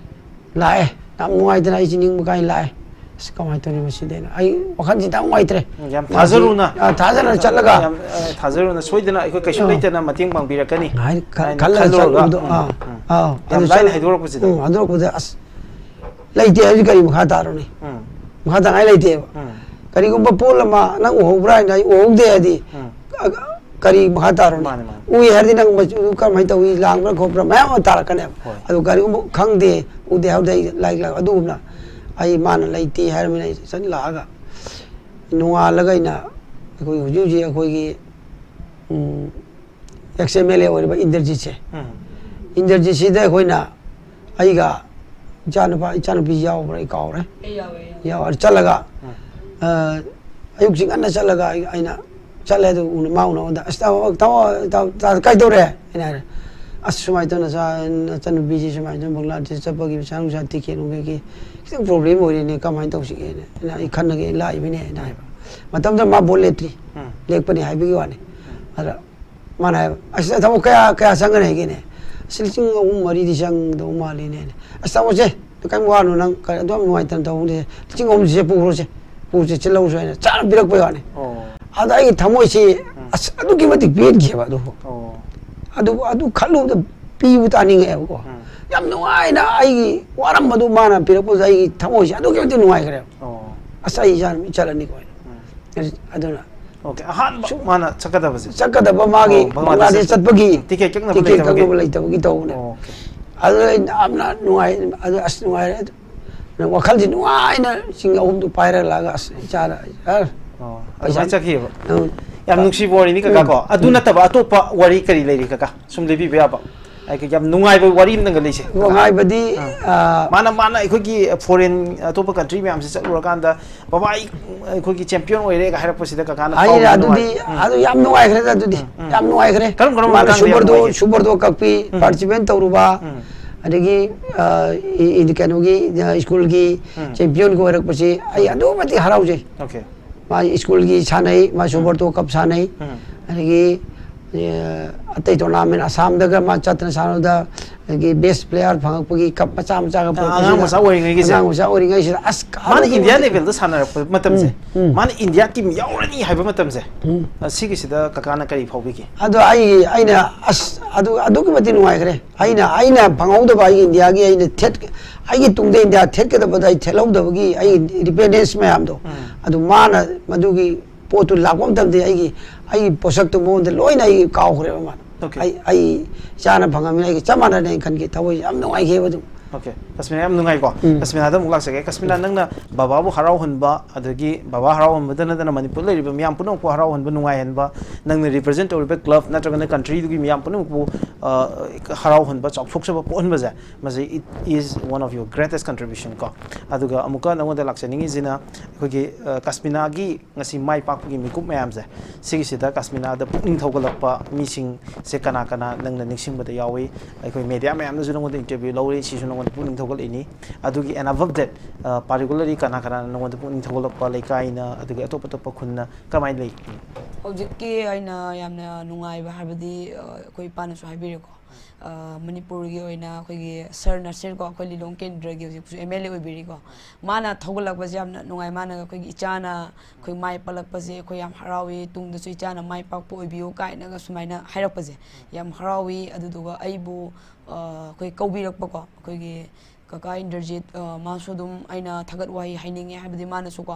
ꯂꯥꯛꯑꯦ꯫ ꯌꯥꯝ ꯅꯨꯡꯉꯥꯏꯇꯅ ꯑꯩꯁꯤ ꯅꯤꯡꯕ ꯀꯥꯏ ꯂꯥꯛꯑꯦ꯫ "ꯑꯁ, ꯀꯃꯥꯏꯅ ꯇꯧꯔꯤꯅꯣ ꯁꯤꯗꯤ?" ꯑꯩ ꯋꯥꯈꯜꯁꯤ ꯌꯥꯝ ꯅꯨꯡꯉꯥꯏꯇ꯭ꯔꯦ꯫ ꯎꯝ, ꯌꯥꯝ ꯊꯥꯖꯔꯨꯅ꯫ ꯑ, ꯊꯥꯖꯅ ꯆꯠꯂꯒ꯫ ꯌꯥꯝ, ꯑ, ꯊꯥꯖꯔꯨꯅ꯫ ꯁꯣꯏꯗꯅ ꯑꯩꯈꯣꯏ ꯀꯩꯁꯨ ꯑꯥ꯫ ꯂꯩꯇꯅ ꯃꯇꯦꯡ ꯄꯥꯡꯕꯤꯔꯛꯀꯅꯤ ꯍꯥꯏꯅ ꯈ-, ꯍꯥꯏꯅ ꯈꯜꯂꯒ ꯈꯜꯂꯨꯔꯒ, ꯆꯠꯂꯨꯕꯗꯣ, ꯎꯝ, ꯑꯥ, ꯎꯝ꯫ ꯑꯥ, ꯌꯥꯝ ꯑꯗꯨ ꯂꯥꯏꯅ ꯆꯠꯂꯨ-, ꯍꯥꯏꯗꯣꯔꯛꯄꯁꯤꯗ꯫ ꯎꯝ, ꯍꯥꯏꯗꯣꯔꯛꯄꯗ, ꯑꯁ, ꯂꯩꯇꯦ ꯍꯥꯏꯕꯁꯤ ꯀꯔꯤ ꯃꯈꯥ ꯇꯥꯔꯨꯅꯤ? ꯎꯝ꯫ ꯃꯈꯥ ꯇꯥꯉꯥꯏ ꯂꯩꯇꯦꯕ꯫ ꯎꯝ꯫ ꯀꯔꯤꯒꯨꯝꯕ ꯄꯣꯠ ꯑꯃ ꯅꯪ ꯎꯍꯧꯕ꯭ꯔꯥ ꯍꯥꯏꯅ ꯑꯩ ꯎꯍꯧꯗꯦ ꯍꯥꯏꯗꯤ, ꯎꯝ꯫ ꯑ-, ꯀꯔꯤ ꯃꯈꯥ ꯇꯥꯔꯨꯅꯤ? ꯃꯥꯅꯦ, ꯃꯥꯅꯦ꯫ ꯎꯏ ꯍꯥꯏꯔꯗꯤ ꯅꯪ ꯃꯆꯨꯗꯨ ꯀꯔꯝꯍꯥꯏꯅ ꯇꯧꯏ, ꯂꯥꯡꯕ꯭ꯔꯥ ꯈꯣꯠꯄ꯭ꯔꯥ ꯃꯌꯥꯝ ꯑꯃ ꯇꯥꯔꯛꯀꯅꯦꯕ꯫ ꯍꯣꯏ꯫ ꯑꯗꯨ ꯀꯔꯤꯒꯨꯝꯕ ꯈꯪꯗꯦ, ꯎꯗꯦ ꯍꯥꯏꯕꯗ ꯑꯩ ꯂꯥꯏꯔꯤꯛ ꯂꯥꯛ-, ꯑꯗꯨꯒꯨꯝꯅ ꯑꯩ ꯃꯥꯅ ꯂꯩꯇꯦ ꯍꯥꯏꯔꯕꯅꯤꯅ ꯑꯩ ꯆꯠ ꯂꯥꯛꯑꯒ ꯅꯣꯡꯉꯥꯜꯂꯒ ꯑꯩꯅ ꯑꯩꯈꯣꯏ ꯍꯧꯖꯤꯛ ꯍꯧꯖꯤꯛ ꯑꯩꯈꯣꯏꯒꯤ, ꯎꯝ, ꯑꯦꯛꯁ ꯑꯦꯝ ꯑꯦꯜ ꯑꯦ ꯑꯣꯏꯔꯤꯕ ꯏꯟꯗ꯭ꯔꯖꯤꯠꯁꯦ, ꯎꯝ꯫ ꯏꯟꯗ꯭ꯔꯖꯤꯠꯁꯤꯗ ꯑꯩꯈꯣꯏꯅ ꯑꯩꯒ ꯏꯆꯥꯅꯨꯄꯥ, ꯏꯆꯥꯅꯨꯄꯤ ꯌꯥꯎꯕ꯭ꯔꯥ ꯑꯩ ꯀꯥꯎꯔꯦ꯫ ꯑꯩ ꯌꯥꯎꯋꯦ, ꯑꯩ ꯌꯥꯎꯋꯦ꯫ ꯌꯥꯎ-, ꯆꯠꯂꯒ, ꯎꯝ꯫ ꯑ, ꯑꯌꯨꯛꯁꯤ ꯉꯟꯅ ꯆꯠꯂꯒ ꯑꯩ-, ꯑꯩꯅ ꯆꯠꯂꯦ꯫ ꯑꯗꯨ ꯎꯅ-, ꯃꯥ ꯎꯅꯕꯗ, "ꯑꯁ, ꯇꯥꯃꯣ, ꯇꯥꯃꯣ, ꯇꯥꯃꯣ, ꯇꯥ-, ꯀꯥꯏꯗꯧꯔꯦ?" ꯑꯩꯅ ꯍꯥꯏꯔꯦ, "ꯑꯁ, ꯁꯨꯃꯥꯏꯅ ꯇꯧꯅ ꯆꯥ-, ꯅꯆꯟꯅꯨꯄꯤꯁꯤ ꯁꯨꯃꯥꯏꯅ ꯇꯧꯅ ꯕꯪꯒ꯭ꯂꯥꯗꯦꯁ ꯆꯠꯄꯒꯤ ꯄꯩꯁꯥ ꯅꯨꯡꯁꯥ ꯇꯤꯀꯦꯠ ꯅꯨꯡꯀꯦꯠꯀꯤ ꯈꯤꯇꯪ ꯄ꯭ꯔꯣꯕ꯭ꯂꯦꯝ ꯑꯣꯏꯔꯦꯅꯦ, ꯀꯃꯥꯏꯅ ꯇꯧꯁꯤꯒꯦꯅ?" ꯑꯩꯅ, "ꯑꯩ ꯈꯟꯅꯒꯦ, ꯑꯩ ꯂꯥꯛꯏꯃꯤꯅꯦ," ꯑꯩꯅ ꯍꯥꯏꯕ꯫ ꯃꯇꯝꯗꯨꯗ ꯃꯥ ꯕꯣꯜ ꯂꯦꯞꯇ꯭ꯔꯤ, ꯎꯝ꯫ ꯂꯦꯞꯄꯅꯤ ꯍꯥꯏꯕꯒꯤ ꯋꯥꯅꯤ꯫ ꯑꯗ ꯃꯥꯅ ꯍꯥꯏꯕ, "ꯑꯁ, ꯊꯕꯛ ꯀꯌꯥ, ꯀꯌꯥ ꯆꯪꯒꯅꯤ ꯍꯥꯏꯒꯦꯅꯦ?" "ꯑꯁ, ꯂꯤꯁꯤꯡ ꯑꯍꯨꯝ ꯃꯔꯤꯗꯤ ꯆꯪꯗꯧ ꯃꯥꯜꯂꯤꯅꯦ?" "ꯑꯁ, ꯇꯥꯃꯣꯁꯦ, ꯀꯔꯤꯝ ꯋꯥꯅꯨ, ꯅꯪ ꯀꯔꯤ ꯑꯗꯨꯝ ꯅꯨꯡꯉꯥꯏꯇꯅ ꯇꯧꯕꯅꯦ, ꯂꯤꯁꯤꯡ ꯑꯍꯨꯝꯁꯦ ꯄꯨꯈ꯭ꯔꯣꯁꯦ, ꯄꯨꯁꯦ, ꯆꯤꯜꯍꯧꯔꯁꯨ" ꯍꯥꯏꯅ ꯆꯥꯅ ꯄꯤꯔꯛꯄꯩ ꯋꯥꯅꯤ꯫ ꯑꯣ꯫ ꯑꯗ ꯑꯩꯒꯤ ꯊꯃꯣꯏꯁꯤ ꯑꯁ, ꯑꯗꯨꯛꯀꯤ ꯃꯇꯤꯛ ꯄꯦꯟꯈꯤꯑꯕ ꯑꯗꯨꯕꯨ꯫ ꯑꯣ꯫ ꯑꯗꯨ, ꯑꯗꯨ ꯈꯜꯂꯨꯕꯗ ꯄꯤꯕ ꯇꯥꯅꯤꯡꯉꯛꯑꯦꯕꯀꯣ꯫ ꯎꯝ꯫ ꯌꯥꯝ ꯅꯨꯡꯉꯥꯏꯅ ꯑꯩꯒꯤ ꯋꯥꯔꯝꯕꯗꯨ ꯃꯥꯅ ꯄꯤꯔꯛꯄꯗꯨꯗ ꯑꯩꯒꯤ ꯊꯃꯣꯏꯁꯤ ꯑꯗꯨꯛꯀꯤ ꯃꯇꯤꯛ ꯅꯨꯡꯉꯥꯏꯈ꯭ꯔꯦꯕ꯫ ꯑꯣ꯫ "ꯑꯁ, ꯑꯩ ꯏꯆꯥ ꯅꯨꯄꯤ ꯆꯠꯂꯅꯤꯀꯣ" ꯍꯥꯏꯅ꯫ ꯎꯝ꯫ ꯑꯗꯨꯅ ꯑꯣꯀꯦ, ꯑꯍꯥꯟꯕ ꯃꯥꯅ ꯆꯠꯀꯗꯕꯁꯦ꯫ ꯆꯠꯀꯗꯕ ꯃꯥꯒꯤ ꯑꯣ, ꯕꯪꯒ꯭ꯂꯥꯗꯦꯁ ꯕꯪꯒ꯭ꯂꯥꯗꯦꯁ ꯆꯠꯄꯒꯤ ꯎꯝ, ꯇꯤꯀꯦꯠ ꯀꯛꯅꯕ ꯇꯤꯀꯦꯠ ꯂꯩꯇꯕꯒꯤ꯫ ꯀꯛꯅꯕ ꯂꯩꯇꯕꯒꯤ ꯇꯧꯕꯅꯦ꯫ ꯑꯣꯀꯦ꯫ ꯑꯗꯨ ꯑꯩ ꯌꯥꯝꯅ ꯅꯨꯡꯉꯥꯏ, ꯑꯗꯨ ꯑꯁ ꯅꯨꯡꯉꯥꯏꯔꯦ꯫ ꯑꯗꯨ ꯋꯥꯈꯜꯁꯤ ꯅꯨꯡꯉꯥꯏꯅ ꯂꯤꯁꯤꯡ ꯑꯍꯨꯝꯗꯨ ꯄꯥꯏꯔ ꯂꯥꯛꯑꯒ ꯑꯁ ꯏꯆꯥꯗ, "ꯁꯥꯔ, ꯑꯣ, ꯄꯩꯁꯥ-" ꯑꯗꯨꯃꯥꯏꯅ ꯆꯠꯈꯤꯑꯕ꯫ ꯎꯝ꯫ ꯌꯥꯝ ꯅꯨꯡꯁꯤꯕ ꯋꯥꯔꯤꯅꯤ ꯀꯀꯥ ꯀꯣ꯫ ꯑꯗꯨ ꯅꯠꯇꯕ ꯑꯇꯣꯞꯄ ꯋꯥꯔꯤ ꯀꯔꯤ ꯂꯩꯔꯤ ꯀꯀꯥ? ꯁꯨꯝ ꯂꯤꯕꯤꯕ ꯌꯥꯕ? ꯍꯥꯏꯗꯤ ꯌꯥꯝ ꯅꯨꯡꯉꯥꯏꯕ ꯋꯥꯔꯤ ꯑꯃꯇꯪꯒ ꯂꯩꯁꯦ꯫ ꯅꯨꯡꯉꯥꯏꯕꯗꯤ, ꯑꯥ, ꯃꯥꯅ, ꯃꯥꯅ ꯑꯩꯈꯣꯏꯒꯤ ꯐꯣꯔꯦꯟ ꯑꯇꯣꯞꯄ ꯀꯟꯇ꯭ꯔꯤ ꯃꯌꯥꯝꯁꯤ ꯆꯠꯂꯨꯔꯀꯥꯟꯗ, "ꯕꯕꯥ, ꯑꯩ, ꯑꯩꯈꯣꯏꯒꯤ ꯆꯦꯝꯄꯤꯌꯟ ꯑꯣꯏꯔꯦ"ꯒ ꯍꯥꯏꯔꯛꯄꯁꯤꯗ ꯀꯀꯥꯅ ꯑꯩꯅ ꯐꯥꯎꯕꯗ ꯑꯗꯨꯗꯤ, ꯅꯨꯡꯉꯥꯏ-, ꯎꯝ꯫ ꯑꯗꯨ ꯌꯥꯝ ꯅꯨꯡꯉꯥꯏꯈ꯭ꯔꯦꯗ ꯑꯗꯨꯗꯤ꯫ ꯎꯝ꯫ ꯌꯥꯝ ꯅꯨꯡꯉꯥꯏꯈ꯭ꯔꯦ꯫ ꯀꯔꯝ ꯀꯔꯝꯕ ꯃꯥꯅ ꯃꯇꯥꯡꯗ ꯌꯥꯝ ꯁꯨꯕꯔꯗꯣ, ꯅꯨꯡꯉꯥꯏꯒꯦ? ꯁꯨꯕꯔꯗꯣ ꯀꯛꯄꯤ, ꯎꯝ꯫ ꯄꯥꯔꯇꯤꯁꯤꯄꯦꯠ ꯇꯧꯔꯨꯕ, ꯎꯝ꯫ ꯑꯗꯒꯤ, ꯑ, ꯏ-, ꯏ-, ꯀꯩꯅꯣꯒꯤ, ꯑ, ꯁ꯭ꯀꯨꯜꯒꯤ ꯎꯝ꯫ ꯆꯦꯝꯄꯤꯌꯟꯒ ꯑꯣꯏꯔꯛꯄꯁꯤ ꯑꯩ ꯑꯗꯨꯛꯀꯤ ꯃꯇꯤꯛ ꯍꯔꯥꯎꯖꯩ꯫ ꯑꯣꯀꯦ꯫ ꯃꯥ ꯁ꯭ꯀꯨꯜꯒꯤ ꯁꯥꯟꯅꯩ, ꯃꯥ ꯁꯨꯕꯔꯗꯣ ꯀꯞ ꯁꯥꯟꯅꯩ꯫ ꯎꯝ꯫ ꯑꯗꯒꯤ, ꯑ, ꯑꯇꯩ ꯇꯣꯔꯅꯥꯃꯦꯟ ꯑꯁꯥꯝꯗꯒ ꯃꯥ ꯆꯠꯇꯅ ꯁꯥꯟꯅꯕꯗ ꯑꯗꯒꯤ ꯕꯦꯁ ꯄ꯭ꯂꯦꯌꯥꯔ ꯐꯪꯉꯛꯄꯒꯤ ꯀꯞ ꯃꯆꯥ ꯃꯆꯥꯒ ꯑꯉꯥꯡ ꯄꯨꯔꯛꯄꯁꯤꯗ, ꯃꯆꯥ ꯑꯣꯏꯔꯤꯉꯩꯒꯤꯁꯦ? ꯑꯉꯥꯡ ꯃꯆꯥ ꯑꯣꯏꯔꯤꯉꯩꯁꯤꯗ ꯑꯁ, ꯃꯥꯅ ꯑꯗꯨꯛꯀꯤ ꯏꯟꯗꯤꯌꯥ ꯃꯇꯤꯛ ꯂꯦꯚꯦꯜꯗ ꯁꯥꯟꯅꯔꯛꯄ ꯃꯇꯝꯁꯦ, ꯎꯝ, ꯎꯝ꯫ ꯃꯥꯅ ꯏꯟꯗꯤꯌꯥ ꯇꯤꯝ ꯌꯥꯎꯔꯅꯤ ꯍꯥꯏꯕ ꯃꯇꯝꯁꯦ, ꯎꯝ꯫ ꯑ, ꯁꯤꯒꯤꯁꯤꯗ ꯀꯀꯥꯅ ꯀꯔꯤ ꯐꯥꯎꯕꯤꯒꯦ? ꯑꯗꯣ ꯑꯩ, ꯑꯩꯅ ꯑꯁ, ꯑꯗꯨ, ꯑꯗꯨꯛꯀꯤ ꯃꯇꯤꯛ ꯅꯨꯡꯉꯥꯏꯈ꯭ꯔꯦ꯫ ꯑꯩꯅ, ꯑꯩꯅ ꯐꯪꯍꯧꯗꯕ ꯑꯩꯒꯤ ꯏꯟꯗꯤꯌꯥꯒꯤ ꯑꯩꯅ ꯊꯦꯠ-, ꯑꯩꯒꯤ ꯇꯨꯡꯗ ꯏꯟꯗꯤꯌꯥ ꯊꯦꯠꯀꯗꯕꯗ ꯑꯩ ꯊꯦꯠꯍꯧꯗꯕꯒꯤ ꯑꯩꯒꯤ ꯗꯤꯄꯦꯟꯗꯦꯟꯁ ꯃꯌꯥꯝꯗꯣ, ꯎꯝ꯫ ꯑꯗꯨ ꯃꯥꯅ ꯃꯗꯨꯒꯤ ꯄꯣꯠꯇꯨ ꯂꯥꯛꯄ ꯃꯇꯝꯗ ꯑꯩꯒꯤ ꯑꯩꯒꯤ ꯄꯣꯠꯁꯛꯇꯨ ꯃꯉꯣꯟꯗ ꯂꯣꯏꯅ ꯑꯩ ꯀꯥꯎꯈ꯭ꯔꯦꯕ ꯃꯥꯅ꯫ ꯑꯩ ꯑꯩ ꯏꯆꯥꯅ ꯐꯪꯉꯃꯤꯅ ꯑꯩꯒꯤ ꯆꯞ ꯃꯥꯟꯅꯅ ꯑꯩꯅ ꯈꯟꯈꯤ꯫ ꯊꯃꯣꯏꯁꯦ ꯌꯥꯝ ꯅꯨꯡꯉꯥꯏꯈꯤꯕ ꯑꯗꯨꯝ꯫ Okay, ꯀꯁꯃꯤꯅꯥ, ꯌꯥꯝ ꯅꯨꯡꯉꯥꯏꯀꯣ꯫ ꯀꯁꯃꯤꯅꯥꯗ ꯑꯃꯨꯛ ꯂꯥꯛꯆꯒꯦ꯫ ꯀꯁꯃꯤꯅꯥ, ꯅꯪꯅ ꯕꯕꯥꯕꯨ ꯍꯔꯥꯎꯍꯟꯕ, ꯑꯗꯒꯤ ꯕꯕꯥ ꯍꯔꯥꯎꯍꯟꯕꯗ ꯅꯠꯇꯅ ꯃꯅꯤꯄꯨꯔ ꯂꯩꯔꯤꯕ ꯃꯤꯌꯥꯝ ꯄꯨꯝꯅꯃꯛꯄꯨ ꯍꯔꯥꯎꯍꯟꯕ, ꯅꯨꯡꯉꯥꯏꯍꯟꯕ, ꯅꯪꯅ represent ꯇꯧꯔꯤꯕ club ꯅꯠꯇ꯭ꯔꯒꯅ country ꯗꯨꯒꯤ ꯃꯤꯌꯥꯝ ꯄꯨꯝꯅꯃꯛꯄꯨ, ꯑ, ꯍꯔꯥꯎꯍꯟꯕ, ꯆꯥꯎꯊꯣꯛꯆꯕ ꯄꯣꯛꯍꯟꯕꯁꯦ, ꯃꯁꯤ it is one of your greatest contribution ꯀꯣ꯫ ꯑꯗꯨꯒ ꯑꯃꯨꯛꯀ ꯅꯉꯣꯟꯗ ꯂꯥꯛꯆꯅꯤꯡꯉꯤꯁꯤꯅ ꯑꯩꯈꯣꯏꯒꯤ, ꯑ, ꯀꯁꯃꯤꯅꯥꯒꯤ ꯉꯁꯤ ꯃꯥꯏ ꯄꯥꯛꯄꯒꯤ ꯃꯤꯀꯨꯞ ꯃꯌꯥꯝꯁꯦ, ꯁꯤꯒꯤꯁꯤꯗ ꯀꯁꯃꯤꯅꯥꯗ ꯄꯨꯛꯅꯤꯡ ꯊꯧꯒꯠꯂꯛꯄ ꯃꯤꯁꯤꯡꯁꯦ ꯀꯅꯥ ꯀꯅꯥ ꯅꯪꯅ ꯅꯤꯡꯁꯤꯡꯕꯗ ꯌꯥꯎꯏ? ꯑꯩꯈꯣꯏ media ꯃꯌꯥꯝꯅꯁꯨ ꯅꯉꯣꯟꯗ interview ꯂꯧꯔꯤ, ꯁꯤꯁꯨ ꯅꯉꯣꯟꯗ ꯄꯨꯛꯅꯤꯡ ꯊꯧꯒꯠꯂꯛꯏꯅꯤ꯫ ꯑꯗꯨꯒꯤ and above that, ꯑ, particularly ꯀꯅꯥ ꯀꯅꯥꯅ ꯅꯉꯣꯟꯗ ꯄꯨꯛꯅꯤꯡ ꯊꯧꯒꯠꯂꯛꯄ, ꯂꯩꯀꯥꯏꯅ, ꯑꯗꯨꯒ ꯑꯇꯣꯞ ꯑꯇꯣꯞꯄ ꯈꯨꯟꯅ ꯀꯃꯥꯏꯅ ꯂꯩ? ꯍꯧꯖꯤꯛꯀꯤ ꯑꯩꯅ ꯌꯥꯝꯅ ꯅꯨꯡꯉꯥꯏꯕ ꯍꯥꯏꯕꯗꯤ, ꯑ, ꯑꯩꯈꯣꯏ ꯏꯄꯥꯅꯁꯨ ꯍꯥꯏꯕꯤꯔꯦꯀꯣ꯫ ꯑ, ꯃꯅꯤꯄꯨꯔꯒꯤ ꯑꯣꯏꯅ ꯑꯩꯈꯣꯏꯒꯤ ꯁꯔ ꯅꯁꯤꯔ ꯀꯣ, ꯑꯩꯈꯣꯏ ꯂꯤꯂꯣꯡ ꯀꯦꯟꯗ꯭ꯔꯒꯤ ꯍꯧꯖꯤꯛꯁꯨ M L A ꯑꯣꯏꯕꯤꯔꯤꯀꯣ꯫ ꯃꯥꯅ ꯊꯧꯒꯠꯂꯛꯄꯁꯦ ꯌꯥꯝꯅ ꯅꯨꯡꯉꯥꯏ꯫ ꯃꯥꯅ ꯑꯩꯈꯣꯏꯒꯤ ꯏꯆꯥꯅ ꯑꯩꯈꯣꯏ ꯃꯥꯏ ꯄꯥꯛꯂꯛꯄꯁꯦ ꯑꯩꯈꯣꯏ ꯌꯥꯝ ꯍꯔꯥꯎꯏ, ꯇꯨꯡꯗꯁꯨ ꯏꯆꯥꯅ ꯃꯥꯏ ꯄꯥꯛꯄ ꯑꯣꯏꯕꯤꯌꯨ ꯀꯥꯏꯅꯒ ꯁꯨꯃꯥꯏꯅ ꯍꯥꯏꯔꯛꯄꯁꯦ ꯌꯥꯝ ꯍꯔꯥꯎꯏ꯫ ꯑꯗꯨꯗꯨꯒ ꯑꯩꯕꯨ, ꯑ, ꯑꯩꯈꯣꯏ ꯀꯧꯕꯤꯔꯛꯄꯀꯣ, ꯑꯩꯈꯣꯏꯒꯤ ꯀꯀꯥ ꯏꯟꯗ꯭ꯔꯖꯤꯠ, ꯑ, ꯃꯥꯁꯨ ꯑꯗꯨꯝ ꯑꯩꯅ ꯊꯥꯒꯠ ꯋꯥꯍꯩ ꯍꯥꯏꯅꯤꯡꯉꯦ꯫ ꯍꯥꯏꯕꯗꯤ ꯃꯥꯅꯁꯨꯀꯣ,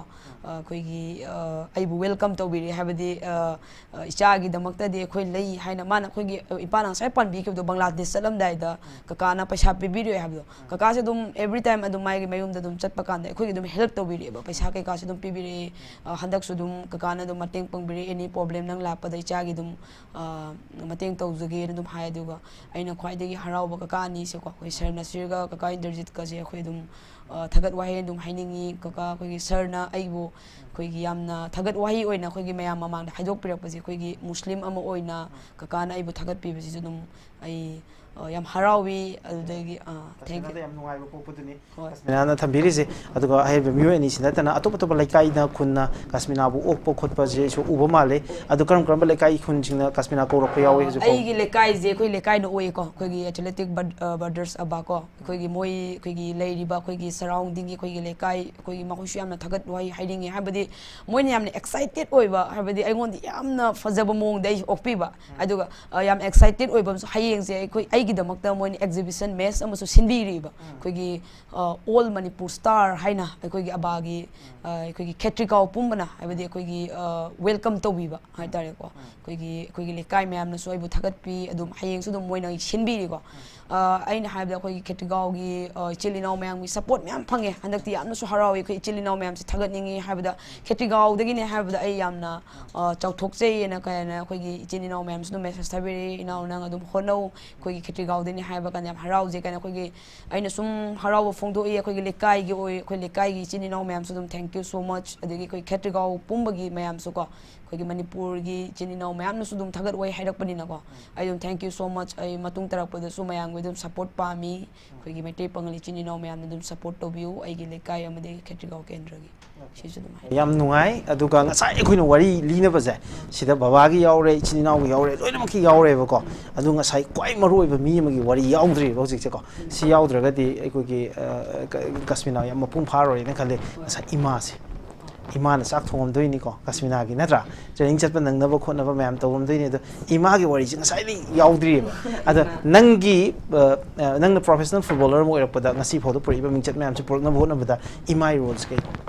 ꯑ, ꯑꯩꯈꯣꯏꯒꯤ, ꯑ, ꯑꯩꯕꯨ welcome ꯇꯧꯕꯤꯔꯦ꯫ ꯍꯥꯏꯕꯗꯤ, ꯑ, ꯑ, ꯏꯆꯥꯒꯤꯗꯃꯛꯇꯗꯤ ꯑꯩꯈꯣꯏ ꯂꯩ ꯍꯥꯏꯅ ꯃꯥꯅ ꯑꯩꯈꯣꯏꯒꯤ, ꯑ, ꯏꯄꯥꯅ ꯉꯁꯥꯏ ꯄꯟꯕꯤꯈꯤꯕꯗꯣ, ꯕꯪꯒ꯭ꯂꯥꯗꯦꯁ ꯆꯠꯂꯝꯗꯥꯏꯗ ꯀꯀꯥꯅ ꯄꯩꯁꯥ ꯄꯤꯕꯤꯔꯛꯑꯦ ꯍꯥꯏꯕꯗꯣ, ꯀꯀꯥꯁꯦ ꯑꯗꯨꯝ every time ꯑꯗꯨꯝ ꯃꯥꯒꯤ ꯃꯌꯨꯝꯗ ꯑꯗꯨꯝ ꯆꯠꯄ ꯀꯥꯟꯗ ꯑꯩꯈꯣꯏꯒꯤ ꯑꯗꯨꯝ help ꯇꯧꯕꯤꯔꯛꯑꯦꯕ꯫ ꯄꯩꯁꯥ ꯀꯩꯀꯥꯁꯨ ꯑꯗꯨꯝ ꯄꯤꯕꯤꯔꯛꯑꯦ꯫ ꯑ, ꯍꯟꯗꯛꯁꯨ ꯑꯗꯨꯝ ꯀꯀꯥꯅ ꯑꯗꯨꯝ ꯃꯇꯦꯡ ꯄꯥꯡꯕꯤꯔꯛꯑꯦ, any problem ꯅꯪ ꯂꯥꯛꯄꯗ ꯏꯆꯥꯒꯤ ꯑꯗꯨꯝ, ꯑ, ꯃꯇꯦꯡ ꯇꯧꯖꯒꯦꯅ ꯑꯗꯨꯝ ꯍꯥꯏ꯫ ꯑꯗꯨꯒ ꯑꯩꯅ ꯈ꯭ꯋꯥꯏꯗꯒꯤ ꯍꯔꯥꯎꯕ ꯀꯀꯥ ꯑꯅꯤꯁꯦꯀꯣ, ꯑꯩꯈꯣꯏ ꯁꯔ ꯅꯁꯤꯔꯒ ꯀꯀꯥ ꯏꯟꯗ꯭ꯔꯖꯤꯠꯀꯁꯦ ꯑꯩꯈꯣꯏ ꯑꯗꯨꯝ, ꯑ, ꯊꯥꯒꯠ ꯋꯥꯍꯩ ꯑꯗꯨꯝ ꯍꯥꯏꯅꯤꯡꯉꯤ꯫ ꯀꯀꯥ ꯑꯩꯈꯣꯏꯒꯤ ꯁꯔꯅ ꯑꯩꯕꯨ ꯑꯩꯈꯣꯏꯒꯤ ꯌꯥꯝꯅ ꯊꯥꯒꯠ ꯋꯥꯍꯩ ꯑꯣꯏꯅ ꯑꯩꯈꯣꯏꯒꯤ ꯃꯌꯥꯝ ꯃꯃꯥꯡꯗ ꯍꯥꯏꯗꯣꯛꯄꯤꯔꯛꯄꯁꯦ, ꯑꯩꯈꯣꯏꯒꯤ ꯃꯨꯁꯂꯤꯝ ꯑꯃ ꯑꯣꯏꯅ ꯀꯀꯥꯅ ꯑꯩꯕꯨ ꯊꯥꯒꯠꯄꯤꯕꯁꯤꯁꯨ ꯑꯗꯨꯝ ꯑꯩ, ꯑ, ꯌꯥꯝ ꯍꯔꯥꯎꯏ꯫ ꯑꯗꯨꯗꯒꯤ, ꯑ, thank you꯫ ꯌꯥꯝ ꯅꯨꯡꯉꯥꯏꯕ ꯄꯣꯛꯄꯗꯨꯅꯤ꯫ ꯍꯣꯏ꯫ ꯀꯁꯃꯤꯅꯥꯅ ꯊꯝꯕꯤꯔꯤꯁꯦ꯫ ꯑꯗꯨꯒ ꯍꯥꯏꯔꯤꯕ ꯃꯤꯑꯣꯏ ꯑꯅꯤꯁꯤ ꯅꯠꯇꯅ ꯑꯇꯣꯞ ꯑꯇꯣꯞꯄ ꯂꯩꯀꯥꯏꯅ, ꯈꯨꯟꯅ ꯀꯁꯃꯤꯅꯥꯕꯨ ꯑꯣꯛꯄ ꯈꯣꯠꯄꯁꯦꯁꯨ ꯎꯕ ꯃꯥꯜꯂꯦ꯫ ꯑꯗꯨ ꯀꯔꯝ ꯀꯔꯝꯕ ꯂꯩꯀꯥꯏ ꯈꯨꯟꯁꯤꯡꯅ ꯀꯁꯃꯤꯅꯥ ꯀꯧꯔꯛꯄ ꯌꯥꯎꯏ ꯍꯧꯖꯤꯛ ꯐꯥꯎ? ꯑꯩꯒꯤ ꯂꯩꯀꯥꯏꯁꯦ ꯑꯩꯈꯣꯏ ꯂꯩꯀꯥꯏꯅ ꯑꯣꯏꯌꯦꯀꯣ, ꯑꯩꯈꯣꯏꯒꯤ Athletic Brothers ꯑꯕ ꯀꯣ, ꯑꯩꯈꯣꯏꯒꯤ ꯃꯣꯏ, ꯑꯩꯈꯣꯏꯒꯤ ꯂꯩꯔꯤꯕ ꯑꯩꯈꯣꯏꯒꯤ surrounding ꯒꯤ ꯑꯩꯈꯣꯏꯒꯤ ꯂꯩꯀꯥꯏ, ꯑꯩꯈꯣꯏꯒꯤ ꯃꯈꯣꯏꯁꯨ ꯌꯥꯝꯅ ꯊꯥꯒꯠ ꯋꯥꯍꯩ ꯍꯥꯏꯅꯤꯡꯉꯤ꯫ ꯍꯥꯏꯕꯗꯤ ꯃꯣꯏꯅ ꯌꯥꯝꯅ excited ꯑꯣꯏꯕ, ꯍꯥꯏꯕꯗꯤ ꯑꯩꯉꯣꯟꯗ ꯌꯥꯝꯅ ꯐꯖꯕ ꯃꯑꯣꯡꯗ ꯑꯩ ꯑꯣꯛꯄꯤꯕ꯫ ꯑꯗꯨꯒ, ꯑ, ꯌꯥꯝ excited ꯑꯣꯏꯕ ꯑꯃꯁꯨ, ꯍꯌꯦꯡꯁꯦ ꯑꯩꯈꯣꯏ, ꯑꯩ ꯑꯩꯒꯤꯗꯃꯛꯇ ꯃꯣꯏꯅ exhibition match ꯑꯃꯁꯨ ꯁꯤꯟꯕꯤꯔꯤꯕ꯫ ꯑꯩꯈꯣꯏꯒꯤ ꯑ, All Manipur Star ꯍꯥꯏꯅ ꯑꯩꯈꯣꯏꯒꯤ ꯑꯕꯥꯒꯤ, ꯑ, ꯑꯩꯈꯣꯏꯒꯤ ꯈꯦꯇ꯭ꯔꯤꯒꯥꯎ ꯄꯨꯝꯕꯅ, ꯍꯥꯏꯕꯗꯤ ꯑꯩꯈꯣꯏꯒꯤ, ꯑ, welcome ꯇꯧꯕꯤꯕ ꯍꯥꯏꯇꯥꯔꯦꯀꯣ꯫ ꯑꯩꯈꯣꯏꯒꯤ, ꯑꯩꯈꯣꯏꯒꯤ ꯂꯩꯀꯥꯏ ꯃꯌꯥꯝꯅꯁꯨ ꯑꯩꯕꯨ ꯊꯥꯒꯠꯄꯤ, ꯑꯗꯨꯝ ꯍꯌꯦꯡꯁꯨ ꯑꯗꯨꯝ ꯃꯣꯏꯅ ꯁꯤꯟꯕꯤꯔꯤꯀꯣ꯫ ꯑ, ꯑꯩꯅ ꯍꯥꯏꯕꯗ ꯑꯩꯈꯣꯏꯒꯤ ꯈꯦꯇ꯭ꯔꯤꯒꯥꯎꯒꯤ, ꯑ, ꯏꯆꯤꯜ ꯏꯅꯥꯎ ꯃꯌꯥꯝꯒꯤ support ꯃꯌꯥꯝ ꯐꯪꯉꯦ꯫ ꯍꯟꯗꯛꯇꯤ ꯌꯥꯝꯅꯁꯨ ꯍꯔꯥꯎꯏ꯫ ꯑꯩꯈꯣꯏ ꯏꯆꯤꯜ ꯏꯅꯥꯎ ꯃꯌꯥꯝꯁꯦ ꯊꯥꯒꯠꯅꯤꯡꯉꯤ꯫ ꯍꯥꯏꯕꯗ ꯈꯦꯇ꯭ꯔꯤꯒꯥꯎꯗꯒꯤꯅꯦ ꯍꯥꯏꯕꯗ ꯑꯩ ꯌꯥꯝꯅ, ꯑ, ꯆꯥꯎꯊꯣꯛꯆꯩꯌꯦꯅ ꯀꯩꯅ ꯑꯩꯈꯣꯏꯒꯤ ꯏꯆꯤꯜ ꯏꯅꯥꯎ ꯃꯌꯥꯝꯁꯨ ꯑꯗꯨꯝ message ꯊꯥꯕꯤꯔꯛꯏ꯫ "ꯏꯅꯥꯎ, ꯅꯪ ꯑꯗꯨꯝ ꯍꯣꯠꯅꯧ, ꯑꯩꯈꯣꯏꯒꯤ ꯈꯦꯇ꯭ꯔꯤꯒꯥꯎꯗꯒꯤꯅꯦ" ꯍꯥꯏꯕ ꯀꯥꯟꯗ ꯌꯥꯝ ꯍꯔꯥꯎꯖꯩ꯫ ꯀꯥꯏꯅ ꯑꯩꯈꯣꯏꯒꯤ ꯑꯩꯅ ꯁꯨꯝ ꯍꯔꯥꯎꯕ ꯐꯣꯡꯗꯣꯛꯏ꯫ ꯑꯩꯈꯣꯏꯒꯤ ꯂꯩꯀꯥꯏꯒꯤ ꯑꯣꯏ, ꯑꯩꯈꯣꯏ ꯂꯩꯀꯥꯏꯒꯤ ꯏꯆꯤꯟ ꯏꯅꯥꯎ ꯃꯌꯥꯝꯁꯨ ꯑꯗꯨꯝ thank you so much꯫ ꯑꯗꯒꯤ ꯑꯩꯈꯣꯏ ꯈꯦꯇ꯭ꯔꯤꯒꯥꯎ ꯄꯨꯝꯕꯒꯤ ꯃꯌꯥꯝꯁꯨꯀꯣ, ꯑꯩꯈꯣꯏꯒꯤ ꯃꯅꯤꯄꯨꯔꯒꯤ ꯏꯆꯤꯟ ꯏꯅꯥꯎ ꯃꯌꯥꯝꯅꯁꯨ ꯑꯗꯨꯝ ꯊꯥꯒꯠ ꯋꯥꯍꯩ ꯍꯥꯏꯔꯛꯄꯅꯤꯅꯀꯣ, ꯑꯩ ꯑꯗꯨꯝ thank you so much꯫ ꯑꯩ ꯃꯇꯨꯡ ꯇꯥꯔꯛꯄꯗꯁꯨ ꯃꯌꯥꯝꯒꯤ ꯑꯗꯨꯝ support ꯄꯥꯝꯃꯤ꯫ ꯑꯩꯈꯣꯏꯒꯤ ꯃꯩꯇꯩ ꯄꯥꯉꯜ ꯏꯆꯤꯟ ꯏꯅꯥꯎ ꯃꯌꯥꯝꯅ ꯑꯗꯨꯝ support ꯇꯧꯕꯤꯌꯨ꯫ ꯑꯩꯒꯤ ꯂꯩꯀꯥꯏ ꯑꯃꯗꯤ ꯈꯦꯇ꯭ꯔꯤꯒꯥꯎ ꯀꯦꯟꯗ꯭ꯔꯒꯤ ꯁꯤꯁꯨ ꯑꯗꯨꯝ ꯍꯥꯏ꯫ ꯌꯥꯝ ꯅꯨꯡꯉꯥꯏ꯫ ꯑꯗꯨꯒ ꯉꯁꯥꯏ ꯑꯩꯈꯣꯏꯅ ꯋꯥꯔꯤ ꯂꯤꯅꯕꯁꯦ, ꯁꯤꯗ ꯕꯕꯥꯒꯤ ꯌꯥꯎꯔꯦ, ꯏꯆꯤꯟ ꯏꯅꯥꯎꯒꯤ ꯌꯥꯎꯔꯦ, ꯂꯣꯏꯅꯃꯛꯀꯤ ꯌꯥꯎꯔꯦꯕꯀꯣ꯫ ꯑꯗꯨ ꯉꯁꯥꯏ ꯈ꯭ꯋꯥꯏ ꯃꯔꯨ ꯑꯣꯏꯕ ꯃꯤ ꯑꯃꯒꯤ ꯋꯥꯔꯤ ꯌꯥꯎꯗ꯭ꯔꯤꯕ ꯍꯧꯖꯤꯛꯁꯦꯀꯣ꯫ ꯁꯤ ꯌꯥꯎꯗ꯭ꯔꯒꯗꯤ ꯑꯩꯈꯣꯏꯒꯤ, ꯑ, ꯀ-, ꯀꯁꯃꯤꯅꯥ ꯌꯥꯝ ꯃꯄꯨꯡ ꯐꯥꯔꯣꯏꯅ ꯈꯜꯂꯤ꯫ ꯉꯁꯥꯏ ꯏꯃꯥꯁꯦ, ꯏꯃꯥꯅ ꯆꯥꯛ ꯊꯣꯡꯉꯝꯗꯣꯏꯅꯤꯀꯣ, ꯀꯁꯃꯤꯅꯥꯒꯤ, ꯅꯠꯇ꯭ꯔꯥ? Training ꯆꯠꯄ ꯅꯪꯅꯕ ꯈꯣꯠꯅꯕ ꯃꯌꯥꯝ ꯇꯧꯔꯝꯗꯣꯏꯅꯤ꯫ ꯑꯗꯣ ꯏꯃꯥꯒꯤ ꯋꯥꯔꯤꯁꯦ ꯉꯁꯥꯏꯗꯒꯤ ꯌꯥꯎꯗ꯭ꯔꯤꯑꯕ꯫ ꯑꯗꯣ ꯅꯪꯒꯤ, ꯑ, ꯑ, ꯅꯪꯅ professional footballer ꯑꯃ ꯑꯣꯏꯔꯛꯄꯗ ꯉꯁꯤ ꯐꯥꯎꯗ ꯄꯨꯔꯛꯏꯕ ꯃꯤꯡꯆꯠ ꯃꯌꯥꯝꯁꯦ ꯄꯨꯔꯛꯅꯕ ꯍꯣꯠꯅꯕꯗ ꯏꯃꯥꯒꯤ roleꯁꯦ ꯀꯩꯅꯣ?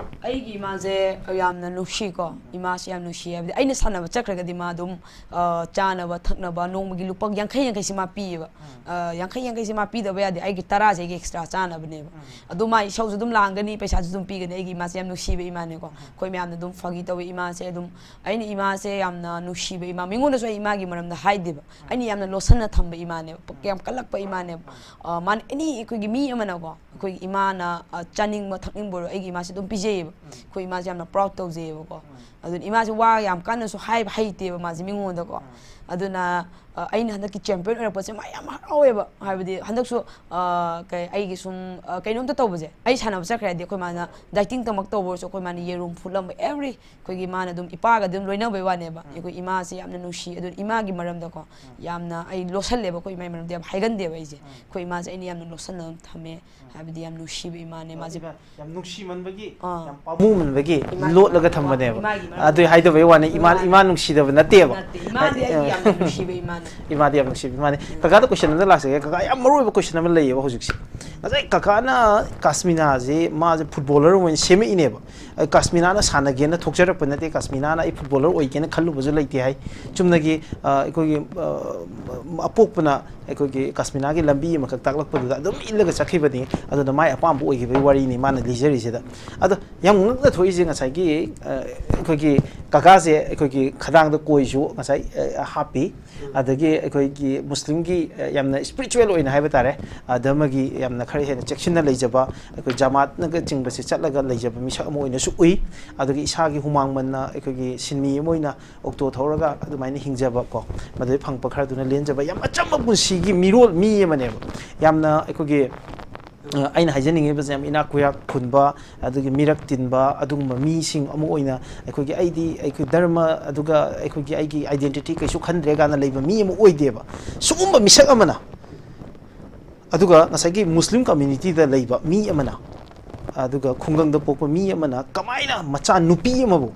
ꯑꯩꯒꯤ ꯏꯃꯥꯁꯦ ꯌꯥꯝꯅ ꯅꯨꯡꯁꯤꯀꯣ꯫ ꯏꯃꯥꯁꯦ ꯌꯥꯝ ꯅꯨꯡꯁꯤ ꯍꯥꯏꯕꯗꯤ ꯑꯩꯅ ꯁꯥꯟꯅꯕ ꯆꯠꯈ꯭ꯔꯒꯗꯤ ꯃꯥ ꯑꯗꯨꯝ, ꯑ, ꯆꯥꯅꯕ ꯊꯛꯅꯕ ꯅꯣꯡꯃꯒꯤ ꯂꯨꯄꯥ ꯌꯥꯡꯈꯩ ꯌꯥꯡꯈꯩꯁꯤ ꯃꯥ ꯄꯤꯌꯦꯕ꯫ ꯑ, ꯌꯥꯡꯈꯩ ꯌꯥꯡꯈꯩꯁꯤ ꯃꯥ ꯄꯤꯗꯕ ꯌꯥꯗꯦ, ꯑꯩꯒꯤ ꯇꯔꯥꯁꯦ ꯑꯩꯒꯤ extra ꯆꯥꯅꯕꯅꯦꯕ꯫ ꯑꯗꯣ ꯃꯥ ꯏꯁꯧꯁꯨ ꯑꯗꯨꯝ ꯂꯥꯡꯒꯅꯤ, ꯄꯩꯁꯥꯁꯨ ꯑꯗꯨꯝ ꯄꯤꯒꯅꯤ꯫ ꯑꯩꯒꯤ ꯏꯃꯥꯁꯦ ꯌꯥꯝ ꯅꯨꯡꯁꯤꯕ ꯏꯃꯥꯅꯦꯀꯣ꯫ ꯑꯩꯈꯣꯏ ꯃꯌꯥꯝꯅ ꯑꯗꯨꯝ ꯐꯥꯒꯤ ꯇꯧꯋꯤ꯫ ꯏꯃꯥꯁꯦ ꯑꯗꯨꯝ, ꯑꯩꯅ ꯏꯃꯥꯁꯦ ꯌꯥꯝꯅ ꯅꯨꯡꯁꯤꯕ ꯏꯃꯥ, ꯃꯤꯉꯣꯟꯗꯁꯨ ꯑꯩ ꯏꯃꯥꯒꯤ ꯃꯔꯝꯗ ꯍꯥꯏꯗꯦꯕ꯫ ꯑꯩꯅ ꯌꯥꯝꯅ ꯂꯣꯠꯁꯟꯅ ꯊꯝꯕ ꯏꯃꯥꯅꯦꯕ, ꯌꯥꯝ ꯀꯜꯂꯛꯄ ꯏꯃꯥꯅꯦꯕ꯫ ꯑ, ꯃꯥꯅ ꯑꯦꯅꯤ ꯑꯩꯈꯣꯏꯒꯤ ꯃꯤ ꯑꯃꯅꯀꯣ, ꯑꯩꯈꯣꯏꯒꯤ ꯏꯃꯥꯅ, ꯑ, ꯆꯥꯅꯤꯡꯕ ꯊꯛꯅꯤꯡꯕ ꯑꯣꯏꯔꯣ, ꯑꯩꯒꯤ ꯏꯃꯥꯁꯦ ꯑꯗꯨꯝ ꯄꯤꯖꯩꯌꯦꯕ꯫ ꯑꯩꯈꯣꯏ ꯏꯃꯥꯁꯦ ꯌꯥꯝꯅ proud ꯇꯧꯖꯩꯌꯦꯕꯀꯣ꯫ ꯑꯗꯨꯅ ꯏꯃꯥꯁꯦ ꯋꯥ ꯌꯥꯝ ꯀꯟꯅꯁꯨ ꯍꯥꯏꯕ ꯍꯩꯇꯦꯕ ꯃꯥꯁꯦ ꯃꯤꯉꯣꯟꯗꯀꯣ꯫ ꯑꯗꯨꯅ, ꯑ, ꯑꯩꯅ ꯍꯟꯗꯛꯀꯤ champion ꯑꯣꯏꯔꯛꯄꯁꯦ ꯃꯥ ꯌꯥꯝ ꯍꯔꯥꯎꯋꯦꯕ꯫ ꯍꯥꯏꯕꯗꯤ ꯍꯟꯗꯛꯁꯨ, ꯑ, ꯀꯩ, ꯑꯩꯒꯤ ꯁꯨꯝ, ꯑ, ꯀꯩꯅꯣꯝꯇ ꯇꯧꯕꯁꯦ, ꯑꯩ ꯁꯥꯟꯅꯕ ꯆꯠꯈ꯭ꯔꯗꯤ ꯑꯩꯈꯣꯏ ꯃꯥꯅ dieting ꯇꯃꯛ ꯇꯧꯕ ꯑꯣꯏꯔꯁꯨ ꯑꯩꯈꯣꯏ ꯃꯥꯅ ꯌꯦꯔꯨꯝ ꯐꯨꯠꯂꯝꯕ, every, ꯑꯩꯈꯣꯏꯒꯤ ꯃꯥꯅ ꯑꯗꯨꯝ ꯏꯄꯥꯒ ꯑꯗꯨꯝ ꯂꯣꯏꯅꯕꯩ ꯋꯥꯅꯦꯕ꯫ ꯑꯩꯈꯣꯏ ꯏꯃꯥꯁꯦ ꯌꯥꯝꯅ ꯅꯨꯡꯁꯤ꯫ ꯑꯗꯨꯅ ꯏꯃꯥꯒꯤ ꯃꯔꯝꯗꯀꯣ ꯌꯥꯝꯅ ꯑꯩ ꯂꯣꯠꯁꯜꯂꯦꯕ, ꯑꯩꯈꯣꯏ ꯏꯃꯥꯒꯤ ꯃꯔꯝꯗ ꯌꯥꯝ ꯍꯥꯏꯒꯟꯗꯦꯕ ꯑꯩꯁꯦ꯫ ꯑꯩꯈꯣꯏ ꯏꯃꯥꯁꯦ ꯑꯩꯅ ꯌꯥꯝꯅ ꯂꯣꯠꯁꯜꯂꯒ ꯊꯝꯃꯦ꯫ ꯍꯥꯏꯕꯗꯤ ꯌꯥꯝ ꯅꯨꯡꯁꯤꯕ ꯏꯃꯥꯅꯦ ꯃꯥꯁꯦ꯫ ꯏꯃꯥ ꯌꯥꯝ ꯅꯨꯡꯁꯤꯃꯟꯕꯒꯤ, ꯑꯥ꯫ ꯌꯥꯝ ꯄꯥꯝꯃꯨꯃꯟꯕꯒꯤ ꯏꯃꯥꯒꯤ ꯂꯣꯠꯂꯒ ꯊꯝꯕꯅꯦꯕ꯫ ꯏꯃꯥꯒꯤ ꯑꯗꯨ ꯍꯥꯏꯗꯕꯩ ꯋꯥꯅꯤ, ꯏꯃꯥ, ꯏꯃꯥ ꯅꯨꯡꯁꯤꯗꯕ ꯅꯠꯇꯦꯕ꯫ ꯅꯠꯇꯦ, ꯏꯃꯥꯗꯤ ꯑꯩꯒꯤ ꯌꯥꯝꯅ ꯅꯨꯡꯁꯤꯕ ꯏꯃꯥꯅ꯫ ꯏꯃꯥꯗꯤ ꯌꯥꯝ ꯅꯨꯡꯁꯤꯕ ꯏꯃꯥꯅꯤ꯫ ꯀꯀꯥꯗ ꯀꯣꯏꯁꯟ ꯑꯃꯗ ꯂꯥꯛꯆꯒꯦ꯫ ꯀꯀꯥ, ꯌꯥꯝ ꯃꯔꯨ ꯑꯣꯏꯕ ꯀꯣꯏꯁꯟ ꯑꯃ ꯂꯩꯌꯦꯕ ꯍꯧꯖꯤꯛꯁꯦ꯫ ꯉꯁꯥꯏ ꯀꯀꯥꯅ ꯀꯥꯁꯃꯤꯅꯥꯁꯦ, ꯃꯥꯁꯦ ꯐꯨꯠꯕꯣꯂꯔ ꯑꯣꯏꯅ ꯁꯦꯝꯃꯛꯏꯅꯦꯕ꯫ ꯑ, ꯀꯥꯁꯃꯤꯅꯥꯅ ꯁꯥꯟꯅꯒꯦꯅ ꯊꯣꯛꯆꯔꯛꯄ ꯅꯠꯇꯦ, ꯀꯥꯁꯃꯤꯅꯥꯅ ꯑꯩ ꯐꯨꯠꯕꯣꯂꯔ ꯑꯣꯏꯒꯦꯅ ꯈꯜꯂꯨꯕꯁꯨ ꯂꯩꯇꯦ ꯍꯥꯏ꯫ ꯆꯨꯝꯅꯒꯤ, ꯑ, ꯑꯩꯈꯣꯏꯒꯤ, ꯑ, ꯑꯄꯣꯛꯄꯅ ꯑꯩꯈꯣꯏꯒꯤ ꯀꯥꯁꯃꯤꯅꯥꯒꯤ ꯂꯝꯕꯤ ꯑꯃꯈꯛ ꯇꯥꯛꯂꯛꯄꯗꯨꯗ ꯑꯗꯨꯝ ꯏꯜꯂꯒ ꯆꯠꯈꯤꯕꯅꯤ꯫ ꯑꯗꯨꯅ ꯃꯥꯏ ꯑꯄꯥꯝꯕ ꯑꯣꯏꯈꯤꯕꯒꯤ ꯋꯥꯔꯤꯅꯤ ꯃꯥꯅ ꯂꯤꯖꯔꯤꯁꯤꯗ꯫ ꯑꯗꯣ ꯌꯥꯝ ꯉꯛꯅ ꯊꯣꯛꯏꯁꯦ ꯉꯁꯥꯏꯒꯤ, ꯑ, ꯑꯩꯈꯣꯏꯒꯤ ꯀꯀꯥꯁꯦ ꯑꯩꯈꯣꯏꯒꯤ ꯈꯗꯥꯡꯗ ꯀꯣꯏꯁꯨ ꯉꯁꯥꯏ, ꯑ, ꯍꯥꯞꯄꯤ꯫ ꯑꯗꯒꯤ ꯑꯩꯈꯣꯏꯒꯤ ꯃꯨꯁꯂꯤꯝꯒꯤ, ꯑ, ꯌꯥꯝꯅ ꯁ꯭ꯄꯤꯔꯤꯆꯨꯋꯦꯜ ꯑꯣꯏꯅ ꯍꯥꯏꯕ ꯇꯥꯔꯦ, ꯑ, ꯙꯔꯃꯒꯤ ꯌꯥꯝꯅ ꯈꯔ ꯍꯦꯟꯅ ꯆꯦꯛꯁꯤꯟꯅ ꯂꯩꯖꯕ, ꯑꯩꯈꯣꯏ ꯖꯃꯥꯠꯅꯒ ꯆꯤꯡꯕꯁꯦ ꯆꯠꯂꯒ ꯂꯩꯖꯕ ꯃꯤꯁꯛ ꯑꯃ ꯑꯣꯏꯅꯁꯨ ꯎꯏ꯫ ꯑꯗꯒꯤ ꯏꯁꯥꯒꯤ ꯍꯨꯃꯥꯡ ꯃꯟꯅ ꯑꯩꯈꯣꯏꯒꯤ ꯁꯤꯟꯃꯤ ꯑꯃ ꯑꯣꯏꯅ ꯑꯣꯛꯇꯣ ꯊꯧꯔꯒ ꯑꯗꯨꯃꯥꯏꯅ ꯍꯤꯡꯖꯕ ꯀꯣ, ꯃꯗꯨꯗꯩ ꯐꯪꯉꯛꯄ ꯈꯔꯗꯨꯅ ꯂꯦꯟꯖꯕ ꯌꯥꯝ ꯑꯆꯝꯕ ꯄꯨꯟꯁꯤꯒꯤ ꯃꯤꯔꯣꯜ, ꯃꯤ ꯑꯃꯅꯦꯕ꯫ ꯌꯥꯝꯅ ꯑꯩꯈꯣꯏꯒꯤ, ꯑ, ꯑꯩꯅ ꯍꯥꯏꯖꯅꯤꯡꯉꯤꯕꯁꯦ ꯌꯥꯝ ꯏꯅꯥꯛ ꯈꯨꯌꯥꯛ ꯈꯨꯟꯕ, ꯑꯗꯨꯒꯤ ꯃꯤꯔꯛ ꯇꯤꯟꯕ ꯑꯗꯨꯒꯨꯝꯕ ꯃꯤꯁꯤꯡ ꯑꯃ ꯑꯣꯏꯅ ꯑꯩꯈꯣꯏꯒꯤ ꯑꯩꯗꯤ ꯑꯩꯈꯣꯏ ꯙꯔꯃ ꯑꯗꯨꯒ ꯑꯩꯈꯣꯏꯒꯤ ꯑꯩꯒꯤ ꯑꯥꯏꯗꯦꯟꯇꯤꯇꯤ ꯀꯩꯁꯨ ꯈꯟꯗ꯭ꯔꯦ ꯀꯥꯏꯅ ꯂꯩꯕ ꯃꯤ ꯑꯃ ꯑꯣꯏꯗꯦꯕ꯫ ꯁꯤꯒꯨꯝꯕ ꯃꯤꯁꯛ ꯑꯃꯅ, ꯑꯗꯨꯒ ꯉꯁꯥꯏꯒꯤ ꯃꯨꯁꯂꯤꯝ ꯀꯝꯃ꯭ꯌꯨꯅꯤꯇꯤꯗ ꯂꯩꯕ ꯃꯤ ꯑꯃꯅ, ꯑꯗꯨꯒ ꯈꯨꯡꯒꯪꯗ ꯄꯣꯛꯄ ꯃꯤ ꯑꯃꯅ ꯀꯃꯥꯏꯅ ꯃꯆꯥ ꯅꯨꯄꯤ ꯑꯃꯕꯨ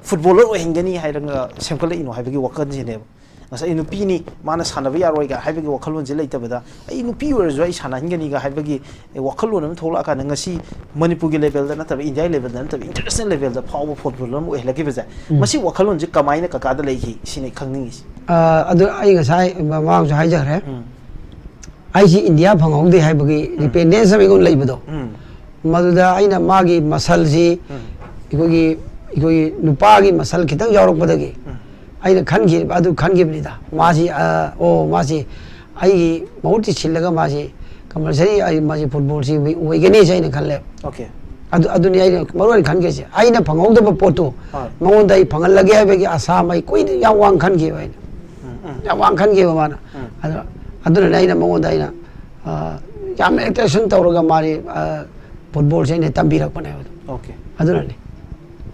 ꯐꯨꯠꯕꯣꯂꯔ ꯑꯣꯏꯍꯟꯒꯅꯤ ꯍꯥꯏꯔꯒ ꯁꯦꯝꯒꯠꯂꯛꯏꯅꯣ ꯍꯥꯏꯕꯒꯤ ꯋꯥꯈꯜꯁꯤꯅꯦꯕ꯫ ꯉꯁꯥꯏ ꯅꯨꯄꯤꯅꯤ, ꯃꯥꯅ ꯁꯥꯟꯅꯕ ꯌꯥꯔꯣꯏꯒ ꯍꯥꯏꯕꯒꯤ ꯋꯥꯈꯜꯂꯣꯟꯁꯦ ꯂꯩꯇꯕꯗ, ꯑꯩ ꯅꯨꯄꯤ ꯑꯣꯏꯔꯁꯨ ꯑꯩ ꯁꯥꯟꯅꯍꯟꯒꯅꯤꯒ ꯍꯥꯏꯕꯒꯤ ꯋꯥꯈꯜꯂꯣꯟ ꯑꯃ ꯊꯣꯛꯂꯛꯑꯀꯥꯟꯗ, ꯉꯁꯤ ꯃꯅꯤꯄꯨꯔꯒꯤ ꯂꯦꯚꯦꯜꯗ ꯅꯠꯇꯕ, ꯏꯟꯗꯤꯌꯥꯒꯤ ꯂꯦꯚꯦꯜꯗ ꯅꯠꯇꯕ, ꯏꯟꯇꯔꯅꯦꯁꯅꯦꯜ ꯂꯦꯚꯦꯜꯗ ꯐꯥꯎꯕ ꯐꯨꯠꯕꯣꯂꯔ ꯑꯃ ꯑꯣꯏꯍꯜꯂꯛꯈꯤꯕꯁꯦ, ꯃꯁꯤ ꯋꯥꯈꯜꯂꯣꯟꯁꯦ ꯀꯃꯥꯏꯅ ꯀꯀꯥꯗ ꯂꯩꯈꯤ ꯁꯤꯅꯤ ꯈꯪꯅꯤꯡꯉꯤꯁꯦ꯫ ꯑ, ꯑꯗꯨ ꯑꯩ ꯉꯁꯥꯏ ꯃꯃꯥꯡꯁꯨ ꯍꯥꯏꯖꯈ꯭ꯔꯦ꯫ ꯎꯝ꯫ ꯑꯩꯁꯤ ꯏꯟꯗꯤꯌꯥ ꯐꯪꯍꯧꯗꯦ ꯍꯥꯏꯕꯒꯤ ꯔꯤꯄꯦꯟꯗꯦꯟꯁ ꯑꯃ ꯑꯩꯉꯣꯟꯗ ꯂꯩꯕꯗꯣ, ꯎꯝ꯫ ꯃꯗꯨꯗ ꯑꯩꯅ ꯃꯥꯒꯤ ꯃꯁꯜꯁꯤ, ꯎꯝ꯫ ꯑꯩꯈꯣꯏꯒꯤ, ꯑꯩꯈꯣꯏꯒꯤ ꯅꯨꯄꯥꯒꯤ ꯃꯁꯜ ꯈꯤꯇꯪ ꯌꯥꯎꯔꯛꯄꯗꯒꯤ ꯎꯝ꯫ ꯑꯩꯅ ꯈꯟꯈꯤꯕ, ꯑꯗꯨ ꯈꯟꯈꯤꯕꯅꯤꯗ꯫ ꯃꯥꯁꯤ, ꯑ, ꯑꯣ, ꯃꯥꯁꯤ ꯑꯩꯒꯤ ꯃꯍꯨꯠꯇꯤ ꯁꯤꯜꯂꯒ ꯃꯥꯁꯤ ꯀꯝꯄꯜꯁꯔꯤ ꯑꯩ ꯃꯥꯁꯤ ꯐꯨꯠꯕꯣꯜꯁꯤ ꯑꯣꯏꯒꯅꯤꯁꯦ ꯑꯩꯅ ꯈꯜꯂꯦ꯫ ꯑꯣꯀꯦ꯫ ꯑꯗꯨ, ꯑꯗꯨꯅꯤ ꯑꯩꯅ ꯃꯔꯨ ꯑꯣꯏꯅ ꯈꯟꯈ꯭ꯔꯤꯁꯦ꯫ ꯑꯩꯅ ꯐꯪꯍꯧꯗꯕ ꯄꯣꯠꯇꯨ ꯍꯣꯏ꯫ ꯃꯉꯣꯟꯗ ꯑꯩ ꯐꯪꯍꯜꯂꯒꯦ ꯍꯥꯏꯕꯒꯤ ꯑꯁꯥ ꯑꯃ ꯑꯩ ꯀꯨꯏꯅ ꯌꯥꯝ ꯋꯥꯡ ꯈꯟꯈꯤꯕ ꯑꯩꯅ꯫ ꯎꯝ, ꯎꯝ꯫ ꯌꯥꯝ ꯋꯥꯡ ꯈꯟꯈꯤꯕ ꯃꯥꯅ꯫ ꯎꯝ꯫ ꯑꯗꯨ, ꯑꯗꯨꯅꯅꯦ ꯑꯩꯅ ꯃꯉꯣꯟꯗ ꯑꯩꯅ, ꯑ, ꯌꯥꯝꯅ ꯑꯦꯇ꯭ꯔꯦꯛꯁꯟ ꯇꯧꯔꯒ ꯃꯥꯗꯤ, ꯑ, ꯐꯨꯠꯕꯣꯜꯁꯦ ꯑꯩꯅ ꯇꯝꯕꯤꯔꯛꯄꯅꯦꯕ꯫ ꯑꯣꯀꯦ꯫ ꯑꯗꯨꯅꯅꯤ꯫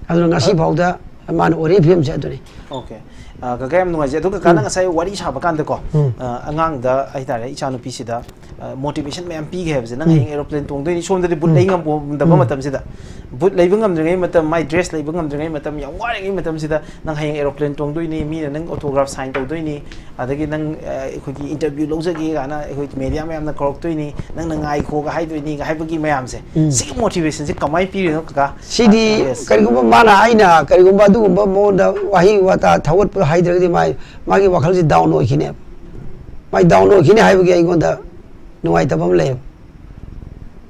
ꯑꯗꯨꯅ ꯉꯁꯤ ꯐꯥꯎꯗ ꯃꯥꯅ ꯑꯣꯏꯔꯤꯕ ꯐꯤꯕꯝꯁꯦ ꯑꯗꯨꯅꯤ꯫ ꯑꯣꯀꯦ꯫ ꯑ, ꯀꯀꯥ, ꯌꯥꯝ ꯅꯨꯡꯉꯥꯏꯖꯩ꯫ ꯑꯗꯣ ꯀꯀꯥꯅ ꯎꯝ꯫ ꯉꯁꯥꯏ ꯋꯥꯔꯤ ꯁꯥꯕ ꯀꯥꯟꯗꯀꯣ, ꯎꯝ꯫ ꯑ, ꯑꯉꯥꯡꯗ ꯍꯥꯏꯇꯥꯔꯦ, ꯏꯆꯥꯅꯨꯄꯤꯁꯤꯗ, ꯑ, motivation ꯃꯌꯥꯝ ꯄꯤꯒꯦ ꯍꯥꯏꯕꯁꯦ, "ꯅꯪ ꯎꯝ꯫ ꯍꯌꯦꯡ aeroplane ꯇꯣꯡꯗꯣꯏꯅꯤ", ꯁꯣꯝꯗꯗꯤ ꯕꯨꯠ ꯎꯝ꯫ ꯂꯩ ꯉꯝꯗꯕ ꯎꯝ꯫ ꯃꯇꯝꯁꯤꯗ, ꯕꯨꯠ ꯂꯩꯕ ꯉꯝꯗ꯭ꯔꯤꯉꯩ ꯃꯇꯝ, ꯃꯥꯏ dress ꯂꯩꯕ ꯉꯝꯗ꯭ꯔꯤꯉꯩ ꯃꯇꯝ, ꯌꯥꯝ ꯋꯥꯔꯤꯉꯩ ꯃꯇꯝꯁꯤꯗ, "ꯅꯪ ꯍꯌꯦꯡ aeroplane ꯇꯣꯡꯗꯣꯏꯅꯤ, ꯃꯤꯅ ꯅꯪ autograph sign ꯇꯧꯗꯣꯏꯅꯤ, ꯑꯗꯒꯤ ꯅꯪ, ꯑ, ꯑꯩꯈꯣꯏꯒꯤ interview ꯂꯧꯖꯒꯦ" ꯀꯥꯏꯅ ꯑꯩꯈꯣꯏ media ꯃꯌꯥꯝꯅ ꯀꯧꯔꯛꯇꯣꯏꯅꯤ, "ꯅꯪꯅ ꯉꯥꯏꯈꯣꯒ ꯍꯥꯏꯗꯣꯏꯅꯤꯒ" ꯍꯥꯏꯕꯒꯤ ꯃꯌꯥꯝꯁꯦ, ꯎꯝ꯫ ꯁꯤꯒꯤ motivationꯁꯦ ꯀꯃꯥꯏꯅ ꯄꯤꯔꯤꯅꯣ, ꯀꯀꯥ? ꯁꯤꯗꯤ ꯑ, yes꯫ ꯀꯔꯤꯒꯨꯝꯕ ꯃꯥꯅ, ꯑꯩꯅ ꯀꯔꯤꯒꯨꯝꯕ ꯑꯗꯨꯒꯨꯝꯕ ꯃꯉꯣꯟꯗ ꯋꯥꯍꯩ ꯋꯥꯇꯥ ꯊꯧꯒꯠꯄ ꯍꯥꯏꯗ꯭ꯔꯒꯗꯤ ꯃꯥꯏ, ꯃꯥꯒꯤ ꯋꯥꯈꯜꯁꯤ down ꯑꯣꯏꯈꯤꯅꯦꯕ꯫ ꯃꯥꯏ down ꯑꯣꯏꯈꯤꯅꯤ ꯍꯥꯏꯕꯒꯤ ꯑꯩꯉꯣꯟꯗ ꯅꯨꯡꯉꯥꯏꯇꯕ ꯑꯃ ꯂꯩꯌꯦꯕ꯫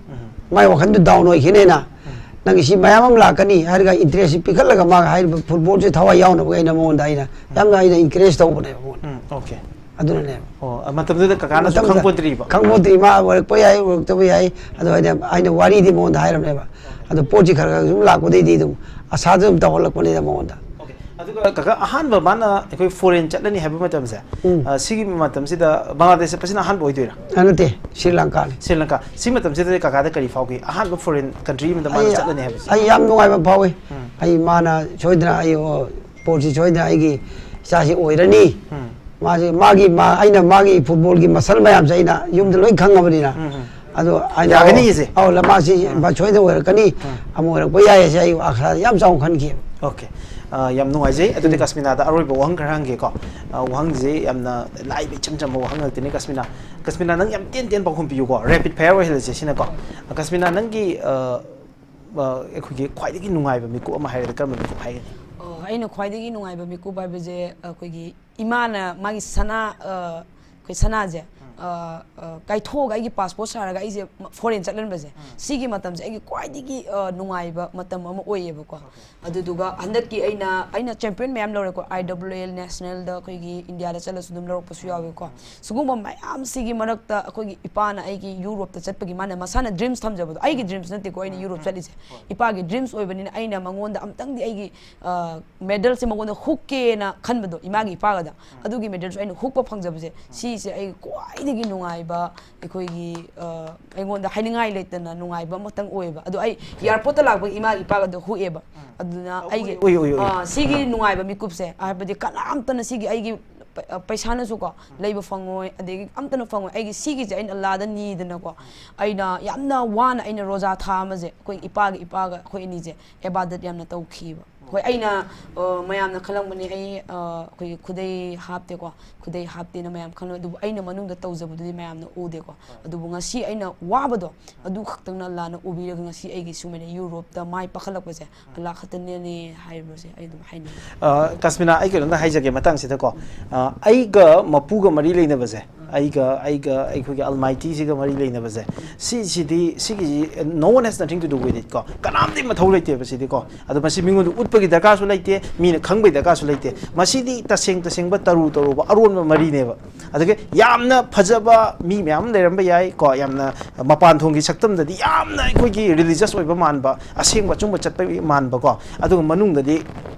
ꯎꯝ꯫ ꯃꯥꯏ ꯋꯥꯈꯜꯗꯨ down ꯑꯣꯏꯈꯤꯅꯦꯅ, ꯎꯝ꯫ "ꯅꯪꯒꯤ ꯁꯤ ꯃꯌꯥꯝ ꯑꯃ ꯂꯥꯛꯀꯅꯤ" ꯍꯥꯏꯔꯒ interest ꯄꯤꯈꯠꯂꯒ ꯃꯥꯒ ꯍꯥꯏꯔꯤꯕ footballꯁꯦ ꯊꯋꯥꯏ ꯌꯥꯎꯅꯕ ꯑꯩꯅ ꯃꯉꯣꯟꯗ, ꯑꯩꯅ ꯎꯝ꯫ ꯌꯥꯝꯅ ꯑꯩꯅ encourage ꯇꯧꯕꯅꯦꯕ ꯃꯉꯣꯟꯗ꯫ ꯎꯝ, okay꯫ ꯑꯗꯨꯅꯅꯦꯕ꯫ ꯑꯣ, ꯃꯇꯝꯗꯨꯗ ꯀꯀꯥꯅꯁꯨ ꯃꯇꯝꯗꯨꯗ ꯈꯪꯄꯣꯟꯇ꯭ꯔꯤꯕ? ꯈꯪꯄꯣꯟꯇ꯭ꯔꯤ, ꯃꯥ ꯑꯣꯏꯔꯛꯄ ꯌꯥꯏ, ꯑꯣꯏꯔꯛꯇꯕ ꯌꯥꯏ꯫ ꯑꯗꯣ ꯑꯩꯅ, ꯑꯩꯅ ꯋꯥꯔꯤꯗꯤ ꯃꯉꯣꯟꯗ ꯍꯥꯏꯔꯝꯅꯦꯕ꯫ ꯑꯗꯣ ꯄꯣꯠꯁꯤ ꯈꯔ ꯈꯔ ꯁꯨꯝ ꯂꯥꯛꯄꯗꯩꯗꯤ ꯑꯗꯨꯝ ꯑꯁꯥꯗꯨ ꯑꯗꯨꯝ ꯇꯧꯍꯜꯂꯛꯄꯅꯤꯗ ꯃꯉꯣꯟꯗ꯫ Okay꯫ ꯑꯗꯨꯒ ꯀꯀꯥ, ꯑꯍꯥꯟꯕ ꯃꯥꯅ ꯑꯩꯈꯣꯏ foreign ꯆꯠꯂꯅꯤ ꯍꯥꯏꯕ ꯃꯇꯝꯁꯦ, ꯎꯝ꯫ ꯑ, ꯁꯤꯒꯤ ꯃꯇꯝꯁꯤꯗ ꯕꯪꯒ꯭ꯂꯥꯗꯦꯁ ꯆꯠꯄꯁꯤꯅ ꯑꯍꯥꯟꯕ ꯑꯣꯏꯗꯣꯏꯔꯥ? ꯑ, ꯅꯠꯇꯦ, ꯁ꯭ꯔꯤ ꯂꯪꯀꯥꯅꯤ꯫ ꯁ꯭ꯔꯤ ꯂꯪꯀꯥ꯫ ꯁꯤ ꯃꯇꯝꯁꯤꯗꯗꯤ ꯀꯀꯥꯗ ꯀꯔꯤ ꯐꯥꯎꯈꯤ? ꯑꯍꯥꯟꯕ foreign country ꯑꯃꯗ ꯃꯥꯅ ꯑꯩ, ꯆꯠꯂꯅꯤ ꯍꯥꯏꯕꯁꯦ꯫ ꯑꯩ ꯌꯥꯝ ꯅꯨꯡꯉꯥꯏꯕ ꯐꯥꯎꯏ꯫ ꯎꯝ꯫ ꯑꯩ, ꯃꯥꯅ ꯁꯣꯏꯗꯅ ꯑꯩ, ꯑꯣ, ꯄꯣꯠꯁꯤ ꯁꯣꯏꯗꯅ ꯑꯩꯒꯤ ꯏꯆꯥꯁꯤ ꯑꯣꯏꯔꯅꯤ꯫ ꯎꯝ꯫ ꯃꯥꯁꯤ, ꯃꯥꯒꯤ, ꯃꯥ-, ꯑꯩꯅ ꯃꯥꯒꯤ footballꯒꯤ muscle ꯃꯌꯥꯝꯁꯦ ꯑꯩꯅ ꯌꯨꯝꯗ ꯂꯣꯏ ꯈꯪꯉꯕꯅꯤꯅ꯫ ꯎꯝ, ꯎꯝ꯫ ꯑꯗꯣ ꯑꯩꯅ, ꯌꯥꯒꯅꯤ ꯑꯣ, ꯏꯆꯦ꯫ ꯑꯧ, ꯂ-, ꯃꯥꯁꯤ ꯎꯝ꯫ ꯁꯣꯏꯗꯅ ꯑꯣꯏꯔꯛꯀꯅꯤ, ꯎꯝ꯫ ꯑꯃ ꯑꯣꯏꯔꯛꯄ ꯌꯥꯏ ꯍꯥꯏꯁꯦ ꯑꯩ ꯑꯥꯁꯥ ꯌꯥꯝ ꯆꯥꯎꯅ ꯈꯟꯈꯤꯕ꯫ Okay꯫ ꯑ, ꯌꯥꯝ ꯅꯨꯡꯉꯥꯏꯖꯩ꯫ ꯑꯗꯨꯗꯤ ꯎꯝ꯫ ꯀꯁꯃꯤꯅꯥꯗ ꯑꯔꯣꯏꯕ ꯋꯥꯍꯪ ꯈꯔ ꯍꯪꯒꯦꯀꯣ꯫ ꯑ, ꯋꯥꯍꯪꯁꯦ ꯌꯥꯝꯅ ꯂꯥꯏꯕ, ꯏꯆꯝ ꯆꯝꯕ ꯋꯥꯍꯪ ꯉꯥꯛꯇꯅꯤ, ꯀꯁꯃꯤꯅꯥ꯫ ꯀꯁꯃꯤꯅꯥ, ꯅꯪ ꯌꯥꯝ ꯇꯦꯟ ꯇꯦꯟ ꯄꯥꯎꯈꯨꯝ ꯄꯤꯌꯨꯀꯣ, rapid fire ꯑꯣꯏꯍꯜꯂꯁꯦ ꯁꯤꯅꯀꯣ꯫ ꯀꯁꯃꯤꯅꯥ, ꯅꯪꯒꯤ, ꯑ, ꯑ, ꯑꯩꯈꯣꯏꯒꯤ ꯈ꯭ꯋꯥꯏꯗꯒꯤ ꯅꯨꯡꯉꯥꯏꯕ ꯃꯤꯀꯨꯞ ꯑꯃ ꯍꯥꯏꯔꯗꯤ ꯀꯔꯝꯕ ꯃꯤꯀꯨꯞ ꯍꯥꯏꯒꯅꯤ? ꯑꯣ, ꯑꯩꯅ ꯈ꯭ꯋꯥꯏꯗꯒꯤ ꯅꯨꯡꯉꯥꯏꯕ ꯃꯤꯀꯨꯞ ꯍꯥꯏꯕꯁꯦ ꯑꯩꯈꯣꯏꯒꯤ ꯏꯃꯥꯅ ꯃꯥꯒꯤ ꯁꯅꯥ, ꯑ, ꯑꯩꯈꯣꯏ ꯁꯅꯥꯁꯦ, ꯎꯝ꯫ ꯑ, ꯑ, ꯀꯥꯏꯊꯣꯛꯑꯒ ꯑꯩꯒꯤ passport ꯁꯥꯔꯒ ꯑꯩꯁꯦ ꯃ-, foreign ꯆꯠꯍꯟꯕꯁꯦ, ꯎꯝ꯫ ꯁꯤꯒꯤ ꯃꯇꯝꯁꯦ ꯑꯩꯒꯤ ꯈ꯭ꯋꯥꯏꯗꯒꯤ, ꯑ, ꯅꯨꯡꯉꯥꯏꯕ ꯃꯇꯝ ꯑꯃ ꯑꯣꯏꯌꯦꯕꯀꯣ꯫ Okay꯫ ꯑꯗꯨꯗꯨꯒ ꯍꯟꯗꯛꯀꯤ ꯑꯩꯅ, ꯑꯩꯅ champion ꯃꯌꯥꯝ ꯂꯧꯔꯦꯀꯣ, I W L nationalꯗ ꯑꯩꯈꯣꯏꯒꯤ Indiaꯗ ꯆꯠꯂꯁꯨ ꯑꯗꯨꯝ ꯂꯧꯔꯛꯄꯁꯨ ꯌꯥꯎꯋꯦꯀꯣ꯫ ꯎꯝ꯫ ꯁꯤꯒꯨꯝꯕ ꯃꯌꯥꯝꯁꯤꯒꯤ ꯃꯔꯛꯇ ꯑꯩꯈꯣꯏꯒꯤ ꯏꯄꯥꯅ ꯑꯩꯒꯤ Europeꯗ ꯆꯠꯄꯒꯤ ꯃꯥꯅ ꯃꯁꯥꯅ dreams ꯊꯝꯖꯕꯗꯣ, ꯑꯩꯒꯤ ꯎꯝ꯫ Dreams ꯅꯠꯇꯦꯀꯣ ꯑꯩꯅ ꯎꯝ, Europe ꯎꯝ꯫ ꯆꯠꯂꯤꯁꯦ꯫ ꯍꯣꯏ꯫ ꯏꯄꯥꯒꯤ dreams ꯑꯣꯏꯕꯅꯤꯅ ꯑꯩꯅ ꯃꯉꯣꯟꯗ ꯑꯝꯇꯪꯗꯤ ꯑꯩꯒꯤ, ꯑ, medalꯁꯦ ꯃꯉꯣꯟꯗ ꯍꯨꯛꯀꯦꯅ ꯈꯟꯕꯗꯣ, ꯏꯃꯥꯒꯤ ꯏꯄꯥꯒꯗ꯫ ꯎꯝ꯫ ꯑꯗꯨꯒꯤ medalꯁꯨ ꯑꯩꯅ ꯍꯨꯛꯄ ꯐꯪꯖꯕꯁꯦ, ꯎꯝ꯫ ꯁꯤꯁꯦ ꯑꯩ ꯈ꯭ꯋꯥꯏꯗꯒꯤ ꯑꯩꯒꯤ ꯅꯨꯡꯉꯥꯏꯕ, ꯑꯩꯈꯣꯏꯒꯤ ꯑ, ꯑꯩꯉꯣꯟꯗ ꯍꯥꯏꯅꯤꯡꯉꯥꯏ ꯂꯩꯇꯅ ꯅꯨꯡꯉꯥꯏꯕ ꯑꯃꯇꯪ ꯑꯣꯏꯌꯦꯕ꯫ ꯑꯗꯣ ꯑꯩ ꯑꯦꯌꯥꯔꯄꯣꯔꯠꯇ ꯂꯥꯛꯄꯒꯤ ꯏꯃꯥꯒ ꯏꯄꯥꯒꯗꯣ ꯍꯨꯛꯑꯦꯕ꯫ ꯑꯗꯨꯅ ꯑꯩꯒꯤ ꯎꯏ, ꯎꯏ, ꯎꯏ꯫ ꯑ, ꯁꯤꯒꯤ ꯅꯨꯡꯉꯥꯏꯕ ꯃꯤꯀꯨꯞꯁꯦ, ꯍꯥꯏꯕꯗꯤ ꯀꯅꯥꯝꯇꯅ ꯁꯤꯒꯤ ꯑꯩꯒꯤ ꯄ- ꯑ, ꯄꯩꯁꯥꯅꯁꯨꯀꯣ ꯂꯩꯕ ꯐꯪꯉꯣꯏ, ꯑꯗꯒꯤ ꯑꯝꯇꯅ ꯐꯪꯉꯣꯏ꯫ ꯑꯩꯒꯤ ꯁꯤꯒꯤꯁꯦ ꯑꯩꯅ ꯑꯜꯂꯥꯗ ꯅꯤꯗꯅꯀꯣ, ꯑꯩꯅ ꯌꯥꯝꯅ ꯋꯥꯅ ꯑꯩꯅ ꯔꯣꯖꯥ ꯊꯥ ꯑꯃꯁꯦ ꯑꯩꯈꯣꯏ ꯏꯄꯥꯒ ꯏꯄꯥꯒ ꯑꯩꯈꯣꯏ ꯑꯅꯤꯁꯦ ꯏꯕꯥꯗꯠ ꯌꯥꯝꯅ ꯇꯧꯈꯤꯕ꯫ ꯍꯣꯏ, ꯑꯩꯅ ꯑ, ꯃꯌꯥꯝꯅ ꯈꯜꯂꯝꯒꯅꯤ ꯑꯩ ꯑ, ꯑꯩꯈꯣꯏꯒꯤ ꯈꯨꯗꯩ ꯍꯥꯞꯇꯦꯀꯣ, ꯈꯨꯗꯩ ꯍꯥꯞꯇꯦꯅ ꯃꯌꯥꯝ ꯈꯜꯂꯝ, ꯑꯗꯨꯕꯨ ꯑꯩꯅ ꯃꯅꯨꯡꯗ ꯇꯧꯖꯕꯗꯨꯗꯤ ꯃꯌꯥꯝꯅ ꯎꯗꯦꯀꯣ꯫ ꯑꯗꯨꯕꯨ ꯉꯁꯤ ꯑꯩꯅ ꯋꯥꯕꯗꯣ ꯑꯗꯨ ꯈꯛꯇꯪꯅ ꯑꯜꯂꯥꯅ ꯎꯕꯤꯔꯒ ꯉꯁꯤ ꯑꯩꯒꯤ ꯁꯨꯃꯥꯏꯅ ꯌꯨꯔꯣꯞꯇ ꯃꯥꯏ ꯄꯥꯛꯈꯠꯂꯛꯄꯁꯦ ꯑꯜꯂꯥ ꯈꯛꯇꯅꯦ ꯍꯥꯏꯕꯁꯦ ꯑꯩ ꯑꯗꯨꯝ ꯍꯥꯏꯅꯤꯡꯉꯤ꯫ ꯑ, ꯀꯥꯁꯃꯤꯅꯥ, ꯑꯩ ꯀꯩꯅꯣꯝꯇ ꯍꯥꯏꯖꯒꯦ ꯃꯇꯥꯡꯁꯤꯗꯀꯣ꯫ ꯑ, ꯑꯩꯒ ꯃꯄꯨꯒ ꯃꯔꯤ ꯂꯩꯅꯕꯁꯦ, ꯑꯩꯒ ꯑꯩꯒ ꯑꯩꯈꯣꯏꯒꯤ ꯑꯜꯃꯥꯏꯇꯤꯁꯤꯒ ꯃꯔꯤ ꯂꯩꯅꯕꯁꯦ, ꯁꯤꯁꯤꯗꯤ, ꯁꯤꯒꯤꯁꯤ, no one has nothing to do with it ꯀꯣ, ꯀꯅꯥꯝꯇ ꯃꯊꯧ ꯂꯩꯇꯦꯕ ꯁꯤꯗꯤꯀꯣ꯫ ꯑꯗꯣ ꯃꯁꯤ ꯃꯤꯉꯣꯟꯗ ꯎꯠꯄꯒꯤ ꯗꯔꯀꯥꯔꯁꯨ ꯂꯩꯇꯦ, ꯃꯤꯅ ꯈꯪꯕꯒꯤ ꯗꯔꯀꯥꯔꯁꯨ ꯂꯩꯇꯦ꯫ ꯃꯁꯤꯗꯤ ꯇꯁꯦꯡ ꯇꯁꯦꯡꯕ ꯇꯔꯨ ꯇꯔꯨꯕ ꯑꯔꯣꯟꯕ ꯃꯔꯤꯅꯦꯕ꯫ ꯑꯗꯒꯤ ꯌꯥꯝꯅ ꯐꯖꯕ ꯃꯤ ꯃꯌꯥꯝ ꯑꯃ ꯂꯩꯔꯝꯕ ꯌꯥꯏ ꯀꯣ, ꯌꯥꯝꯅ ꯃꯄꯥꯟ ꯊꯣꯡꯒꯤ ꯁꯛꯇꯝꯗꯗꯤ ꯌꯥꯝꯅ ꯑꯩꯈꯣꯏꯒꯤ ꯔꯤꯂꯤꯖꯁ ꯑꯣꯏꯕ ꯃꯥꯟꯕ, ꯑꯁꯦꯡꯕ ꯑꯆꯨꯝꯕ ꯆꯠꯄ ꯃꯥꯟꯕ ꯀꯣ, ꯑꯗꯨꯒ ꯃꯅꯨꯡꯗꯗꯤ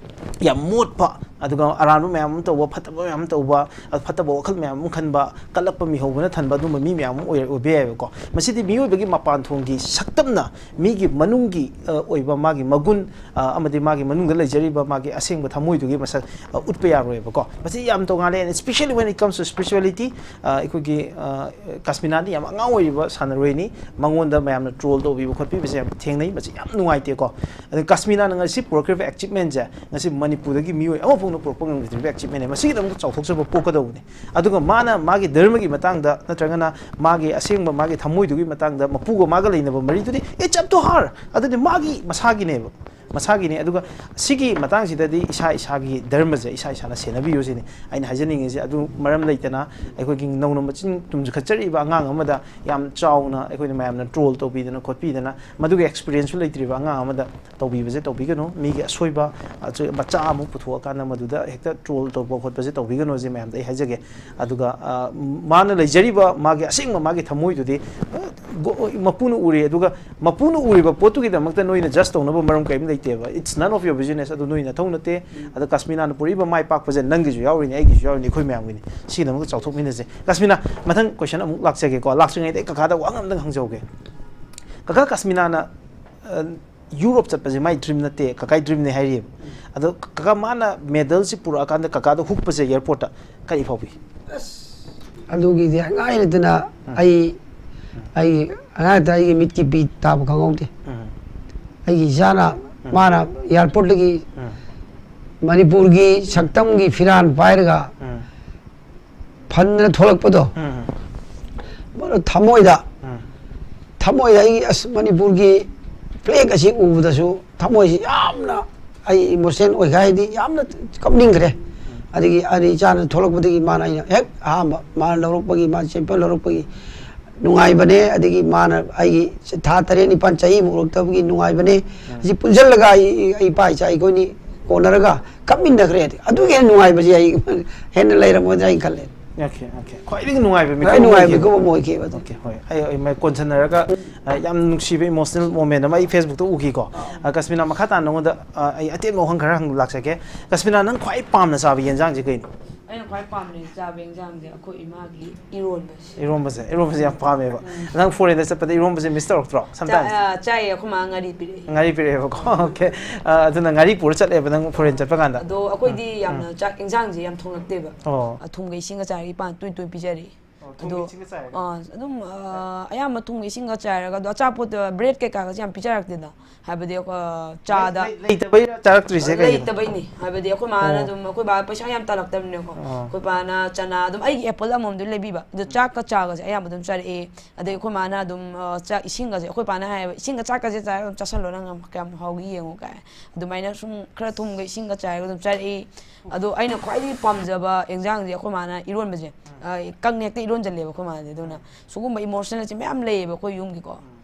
ꯌꯥꯝ ꯃꯣꯠꯄ, ꯑꯗꯨꯒ ꯑꯔꯥꯟꯕ ꯃꯌꯥꯝ ꯑꯃ ꯇꯧꯕ, ꯐꯠꯇꯕ ꯃꯌꯥꯝ ꯑꯃ ꯇꯧꯕ, ꯐꯠꯇꯕ ꯋꯥꯈꯜ ꯃꯌꯥꯝ ꯑꯃ ꯈꯟꯕ, ꯀꯜꯂꯛꯄ, ꯃꯤꯍꯧꯕꯅ ꯊꯟꯕ, ꯑꯗꯨꯝꯕ ꯃꯤ ꯃꯌꯥꯝ ꯑꯃ ꯑꯣꯏ-, ꯑꯣꯏꯕ ꯌꯥꯏꯑꯕꯀꯣ꯫ ꯃꯁꯤꯗꯤ ꯃꯤꯑꯣꯏꯕꯒꯤ ꯃꯄꯥꯟ ꯊꯣꯡꯒꯤ ꯁꯛꯇꯝꯅ ꯃꯤꯒꯤ ꯃꯅꯨꯡꯒꯤ, ꯑ, ꯑꯣꯏꯕ ꯃꯥꯒꯤ ꯃꯒꯨꯟ, ꯑ, ꯑꯃꯗꯤ ꯃꯥꯒꯤ ꯃꯅꯨꯡꯗ ꯂꯩꯖꯔꯤꯕ ꯃꯥꯒꯤ ꯑꯁꯦꯡꯕ ꯊꯃꯣꯏꯗꯨꯒꯤ ꯃꯁꯛ, ꯑ, ꯎꯠꯄ ꯌꯥꯔꯣꯏꯕꯀꯣ꯫ ꯃꯁꯤ ꯌꯥꯝ ꯇꯣꯉꯥꯜꯂꯦ꯫ And especially when it comes to spirituality, ꯑ, ꯑꯩꯈꯣꯏꯒꯤ, ꯑ, ꯀꯥꯁꯃꯤꯅꯥꯗꯤ ꯌꯥꯝ ꯑꯉꯥꯡ ꯑꯣꯏꯔꯤꯕ ꯁꯥꯟꯅꯔꯣꯏꯅꯤ, ꯃꯉꯣꯟꯗ ꯃꯌꯥꯝꯅ ꯇ꯭ꯔꯣꯜ ꯇꯧꯕꯤꯕ ꯈꯣꯠꯄꯤꯕꯁꯦ ꯌꯥꯝ ꯊꯦꯡꯅꯩ꯫ ꯃꯁꯤ ꯌꯥꯝ ꯅꯨꯡꯉꯥꯏꯇꯦꯀꯣ꯫ ꯑꯗꯨ ꯀꯥꯁꯃꯤꯅꯥꯅ ꯉꯁꯤ ꯄꯨꯔꯛꯈ꯭ꯔꯤꯕ ꯑꯦꯆꯤꯞꯃꯦꯟꯁꯦ ꯉꯁꯤ ꯃꯅꯤꯄꯨꯔꯗꯒꯤ ꯃꯤꯑꯣꯏ ꯑꯃꯐꯥꯎꯅ ꯄꯨꯔꯛꯄ ꯉꯝꯈꯤꯗ꯭ꯔꯤꯕ ꯑꯦꯆꯤꯞꯃꯦꯟꯅꯦ꯫ ꯃꯁꯤꯒꯤꯗꯃꯛꯇ ꯆꯥꯎꯊꯣꯛꯆꯕ ꯄꯣꯛꯀꯗꯧꯕꯅꯤ꯫ ꯑꯗꯨꯒ ꯃꯥꯅ ꯃꯥꯒꯤ ꯙꯔꯃꯒꯤ ꯃꯇꯥꯡꯗ ꯅꯠꯇ꯭ꯔꯒꯅ ꯃꯥꯒꯤ ꯑꯁꯦꯡꯕ ꯃꯥꯒꯤ ꯊꯃꯣꯏꯗꯨꯒꯤ ꯃꯇꯥꯡꯗ ꯃꯄꯨꯒ ꯃꯥꯒ ꯂꯩꯅꯕ ꯃꯔꯤꯗꯨꯗꯤ it's up to her, ꯑꯗꯨꯗꯤ ꯃꯥꯒꯤ ꯃꯁꯥꯒꯤꯅꯦꯕ, ꯃꯁꯥꯒꯤꯅꯤ꯫ ꯑꯗꯨꯒ ꯁꯤꯒꯤ ꯃꯇꯥꯡꯁꯤꯗꯗꯤ ꯏꯁꯥ ꯏꯁꯥꯒꯤ ꯙꯔꯃꯁꯦ ꯏꯁꯥ ꯏꯁꯥꯅ ꯁꯦꯟꯅꯕꯤꯌꯨ ꯁꯤꯅꯤ ꯑꯩꯅ ꯍꯥꯏꯖꯅꯤꯡꯉꯤꯁꯦ꯫ ꯑꯗꯨ ꯃꯔꯝ ꯂꯩꯇꯅ ꯑꯩꯈꯣꯏꯒꯤ ꯅꯧꯅ ꯃꯆꯤꯟ ꯇꯨꯝꯈꯠꯆꯔꯛꯏꯕ ꯑꯉꯥꯡ ꯑꯃꯗ ꯌꯥꯝ ꯆꯥꯎꯅ ꯑꯩꯈꯣꯏꯅ ꯃꯌꯥꯝꯅ ꯇ꯭ꯔꯣꯜ ꯇꯧꯕꯤꯗꯅ ꯈꯣꯠꯄꯤꯗꯅ ꯃꯗꯨꯒꯤ ꯑꯦꯛꯁꯄꯤꯔꯤꯌꯦꯟꯁꯁꯨ ꯂꯩꯇ꯭ꯔꯤꯕ ꯑꯉꯥꯡ ꯑꯃꯗ ꯇꯧꯕꯤꯕꯁꯦ ꯇꯧꯕꯤꯒꯅꯨ꯫ ꯃꯤꯒꯤ ꯑꯁꯣꯏꯕ, ꯑꯆꯣꯏ-, ꯃꯆꯥ ꯑꯃ ꯄꯨꯊꯣꯛꯑꯀꯥꯟꯗ ꯃꯗꯨꯗ ꯍꯦꯛꯇ ꯇ꯭ꯔꯣꯜ ꯇꯧꯕ ꯈꯣꯠꯄꯁꯦ ꯇꯧꯕꯤꯒꯅꯨ ꯁꯤ ꯃꯌꯥꯝꯗ ꯑꯩ ꯍꯥꯏꯖꯒꯦ꯫ ꯑꯗꯨꯒ, ꯑ, ꯃꯥꯅ ꯂꯩꯖꯔꯤꯕ ꯃꯥꯒꯤ ꯑꯁꯦꯡꯕ ꯃꯥꯒꯤ ꯊꯃꯣꯏꯗꯨꯗꯤ, ꯑ, ꯃꯄꯨꯅ ꯎꯔꯦ, ꯑꯗꯨꯒ ꯃꯄꯨꯅ ꯎꯔꯤꯕ ꯄꯣꯠꯇꯨꯒꯤꯗꯃꯛꯇ ꯅꯣꯏꯅ ꯖꯁ ꯇꯧꯅꯕ ꯃꯔꯝ ꯀꯔꯤꯝ ꯂꯩꯇꯦꯕ꯫ It's none of your business. ꯑꯗꯨ ꯅꯣꯏ ꯅꯊꯧ ꯅꯠꯇꯦ꯫ ꯑꯗꯣ ꯀꯁꯃꯤꯅꯥꯅ ꯄꯨꯔꯛꯏꯕ ꯃꯥꯏ ꯄꯥꯛꯄꯁꯦ ꯅꯪꯒꯤꯁꯨ ꯌꯥꯎꯔꯤꯅꯤ, ꯑꯩꯒꯤꯁꯨ ꯌꯥꯎꯔꯤꯅꯤ, ꯑꯩꯈꯣꯏ ꯃꯌꯥꯝꯒꯤꯅꯤ꯫ ꯁꯤꯒꯤꯗꯃꯛꯇ ꯆꯥꯎꯊꯣꯛꯃꯤꯟꯅꯁꯦ꯫ ꯀꯁꯃꯤꯅꯥ, ꯃꯊꯪ ꯀꯣꯏꯁꯟ ꯑꯃꯨꯛ ꯂꯥꯛꯆꯒꯦꯀꯣ꯫ ꯂꯥꯛꯇ꯭ꯔꯤꯉꯩꯗ ꯑꯩ ꯀꯀꯥꯗ ꯋꯥ ꯑꯃꯇꯪ ꯍꯪꯖꯍꯧꯒꯦ꯫ ꯀꯀꯥ, ꯀꯁꯃꯤꯅꯥꯅ, ꯑ, ꯌꯨꯔꯣꯞ ꯆꯠꯄꯁꯦ ꯃꯥꯏ ꯗ꯭ꯔꯤꯝ ꯅꯠꯇꯦ, ꯀꯀꯥꯏ ꯗ꯭ꯔꯤꯝꯅꯦ ꯍꯥꯏꯔꯤꯑꯕ꯫ ꯑꯗꯣ ꯀꯀꯥ, ꯃꯥꯅ ꯃꯦꯗꯜꯁꯤ ꯄꯨꯔꯛꯑꯀꯥꯟꯗ ꯀꯀꯥꯗ ꯍꯨꯛꯄꯁꯦ ꯑꯦꯌꯥꯔꯄꯣꯔꯠꯇ ꯀꯔꯤ ꯐꯥꯎꯕꯤ? ꯑꯗꯨꯒꯤꯗꯤ ꯍꯥꯏꯉꯥꯏ ꯂꯩꯇꯅ, ꯎꯝ꯫ ꯑꯩ ꯑꯩ ꯑꯉꯥꯡꯗ ꯑꯩꯒꯤ ꯃꯤꯠꯀꯤ ꯄꯤ ꯇꯥꯕ ꯈꯪꯍꯧꯗꯦ꯫ ꯎꯝ꯫ ꯑꯩꯒꯤ ꯏꯆꯥꯅ, ꯎꯝ꯫ ꯃꯥꯅ ꯑꯦꯌꯥꯔꯄꯣꯔꯠꯇꯒꯤ ꯎꯝ꯫ ꯃꯅꯤꯄꯨꯔꯒꯤ ꯁꯛꯇꯝꯒꯤ ꯐꯤꯔꯥꯟ ꯄꯥꯏꯔꯒ ꯎꯝ꯫ ꯐꯟꯗꯅ ꯊꯣꯛꯂꯛꯄꯗꯣ, ꯎꯝ꯫ ꯃꯗꯨ ꯊꯃꯣꯏꯗ ꯎꯝ꯫ ꯊꯃꯣꯏꯗ ꯑꯩ, ꯑꯁ, ꯃꯅꯤꯄꯨꯔꯒꯤ ꯐ꯭ꯂꯦꯛ ꯑꯁꯤ ꯎꯕꯗꯁꯨ ꯊꯃꯣꯏꯁꯤ ꯌꯥꯝꯅ, ꯑꯩ ꯏꯃꯣꯁꯅꯦꯜ ꯑꯣꯏꯈꯥꯏꯗꯤ ꯌꯥꯝꯅ ꯀꯞꯅꯤꯡꯈ꯭ꯔꯦ꯫ ꯑꯗꯒꯤ ꯑꯩ ꯏꯆꯥꯅ ꯊꯣꯛꯂꯛꯄꯗꯒꯤ ꯃꯥꯅ, ꯑꯩꯅ ꯍꯦꯛ ꯑꯍꯥꯟꯕ ꯃꯥꯅ ꯂꯧꯔꯛꯄꯒꯤ, ꯃꯥ ꯆꯦꯝꯄꯤꯌꯟ ꯂꯧꯔꯛꯄꯒꯤ ꯅꯨꯡꯉꯥꯏꯕꯅꯦ, ꯑꯗꯒꯤ ꯃꯥꯅ ꯑꯩꯒꯤ ꯊꯥ ꯇꯔꯦꯠ ꯅꯤꯄꯥꯜ ꯆꯍꯤꯃꯨꯛ ꯎꯔꯛꯇꯕꯒꯤ ꯅꯨꯡꯉꯥꯏꯕꯅꯦ꯫ ꯑꯁꯤ ꯄꯨꯟꯁꯤꯜꯂꯒ ꯑꯩ, ꯑꯩ ꯏꯄꯥ ꯏꯆꯥ ꯑꯩꯈꯣꯏꯅꯤ ꯀꯣꯟꯅꯔꯒ ꯀꯞꯃꯤꯟꯅꯈ꯭ꯔꯦ꯫ ꯑꯗꯨꯒꯤ ꯍꯦꯟꯅ ꯅꯨꯡꯉꯥꯏꯕꯁꯦ ꯑꯩ ꯍꯦꯟꯅ ꯂꯩꯔꯝꯒꯗ꯭ꯔꯥ ꯍꯥꯏꯅ ꯈꯜꯂꯦ꯫ Okay, okay. ꯈ꯭ꯋꯥꯏꯗꯒꯤ ꯅꯨꯡꯉꯥꯏꯕ ꯃꯤꯀꯨꯞ ꯈ꯭ꯋꯥꯏ ꯑꯃ ꯅꯨꯡꯉꯥꯏꯕ ꯑꯣꯏꯈꯤꯕ꯫ ꯃꯤꯀꯨꯞ ꯑꯃ ꯑꯣꯏꯈꯤꯕ ꯑꯗꯨ꯫ ꯑꯣꯀꯦ, ꯍꯣꯏ꯫ ꯑꯩ, ꯑꯩ ꯃꯥꯏ ꯀꯣꯟꯁꯤꯟꯅꯔꯒ, ꯑ, ꯌꯥꯝ ꯅꯨꯡꯁꯤꯕ ꯏꯃꯣꯁꯅꯦꯜ ꯃꯣꯃꯦꯟ ꯑꯃ ꯑꯩ ꯐꯦꯁꯕꯨꯛꯇ ꯎꯈꯤꯀꯣ꯫ ꯑ, ꯀꯁꯃꯤꯅꯥ, ꯃꯈꯥ ꯇꯥꯅ ꯅꯉꯣꯟꯗ, ꯑ, ꯑꯩ ꯑꯇꯦꯟꯕ ꯋꯥꯍꯪ ꯈꯔ ꯍꯪ ꯂꯥꯛꯆꯒꯦ꯫ ꯀꯁꯃꯤꯅꯥ, ꯅꯪ ꯈ꯭ꯋꯥꯏ ꯄꯥꯝꯅ ꯆꯥꯕ ꯌꯦꯟꯖꯥꯡꯁꯦ ꯀꯩꯅꯣ? ꯑꯩꯅ ꯈ꯭ꯋꯥꯏ ꯄꯥꯝꯅ ꯆꯥꯕ ꯌꯦꯟꯖꯥꯡꯁꯦ ꯑꯩꯈꯣꯏ ꯏꯃꯥꯒꯤ ꯏꯔꯣꯟꯕꯁꯦ꯫ ꯏꯔꯣꯝꯕꯁꯦ, ꯏꯔꯣꯝꯕꯁꯦ ꯌꯥꯝ ꯄꯥꯝꯃꯦꯕ꯫ ꯅꯪ ꯐꯣꯔꯦꯟꯗ ꯆꯠꯄꯗ ꯏꯔꯣꯝꯕꯁꯦ ꯃꯤꯁ ꯇꯧꯔꯛꯇ꯭ꯔꯣ? ꯆꯥ- ꯁꯝꯇꯥꯏꯝꯁ ꯑ, ꯆꯥꯏꯌꯦ, ꯑꯩꯈꯣꯏ ꯃꯥ ꯉꯥꯔꯤ ꯄꯤꯔꯛꯑꯦ꯫ ꯉꯥꯔꯤ ꯄꯤꯔꯛꯑꯦꯕꯀꯣ꯫ ꯑꯣꯀꯦ꯫ ꯑ, ꯑꯗꯨꯅ ꯉꯥꯔꯤ ꯄꯨꯔ ꯆꯠꯂꯦꯕ ꯅꯪ ꯐꯣꯔꯦꯟ ꯆꯠꯄ ꯀꯥꯟꯗ? ꯑꯗꯣ ꯑꯩꯈꯣꯏꯗꯤ ꯌꯥꯝꯅ ꯆꯥꯛ ꯌꯦꯟꯖꯥꯡꯁꯦ ꯌꯥꯝ ꯊꯣꯡꯂꯛꯇꯦꯕ꯫ ꯑꯣ꯫ ꯑ, ꯊꯨꯝꯒ ꯏꯁꯤꯡꯒ ꯆꯥꯏꯔꯒ ꯏꯄꯥꯅ ꯇꯣꯏ ꯇꯣꯏ ꯄꯤꯖꯔꯛꯏ꯫ ꯑꯣ, ꯊꯨꯝꯒ ꯑꯗꯣ, ꯏꯁꯤꯡꯒ ꯆꯥꯏꯔꯒ? ꯑ, ꯑꯗꯨꯝ, ꯑ, ꯑꯌꯥꯝꯕ ꯊꯨꯝꯒ ꯏꯁꯤꯡꯒ ꯆꯥꯏꯔꯒ, ꯑꯗꯣ ꯑꯆꯥꯄꯣꯠꯇ ꯕ꯭ꯔꯦꯗ ꯀꯩꯀꯥꯒꯁꯦ ꯌꯥꯝ ꯄꯤꯖꯔꯛꯇꯦꯗ꯫ ꯍꯥꯏꯕꯗꯤ, ꯑ, ꯆꯥꯗ ꯂꯩ-, ꯂꯩꯇꯕꯩꯔ ꯆꯥꯔꯛꯇ꯭ꯔꯤꯁꯦ ꯀꯩꯒꯤꯅꯣ? ꯂꯩꯇꯕꯩꯅꯤ꯫ ꯍꯥꯏꯕꯗꯤ ꯑꯩꯈꯣꯏ ꯃꯥꯅ ꯑꯣ꯫ ꯑꯗꯨꯝ, ꯑꯩꯈꯣꯏ ꯕꯥ ꯄꯩꯁꯥ ꯌꯥꯝ ꯇꯥꯜꯂꯛꯇꯕꯅꯤꯅꯀꯣ꯫ ꯑꯣ꯫ ꯑꯩꯈꯣꯏ ꯕꯥꯅ ꯆꯅꯥ ꯑꯗꯨꯝ, ꯑꯩꯒꯤ ꯑꯦꯄꯜ ꯑꯃꯃꯝꯗꯤ ꯂꯩꯕꯤꯕ꯫ ꯑꯗꯣ ꯆꯥꯛꯀ ꯆꯥꯒꯁꯦ ꯑꯌꯥꯝꯕ ꯑꯗꯨꯝ ꯆꯥꯔꯛꯑꯦ꯫ ꯑꯗꯩ ꯑꯩꯈꯣꯏ ꯃꯥꯅ ꯑꯗꯨꯝ, ꯑ, ꯆꯥꯛ ꯏꯁꯤꯡꯒꯁꯦ, ꯑꯩꯈꯣꯏ ꯄꯥꯅ ꯍꯥꯏꯌꯦꯕ, "ꯏꯁꯤꯡꯒ ꯆꯥꯛꯀꯁꯦ ꯆꯥꯔꯒ ꯑꯗꯨꯝ ꯆꯥꯁꯜꯂꯣ, ꯅꯪ ꯀꯌꯥꯝ ꯍꯥꯎꯒꯦ ꯌꯦꯡꯉꯣ" ꯀꯥꯏ꯫ ꯑꯗꯨꯃꯥꯏꯅ ꯁꯨꯝ ꯈꯔ ꯊꯨꯝꯒ ꯏꯁꯤꯡꯒ ꯆꯥꯏꯔꯒ ꯑꯗꯨꯝ ꯆꯥꯔꯛꯏ꯫ ꯑꯗꯣ ꯑꯩꯅ ꯈ꯭ꯋꯥꯏꯗꯒꯤ ꯄꯥꯝꯖꯕ ꯌꯦꯟꯖꯥꯡꯁꯦ ꯑꯩꯈꯣꯏ ꯃꯥꯅ ꯏꯔꯣꯟꯕꯁꯦ꯫ ꯑ, ꯀꯪꯅ ꯍꯦꯛꯇ ꯏꯔꯣꯟꯖꯜꯂꯦꯕ ꯑꯩꯈꯣꯏ ꯃꯥꯗꯤ꯫ ꯑꯗꯨꯅ ꯁꯤꯒꯨꯝꯕ ꯏꯃꯣꯁꯅꯦꯜꯁꯦ ꯃꯌꯥꯝ ꯂꯩꯌꯦꯕ ꯑꯩꯈꯣꯏ ꯌꯨꯝꯒꯤꯀꯣ꯫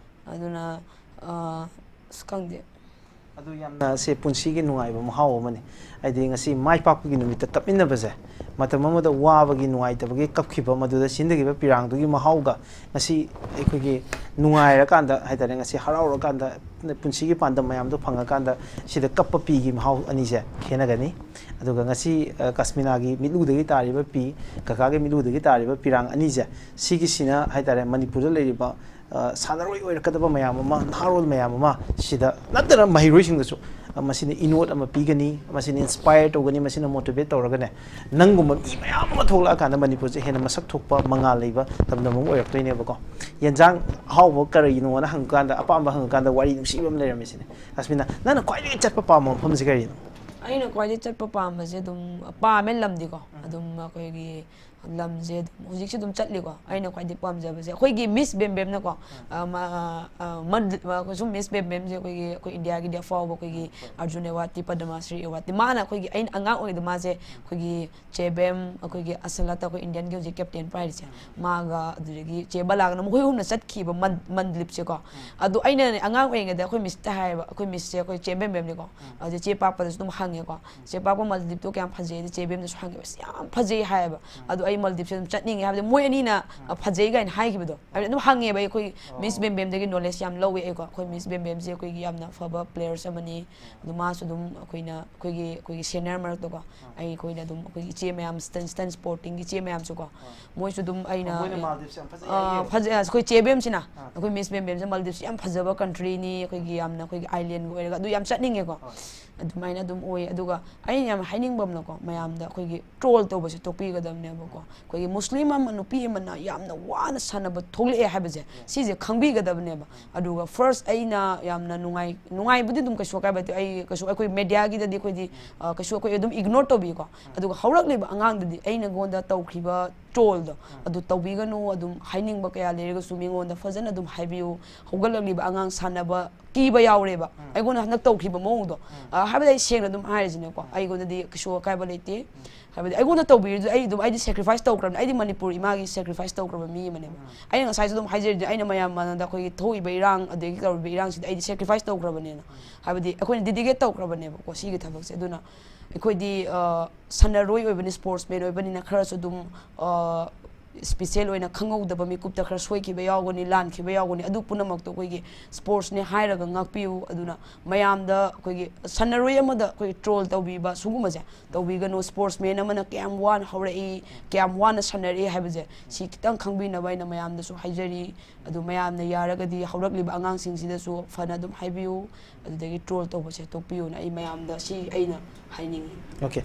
ꯑꯗꯨꯅ, ꯑ, ꯑꯁ, ꯈꯪꯗꯦ꯫ ꯑꯗꯨ ꯌꯥꯝꯅ ꯁꯦ ꯄꯨꯟꯁꯤꯒꯤ ꯅꯨꯡꯉꯥꯏꯕ ꯃꯍꯥꯎ ꯑꯃꯅꯤ꯫ ꯍꯥꯏꯗꯤ ꯉꯁꯤ ꯃꯥꯏ ꯄꯥꯛꯄꯒꯤ ꯅꯨꯃꯤꯠꯇ ꯀꯞꯃꯤꯟꯅꯕꯁꯦ, ꯃꯇꯝ ꯑꯃꯗ ꯋꯥꯕꯒꯤ, ꯅꯨꯡꯉꯥꯏꯇꯕꯒꯤ ꯀꯞꯈꯤꯕ, ꯃꯗꯨꯗ ꯁꯤꯟꯊꯈꯤꯕ ꯄꯤꯔꯥꯡꯗꯨꯒꯤ ꯃꯍꯥꯎꯒ ꯉꯁꯤ ꯑꯩꯈꯣꯏꯒꯤ ꯅꯨꯡꯉꯥꯏꯔꯀꯥꯟꯗ ꯍꯥꯏꯇꯥꯔꯦ, ꯉꯁꯤ ꯍꯔꯥꯎꯔꯀꯥꯟꯗ, ꯄꯨꯟꯁꯤꯒꯤ ꯄꯥꯟꯗꯝ ꯃꯌꯥꯝꯗꯣ ꯐꯪꯉꯀꯥꯟꯗ ꯁꯤꯗ ꯀꯞꯄ ꯄꯤꯒꯤ ꯃꯍꯥꯎ ꯑꯅꯤꯁꯦ ꯈꯦꯠꯅꯒꯅꯤ꯫ ꯑꯗꯨꯒ ꯉꯁꯤ, ꯑ, ꯀꯁꯃꯤꯅꯥꯒꯤ ꯃꯤꯠꯂꯨꯗꯒꯤ ꯇꯥꯔꯤꯕ ꯄꯤ, ꯀꯀꯥꯒꯤ ꯃꯤꯠꯂꯨꯗꯒꯤ ꯇꯥꯔꯤꯕ ꯄꯤꯔꯥꯡ ꯑꯅꯤꯁꯦ, ꯁꯤꯒꯤꯁꯤꯅ ꯍꯥꯏꯇꯥꯔꯦ, ꯃꯅꯤꯄꯨꯔꯗ ꯂꯩꯔꯤꯕ, ꯑ, ꯁꯥꯟꯅꯔꯣꯏ ꯑꯣꯏꯔꯛꯀꯗꯕ ꯃꯌꯥꯝ ꯑꯃ, ꯅꯍꯥꯔꯣꯜ ꯃꯌꯥꯝ ꯑꯃ, ꯁꯤꯗ ꯅꯠꯇꯅ ꯃꯍꯩꯔꯣꯏꯁꯤꯡꯗꯁꯨ, ꯑ, ꯃꯁꯤꯅ ꯏꯅꯣꯠ ꯑꯃ ꯄꯤꯒꯅꯤ, ꯃꯁꯤꯅ inspire ꯇꯧꯒꯅꯤ, ꯃꯁꯤꯅ motivate ꯇꯧꯔꯒꯅꯦ, ꯅꯪꯒꯨꯝꯕ ꯃꯤ ꯃꯌꯥꯝ ꯑꯃ ꯊꯣꯛꯂꯛꯑꯀꯥꯟꯗ ꯃꯅꯤꯄꯨꯔꯁꯦ ꯍꯦꯟꯅ ꯃꯁꯛ ꯊꯣꯛꯄ, ꯃꯉꯥꯜ ꯂꯩꯕ ꯂꯝꯗꯝ ꯑꯃ ꯑꯣꯏꯔꯛꯇꯣꯏꯅꯦꯕꯀꯣ꯫ ꯌꯦꯟꯖꯥꯡ ꯑꯍꯥꯎꯕ ꯀꯔꯤꯅꯣꯅ ꯍꯪꯉꯀꯥꯟꯗ, ꯑꯄꯥꯝꯕ ꯍꯪꯉꯀꯥꯟꯗ, ꯋꯥꯔꯤ ꯅꯨꯡꯁꯤꯕ ꯑꯃ ꯂꯩꯔꯝꯃꯤꯁꯤꯅꯦ꯫ ꯑꯁꯃꯤꯅ, ꯅꯪꯅ ꯈ꯭ꯋꯥꯏꯗꯒꯤ ꯆꯠꯄ ꯄꯥꯝꯕ ꯃꯐꯝꯁꯦ ꯀꯔꯤꯅꯣ? ꯑꯩꯅ ꯈ꯭ꯋꯥꯏꯗꯒꯤ ꯆꯠꯄ ꯄꯥꯝꯕꯁꯦ ꯑꯗꯨꯝ ꯄꯥꯝꯃꯦ ꯂꯝꯗꯤꯀꯣ꯫ ꯑꯗꯨꯝ ꯑꯩꯈꯣꯏꯒꯤ ꯂꯝꯁꯦ ꯑꯗꯨꯝ ꯍꯧꯖꯤꯛꯁꯨ ꯑꯗꯨꯝ ꯆꯠꯂꯤꯀꯣ꯫ ꯑꯩꯅ ꯈ꯭ꯋꯥꯏꯗꯒꯤ ꯄꯥꯝꯖꯕꯁꯦ ꯑꯩꯈꯣꯏꯒꯤ ꯃꯤꯁ ꯕꯦꯝꯕꯦꯝꯅꯀꯣ, ꯑ, ꯃ-, ꯑ, ꯃꯟ-, ꯑ, ꯑꯩꯈꯣꯏ ꯁꯨꯝ ꯃꯤꯁ ꯕꯦꯝꯕꯦꯝꯁꯦ ꯑꯩꯈꯣꯏꯒꯤ, ꯑꯩꯈꯣꯏ ꯏꯟꯗꯤꯌꯥꯒꯤꯗꯤ ꯑꯐꯥꯎꯕ ꯑꯩꯈꯣꯏꯒꯤ ꯑꯔꯖꯨꯟ ꯑꯦꯋꯥꯔꯗꯇꯤ, ꯄꯗꯃꯥ ꯁ꯭ꯔꯤ ꯑꯦꯋꯥꯔꯗꯇꯤ, ꯃꯥꯅ ꯑꯩꯈꯣꯏꯒꯤ, ꯑꯩꯅ ꯑꯉꯥꯡ ꯑꯣꯏꯔꯤꯉꯩꯗ ꯃꯥꯁꯦ ꯑꯩꯈꯣꯏꯒꯤ ꯆꯦ ꯕꯦꯝ, ꯑꯩꯈꯣꯏꯒꯤ ꯑꯁꯂꯥꯇ, ꯑꯩꯈꯣꯏ ꯏꯟꯗꯤꯌꯟꯒꯤ ꯍꯧꯖꯤꯛ ꯀꯦꯞꯇꯦꯟ ꯄꯥꯏꯔꯤꯁꯦ, ꯃꯥꯒ ꯑꯗꯨꯗꯒꯤ ꯆꯦ ꯕꯂꯥꯒꯅ ꯃꯈꯣꯏ ꯑꯍꯨꯝꯅ ꯆꯠꯈꯤꯕ ꯃꯟ-, ꯃꯟꯗꯂꯤꯞꯁꯦꯀꯣ꯫ ꯑꯗꯣ ꯑꯩꯅꯅꯦ ꯑꯉꯥꯡ ꯑꯣꯏꯔꯤꯉꯩꯗ ꯑꯩꯈꯣꯏ ꯃꯤꯁꯇ ꯍꯥꯏꯌꯦꯕ, ꯑꯩꯈꯣꯏ ꯃꯤꯁꯁꯦ ꯑꯩꯈꯣꯏ ꯆꯦ ꯕꯦꯝꯕꯦꯝꯅꯤꯀꯣ꯫ ꯑꯗꯨ ꯆꯦ ꯄꯥꯛꯄꯗꯁꯨ ꯑꯗꯨꯝ ꯍꯪꯉꯦꯀꯣ꯫ ꯆꯦ ꯄꯥꯛꯄ ꯃꯟꯗꯤꯞꯇꯣ ꯀꯌꯥꯝ ꯐꯖꯩ? ꯑꯗꯨ ꯆꯦ ꯕꯦꯝꯅꯁꯨ ꯍꯪꯉꯦꯕ, "ꯑꯁ, ꯌꯥꯝ ꯐꯖꯩ" ꯍꯥꯏꯌꯦꯕ꯫ ꯑꯗꯣ ꯑꯩ ꯃꯜꯗꯤꯞꯁꯦ ꯑꯗꯨꯝ ꯆꯠꯅꯤꯡꯉꯦ ꯍꯥꯏꯕꯗꯤ ꯃꯣꯏ ꯑꯅꯤꯅ, ꯑ, ꯐꯖꯩ ꯀꯥꯏꯅ ꯍꯥꯏꯈꯤꯕꯗꯣ꯫ ꯍꯥꯏꯕꯗꯤ ꯑꯗꯨꯝ ꯍꯪꯉꯦꯕ ꯑꯩꯈꯣꯏ ꯃꯤꯁ ꯕꯦꯝꯕꯦꯝꯗꯒꯤ ꯅꯣꯂꯦꯖ ꯌꯥꯝ ꯂꯧꯋꯦ ꯑꯩꯀꯣ꯫ ꯑꯩꯈꯣꯏ ꯃꯤꯁ ꯕꯦꯝꯕꯦꯝꯁꯦ ꯑꯩꯈꯣꯏꯒꯤ ꯌꯥꯝꯅ ꯐꯕ ꯄ꯭ꯂꯦꯌꯔꯁ ꯑꯃꯅꯤ꯫ ꯑꯗꯣ ꯃꯥꯁꯨ ꯑꯗꯨꯝ ꯑꯩꯈꯣꯏꯅ, ꯑꯩꯈꯣꯏꯒꯤ, ꯑꯩꯈꯣꯏꯒꯤ ꯁꯦꯅꯤꯌꯔ ꯃꯔꯛꯇꯀꯣ, ꯑꯩ, ꯑꯩꯈꯣꯏꯅ ꯑꯗꯨꯝ ꯑꯩꯈꯣꯏꯒꯤ ꯏꯆꯦ ꯃꯌꯥꯝ, ꯁ꯭ꯇꯟ-, ꯁ꯭ꯇꯟ ꯁ꯭ꯄꯣꯔꯇꯤꯡꯒꯤ ꯏꯆꯦ ꯃꯌꯥꯝꯁꯨꯀꯣ, ꯃꯣꯏꯁꯨ ꯑꯗꯨꯝ ꯑꯩꯅ, ꯃꯣꯏꯅ ꯃꯥꯜꯗꯤꯞꯁꯦ ꯌꯥꯝ ꯐꯖꯩ ꯑ, ꯍꯥꯏꯌꯦ꯫ ꯐꯖꯩ, ꯑꯩꯈꯣꯏ ꯆꯦ ꯕꯦꯝꯁꯤꯅ, ꯑꯩꯈꯣꯏ ꯃꯤꯁ ꯕꯦꯝꯕꯦꯝꯁꯦ ꯃꯥꯜꯗꯤꯞꯁꯦ ꯌꯥꯝ ꯐꯖꯕ ꯀꯟꯇ꯭ꯔꯤꯅꯤ, ꯑꯩꯈꯣꯏꯒꯤ ꯌꯥꯝꯅ ꯑꯩꯈꯣꯏꯒꯤ ꯑꯥꯏꯂꯦꯟꯒ ꯑꯣꯏꯔꯒ ꯑꯗꯨ ꯌꯥꯝ ꯆꯠꯅꯤꯡꯉꯦꯀꯣ꯫ ꯑꯗꯨꯃꯥꯏꯅ ꯑꯗꯨꯝ ꯑꯣꯏ꯫ ꯑꯗꯨꯒ ꯑꯩꯅ ꯌꯥꯝ ꯍꯥꯏꯅꯤꯡꯕ ꯑꯃꯅꯀꯣ, ꯃꯌꯥꯝꯗ ꯑꯩꯈꯣꯏꯒꯤ ꯇ꯭ꯔꯣꯜ ꯇꯧꯕꯁꯦ ꯇꯣꯛꯄꯤꯒꯗꯕꯅꯦꯕꯀꯣ꯫ ꯑꯩꯈꯣꯏꯒꯤ ꯃꯨꯁꯂꯤꯝ ꯑꯃ, ꯅꯨꯄꯤ ꯑꯃꯅ ꯌꯥꯝꯅ ꯋꯥꯅ ꯁꯥꯟꯅꯕ ꯊꯣꯛꯂꯛꯑꯦ ꯍꯥꯏꯕꯁꯦ, ꯁꯤꯁꯦ ꯈꯪꯕꯤꯒꯗꯕꯅꯦꯕ꯫ ꯑꯗꯨꯒ ꯐꯥꯔꯁ ꯑꯩꯅ ꯌꯥꯝꯅ ꯅꯨꯡꯉꯥꯏ-, ꯅꯨꯡꯉꯥꯏꯕꯗꯤ ꯑꯗꯨꯝ ꯀꯩꯁꯨ ꯑꯀꯥꯏꯕ ꯂꯩꯇꯦ꯫ ꯑꯩ ꯀꯩꯁꯨ, ꯑꯩꯈꯣꯏ ꯃꯦꯗꯤꯌꯥꯒꯤꯗꯗꯤ ꯑꯩꯈꯣꯏꯗꯤ, ꯑ, ꯀꯩꯁꯨ ꯑꯩꯈꯣꯏ ꯑꯗꯨꯝ ꯏꯒꯅꯣꯔ ꯇꯧꯕꯤꯀꯣ꯫ ꯑꯗꯨꯒ ꯍꯧꯔꯛꯂꯤꯕ ꯑꯉꯥꯡꯗꯗꯤ ꯑꯩꯅꯉꯣꯟꯗ ꯇꯧꯈꯤꯕ ꯇ꯭ꯔꯣꯜꯗꯣ ꯑꯗꯨ ꯇꯧꯕꯤꯒꯅꯨ꯫ ꯑꯗꯨꯝ ꯍꯥꯏꯅꯤꯡꯕ ꯀꯌꯥ ꯂꯩꯔꯒꯁꯨ ꯃꯤꯉꯣꯟꯗ ꯐꯖꯅ ꯑꯗꯨꯝ ꯍꯥꯏꯕꯤꯌꯨ꯫ ꯍꯧꯒꯠꯂꯛꯂꯤꯕ ꯑꯉꯥꯡ ꯁꯥꯟꯅꯕ ꯀꯤꯕ ꯌꯥꯎꯔꯦꯕ꯫ ꯑꯩꯉꯣꯟꯗ ꯍꯟꯗꯛ ꯇꯧꯈꯤꯕ ꯃꯑꯣꯡꯗꯣ, ꯑ, ꯍꯥꯏꯕꯗꯤ ꯑꯩ ꯁꯦꯡꯅ ꯑꯗꯨꯝ ꯍꯥꯏꯔꯤꯁꯤꯅꯦꯀꯣ, ꯑꯩꯉꯣꯟꯗꯗꯤ ꯀꯩꯁꯨ ꯑꯀꯥꯏꯕ ꯂꯩꯇꯦ꯫ ꯍꯥꯏꯕꯗꯤ ꯑꯩꯉꯣꯟꯗ ꯇꯧꯕꯤꯔꯤꯗꯨ ꯑꯩ ꯑꯗꯨꯝ, ꯑꯩꯗꯤ ꯁꯦꯀ꯭ꯔꯤꯐꯥꯏꯁ ꯇꯧꯈ꯭ꯔꯕꯅꯤ꯫ ꯑꯩꯗꯤ ꯃꯅꯤꯄꯨꯔ ꯏꯃꯥꯒꯤ ꯁꯦꯀ꯭ꯔꯤꯐꯥꯏꯁ ꯇꯧꯈ꯭ꯔꯕ ꯃꯤ ꯑꯃꯅꯦꯕ꯫ ꯑꯩꯅ ꯉꯁꯥꯏꯁꯨ ꯑꯗꯨꯝ ꯍꯥꯏꯖꯔꯤꯗꯨꯅꯤ, ꯑꯩꯅ ꯃꯌꯥꯝ ꯃꯥꯡꯗ ꯑꯩꯈꯣꯏꯒꯤ ꯊꯣꯛꯏꯕ ꯏꯔꯥꯡ ꯑꯗꯒꯤ ꯇꯧꯔꯤꯕ ꯏꯔꯥꯡꯁꯤꯗ ꯑꯩꯗꯤ ꯁꯦꯀ꯭ꯔꯤꯐꯥꯏꯁ ꯇꯧꯈ꯭ꯔꯕꯅꯦꯅ꯫ ꯍꯥꯏꯕꯗꯤ ꯑꯩꯈꯣꯏꯅ ꯗꯤꯗꯤꯀꯦꯠ ꯇꯧꯈ꯭ꯔꯕꯅꯦꯕꯀꯣ ꯁꯤꯒꯤ ꯊꯕꯛꯁꯦ꯫ ꯑꯗꯨꯅ ꯑꯩꯈꯣꯏꯗꯤ, ꯑ, ꯁꯥꯟꯅꯔꯣꯏ ꯑꯣꯏꯕꯅꯤ, ꯁ꯭ꯄꯣꯔꯠꯁꯃꯦꯟ ꯑꯣꯏꯕꯅꯤꯅ ꯈꯔꯁꯨ ꯑꯗꯨꯝ, ꯑ, ꯏꯁꯄꯤꯁꯦꯜ ꯑꯣꯏꯅ ꯈꯪꯍꯧꯗꯕ ꯃꯤꯀꯨꯞꯇ ꯈꯔ ꯁꯣꯏꯈꯤꯕ ꯌꯥꯎꯒꯅꯤ, ꯂꯥꯟꯈꯤꯕ ꯌꯥꯎꯒꯅꯤ, ꯑꯗꯨ ꯄꯨꯝꯅꯃꯛꯇꯣ ꯑꯩꯈꯣꯏꯒꯤ ꯁ꯭ꯄꯣꯔꯠꯁꯅꯦ ꯍꯥꯏꯔꯒ ꯉꯥꯛꯄꯤꯌꯨ꯫ ꯑꯗꯨꯅ ꯃꯌꯥꯝꯗ ꯑꯩꯈꯣꯏꯒꯤ ꯁꯥꯟꯅꯔꯣꯏ ꯑꯃꯗ ꯑꯩꯈꯣꯏꯒꯤ ꯇ꯭ꯔꯣꯜ ꯇꯧꯕꯤꯕ ꯁꯤꯒꯨꯝꯕꯁꯦ ꯇꯧꯕꯤꯒꯅꯨ꯫ ꯁ꯭ꯄꯣꯔꯠꯁꯃꯦꯟ ꯑꯃꯅ ꯀꯌꯥꯝ ꯋꯥꯅ ꯍꯧꯔꯛꯏ, ꯀꯌꯥꯝ ꯋꯥꯅ ꯁꯥꯟꯅꯔꯛꯏ ꯍꯥꯏꯕꯁꯦ ꯁꯤ ꯈꯤꯇꯪ ꯈꯪꯕꯤꯅꯕ ꯑꯩꯅ ꯃꯌꯥꯝꯗꯁꯨ ꯍꯥꯏꯖꯔꯤ꯫ ꯑꯗꯨ ꯃꯌꯥꯝꯅ ꯌꯥꯔꯒꯗꯤ ꯍꯧꯔꯛꯂꯤꯕ ꯑꯉꯥꯡꯁꯤꯡꯁꯤꯗꯁꯨ ꯐꯅ ꯑꯗꯨꯝ ꯍꯥꯏꯕꯤꯌꯨ, ꯑꯗꯨꯗꯒꯤ ꯇ꯭ꯔꯣꯜ ꯇꯧꯕꯁꯦ ꯇꯣꯛꯄꯤꯌꯨꯅ ꯑꯩ ꯃꯌꯥꯝꯗ ꯁꯤ ꯑꯩꯅ ꯍꯥꯏꯅꯤꯡꯉꯤ꯫ ꯑꯣꯀꯦ꯫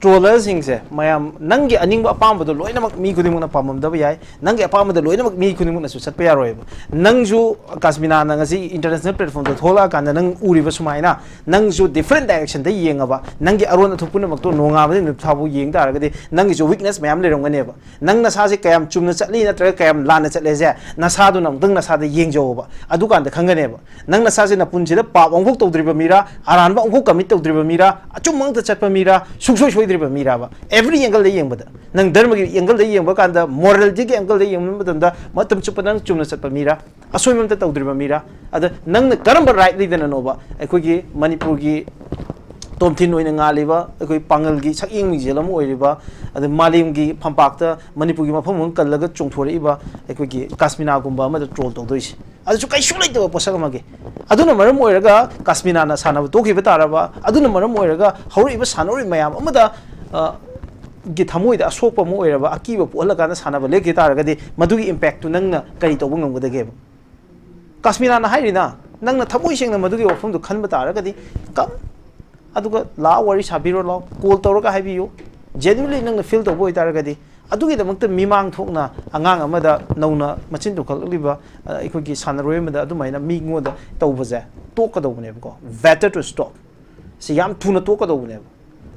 ꯇ꯭ꯔꯣꯂꯔꯁꯤꯡꯁꯦ ꯃꯌꯥꯝ ꯅꯪꯒꯤ ꯑꯅꯤꯡꯕ ꯑꯄꯥꯝꯕꯗꯣ ꯂꯣꯏꯅꯃꯛ ꯃꯤ ꯈꯨꯗꯤꯡꯃꯛꯅ ꯄꯥꯝꯃꯝꯗꯕ ꯌꯥꯏ, ꯅꯪꯒꯤ ꯑꯄꯥꯝꯕꯗꯣ ꯂꯣꯏꯅꯃꯛ ꯃꯤ ꯈꯨꯗꯤꯡꯃꯛꯅꯁꯨ ꯆꯠꯄ ꯌꯥꯔꯣꯏꯕ꯫ ꯅꯪꯁꯨ ꯀꯥꯁꯃꯤꯅꯥꯅ ꯉꯁꯤ ꯏꯟꯇꯔꯅꯦꯁꯅꯦꯜ ꯄ꯭ꯂꯦꯠꯐꯣꯝꯗ ꯊꯣꯛꯂꯛꯑꯀꯥꯟꯗ ꯅꯪ ꯎꯔꯤꯕ ꯁꯨꯃꯥꯏꯅ ꯅꯪꯁꯨ ꯗꯤꯐ꯭ꯔꯦꯟ ꯗꯥꯏꯔꯦꯛꯁꯟꯗ ꯌꯦꯡꯉꯕ, ꯅꯪꯒꯤ ꯑꯔꯣꯟ ꯑꯊꯨꯞ ꯄꯨꯝꯅꯃꯛꯇꯣ ꯅꯣꯡꯉꯥꯟꯕꯗꯒꯤ ꯅꯨꯃꯤꯠ ꯐꯥꯎꯕ ꯌꯦꯡ ꯇꯥꯔꯒꯗꯤ ꯅꯪꯒꯤꯁꯨ ꯋꯤꯛꯅꯦꯁ ꯃꯌꯥꯝ ꯂꯩꯔꯝꯒꯅꯦꯕ꯫ ꯅꯪ ꯅꯁꯥꯁꯦ ꯀꯌꯥꯝ ꯆꯨꯝꯅ ꯆꯠꯂꯤ ꯅꯠꯇ꯭ꯔꯒ ꯀꯌꯥꯝ ꯂꯥꯟꯅ ꯆꯠꯂꯦꯁꯦ ꯅꯁꯥꯗꯨꯅ ꯑꯃꯨꯛꯇꯪ ꯅꯁꯥꯗ ꯌꯦꯡꯖꯧꯕ, ꯑꯗꯨꯀꯥꯟꯗ ꯈꯪꯒꯅꯦꯕ꯫ ꯅꯪ ꯅꯁꯥꯁꯦ ꯅꯄꯨꯟꯁꯤꯗ ꯄꯥꯞ ꯑꯃꯐꯥꯎ ꯇꯧꯗ꯭ꯔꯤꯕ ꯃꯤꯔꯥ, ꯑꯔꯥꯟꯕ ꯑꯃꯐꯥꯎ ꯀꯃꯤꯠ ꯇꯧꯗ꯭ꯔꯤꯕ ꯃꯤꯔꯥ, ꯑꯆꯨꯝꯕ ꯉꯛꯇ ꯆꯠꯄ ꯃꯤꯔꯥ, ꯁꯨꯡꯁꯣꯏ ꯁꯣꯏꯗ꯭ꯔꯤꯕ ꯃꯤꯔꯥꯕ? ꯑꯦꯚ꯭ꯔꯤ ꯑꯦꯡꯒꯜꯗ ꯌꯦꯡꯕꯗ, ꯅꯪ ꯙꯔꯃꯒꯤ ꯑꯦꯡꯒꯜꯗ ꯌꯦꯡꯕ ꯀꯥꯟꯗ, ꯃꯣꯔꯦꯂꯤꯇꯤꯒꯤ ꯑꯦꯡꯒꯜꯗ ꯌꯦꯡꯕ ꯃꯇꯝꯗ ꯃꯇꯝ ꯆꯨꯞꯄ ꯅꯪ ꯆꯨꯝꯅ ꯆꯠꯄ ꯃꯤꯔꯥ, ꯑꯁꯣꯏꯕ ꯑꯝꯇ ꯇꯧꯗ꯭ꯔꯤꯕ ꯃꯤꯔꯥ? ꯑꯗ ꯅꯪꯅ ꯀꯔꯝꯕ ꯔꯥꯏꯠ ꯂꯩꯗꯅꯅꯣꯕ ꯑꯩꯈꯣꯏꯒꯤ ꯃꯅꯤꯄꯨꯔꯒꯤ ꯇꯣꯝꯊꯤꯟ ꯑꯣꯏꯅ ꯉꯥꯜꯂꯤꯕ, ꯑꯩꯈꯣꯏ ꯄꯥꯡꯒꯜꯒꯤ ꯁꯛꯌꯦꯡ ꯃꯤꯡꯖꯦꯜ ꯑꯃ ꯑꯣꯏꯔꯤꯕ, ꯑꯗ ꯃꯥꯂꯦꯝꯒꯤ ꯐꯝꯄꯥꯛꯇ ꯃꯅꯤꯄꯨꯔꯒꯤ ꯃꯐꯝ ꯑꯃ ꯀꯜꯂꯒ ꯆꯣꯡꯊꯣꯔꯛꯏꯕ ꯑꯩꯈꯣꯏꯒꯤ ꯀꯥꯁꯃꯤꯅꯥꯒꯨꯝꯕ ꯑꯃꯗ ꯇ꯭ꯔꯣꯜ ꯇꯧꯗꯣꯏꯁꯦ? ꯑꯗꯨꯁꯨ ꯀꯩꯁꯨ ꯂꯩꯇꯕ ꯄꯣꯠꯁꯛ ꯑꯃꯒꯤ꯫ ꯑꯗꯨꯅ ꯃꯔꯝ ꯑꯣꯏꯔꯒ ꯀꯥꯁꯃꯤꯅꯥꯅ ꯁꯥꯟꯅꯕ ꯇꯣꯛꯈꯤꯕ ꯇꯥꯔꯕ, ꯑꯗꯨꯅ ꯃꯔꯝ ꯑꯣꯏꯔꯒ ꯍꯧꯔꯛꯏꯕ ꯁꯥꯟꯅꯔꯣꯏ ꯃꯌꯥꯝ ꯑꯃꯗ, ꯑ, ꯒꯤ ꯊꯃꯣꯏꯗ ꯑꯁꯣꯛꯄ ꯑꯃ ꯑꯣꯏꯔꯕ, ꯑꯀꯤꯕ ꯄꯣꯛꯍꯜꯂꯀꯥꯟꯗ ꯁꯥꯟꯅꯕ ꯂꯦꯞꯈꯤ ꯇꯥꯔꯒꯗꯤ, ꯃꯗꯨꯒꯤ ꯏꯝꯄꯦꯛꯇꯨ ꯅꯪꯅ ꯀꯔꯤ ꯇꯧꯕ ꯉꯝꯒꯗꯒꯦꯕ? ꯀꯥꯁꯃꯤꯔꯥꯅ ꯍꯥꯏꯔꯤꯅ, ꯅꯪꯅ ꯊꯃꯣꯏ ꯁꯦꯡꯅ ꯃꯗꯨꯒꯤ ꯋꯥꯐꯝꯗꯨ ꯈꯟꯕ ꯇꯥꯔꯒꯗꯤ, ꯀꯝ ꯑꯗꯨꯒ ꯂꯥꯛꯑ ꯋꯥꯔꯤ ꯁꯥꯕꯤꯔꯣ ꯂꯥꯎ, ꯀꯣꯜ ꯇꯧꯔꯒ ꯍꯥꯏꯕꯤꯌꯨ꯫ ꯖꯦꯅ꯭ꯋꯤꯟꯂꯤ ꯅꯪꯅ ꯐꯤꯜ ꯇꯧꯕ ꯑꯣꯏꯇꯥꯔꯒꯗꯤ, ꯑꯗꯨꯒꯤꯗꯃꯛꯇ ꯃꯤꯃꯥꯡ ꯊꯣꯛꯅ ꯑꯉꯥꯡ ꯑꯃꯗ ꯅꯧꯅ ꯃꯆꯤꯟ ꯇꯨꯝꯈꯠꯂꯛꯂꯤꯕ, ꯑ, ꯑꯩꯈꯣꯏꯒꯤ ꯁꯥꯟꯅꯔꯣꯏ ꯑꯃꯗ ꯑꯗꯨꯃꯥꯏꯅ ꯃꯤꯉꯣꯟꯗ ꯇꯧꯕꯁꯦ ꯇꯣꯛꯀꯗꯧꯕꯅꯦꯕꯀꯣ꯫ Better to stop꯫ ꯁꯤ ꯌꯥꯝ ꯊꯨꯅ ꯇꯣꯛꯀꯗꯧꯕꯅꯦꯕ꯫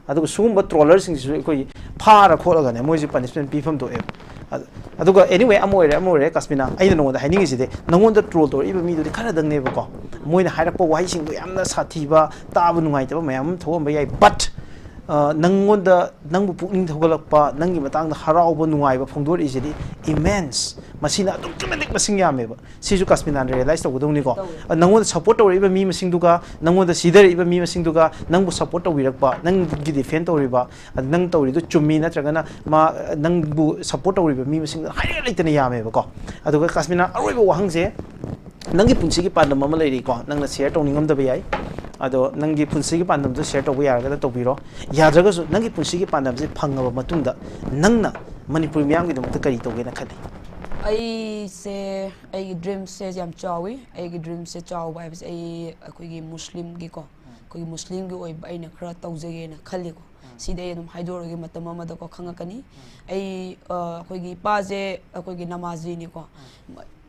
ꯑꯗꯨꯒ ꯁꯤꯒꯨꯝꯕ ꯇ꯭ꯔꯣꯂꯔꯁꯤꯡꯁꯤꯁꯨ ꯑꯩꯈꯣꯏꯒꯤ ꯐꯥꯔ ꯈꯣꯠꯂꯒꯅꯦ, ꯃꯣꯏꯁꯦ ꯄꯅꯤꯁꯃꯦꯟ ꯄꯤꯐꯝ ꯊꯣꯛꯑꯦꯕ꯫ ꯑꯗ-, ꯑꯗꯨꯒ anyway, ꯑꯃ ꯑꯣꯏꯔꯦ ꯑꯃ ꯑꯣꯏꯔꯦ, ꯀꯥꯁꯃꯤꯅꯥ, ꯑꯩꯅ ꯅꯉꯣꯟꯗ ꯍꯥꯏꯅꯤꯡꯉꯤꯁꯤꯗꯤ, ꯅꯉꯣꯟꯗ ꯇ꯭ꯔꯣꯜ ꯇꯧꯔꯛꯏꯕ ꯃꯤꯗꯨꯗꯤ ꯈꯔꯗꯪꯅꯦꯕꯀꯣ꯫ ꯃꯣꯏꯅ ꯍꯥꯏꯔꯛꯄ ꯋꯥꯍꯩꯁꯤꯡꯗꯣ ꯌꯥꯝꯅ ꯁꯥꯊꯤꯕ, ꯇꯥꯕ ꯅꯨꯡꯉꯥꯏꯇꯕ ꯃꯌꯥꯝ ꯑꯃ ꯊꯣꯛꯑꯝꯕ ꯌꯥꯏ, but ꯑ, ꯅꯪꯉꯣꯟꯗ, ꯅꯪꯕꯨ ꯄꯨꯛꯅꯤꯡ ꯊꯧꯒꯠꯂꯛꯄ, ꯅꯪꯒꯤ ꯃꯇꯥꯡꯗ ꯍꯔꯥꯎꯕ, ꯅꯨꯡꯉꯥꯏꯕ ꯐꯣꯡꯗꯣꯔꯛꯏꯁꯤꯗꯤ immense, ꯃꯁꯤꯅ ꯑꯗꯨꯛꯀꯤ ꯃꯇꯤꯛ ꯃꯁꯤꯡ ꯌꯥꯝꯃꯦꯕ꯫ ꯁꯤꯁꯨ ꯀꯁꯃꯤꯅꯥꯅ realize ꯇꯧꯒꯗꯧꯅꯤꯀꯣ꯫ ꯇꯧꯋꯦ꯫ ꯑ, ꯅꯪꯉꯣꯟꯗ support ꯇꯧꯔꯛꯏꯕ ꯃꯤ ꯃꯁꯤꯡꯗꯨꯒ, ꯅꯪꯉꯣꯟꯗ ꯁꯤꯊꯔꯛꯏꯕ ꯃꯤ ꯃꯁꯤꯡꯗꯨꯒ, ꯅꯪꯕꯨ support ꯇꯧꯕꯤꯔꯛꯄ, ꯅꯪꯒꯤ defend ꯇꯧꯔꯤꯕ, ꯑꯗ ꯅꯪ ꯇꯧꯔꯤꯗꯣ ꯆꯨꯝꯃꯤ ꯅꯠꯇ꯭ꯔꯒꯅ ꯃꯥ, ꯅꯪꯕꯨ support ꯇꯧꯔꯤꯕ ꯃꯤ ꯃꯁꯤꯡꯗꯣ ꯍꯥꯏꯔꯒ ꯂꯩꯇꯅ ꯌꯥꯝꯃꯦꯕꯀꯣ꯫ ꯑꯗꯨꯒ ꯀꯁꯃꯤꯅꯥ, ꯑꯔꯣꯏꯕ ꯋꯥꯍꯪꯁꯦ, ꯅꯪꯒꯤ ꯄꯨꯟꯁꯤꯒꯤ ꯄꯥꯟꯗꯝ ꯑꯃ ꯂꯩꯔꯤꯀꯣ, ꯅꯪꯅ share ꯇꯧꯅꯤꯡꯉꯝꯗꯕ ꯌꯥꯏ꯫ ꯑꯗꯣ ꯅꯪꯒꯤ ꯄꯨꯟꯁꯤꯒꯤ ꯄꯥꯟꯗꯝꯗꯣ share ꯇꯧꯕ ꯌꯥꯔꯒꯅ ꯇꯧꯕꯤꯔꯣ꯫ ꯌꯥꯗ꯭ꯔꯒꯁꯨ ꯅꯪꯒꯤ ꯄꯨꯟꯁꯤꯒꯤ ꯄꯥꯟꯗꯝꯁꯦ ꯐꯪꯉꯕ ꯃꯇꯨꯡꯗ ꯅꯪꯅ ꯃꯅꯤꯄꯨꯔ ꯃꯤꯌꯥꯝꯒꯤꯗꯃꯛꯇ ꯀꯔꯤ ꯇꯧꯒꯦꯅ ꯈꯜꯂꯤ? ꯑꯩꯁꯦ, ꯑꯩꯒꯤ dreamꯁꯦ ꯌꯥꯝ ꯆꯥꯎꯋꯤ꯫ ꯑꯩꯒꯤ dreamꯁꯦ ꯆꯥꯎꯕ ꯍꯥꯏꯕꯁꯦ ꯑꯩ, ꯑꯩꯈꯣꯏꯒꯤ ꯃꯨꯁꯂꯤꯝꯒꯤꯀꯣ, ꯑꯩꯈꯣꯏꯒꯤ ꯃꯨꯁꯂꯤꯝꯒꯤ ꯑꯣꯏꯕ ꯑꯩꯅ ꯈꯔ ꯇꯧꯖꯒꯦꯅ ꯈꯜꯂꯤꯀꯣ꯫ ꯁꯤꯗꯤ ꯑꯩ ꯑꯗꯨꯝ ꯍꯥꯏꯗꯣꯛꯑꯔꯣꯏꯒꯦ, ꯃꯇꯝ ꯑꯃꯗꯀꯣ ꯈꯪꯉꯛꯀꯅꯤ꯫ ꯑꯩ, ꯑ, ꯑꯩꯈꯣꯏꯒꯤ ꯏꯄꯥꯁꯦ ꯑꯩꯈꯣꯏꯒꯤ ꯅꯃꯥꯖꯤꯅꯤꯀꯣ꯫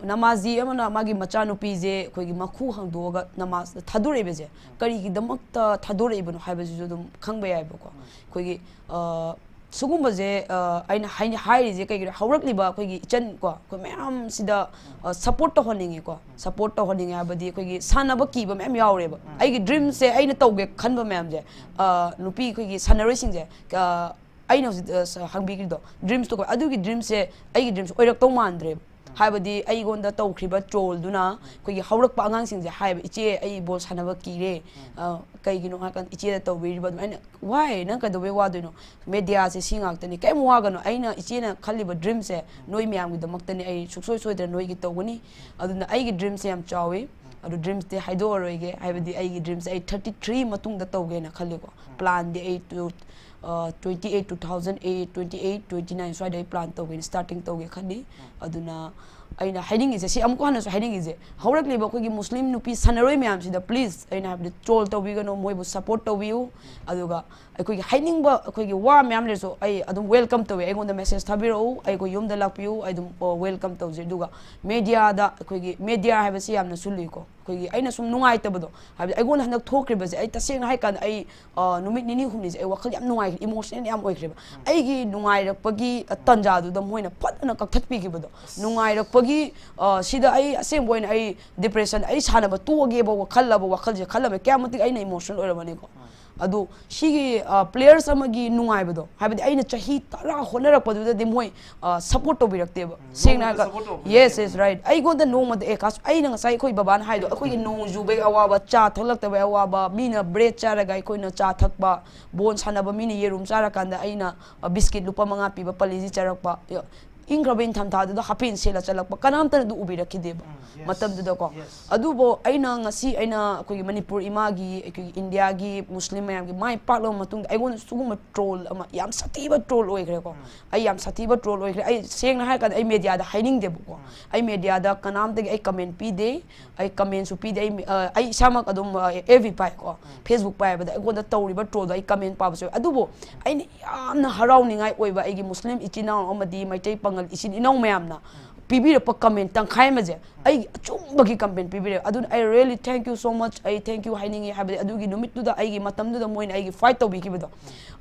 ꯅꯃꯥꯖꯤ ꯑꯃꯅ ꯃꯥꯒꯤ ꯃꯆꯥꯅꯨꯄꯤꯁꯦ ꯑꯩꯈꯣꯏꯒꯤ ꯃꯈꯨ ꯍꯥꯡꯗꯣꯛꯑꯒ ꯅꯃꯥꯖ ꯊꯥꯗꯣꯔꯛꯏꯕꯁꯦ ꯀꯔꯤꯒꯤꯗꯃꯛꯇ ꯊꯥꯗꯣꯔꯛꯏꯕꯅꯣ ꯍꯥꯏꯕꯁꯤꯁꯨ ꯑꯗꯨꯝ ꯈꯪꯕ ꯌꯥꯏꯕꯀꯣ꯫ ꯑꯩꯈꯣꯏꯒꯤ, ꯑ, ꯁꯤꯒꯨꯝꯕꯁꯦ, ꯑ, ꯑꯩꯅ ꯍꯥꯏꯅ-, ꯍꯥꯏꯔꯤꯁꯦ ꯀꯩꯒꯤꯅꯣ, ꯍꯧꯔꯛꯂꯤꯕ ꯑꯩꯈꯣꯏꯒꯤ ꯏꯆꯟ ꯀꯣ, ꯑꯩꯈꯣꯏ ꯃꯌꯥꯝꯁꯤꯗ, ꯑ, support ꯇꯧꯍꯟꯅꯤꯡꯉꯦꯀꯣ꯫ Support ꯇꯧꯍꯟꯅꯤꯡꯉꯦ ꯍꯥꯏꯕꯗꯤ ꯑꯩꯈꯣꯏꯒꯤ ꯁꯥꯟꯅꯕ ꯀꯤꯕ ꯃꯌꯥꯝ ꯌꯥꯎꯔꯦꯕ꯫ ꯑꯩꯒꯤ dreamꯁꯦ, ꯑꯩꯅ ꯇꯧꯒꯦ ꯈꯟꯕ ꯃꯌꯥꯝꯁꯦ, ꯑ, ꯅꯨꯄꯤ ꯑꯩꯈꯣꯏꯒꯤ ꯁꯥꯟꯅꯔꯣꯏꯁꯤꯡꯁꯦ, ꯑ, ꯑꯩꯅ ꯍꯧꯖꯤꯛ, ꯑ, ꯁ-, ꯍꯪꯕꯤꯈ꯭ꯔꯤꯗꯣ, dreamsꯇꯣ ꯀꯣ, ꯑꯗꯨꯒꯤ dreamꯁꯦ ꯑꯩꯒꯤ dreamꯁꯦ ꯑꯣꯏꯔꯛꯇꯧ ꯃꯥꯟꯗ꯭ꯔꯦꯕ꯫ ꯍꯥꯏꯕꯗꯤ ꯑꯩꯉꯣꯟꯗ ꯇꯧꯈ꯭ꯔꯤꯕ trollꯗꯨꯅ ꯑꯩꯈꯣꯏꯒꯤ ꯍꯧꯔꯛꯄ ꯑꯉꯥꯡꯁꯤꯡꯁꯦ ꯍꯥꯏꯌꯦꯕ, "ꯏꯆꯦ, ꯑꯩ ball ꯁꯥꯟꯅꯕ ꯀꯤꯔꯦ"꯫ ꯑ, ꯀꯩꯒꯤꯅꯣ ꯍꯥꯏꯔꯀꯥꯟꯗ ꯏꯆꯦꯗ ꯇꯧꯕꯤꯔꯤꯕ ꯑꯗꯨꯃꯥꯏꯅ, "Why? ꯅꯪ ꯀꯩꯗꯧꯕꯩ ꯋꯥꯗꯣꯏꯅꯣ? Mediaꯁꯦ ꯁꯤ ꯉꯥꯛꯇꯅꯤ, ꯀꯩꯝ ꯋꯥꯒꯅꯨ, ꯑꯩꯅ ꯏꯆꯦꯅ ꯈꯜꯂꯤꯕ dreamꯁꯦ ꯅꯣꯏ ꯃꯌꯥꯝꯒꯤꯗꯃꯛꯇꯅꯤ, ꯑꯩ ꯁꯨꯡꯁꯣꯏ ꯁꯣꯏꯗꯅ ꯅꯣꯏꯒꯤ ꯇꯧꯒꯅꯤ"꯫ ꯑꯗꯨꯅ ꯑꯩꯒꯤ dreamꯁꯦ ꯌꯥꯝ ꯆꯥꯎꯋꯤ꯫ ꯑꯗꯨ dreamsꯇꯤ ꯍꯥꯏꯗꯣꯛꯑꯔꯣꯏꯒꯦ, ꯍꯥꯏꯕꯗꯤ ꯑꯩꯒꯤ dreamꯁꯦ ꯑꯩ thirty three ꯃꯇꯨꯡꯗ ꯇꯧꯒꯦꯅ ꯈꯜꯂꯤꯀꯣ꯫ Planꯗꯤ ꯑꯩ ꯇꯨ-, ꯑ, twenty eight, two thousand eight, twenty eight, twenty nine ꯁ꯭ꯋꯥꯏꯗ ꯑꯩ plan ꯇꯧꯒꯦꯅ, starting ꯇꯧꯒꯦ ꯈꯜꯂꯤ꯫ ꯑꯗꯨꯅ ꯑꯩꯅ ꯍꯥꯏꯅꯤꯡꯉꯤꯁꯦ, ꯁꯤ ꯑꯃꯨꯛ ꯍꯟꯅꯁꯨ ꯍꯥꯏꯅꯤꯡꯉꯤꯁꯦ, ꯍꯧꯔꯛꯂꯤꯕ ꯑꯩꯈꯣꯏꯒꯤ ꯃꯨꯁꯂꯤꯝ ꯅꯨꯄꯤ ꯁꯥꯟꯅꯔꯣꯏ ꯃꯌꯥꯝꯁꯤꯗ please, ꯑꯩꯅ ꯍꯥꯏꯕꯗꯤ, troll ꯇꯧꯕꯤꯒꯅꯨ, ꯃꯣꯏꯕꯨ support ꯇꯧꯕꯤꯌꯨ꯫ ꯑꯗꯨꯒ ꯑꯩꯈꯣꯏꯒꯤ ꯍꯥꯏꯅꯤꯡꯕ ꯑꯩꯈꯣꯏꯒꯤ ꯋꯥ ꯃꯌꯥꯝ ꯂꯩꯔꯁꯨ ꯑꯩ ꯑꯗꯨꯝ welcome ꯇꯧꯋꯦ꯫ ꯑꯩꯉꯣꯟꯗ message ꯊꯥꯕꯤꯔꯛꯎ, ꯑꯩꯈꯣꯏ ꯌꯨꯝꯗ ꯂꯥꯛꯄꯤꯌꯨ, ꯑꯩ ꯑꯗꯨꯝ, ꯑ, welcome ꯇꯧꯖꯩ꯫ ꯑꯗꯨꯒ mediaꯗ, ꯑꯩꯈꯣꯏꯒꯤ media ꯍꯥꯏꯕꯁꯤ ꯌꯥꯝꯅꯁꯨ ꯂꯨꯏꯀꯣ꯫ ꯑꯩꯈꯣꯏꯒꯤ ꯑꯩꯅ ꯁꯨꯝ ꯅꯨꯡꯉꯥꯏꯇꯕꯗꯣ, ꯍꯥꯏꯕꯗꯤ ꯑꯩꯉꯣꯟꯗ ꯍꯟꯗꯛ ꯊꯣꯛꯈ꯭ꯔꯤꯕꯁꯦ, ꯑꯩ ꯇꯁꯦꯡꯅ ꯍꯥꯏ ꯀꯥꯟꯗ ꯑꯩ, ꯑ, ꯅꯨꯃꯤꯠ ꯅꯤꯅꯤ ꯍꯨꯝꯅꯤꯁꯦ ꯑꯩ ꯋꯥꯈꯜ ꯌꯥꯝ ꯅꯨꯡꯉꯥꯏꯈ꯭ꯔꯦ, emotional ꯌꯥꯝ ꯑꯣꯏꯈ꯭ꯔꯦꯕ꯫ ꯑꯩꯒꯤ ꯅꯨꯡꯉꯥꯏꯔꯛꯄꯒꯤ, ꯑ, ꯇꯥꯟꯖꯥꯗꯨꯗ ꯃꯣꯏꯅ ꯐꯖꯅ ꯀꯛꯊꯠꯄꯤꯈꯤꯕꯗꯣ, ꯅꯨꯡꯉꯥꯏꯔꯛꯄꯒꯤ, ꯑ, ꯁꯤꯗ ꯑꯩ ꯑꯁꯦꯡꯕ ꯑꯣꯏꯅ ꯑꯩ depression, ꯑꯩ ꯁꯥꯟꯅꯕ ꯇꯣꯛꯑꯒꯦꯕ ꯈꯜꯂꯕ, ꯋꯥꯈꯜꯁꯦ ꯈꯜꯂꯕ, ꯀꯌꯥꯝ ꯃꯇꯤꯛ ꯑꯩꯅ emotional ꯑꯣꯏꯔꯕꯅꯤꯀꯣ꯫ ꯑꯗꯣ ꯁꯤꯒꯤ ꯄ꯭ꯂꯦꯌꯔꯁ ꯑꯃꯒꯤ ꯅꯨꯡꯉꯥꯏꯕꯗꯣ, ꯍꯥꯏꯕꯗꯤ ꯑꯩꯅ ꯆꯍꯤ ꯇꯔꯥ ꯍꯣꯠꯅꯔꯛꯄꯗꯨꯗꯗꯤ ꯃꯣꯏ ꯁꯞꯄꯣꯔꯠ ꯇꯧꯕꯤꯔꯛꯇꯦꯕ, ꯁꯦꯡꯅ ꯍꯥꯏꯔꯒ꯫ Yes, yes, right. ꯑꯩꯉꯣꯟꯗ ꯅꯣꯡꯃꯗ, ꯑꯦ, ꯀꯥꯁ, ꯑꯩꯅ ꯉꯁꯥꯏ ꯑꯩꯈꯣꯏ ꯕꯕꯥꯅ ꯍꯥꯏꯗꯣ, ꯑꯩꯈꯣꯏꯒꯤ ꯅꯣꯡ ꯆꯨꯕꯒꯤ ꯑꯋꯥꯕ, ꯆꯥ ꯊꯛꯂꯛꯇꯕꯒꯤ ꯑꯋꯥꯕ, ꯃꯤꯅ ꯕ꯭ꯔꯦꯗ ꯆꯥꯔꯒ ꯑꯩꯈꯣꯏꯅ ꯆꯥ ꯊꯛꯄ, ꯕꯣꯜ ꯁꯥꯟꯅꯕ ꯃꯤꯅ ꯌꯦꯔꯨꯝ ꯆꯥꯔꯀꯥꯟꯗ ꯑꯩꯅ ꯕꯤꯁꯀꯤꯠ ꯂꯨꯄꯥ ꯃꯉꯥ ꯄꯤꯕ ꯄꯂꯤꯁꯤ ꯆꯥꯔꯛꯄ, ꯏꯪꯈ꯭ꯔꯕ ꯏꯪꯊꯝꯊꯥꯗꯨꯗ ꯍꯥꯄꯦꯟ ꯁꯦꯠꯂ ꯆꯠꯂꯛꯄ ꯀꯅꯥꯝꯇꯅ ꯑꯗꯨ ꯎꯕꯤꯔꯛꯈꯤꯗꯦꯕ꯫ ꯃꯇꯝꯗꯨꯗꯀꯣ꯫ ꯑꯗꯨꯕꯨ ꯑꯩꯅ ꯉꯁꯤ, ꯑꯩꯅ ꯑꯩꯈꯣꯏꯒꯤ ꯃꯅꯤꯄꯨꯔ ꯏꯃꯥꯒꯤ, ꯑꯩꯈꯣꯏꯒꯤ ꯏꯟꯗꯤꯌꯥꯒꯤ ꯃꯨꯁꯂꯤꯝ ꯃꯌꯥꯝꯒꯤ ꯃꯥꯏ ꯄꯥꯛꯂꯕ ꯃꯇꯨꯡꯗ ꯑꯩꯉꯣꯟꯗ ꯁꯤꯒꯨꯝꯕ ꯇ꯭ꯔꯣꯜ ꯑꯃ, ꯌꯥꯝ ꯁꯥꯊꯤꯕ ꯇ꯭ꯔꯣꯜ ꯑꯣꯏꯈ꯭ꯔꯦꯀꯣ꯫ ꯑꯩ ꯌꯥꯝ ꯁꯥꯊꯤꯕ ꯇ꯭ꯔꯣꯜ ꯑꯣꯏꯈ꯭ꯔꯦ꯫ ꯑꯩ ꯁꯦꯡꯅ ꯍꯥꯏꯔꯀꯥꯟꯗ ꯑꯩ ꯃꯦꯗꯤꯌꯥꯗ ꯍꯥꯏꯅꯤꯡꯗꯦꯕꯀꯣ꯫ ꯑꯩ ꯃꯦꯗꯤꯌꯥꯗ ꯀꯅꯥꯝꯇꯒꯤ ꯑꯩ ꯀꯃꯦꯟ ꯄꯤꯗꯦ꯫ ꯑꯩ ꯀꯃꯦꯟꯁꯨ ꯄꯤꯗꯦ꯫ ꯑꯩ, ꯑ, ꯑꯩ ꯏꯁꯥꯃꯛ ꯑꯗꯨꯝ, ꯑ, ꯑꯦꯐ ꯕꯤ ꯄꯥꯏꯀꯣ, ꯐꯦꯁꯕꯨꯛ ꯄꯥꯏꯕꯗ ꯑꯩꯉꯣꯟꯗ ꯇꯧꯔꯤꯕ ꯇ꯭ꯔꯣꯜꯗꯣ ꯑꯩ ꯀꯃꯦꯟ ꯄꯥꯕꯁꯨ ꯌꯥꯎꯏ꯫ ꯑꯗꯨꯕꯨ ꯑꯩꯅ ꯌꯥꯝꯅ ꯍꯔꯥꯎꯅꯤꯡꯉꯥꯏ ꯑꯣꯏꯕ, ꯑꯩꯒꯤ ꯃꯨꯁꯂꯤꯝ ꯏꯆꯤꯟ ꯏꯅꯥꯎ ꯑꯃꯗꯤ ꯃꯩꯇꯩ ꯄꯥꯉꯜ ꯏꯆꯤꯟ ꯏꯅꯥꯎ ꯃꯌꯥꯝꯅ ꯄꯤꯕꯤꯔꯛꯄ ꯀꯃꯦꯟ ꯇꯪꯈꯥꯏ ꯑꯃꯁꯦ ꯑꯩꯒꯤ ꯑꯆꯨꯝꯕꯒꯤ ꯀꯃꯦꯟ ꯄꯤꯕꯤꯔꯛꯑꯦ꯫ ꯑꯗꯨꯅ ꯑꯩ really thank you so much, ꯑꯩ thank you ꯍꯥꯏꯅꯤꯡꯉꯤ꯫ ꯍꯥꯏꯕꯗꯤ ꯑꯗꯨꯒꯤ ꯅꯨꯃꯤꯠꯇꯨꯗ, ꯑꯩꯒꯤ ꯃꯇꯝꯗꯨꯗ ꯃꯣꯏꯅ ꯑꯩꯒꯤ ꯐꯥꯏꯠ ꯇꯧꯕꯤꯈꯤꯕꯗꯣ,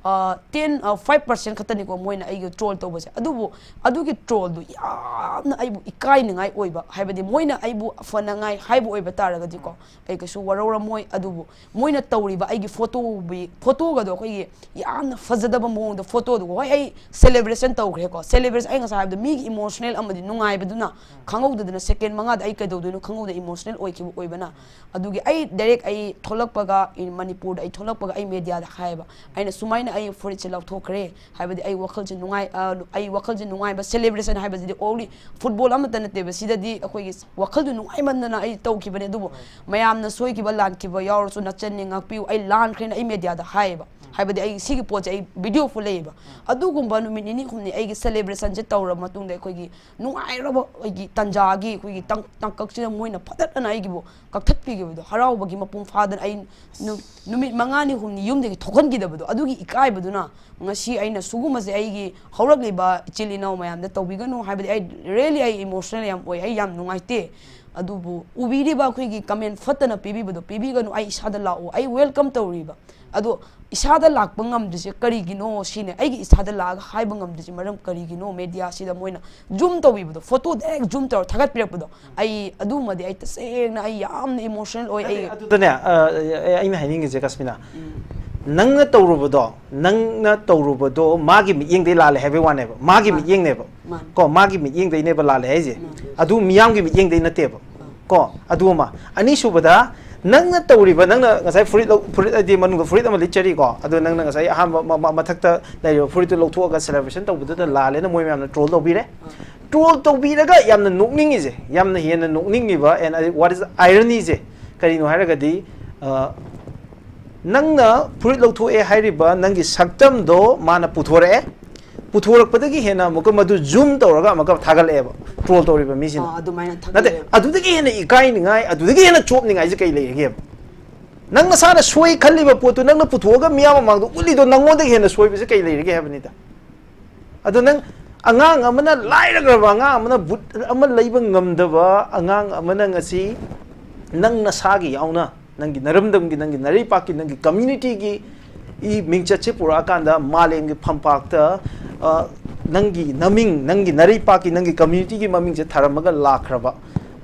ꯇꯦꯟ, ꯐꯥꯏꯚ ꯄꯥꯔꯁꯦꯟ ꯈꯛꯇꯅꯤꯀꯣ ꯃꯣꯏꯅ ꯑꯩꯒꯤ ꯇ꯭ꯔꯣꯜ ꯇꯧꯕꯁꯦ꯫ ꯑꯗꯨꯕꯨ ꯑꯗꯨꯒꯤ ꯇ꯭ꯔꯣꯜꯗꯨ ꯌꯥꯝꯅ ꯑꯩꯕꯨ ꯏꯀꯥꯏꯅꯤꯡꯉꯥꯏ ꯑꯣꯏꯕ, ꯍꯥꯏꯕꯗꯤ ꯃꯣꯏꯅ ꯑꯩꯕꯨ ꯐꯅꯉꯥꯏ ꯍꯥꯏꯕ ꯑꯣꯏꯕ ꯇꯥꯔꯒꯗꯤꯀꯣ, ꯑꯩ ꯀꯩꯁꯨ ꯋꯥꯔꯧꯔꯝꯃꯣꯏ꯫ ꯑꯗꯨꯕꯨ ꯃꯣꯏꯅ ꯇꯧꯔꯤꯕ ꯑꯩꯒꯤ ꯐꯣꯇꯣꯕꯨ-, ꯐꯣꯇꯣꯒꯗꯣ ꯑꯩꯈꯣꯏꯒꯤ ꯌꯥꯝꯅ ꯐꯖꯗꯕ ꯃꯑꯣꯡꯗ ꯐꯣꯇꯣꯗꯨ, ꯍꯣꯏ, ꯑꯩ ꯁꯦꯂꯦꯕ꯭ꯔꯦꯁꯟ ꯇꯧꯈ꯭ꯔꯦꯀꯣ꯫ ꯁꯦꯂꯦꯕ꯭ꯔꯦꯁꯟ, ꯑꯩ ꯉꯁꯥꯏ ꯍꯥꯏꯕꯗꯣ, ꯃꯤꯒꯤ ꯏꯃꯣꯁꯅꯦꯜ ꯑꯃꯗꯤ ꯅꯨꯡꯉꯥꯏꯕꯗꯨꯅ ꯈꯪꯍꯧꯗꯗꯅ ꯁꯦꯀꯦꯟ ꯃꯉꯥꯗ ꯑꯩ ꯀꯩꯗꯧꯗꯣꯏꯅꯣ ꯈꯪꯍꯧꯗ ꯏꯃꯣꯁꯅꯦꯜ ꯑꯣꯏꯈꯤꯕ ꯑꯣꯏꯕꯅ꯫ ꯑꯗꯨꯒꯤ ꯑꯩ ꯗꯥꯏꯔꯦꯛ ꯑꯩ ꯊꯣꯛꯂꯛꯄꯒ, ꯏꯟ-, ꯃꯅꯤꯄꯨꯔꯗ ꯑꯩ ꯊꯣꯛꯂꯛꯄꯒ ꯑꯩ ꯃꯦꯗꯤꯌꯥꯗ ꯍꯥꯏꯌꯦꯕ, ꯑꯩꯅ ꯁꯨꯃꯥꯏꯅ ꯑꯩ ꯐꯨꯔꯤꯠꯁꯦ ꯂꯧꯊꯣꯛꯈ꯭ꯔꯦ, ꯍꯥꯏꯕꯗꯤ ꯑꯩ ꯋꯥꯈꯜꯁꯦ ꯅꯨꯡꯉꯥꯏ-, ꯑ, ꯑꯩ ꯋꯥꯈꯜꯁꯦ ꯅꯨꯡꯉꯥꯏꯕ, ꯁꯦꯂꯦꯕ꯭ꯔꯦꯁꯟ ꯍꯥꯏꯕꯁꯤꯗꯤ only ꯐꯨꯠꯕꯣꯜ ꯑꯃꯠꯇ ꯅꯠꯇꯦꯕ, ꯁꯤꯗꯗꯤ ꯑꯩꯈꯣꯏꯒꯤ ꯋꯥꯈꯜꯗꯨ ꯅꯨꯡꯉꯥꯏꯃꯟꯗꯅ ꯑꯩ ꯇꯧꯈꯤꯕꯅꯦ꯫ ꯑꯗꯨꯕꯨ ꯃꯌꯥꯝꯅ ꯁꯣꯏꯈꯤꯕ ꯂꯥꯟꯈꯤꯕ ꯌꯥꯎꯔꯁꯨ ꯅꯆꯟꯅꯤ, ꯉꯥꯛꯄꯤꯌꯨ, ꯑꯩ ꯂꯥꯟꯈ꯭ꯔꯦꯅ ꯑꯩ ꯃꯦꯗꯤꯌꯥꯗ ꯍꯥꯏꯌꯦꯕ꯫ ꯍꯥꯏꯕꯗꯤ ꯑꯩ ꯁꯤꯒꯤ ꯄꯣꯠꯁꯦ ꯑꯩ ꯚꯤꯗꯤꯑꯣ ꯐꯨ ꯂꯩꯌꯦꯕ꯫ ꯑꯗꯨꯒꯨꯝꯕ ꯅꯨꯃꯤꯠ ꯅꯤꯅꯤ ꯍꯨꯝꯅꯤ ꯑꯩꯒꯤ ꯁꯦꯂꯦꯕ꯭ꯔꯦꯁꯟꯁꯦ ꯇꯧꯔꯕ ꯃꯇꯨꯡꯗ, ꯑꯩꯈꯣꯏꯒꯤ ꯅꯨꯡꯉꯥꯏꯔꯕ ꯑꯩꯒꯤ ꯇꯥꯟꯖꯥꯒꯤ ꯑꯩꯈꯣꯏꯒꯤ ꯇꯥꯡ-, ꯇꯥꯡꯀꯛꯁꯤꯗ ꯃꯣꯏꯅ ꯐꯖꯅ ꯑꯩꯒꯤꯕꯨ ꯀꯛꯊꯠꯄꯤꯈꯤꯕꯗꯣ, ꯍꯔꯥꯎꯕꯒꯤ ꯃꯄꯨꯡ ꯐꯥꯗꯅ ꯑꯩ ꯅꯨ-, ꯅꯨꯃꯤꯠ ꯃꯉꯥꯅꯤ ꯍꯨꯝꯅꯤ ꯌꯨꯝꯗꯒꯤ ꯊꯣꯛꯍꯟꯈꯤꯗꯕꯗꯣ, ꯑꯗꯨꯒꯤ ꯏꯀꯥꯏꯕꯗꯨꯅ ꯉꯁꯤ ꯑꯩꯅ ꯁꯤꯒꯨꯝꯕꯁꯦ ꯑꯩꯒꯤ ꯍꯧꯔꯛꯂꯤꯕ ꯏꯆꯤꯜ ꯏꯅꯥꯎ ꯃꯌꯥꯝꯗ ꯇꯧꯕꯤꯒꯅꯨ꯫ ꯍꯥꯏꯕꯗꯤ ꯑꯩ really ꯑꯩ ꯏꯃꯣꯁꯅꯦꯜ ꯌꯥꯝ ꯑꯣꯏ, ꯑꯩ ꯌꯥꯝ ꯅꯨꯡꯉꯥꯏꯇꯦ꯫ ꯑꯗꯨꯕꯨ ꯎꯕꯤꯔꯤꯕ ꯑꯩꯈꯣꯏꯒꯤ ꯀꯃꯦꯟ ꯐꯠꯇꯅ ꯄꯤꯕꯤꯕꯗꯣ ꯄꯤꯕꯤꯒꯅꯨ, ꯑꯩ ꯏꯁꯥꯗ ꯂꯥꯛꯑꯣ, ꯑꯩ ꯋꯦꯜꯀꯝ ꯇꯧꯔꯤꯕ꯫ ꯑꯗꯣ ꯏꯁꯥꯗ ꯂꯥꯛꯄ ꯉꯝꯗ꯭ꯔꯤꯁꯦ ꯀꯔꯤꯒꯤꯅꯣ ꯁꯤꯅꯦ, ꯑꯩꯒꯤ ꯏꯁꯥꯗ ꯂꯥꯛꯑꯒ ꯍꯥꯏꯕ ꯉꯝꯗ꯭ꯔꯤꯁꯦ ꯃꯔꯝ ꯀꯔꯤꯒꯤꯅꯣ? ꯃꯦꯗꯤꯌꯥꯁꯤꯗ ꯃꯣꯏꯅ ꯖꯨꯝ ꯇꯧꯕꯤꯕꯗꯣ, ꯐꯣꯇꯣ ꯗꯥꯏꯔꯦꯛ ꯖꯨꯝ ꯇꯧꯔ ꯊꯥꯒꯠꯄꯤꯔꯛꯄꯗꯣ, ꯑꯩ ꯑꯗꯨꯃꯗꯤ ꯑꯩ ꯇꯁꯦꯡꯅ ꯑꯩ ꯌꯥꯝꯅ ꯏꯃꯣꯁꯅꯦꯜ ꯑꯣꯏ꯫ ꯑꯩ ꯑꯗꯨꯗꯅꯦ, ꯑ, ꯑꯩꯅ ꯍꯥꯏꯅꯤꯡꯉꯤꯁꯦ, ꯀꯁꯃꯤꯅꯥ, ꯅꯪꯅ ꯇꯧꯔꯨꯕꯗꯣ, ꯅꯪꯅ ꯇꯧꯔꯨꯕꯗꯣ ꯃꯥꯒꯤ ꯃꯤꯠꯌꯦꯡꯗꯩ ꯂꯥꯜꯂꯦ ꯍꯥꯏꯕꯩ ꯋꯥꯅꯦꯕ, ꯃꯥꯒꯤ ꯃꯥꯅꯦ꯫ ꯃꯤꯠꯌꯦꯡꯅꯦꯕ꯫ ꯃꯥꯅꯦ꯫ ꯀꯣ, ꯃꯥꯒꯤ ꯃꯤꯠꯌꯦꯡꯗꯩꯅꯦꯕ ꯂꯥꯜꯂꯦ ꯍꯥꯏꯁꯦ꯫ ꯃꯥꯅꯦ꯫ ꯑꯗꯨ ꯃꯤꯌꯥꯝꯒꯤ ꯃꯤꯠꯌꯦꯡꯗꯩ ꯅꯠꯇꯦꯕ꯫ ꯑꯥ꯫ ꯀꯣ, ꯑꯗꯨ ꯑꯃ꯫ ꯑꯅꯤꯁꯨꯕꯗ, ꯅꯪꯅ ꯇꯧꯔꯤꯕ, ꯅꯪꯅ ꯉꯁꯥꯏ ꯐꯨꯔꯤꯠ ꯂꯧ-, ꯐꯨꯔꯤꯠ ꯍꯥꯏꯗꯤ ꯃꯅꯨꯡꯗ ꯐꯨꯔꯤꯠ ꯑꯃ ꯂꯤꯠꯆꯔꯤꯀꯣ, ꯑꯗꯣ ꯅꯪꯅ ꯉꯁꯥꯏ ꯑꯍꯥꯟꯕ ꯃ-, ꯃ-, ꯃꯊꯛꯇ ꯂꯩꯔꯤꯕ ꯐꯨꯔꯤꯠꯇꯨ ꯂꯧꯊꯣꯛꯑꯒ celebration ꯇꯧꯕꯗꯨꯗ ꯂꯥꯜꯂꯦꯅ ꯃꯣꯏ ꯃꯌꯥꯝꯅ troll ꯇꯧꯕꯤꯔꯦ꯫ ꯑꯥ꯫ Troll ꯇꯧꯕꯤꯔꯒ ꯌꯥꯝꯅ ꯅꯣꯛꯅꯤꯡꯉꯤꯁꯦ, ꯌꯥꯝꯅ ꯍꯦꯟꯅ ꯅꯣꯛꯅꯤꯡꯉꯤꯕ, and what is irony ꯁꯦ ꯀꯔꯤꯅꯣ ꯍꯥꯏꯔꯒꯗꯤ, ꯑ, ꯅꯪꯅ ꯐꯨꯔꯤꯠ ꯂꯧꯊꯣꯛꯑꯦ ꯍꯥꯏꯔꯤꯕ ꯅꯪꯒꯤ ꯁꯛꯇꯝꯗꯣ ꯃꯥꯅ ꯄꯨꯊꯣꯔꯛꯑꯦ, ꯄꯨꯊꯣꯔꯛꯄꯗꯒꯤ ꯍꯦꯟꯅ ꯑꯃꯨꯛꯀ ꯃꯗꯨ zoom ꯇꯧꯔꯒ ꯑꯃꯨꯛꯀ ꯊꯥꯒꯠꯂꯛꯑꯦꯕ troll ꯇꯧꯔꯤꯕ ꯃꯤꯁꯤꯅ꯫ ꯑꯥ, ꯑꯗꯨꯃꯥꯏꯅ ꯅꯠꯇꯦ, ꯊꯥꯒꯠꯂꯛꯑꯦꯕ꯫ ꯑꯗꯨꯗꯒꯤ ꯍꯦꯟꯅ ꯏꯀꯥꯏꯅꯤꯡꯉꯥꯏ, ꯑꯗꯨꯗꯒꯤ ꯍꯦꯟꯅ ꯆꯣꯞꯅꯤꯡꯉꯥꯏꯁꯦ ꯀꯩ ꯂꯩꯔꯒꯦꯕ? ꯅꯪ ꯅꯁꯥꯅ ꯁꯣꯏ ꯈꯜꯂꯤꯕ ꯄꯣꯠꯇꯨ ꯅꯪꯅ ꯄꯨꯊꯣꯛꯑꯒ ꯃꯤꯌꯥꯝ ꯃꯃꯥꯡꯗ ꯎꯠꯂꯤꯗꯣ ꯅꯪꯉꯣꯟꯗꯒꯤ ꯍꯦꯟꯅ ꯁꯣꯏꯕꯁꯦ ꯀꯩ ꯂꯩꯔꯒꯦ ꯍꯥꯏꯕꯅꯤꯗ꯫ ꯑꯗꯣ ꯅꯪ ꯑꯉꯥꯡ ꯑꯃꯅ, ꯂꯥꯏꯔꯈ꯭ꯔꯕ ꯑꯉꯥꯡ ꯑꯃꯅ, ꯕꯨꯠ ꯑꯃ ꯂꯩꯕ ꯉꯝꯗꯕ ꯑꯉꯥꯡ ꯑꯃꯅ ꯉꯁꯤ ꯅꯪ ꯅꯁꯥꯒꯤ ꯌꯥꯎꯅ, ꯅꯪꯒꯤ ꯅꯔꯝꯗꯝꯒꯤ, ꯅꯪꯒꯤ ꯅꯔꯩꯄꯥꯛꯀꯤ, ꯅꯪꯒꯤ community ꯒꯤ ꯏ ꯃꯤꯡꯆꯠꯁꯦ ꯄꯨꯔꯛꯑꯀꯥꯟꯗ ꯃꯥꯂꯦꯝꯒꯤ ꯐꯝꯄꯥꯛꯇ, ꯑ, ꯅꯪꯒꯤ ꯅꯃꯤꯡ, ꯅꯪꯒꯤ ꯅꯔꯩꯄꯥꯛꯀꯤ, ꯅꯪꯒꯤ community ꯒꯤ ꯃꯃꯤꯡꯁꯦ ꯊꯥꯔꯝꯃꯒ ꯂꯥꯛꯈ꯭ꯔꯕ,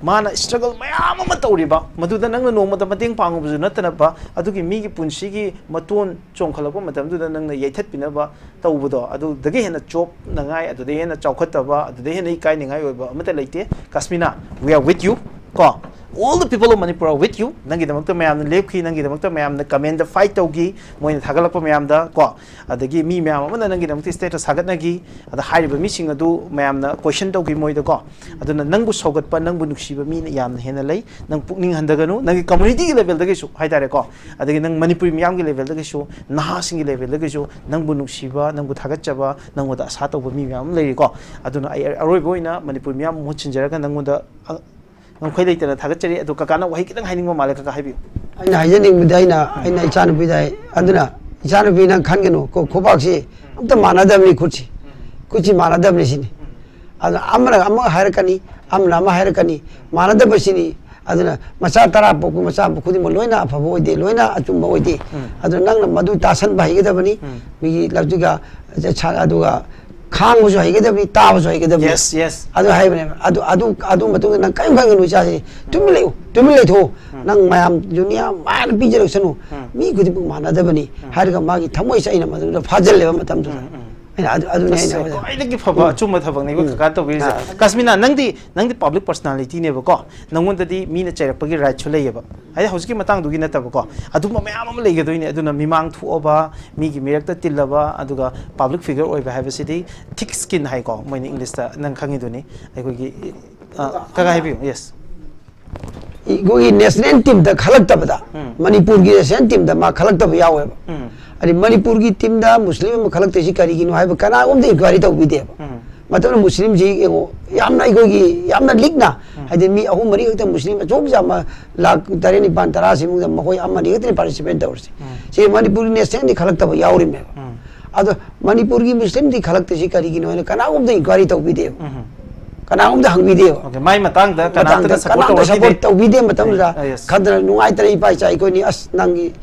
ꯃꯥꯅ struggle ꯃꯌꯥꯝ ꯑꯃ ꯇꯧꯔꯤꯕ, ꯃꯗꯨꯗ ꯅꯪꯅ ꯅꯣꯡꯃꯇ ꯃꯇꯦꯡ ꯄꯥꯡꯉꯨꯕꯁꯨ ꯅꯠꯇꯅꯕ, ꯑꯗꯨꯒꯤ ꯃꯤꯒꯤ ꯄꯨꯟꯁꯤꯒꯤ ꯃꯇꯣꯟ ꯆꯣꯡꯈꯠꯂꯛꯄ ꯃꯇꯝꯗꯨꯗ ꯅꯪꯅ ꯌꯩꯊꯠꯄꯤꯅꯕ ꯇꯧꯕꯗꯣ, ꯑꯗꯨꯗꯒꯤ ꯍꯦꯟꯅ ꯆꯣꯞꯅꯉꯥꯏ, ꯑꯗꯨꯗꯒꯤ ꯍꯦꯟꯅ ꯆꯥꯎꯈꯠꯇꯕ, ꯑꯗꯨꯗꯒꯤ ꯍꯦꯟꯅ ꯏꯀꯥꯏꯅꯤꯡꯉꯥꯏ ꯑꯣꯏꯕ ꯑꯃꯠꯇ ꯂꯩꯇꯦ꯫ ꯀꯁꯃꯤꯅꯥ, we are with you, ꯀꯣ꯫ All the people of Manipur are with you. ꯅꯪꯒꯤꯗꯃꯛꯇ ꯃꯌꯥꯝꯅ ꯂꯦꯞꯈꯤ, ꯅꯪꯒꯤꯗꯃꯛꯇ ꯃꯌꯥꯝꯅ comment ꯗ fight ꯇꯧꯈꯤ, ꯃꯣꯏꯅ ꯊꯥꯒꯠꯂꯛꯄ ꯃꯌꯥꯝꯗ, ꯀꯣ꯫ ꯑꯗꯒꯤ ꯃꯤ ꯃꯌꯥꯝ ꯑꯃꯅ ꯅꯪꯒꯤꯗꯃꯛꯇ status ꯊꯥꯒꯠꯅꯈꯤ, ꯑꯗ ꯍꯥꯏꯔꯤꯕ ꯃꯤꯁꯤꯡ ꯑꯗꯨ ꯃꯌꯥꯝꯅ question ꯇꯧꯈꯤ ꯃꯣꯏꯗ, ꯀꯣ꯫ ꯑꯗꯨꯅ ꯅꯪꯕꯨ ꯁꯧꯒꯠꯄ, ꯅꯪꯕꯨ ꯅꯨꯡꯁꯤꯕ ꯃꯤꯅ ꯌꯥꯝꯅ ꯍꯦꯟꯅ ꯂꯩ꯫ ꯅꯪ ꯄꯨꯛꯅꯤꯡ ꯍꯟꯊꯒꯅꯨ, ꯅꯪꯒꯤ community ꯒꯤ level ꯗꯒꯤꯁꯨ ꯍꯥꯏꯇꯥꯔꯦꯀꯣ, ꯑꯗꯒꯤ ꯅꯪ ꯃꯅꯤꯄꯨꯔꯤ ꯃꯤꯌꯥꯝꯒꯤ level ꯗꯒꯤꯁꯨ, ꯅꯍꯥꯁꯤꯡꯒꯤ level ꯗꯒꯤꯁꯨ ꯅꯪꯕꯨ ꯅꯨꯡꯁꯤꯕ, ꯅꯪꯕꯨ ꯊꯥꯒꯠꯆꯕ, ꯅꯪꯉꯣꯟꯗ ꯑꯁꯥ ꯇꯧꯕ ꯃꯤ ꯃꯌꯥꯝ ꯑꯃ ꯂꯩꯔꯤꯀꯣ꯫ ꯑꯗꯨꯅ ꯑꯩ ꯑꯔꯣꯏꯕ ꯑꯣꯏꯅ ꯃꯅꯤꯄꯨꯔ ꯃꯤꯌꯥꯝ ꯃꯍꯨꯠ ꯁꯤꯟꯖꯔꯒ ꯅꯪꯉꯣꯟꯗ, ꯑ, ꯉꯝꯈꯩ ꯂꯩꯇꯅ ꯊꯥꯒꯠꯆꯔꯤ꯫ ꯑꯗꯣ ꯀꯀꯥꯅ ꯋꯥꯍꯩ ꯈꯤꯇꯪ ꯍꯥꯏꯅꯤꯡꯕ ꯃꯥꯜꯂꯦ, ꯀꯀꯥ ꯍꯥꯏꯕꯤꯌꯨ꯫ ꯑꯩꯅ ꯍꯥꯏꯖꯅꯤꯡꯕꯗꯤ, ꯑꯩꯅ, ꯑꯩꯅ ꯏꯆꯥꯅꯨꯄꯤꯗ ꯍꯥꯏ, ꯑꯗꯨꯅ, "ꯏꯆꯥꯅꯨꯄꯤ, ꯅꯪ ꯈꯟꯒꯅꯨ, ꯈꯨ-, ꯈꯨꯕꯥꯛꯁꯤ ꯑꯝꯇ ꯃꯥꯟꯅꯗꯕꯅꯤ, ꯈꯨꯠꯁꯤ, ꯈꯨꯠꯁꯤ ꯃꯥꯟꯅꯗꯕꯅꯤ ꯁꯤꯅꯤ꯫ ꯑꯗꯨꯅ ꯑꯃꯅ ꯑꯃ ꯍꯥꯏꯔꯛꯀꯅꯤ, ꯑꯃꯅ ꯑꯃ ꯍꯥꯏꯔꯛꯀꯅꯤ, ꯃꯥꯟꯅꯗꯕꯁꯤꯅꯤ꯫ ꯑꯗꯨꯅ ꯃꯆꯥ ꯇꯔꯥ ꯄꯣꯛꯄ ꯃꯆꯥ ꯈꯨꯗꯤꯡꯃꯛ ꯂꯣꯏꯅ ꯑꯐꯕ ꯑꯣꯏꯗꯦ, ꯂꯣꯏꯅ ꯑꯆꯨꯝꯕ ꯑꯣꯏꯗꯦ꯫ ꯎꯝ꯫ ꯑꯗꯨꯅ ꯅꯪꯅ ꯃꯗꯨ ꯇꯥꯁꯟꯕ ꯍꯩꯒꯗꯕꯅꯤ꯫ ꯎꯝ꯫ ꯃꯤꯒꯤ ꯂꯧꯁꯤꯒ, ꯑꯗꯨꯒ ꯈꯥꯡꯕꯁꯨ ꯍꯩꯒꯗꯕꯅꯤ, ꯇꯥꯕꯁꯨ ꯍꯩꯒꯗꯕꯅꯤ꯫ Yes, yes. ꯑꯗꯨ ꯍꯥꯏꯕꯅꯦꯕ꯫ ꯑꯗꯨ ꯑꯗꯨ ꯑꯗꯨ ꯃꯇꯨꯡꯗ ꯅꯪ ꯀꯔꯤꯝ ꯈꯪꯒꯅꯨ, ꯏꯆꯥꯁꯤ꯫ ꯇꯨꯃꯤꯟ ꯂꯩꯌꯨ, ꯇꯨꯃꯤꯟ ꯂꯩꯊꯣꯛꯎ꯫ ꯅꯪ ꯃꯌꯥꯝ ꯗꯨꯅꯤꯌꯥ ꯃꯥꯅ ꯄꯤꯖꯔꯛꯁꯅꯨ꯫ ꯃꯤ ꯈꯨꯗꯤꯡꯃꯛ ꯃꯥꯟꯅꯗꯕꯅꯤ ꯍꯥꯏꯔꯒ ꯃꯥꯒꯤ ꯊꯃꯣꯏꯁꯦ ꯑꯩꯅ ꯃꯗꯨꯗ ꯐꯥꯖꯤꯜꯂꯦꯕ ꯃꯇꯝꯗꯨꯗ꯫ ꯑꯩꯅ ꯑꯗꯨ ꯑꯗꯨꯅꯦ ꯑꯩꯅ ꯑꯁ, ꯍꯥꯏꯕꯗ꯫ ꯈ꯭ꯋꯥꯏꯗꯒꯤ ꯐꯕ ꯑꯆꯨꯝꯕ ꯊꯕꯛꯅꯦꯕ ꯀꯀꯥ ꯇꯧꯕꯤꯔꯤꯁꯦ꯫ ꯑꯥ꯫ ꯀꯁꯃꯤꯅꯥ, ꯅꯪꯗꯤ ꯅꯪꯗꯤ ꯄꯕ꯭ꯂꯤꯛ ꯄꯔꯁꯅꯥꯂꯤꯇꯤꯅꯦꯕꯀꯣ, ꯅꯪꯉꯣꯟꯗꯗꯤ ꯃꯤꯅ ꯆꯩꯔꯛꯄꯒꯤ ꯔꯥꯏꯠꯁꯨ ꯂꯩꯌꯦꯕ꯫ ꯍꯥꯏꯗꯤ ꯍꯧꯖꯤꯛꯀꯤ ꯃꯇꯥꯡꯗꯨꯒꯤ ꯅꯠꯇꯕꯀꯣ, ꯑꯗꯨꯝꯕ ꯃꯌꯥꯝ ꯑꯃ ꯂꯩꯒꯗꯣꯏꯅꯦ꯫ ꯑꯗꯨꯅ ꯃꯤꯃꯥꯡ ꯊꯣꯛꯑꯕ, ꯃꯤꯒꯤ ꯃꯤꯔꯛꯇ ꯇꯤꯜꯂꯕ, ꯑꯗꯨꯒ ꯄꯕ꯭ꯂꯤꯛ ꯐꯤꯒꯔ ꯑꯣꯏꯕ ꯍꯥꯏꯕꯁꯤꯗꯤ ꯊꯤꯛ ꯁ꯭ꯀꯤꯟ ꯍꯥꯏꯀꯣ, ꯃꯣꯏꯅ ꯏꯪꯂꯤꯁꯇ, ꯅꯪ ꯈꯪꯉꯤꯗꯨꯅꯤ꯫ ꯑꯩꯈꯣꯏꯒꯤ ꯑ, ꯀꯀꯥ ꯍꯥꯏꯕꯤꯌꯨ꯫ Yes꯫ ꯑꯩꯈꯣꯏꯒꯤ ꯅꯦꯁꯅꯦꯜ ꯇꯤꯝꯗ ꯈꯜꯂꯛꯇꯕꯗ, ꯎꯝ꯫ ꯃꯅꯤꯄꯨꯔꯒꯤ ꯅꯦꯁꯅꯦꯜ ꯇꯤꯝꯗ ꯃꯥ ꯈꯜꯂꯛꯇꯕ ꯌꯥꯎꯋꯦꯕ꯫ ꯎꯝ꯫ ꯑꯗꯩ ꯃꯅꯤꯄꯨꯔꯒꯤ ꯇꯤꯝꯗ ꯃꯨꯁꯂꯤꯝ ꯑꯃ ꯈꯜꯂꯛꯇ꯭ꯔꯤꯁꯤ ꯀꯔꯤꯒꯤꯅꯣ ꯍꯥꯏꯕ ꯀꯅꯥꯒꯨꯝꯇ ꯏꯟꯀ꯭ꯋꯥꯏꯔꯤ ꯇꯧꯕꯤꯗꯦꯕ꯫ ꯎꯝ꯫ ꯃꯇꯝꯗ ꯃꯨꯁꯂꯤꯝꯁꯤ ꯌꯦꯡꯉꯣ, ꯌꯥꯝꯅ ꯑꯩꯈꯣꯏꯒꯤ ꯌꯥꯝꯅ ꯂꯤꯛꯅ, ꯍꯥꯏꯗꯤ ꯃꯤ ꯑꯍꯨꯝ ꯃꯔꯤ ꯈꯛꯇ ꯃꯨꯁꯂꯤꯝ ꯑꯆꯧꯕ ꯆꯥꯝꯃ ꯂꯥꯛ ꯇꯔꯦꯠ ꯅꯤꯄꯥꯟ ꯇꯔꯥ ꯁꯤꯃꯨꯛꯇ ꯃꯈꯣꯏ ꯑꯃꯅꯤ ꯈꯛꯇꯅꯤ ꯄꯥꯔꯇꯤꯁꯤꯄꯦꯠ ꯇꯧꯔꯤꯁꯦ꯫ ꯎꯝ꯫ ꯁꯤ ꯃꯅꯤꯄꯨꯔꯒꯤ ꯅꯦꯁꯅꯦꯜꯗꯤ ꯈꯜꯂꯛꯇꯕ ꯌꯥꯎꯔꯤꯃꯦꯕ꯫ ꯎꯝ꯫ ꯑꯗꯣ ꯃꯅꯤꯄꯨꯔꯒꯤ ꯃꯨꯁꯂꯤꯝꯗꯤ ꯈꯜꯂꯛꯇ꯭ꯔꯤꯁꯤ ꯀꯔꯤꯒꯤꯅꯣ ꯍꯥꯏꯅ ꯀꯅꯥꯒꯨꯝꯇ ꯏꯟꯀ꯭ꯋꯥꯏꯔꯤ ꯇꯧꯕꯤꯗꯦꯕ꯫ ꯎꯝ꯫ ꯀꯅꯥꯒꯨꯝꯇ ꯍꯪꯕꯤꯗꯦꯕ꯫ Okay, ꯃꯥꯏ ꯃꯇꯥꯡꯗ ꯃꯇꯥꯡꯗ ꯀꯅꯥꯝꯇꯅ ꯁꯄꯣꯔꯠ ꯀꯅꯥꯝꯇ ꯇꯧꯔꯛꯈꯤꯗꯦ꯫ ꯁꯄꯣꯔꯠ ꯇꯧꯕꯤꯗꯦ ꯃꯇꯝꯗꯨꯗ꯫ ꯑ, yes꯫ ꯈꯟꯗꯅ ꯅꯨꯡꯉꯥꯏꯇꯅ ꯏꯄꯥ ꯏꯆꯥ ꯑꯩꯈꯣꯏꯅꯤ, ꯑꯁ, ꯅꯪꯒꯤ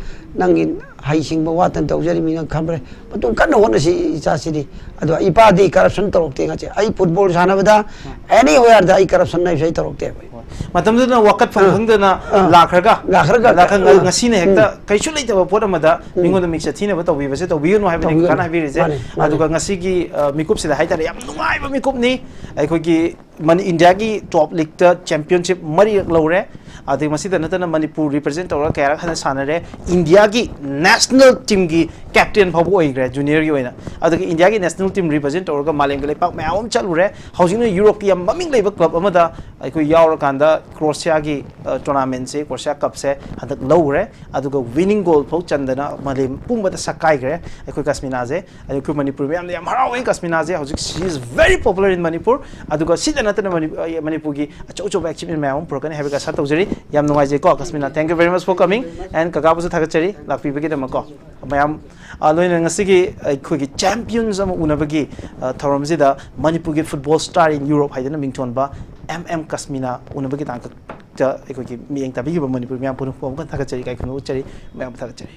ꯅꯪꯒꯤ ꯍꯩꯁꯤꯡꯕ ꯋꯥꯠꯇꯅ ꯇꯧꯖꯔꯤꯃꯤꯅ ꯈꯟꯕ꯭ꯔꯦ꯫ ꯃꯇꯨꯡ ꯀꯟꯅ ꯍꯣꯠꯅꯁꯤ ꯏꯆꯥꯁꯤꯗꯤ꯫ ꯑꯗꯣ ꯏꯄꯥꯗꯤ ꯀꯔꯞꯁꯟ ꯇꯧꯔꯛꯇꯦ꯫ ꯉꯁꯤ ꯑꯩ ꯐꯨꯠꯕꯣꯜ ꯁꯥꯟꯅꯕꯗ ꯑꯦꯅꯤ ꯋꯦꯌꯔꯗ ꯑꯩ ꯀꯔꯞꯁꯟ ꯍꯥꯏꯕꯁꯦ ꯑꯩ ꯇꯧꯔꯛꯇꯦꯕ꯫ ꯃꯇꯝꯗꯨꯗ ꯋꯥꯀꯠꯐꯝ ꯑꯥ꯫ ꯈꯪꯗꯅ ꯑꯥ꯫ ꯂꯥꯛꯈ꯭ꯔꯒ, ꯂꯥꯛꯈ꯭ꯔꯒ, ꯂꯥꯛꯈ꯭ꯔꯒ ꯑꯥ꯫ ꯉꯁꯤꯅ ꯍꯦꯛꯇ ꯎꯝ꯫ ꯀꯩꯁꯨ ꯂꯩꯇꯕ ꯄꯣꯠ ꯑꯃꯗ ꯎꯝ꯫ ꯃꯤꯉꯣꯟꯗ ꯃꯤꯡꯆꯠ ꯊꯤꯅꯕ ꯇꯧꯕꯤꯕꯁꯦ ꯇꯧꯕꯤꯒꯅꯨ ꯍꯥꯏꯕꯅꯤ ꯇꯧꯕꯤꯒꯅꯨ꯫ ꯀꯀꯥꯅ ꯍꯥꯏꯕꯤꯔꯤꯁꯦ꯫ ꯃꯥꯅꯦ, ꯃꯥꯅꯦ꯫ ꯑꯗꯨꯒ ꯉꯁꯤꯒꯤ, ꯑ, ꯃꯤꯀꯨꯞꯁꯤꯗ ꯍꯥꯏꯇꯥꯔꯦ, ꯌꯥꯝ ꯅꯨꯡꯉꯥꯏꯕ ꯃꯤꯀꯨꯞꯅꯤ꯫ ꯑꯩꯈꯣꯏꯒꯤ ꯃꯅꯤ-, ꯏꯟꯗꯤꯌꯥꯒꯤ ꯇꯣꯞ ꯂꯤꯛꯇ ꯆꯦꯝꯄꯤꯌꯟꯁꯤꯞ ꯃꯔꯤꯔꯛ ꯂꯧꯔꯦ꯫ ꯑꯗꯒꯤ ꯃꯁꯤꯗ ꯅꯠꯇꯅ ꯃꯅꯤꯄꯨꯔ ꯔꯤꯄ꯭ꯔꯖꯦꯟ ꯇꯧꯔꯒ ꯀꯌꯥꯔꯛ ꯍꯥꯟꯅ ꯁꯥꯟꯅꯔꯦ꯫ ꯏꯟꯗꯤꯌꯥꯒꯤ ꯅꯦꯁꯅꯦꯜ ꯇꯤꯝꯒꯤ ꯀꯦꯞꯇꯦꯟ ꯐꯥꯎꯕ ꯑꯣꯏꯈ꯭ꯔꯦ ꯖꯨꯅꯤꯌꯔꯒꯤ ꯑꯣꯏꯅ꯫ ꯑꯗꯒꯤ ꯏꯟꯗꯤꯌꯥꯒꯤ ꯅꯦꯁꯅꯦꯜ ꯇꯤꯝ ꯔꯤꯄ꯭ꯔꯖꯦꯟ ꯇꯧꯔꯒ ꯃꯥꯂꯦꯝꯒꯤ ꯂꯩꯄꯥꯛ ꯃꯌꯥꯝ ꯑꯃ ꯆꯠꯂꯨꯔꯦ꯫ ꯍꯧꯖꯤꯛꯅ ꯌꯨꯔꯣꯞꯀꯤ ꯌꯥꯝ ꯃꯃꯤꯡ ꯂꯩꯕ ꯀ꯭ꯂꯕ ꯑꯃꯗ ꯑꯩꯈꯣꯏ ꯌꯥꯎꯔꯀꯥꯟꯗ ꯀ꯭ꯔꯣꯁꯤꯌꯥꯒꯤ, ꯑ, ꯇꯣꯔꯅꯥꯃꯦꯟꯁꯦ, ꯀ꯭ꯔꯣꯁꯤꯌꯥ ꯀꯞꯁꯦ ꯍꯟꯗꯛ ꯂꯧꯈ꯭ꯔꯦ꯫ ꯑꯗꯨꯒ ꯋꯤꯅꯤꯡ ꯒꯣꯜ ꯐꯥꯎ ꯆꯟꯗꯅ ꯃꯥꯂꯦꯝ ꯄꯨꯝꯕꯗ ꯁꯛ ꯀꯥꯏꯈ꯭ꯔꯦ ꯑꯩꯈꯣꯏ ꯀꯁꯃꯤꯅꯥꯁꯦ꯫ ꯑꯗꯣ ꯑꯩꯈꯣꯏ ꯃꯅꯤꯄꯨꯔ ꯃꯌꯥꯝꯅ ꯌꯥꯝ ꯍꯔꯥꯎꯋꯦ ꯀꯁꯃꯤꯅꯥꯁꯦ꯫ ꯍꯧꯖꯤꯛ she is very popular in Manipur꯫ ꯑꯗꯨꯒ ꯁꯤꯗ ꯅꯠꯇꯅ ꯃꯅꯤ-, ꯑ, ꯃꯅꯤꯄꯨꯔꯒꯤ ꯑꯆꯧ ꯑꯆꯧꯕ ꯑꯦꯆꯤꯞꯃꯦꯟ ꯃꯌꯥꯝ ꯑꯃ ꯄꯨꯔꯛꯀꯅꯤ ꯍꯥꯏꯕꯒꯤ ꯑꯥꯁꯥ ꯇꯧꯖꯔꯤ꯫ ꯌꯥꯝ ꯅꯨꯡꯉꯥꯏꯖꯩꯀꯣ ꯀꯁꯃꯤꯅꯥ, thank you very much for coming, and ꯀꯀꯥꯕꯨꯁꯨ ꯊꯥꯒꯠꯆꯔꯤ ꯂꯥꯛꯄꯤꯕꯒꯤꯗꯃꯛꯀꯣ꯫ ꯃꯌꯥꯝ, ꯑ, ꯂꯣꯏꯅꯅ ꯉꯁꯤꯒꯤ ꯑꯩꯈꯣꯏꯒꯤ ꯆꯦꯝꯄꯤꯌꯟꯁ ꯑꯃ ꯎꯅꯕꯒꯤ, ꯑ, ꯊꯧꯔꯝꯁꯤꯗ ꯃꯅꯤꯄꯨꯔꯒꯤ ꯐꯨꯠꯕꯣꯜ ꯁ꯭ꯇꯥꯔ ꯏꯟ ꯌꯨꯔꯣꯞ ꯍꯥꯏꯗꯅ ꯃꯤꯡꯊꯣꯟꯕ ꯑꯦꯝ ꯑꯦꯝ ꯀꯁꯃꯤꯅꯥ ꯎꯅꯕꯒꯤ ꯇꯥꯡꯀꯛꯇ ꯑꯩꯈꯣꯏꯒꯤ ꯃꯤꯠꯌꯦꯡ ꯇꯥꯕꯤꯈꯤꯕ ꯃꯅꯤꯄꯨꯔ ꯃꯌꯥꯝ ꯄꯨꯝꯅꯃꯛꯄꯨ ꯑꯃꯨꯛꯀ ꯊꯥꯒꯠꯆꯔꯤ, ꯏꯀꯥꯏ ꯈꯨꯝꯅꯕ ꯎꯠꯆꯔꯤ, ꯃꯌꯥꯝꯕꯨ ꯊꯥꯒꯠꯆꯔꯤ꯫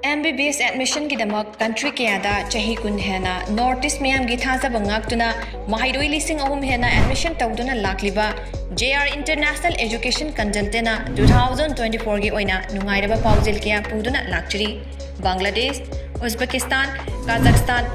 ꯑꯦꯝ ꯕꯤ ꯕꯤ ꯑꯦꯁ ꯑꯦꯗꯃꯤꯁꯟꯒꯤꯗꯃꯛ ꯀꯟꯇ꯭ꯔꯤ ꯀꯌꯥꯗ ꯆꯍꯤ ꯀꯨꯟ ꯍꯦꯟꯅ ꯅꯣꯔꯠ ꯏꯁ ꯃꯤꯌꯥꯝꯒꯤ ꯊꯥꯖꯕ ꯉꯥꯛꯇꯨꯅ ꯃꯍꯩꯔꯣꯏ ꯂꯤꯁꯤꯡ ꯑꯍꯨꯝ ꯍꯦꯟꯅ ꯑꯦꯗꯃꯤꯁꯟ ꯇꯧꯗꯨꯅ ꯂꯥꯛꯂꯤꯕ ꯖꯦ ꯑꯥꯔ ꯏꯟꯇꯔꯅꯦꯁꯅꯦꯜ ꯑꯦꯖꯨꯀꯦꯁꯟ ꯀꯟꯁꯜꯇꯦꯟꯅ ꯇꯨ ꯊꯥꯎꯖꯟ ꯇ꯭ꯋꯦꯟꯇꯤ ꯐꯣꯔꯒꯤ ꯑꯣꯏꯅ ꯅꯨꯡꯉꯥꯏꯔꯕ ꯄꯥꯎꯖꯦꯜ ꯀꯌꯥ ꯄꯨꯗꯨꯅ ꯂꯥꯛꯆꯔꯤ꯫ ꯕꯪꯒ꯭ꯂꯥꯗꯦꯁ, ꯎꯖꯕꯦꯀꯤꯁꯇꯥꯟ, ꯀꯥꯖꯥꯛꯁꯇꯥꯟ,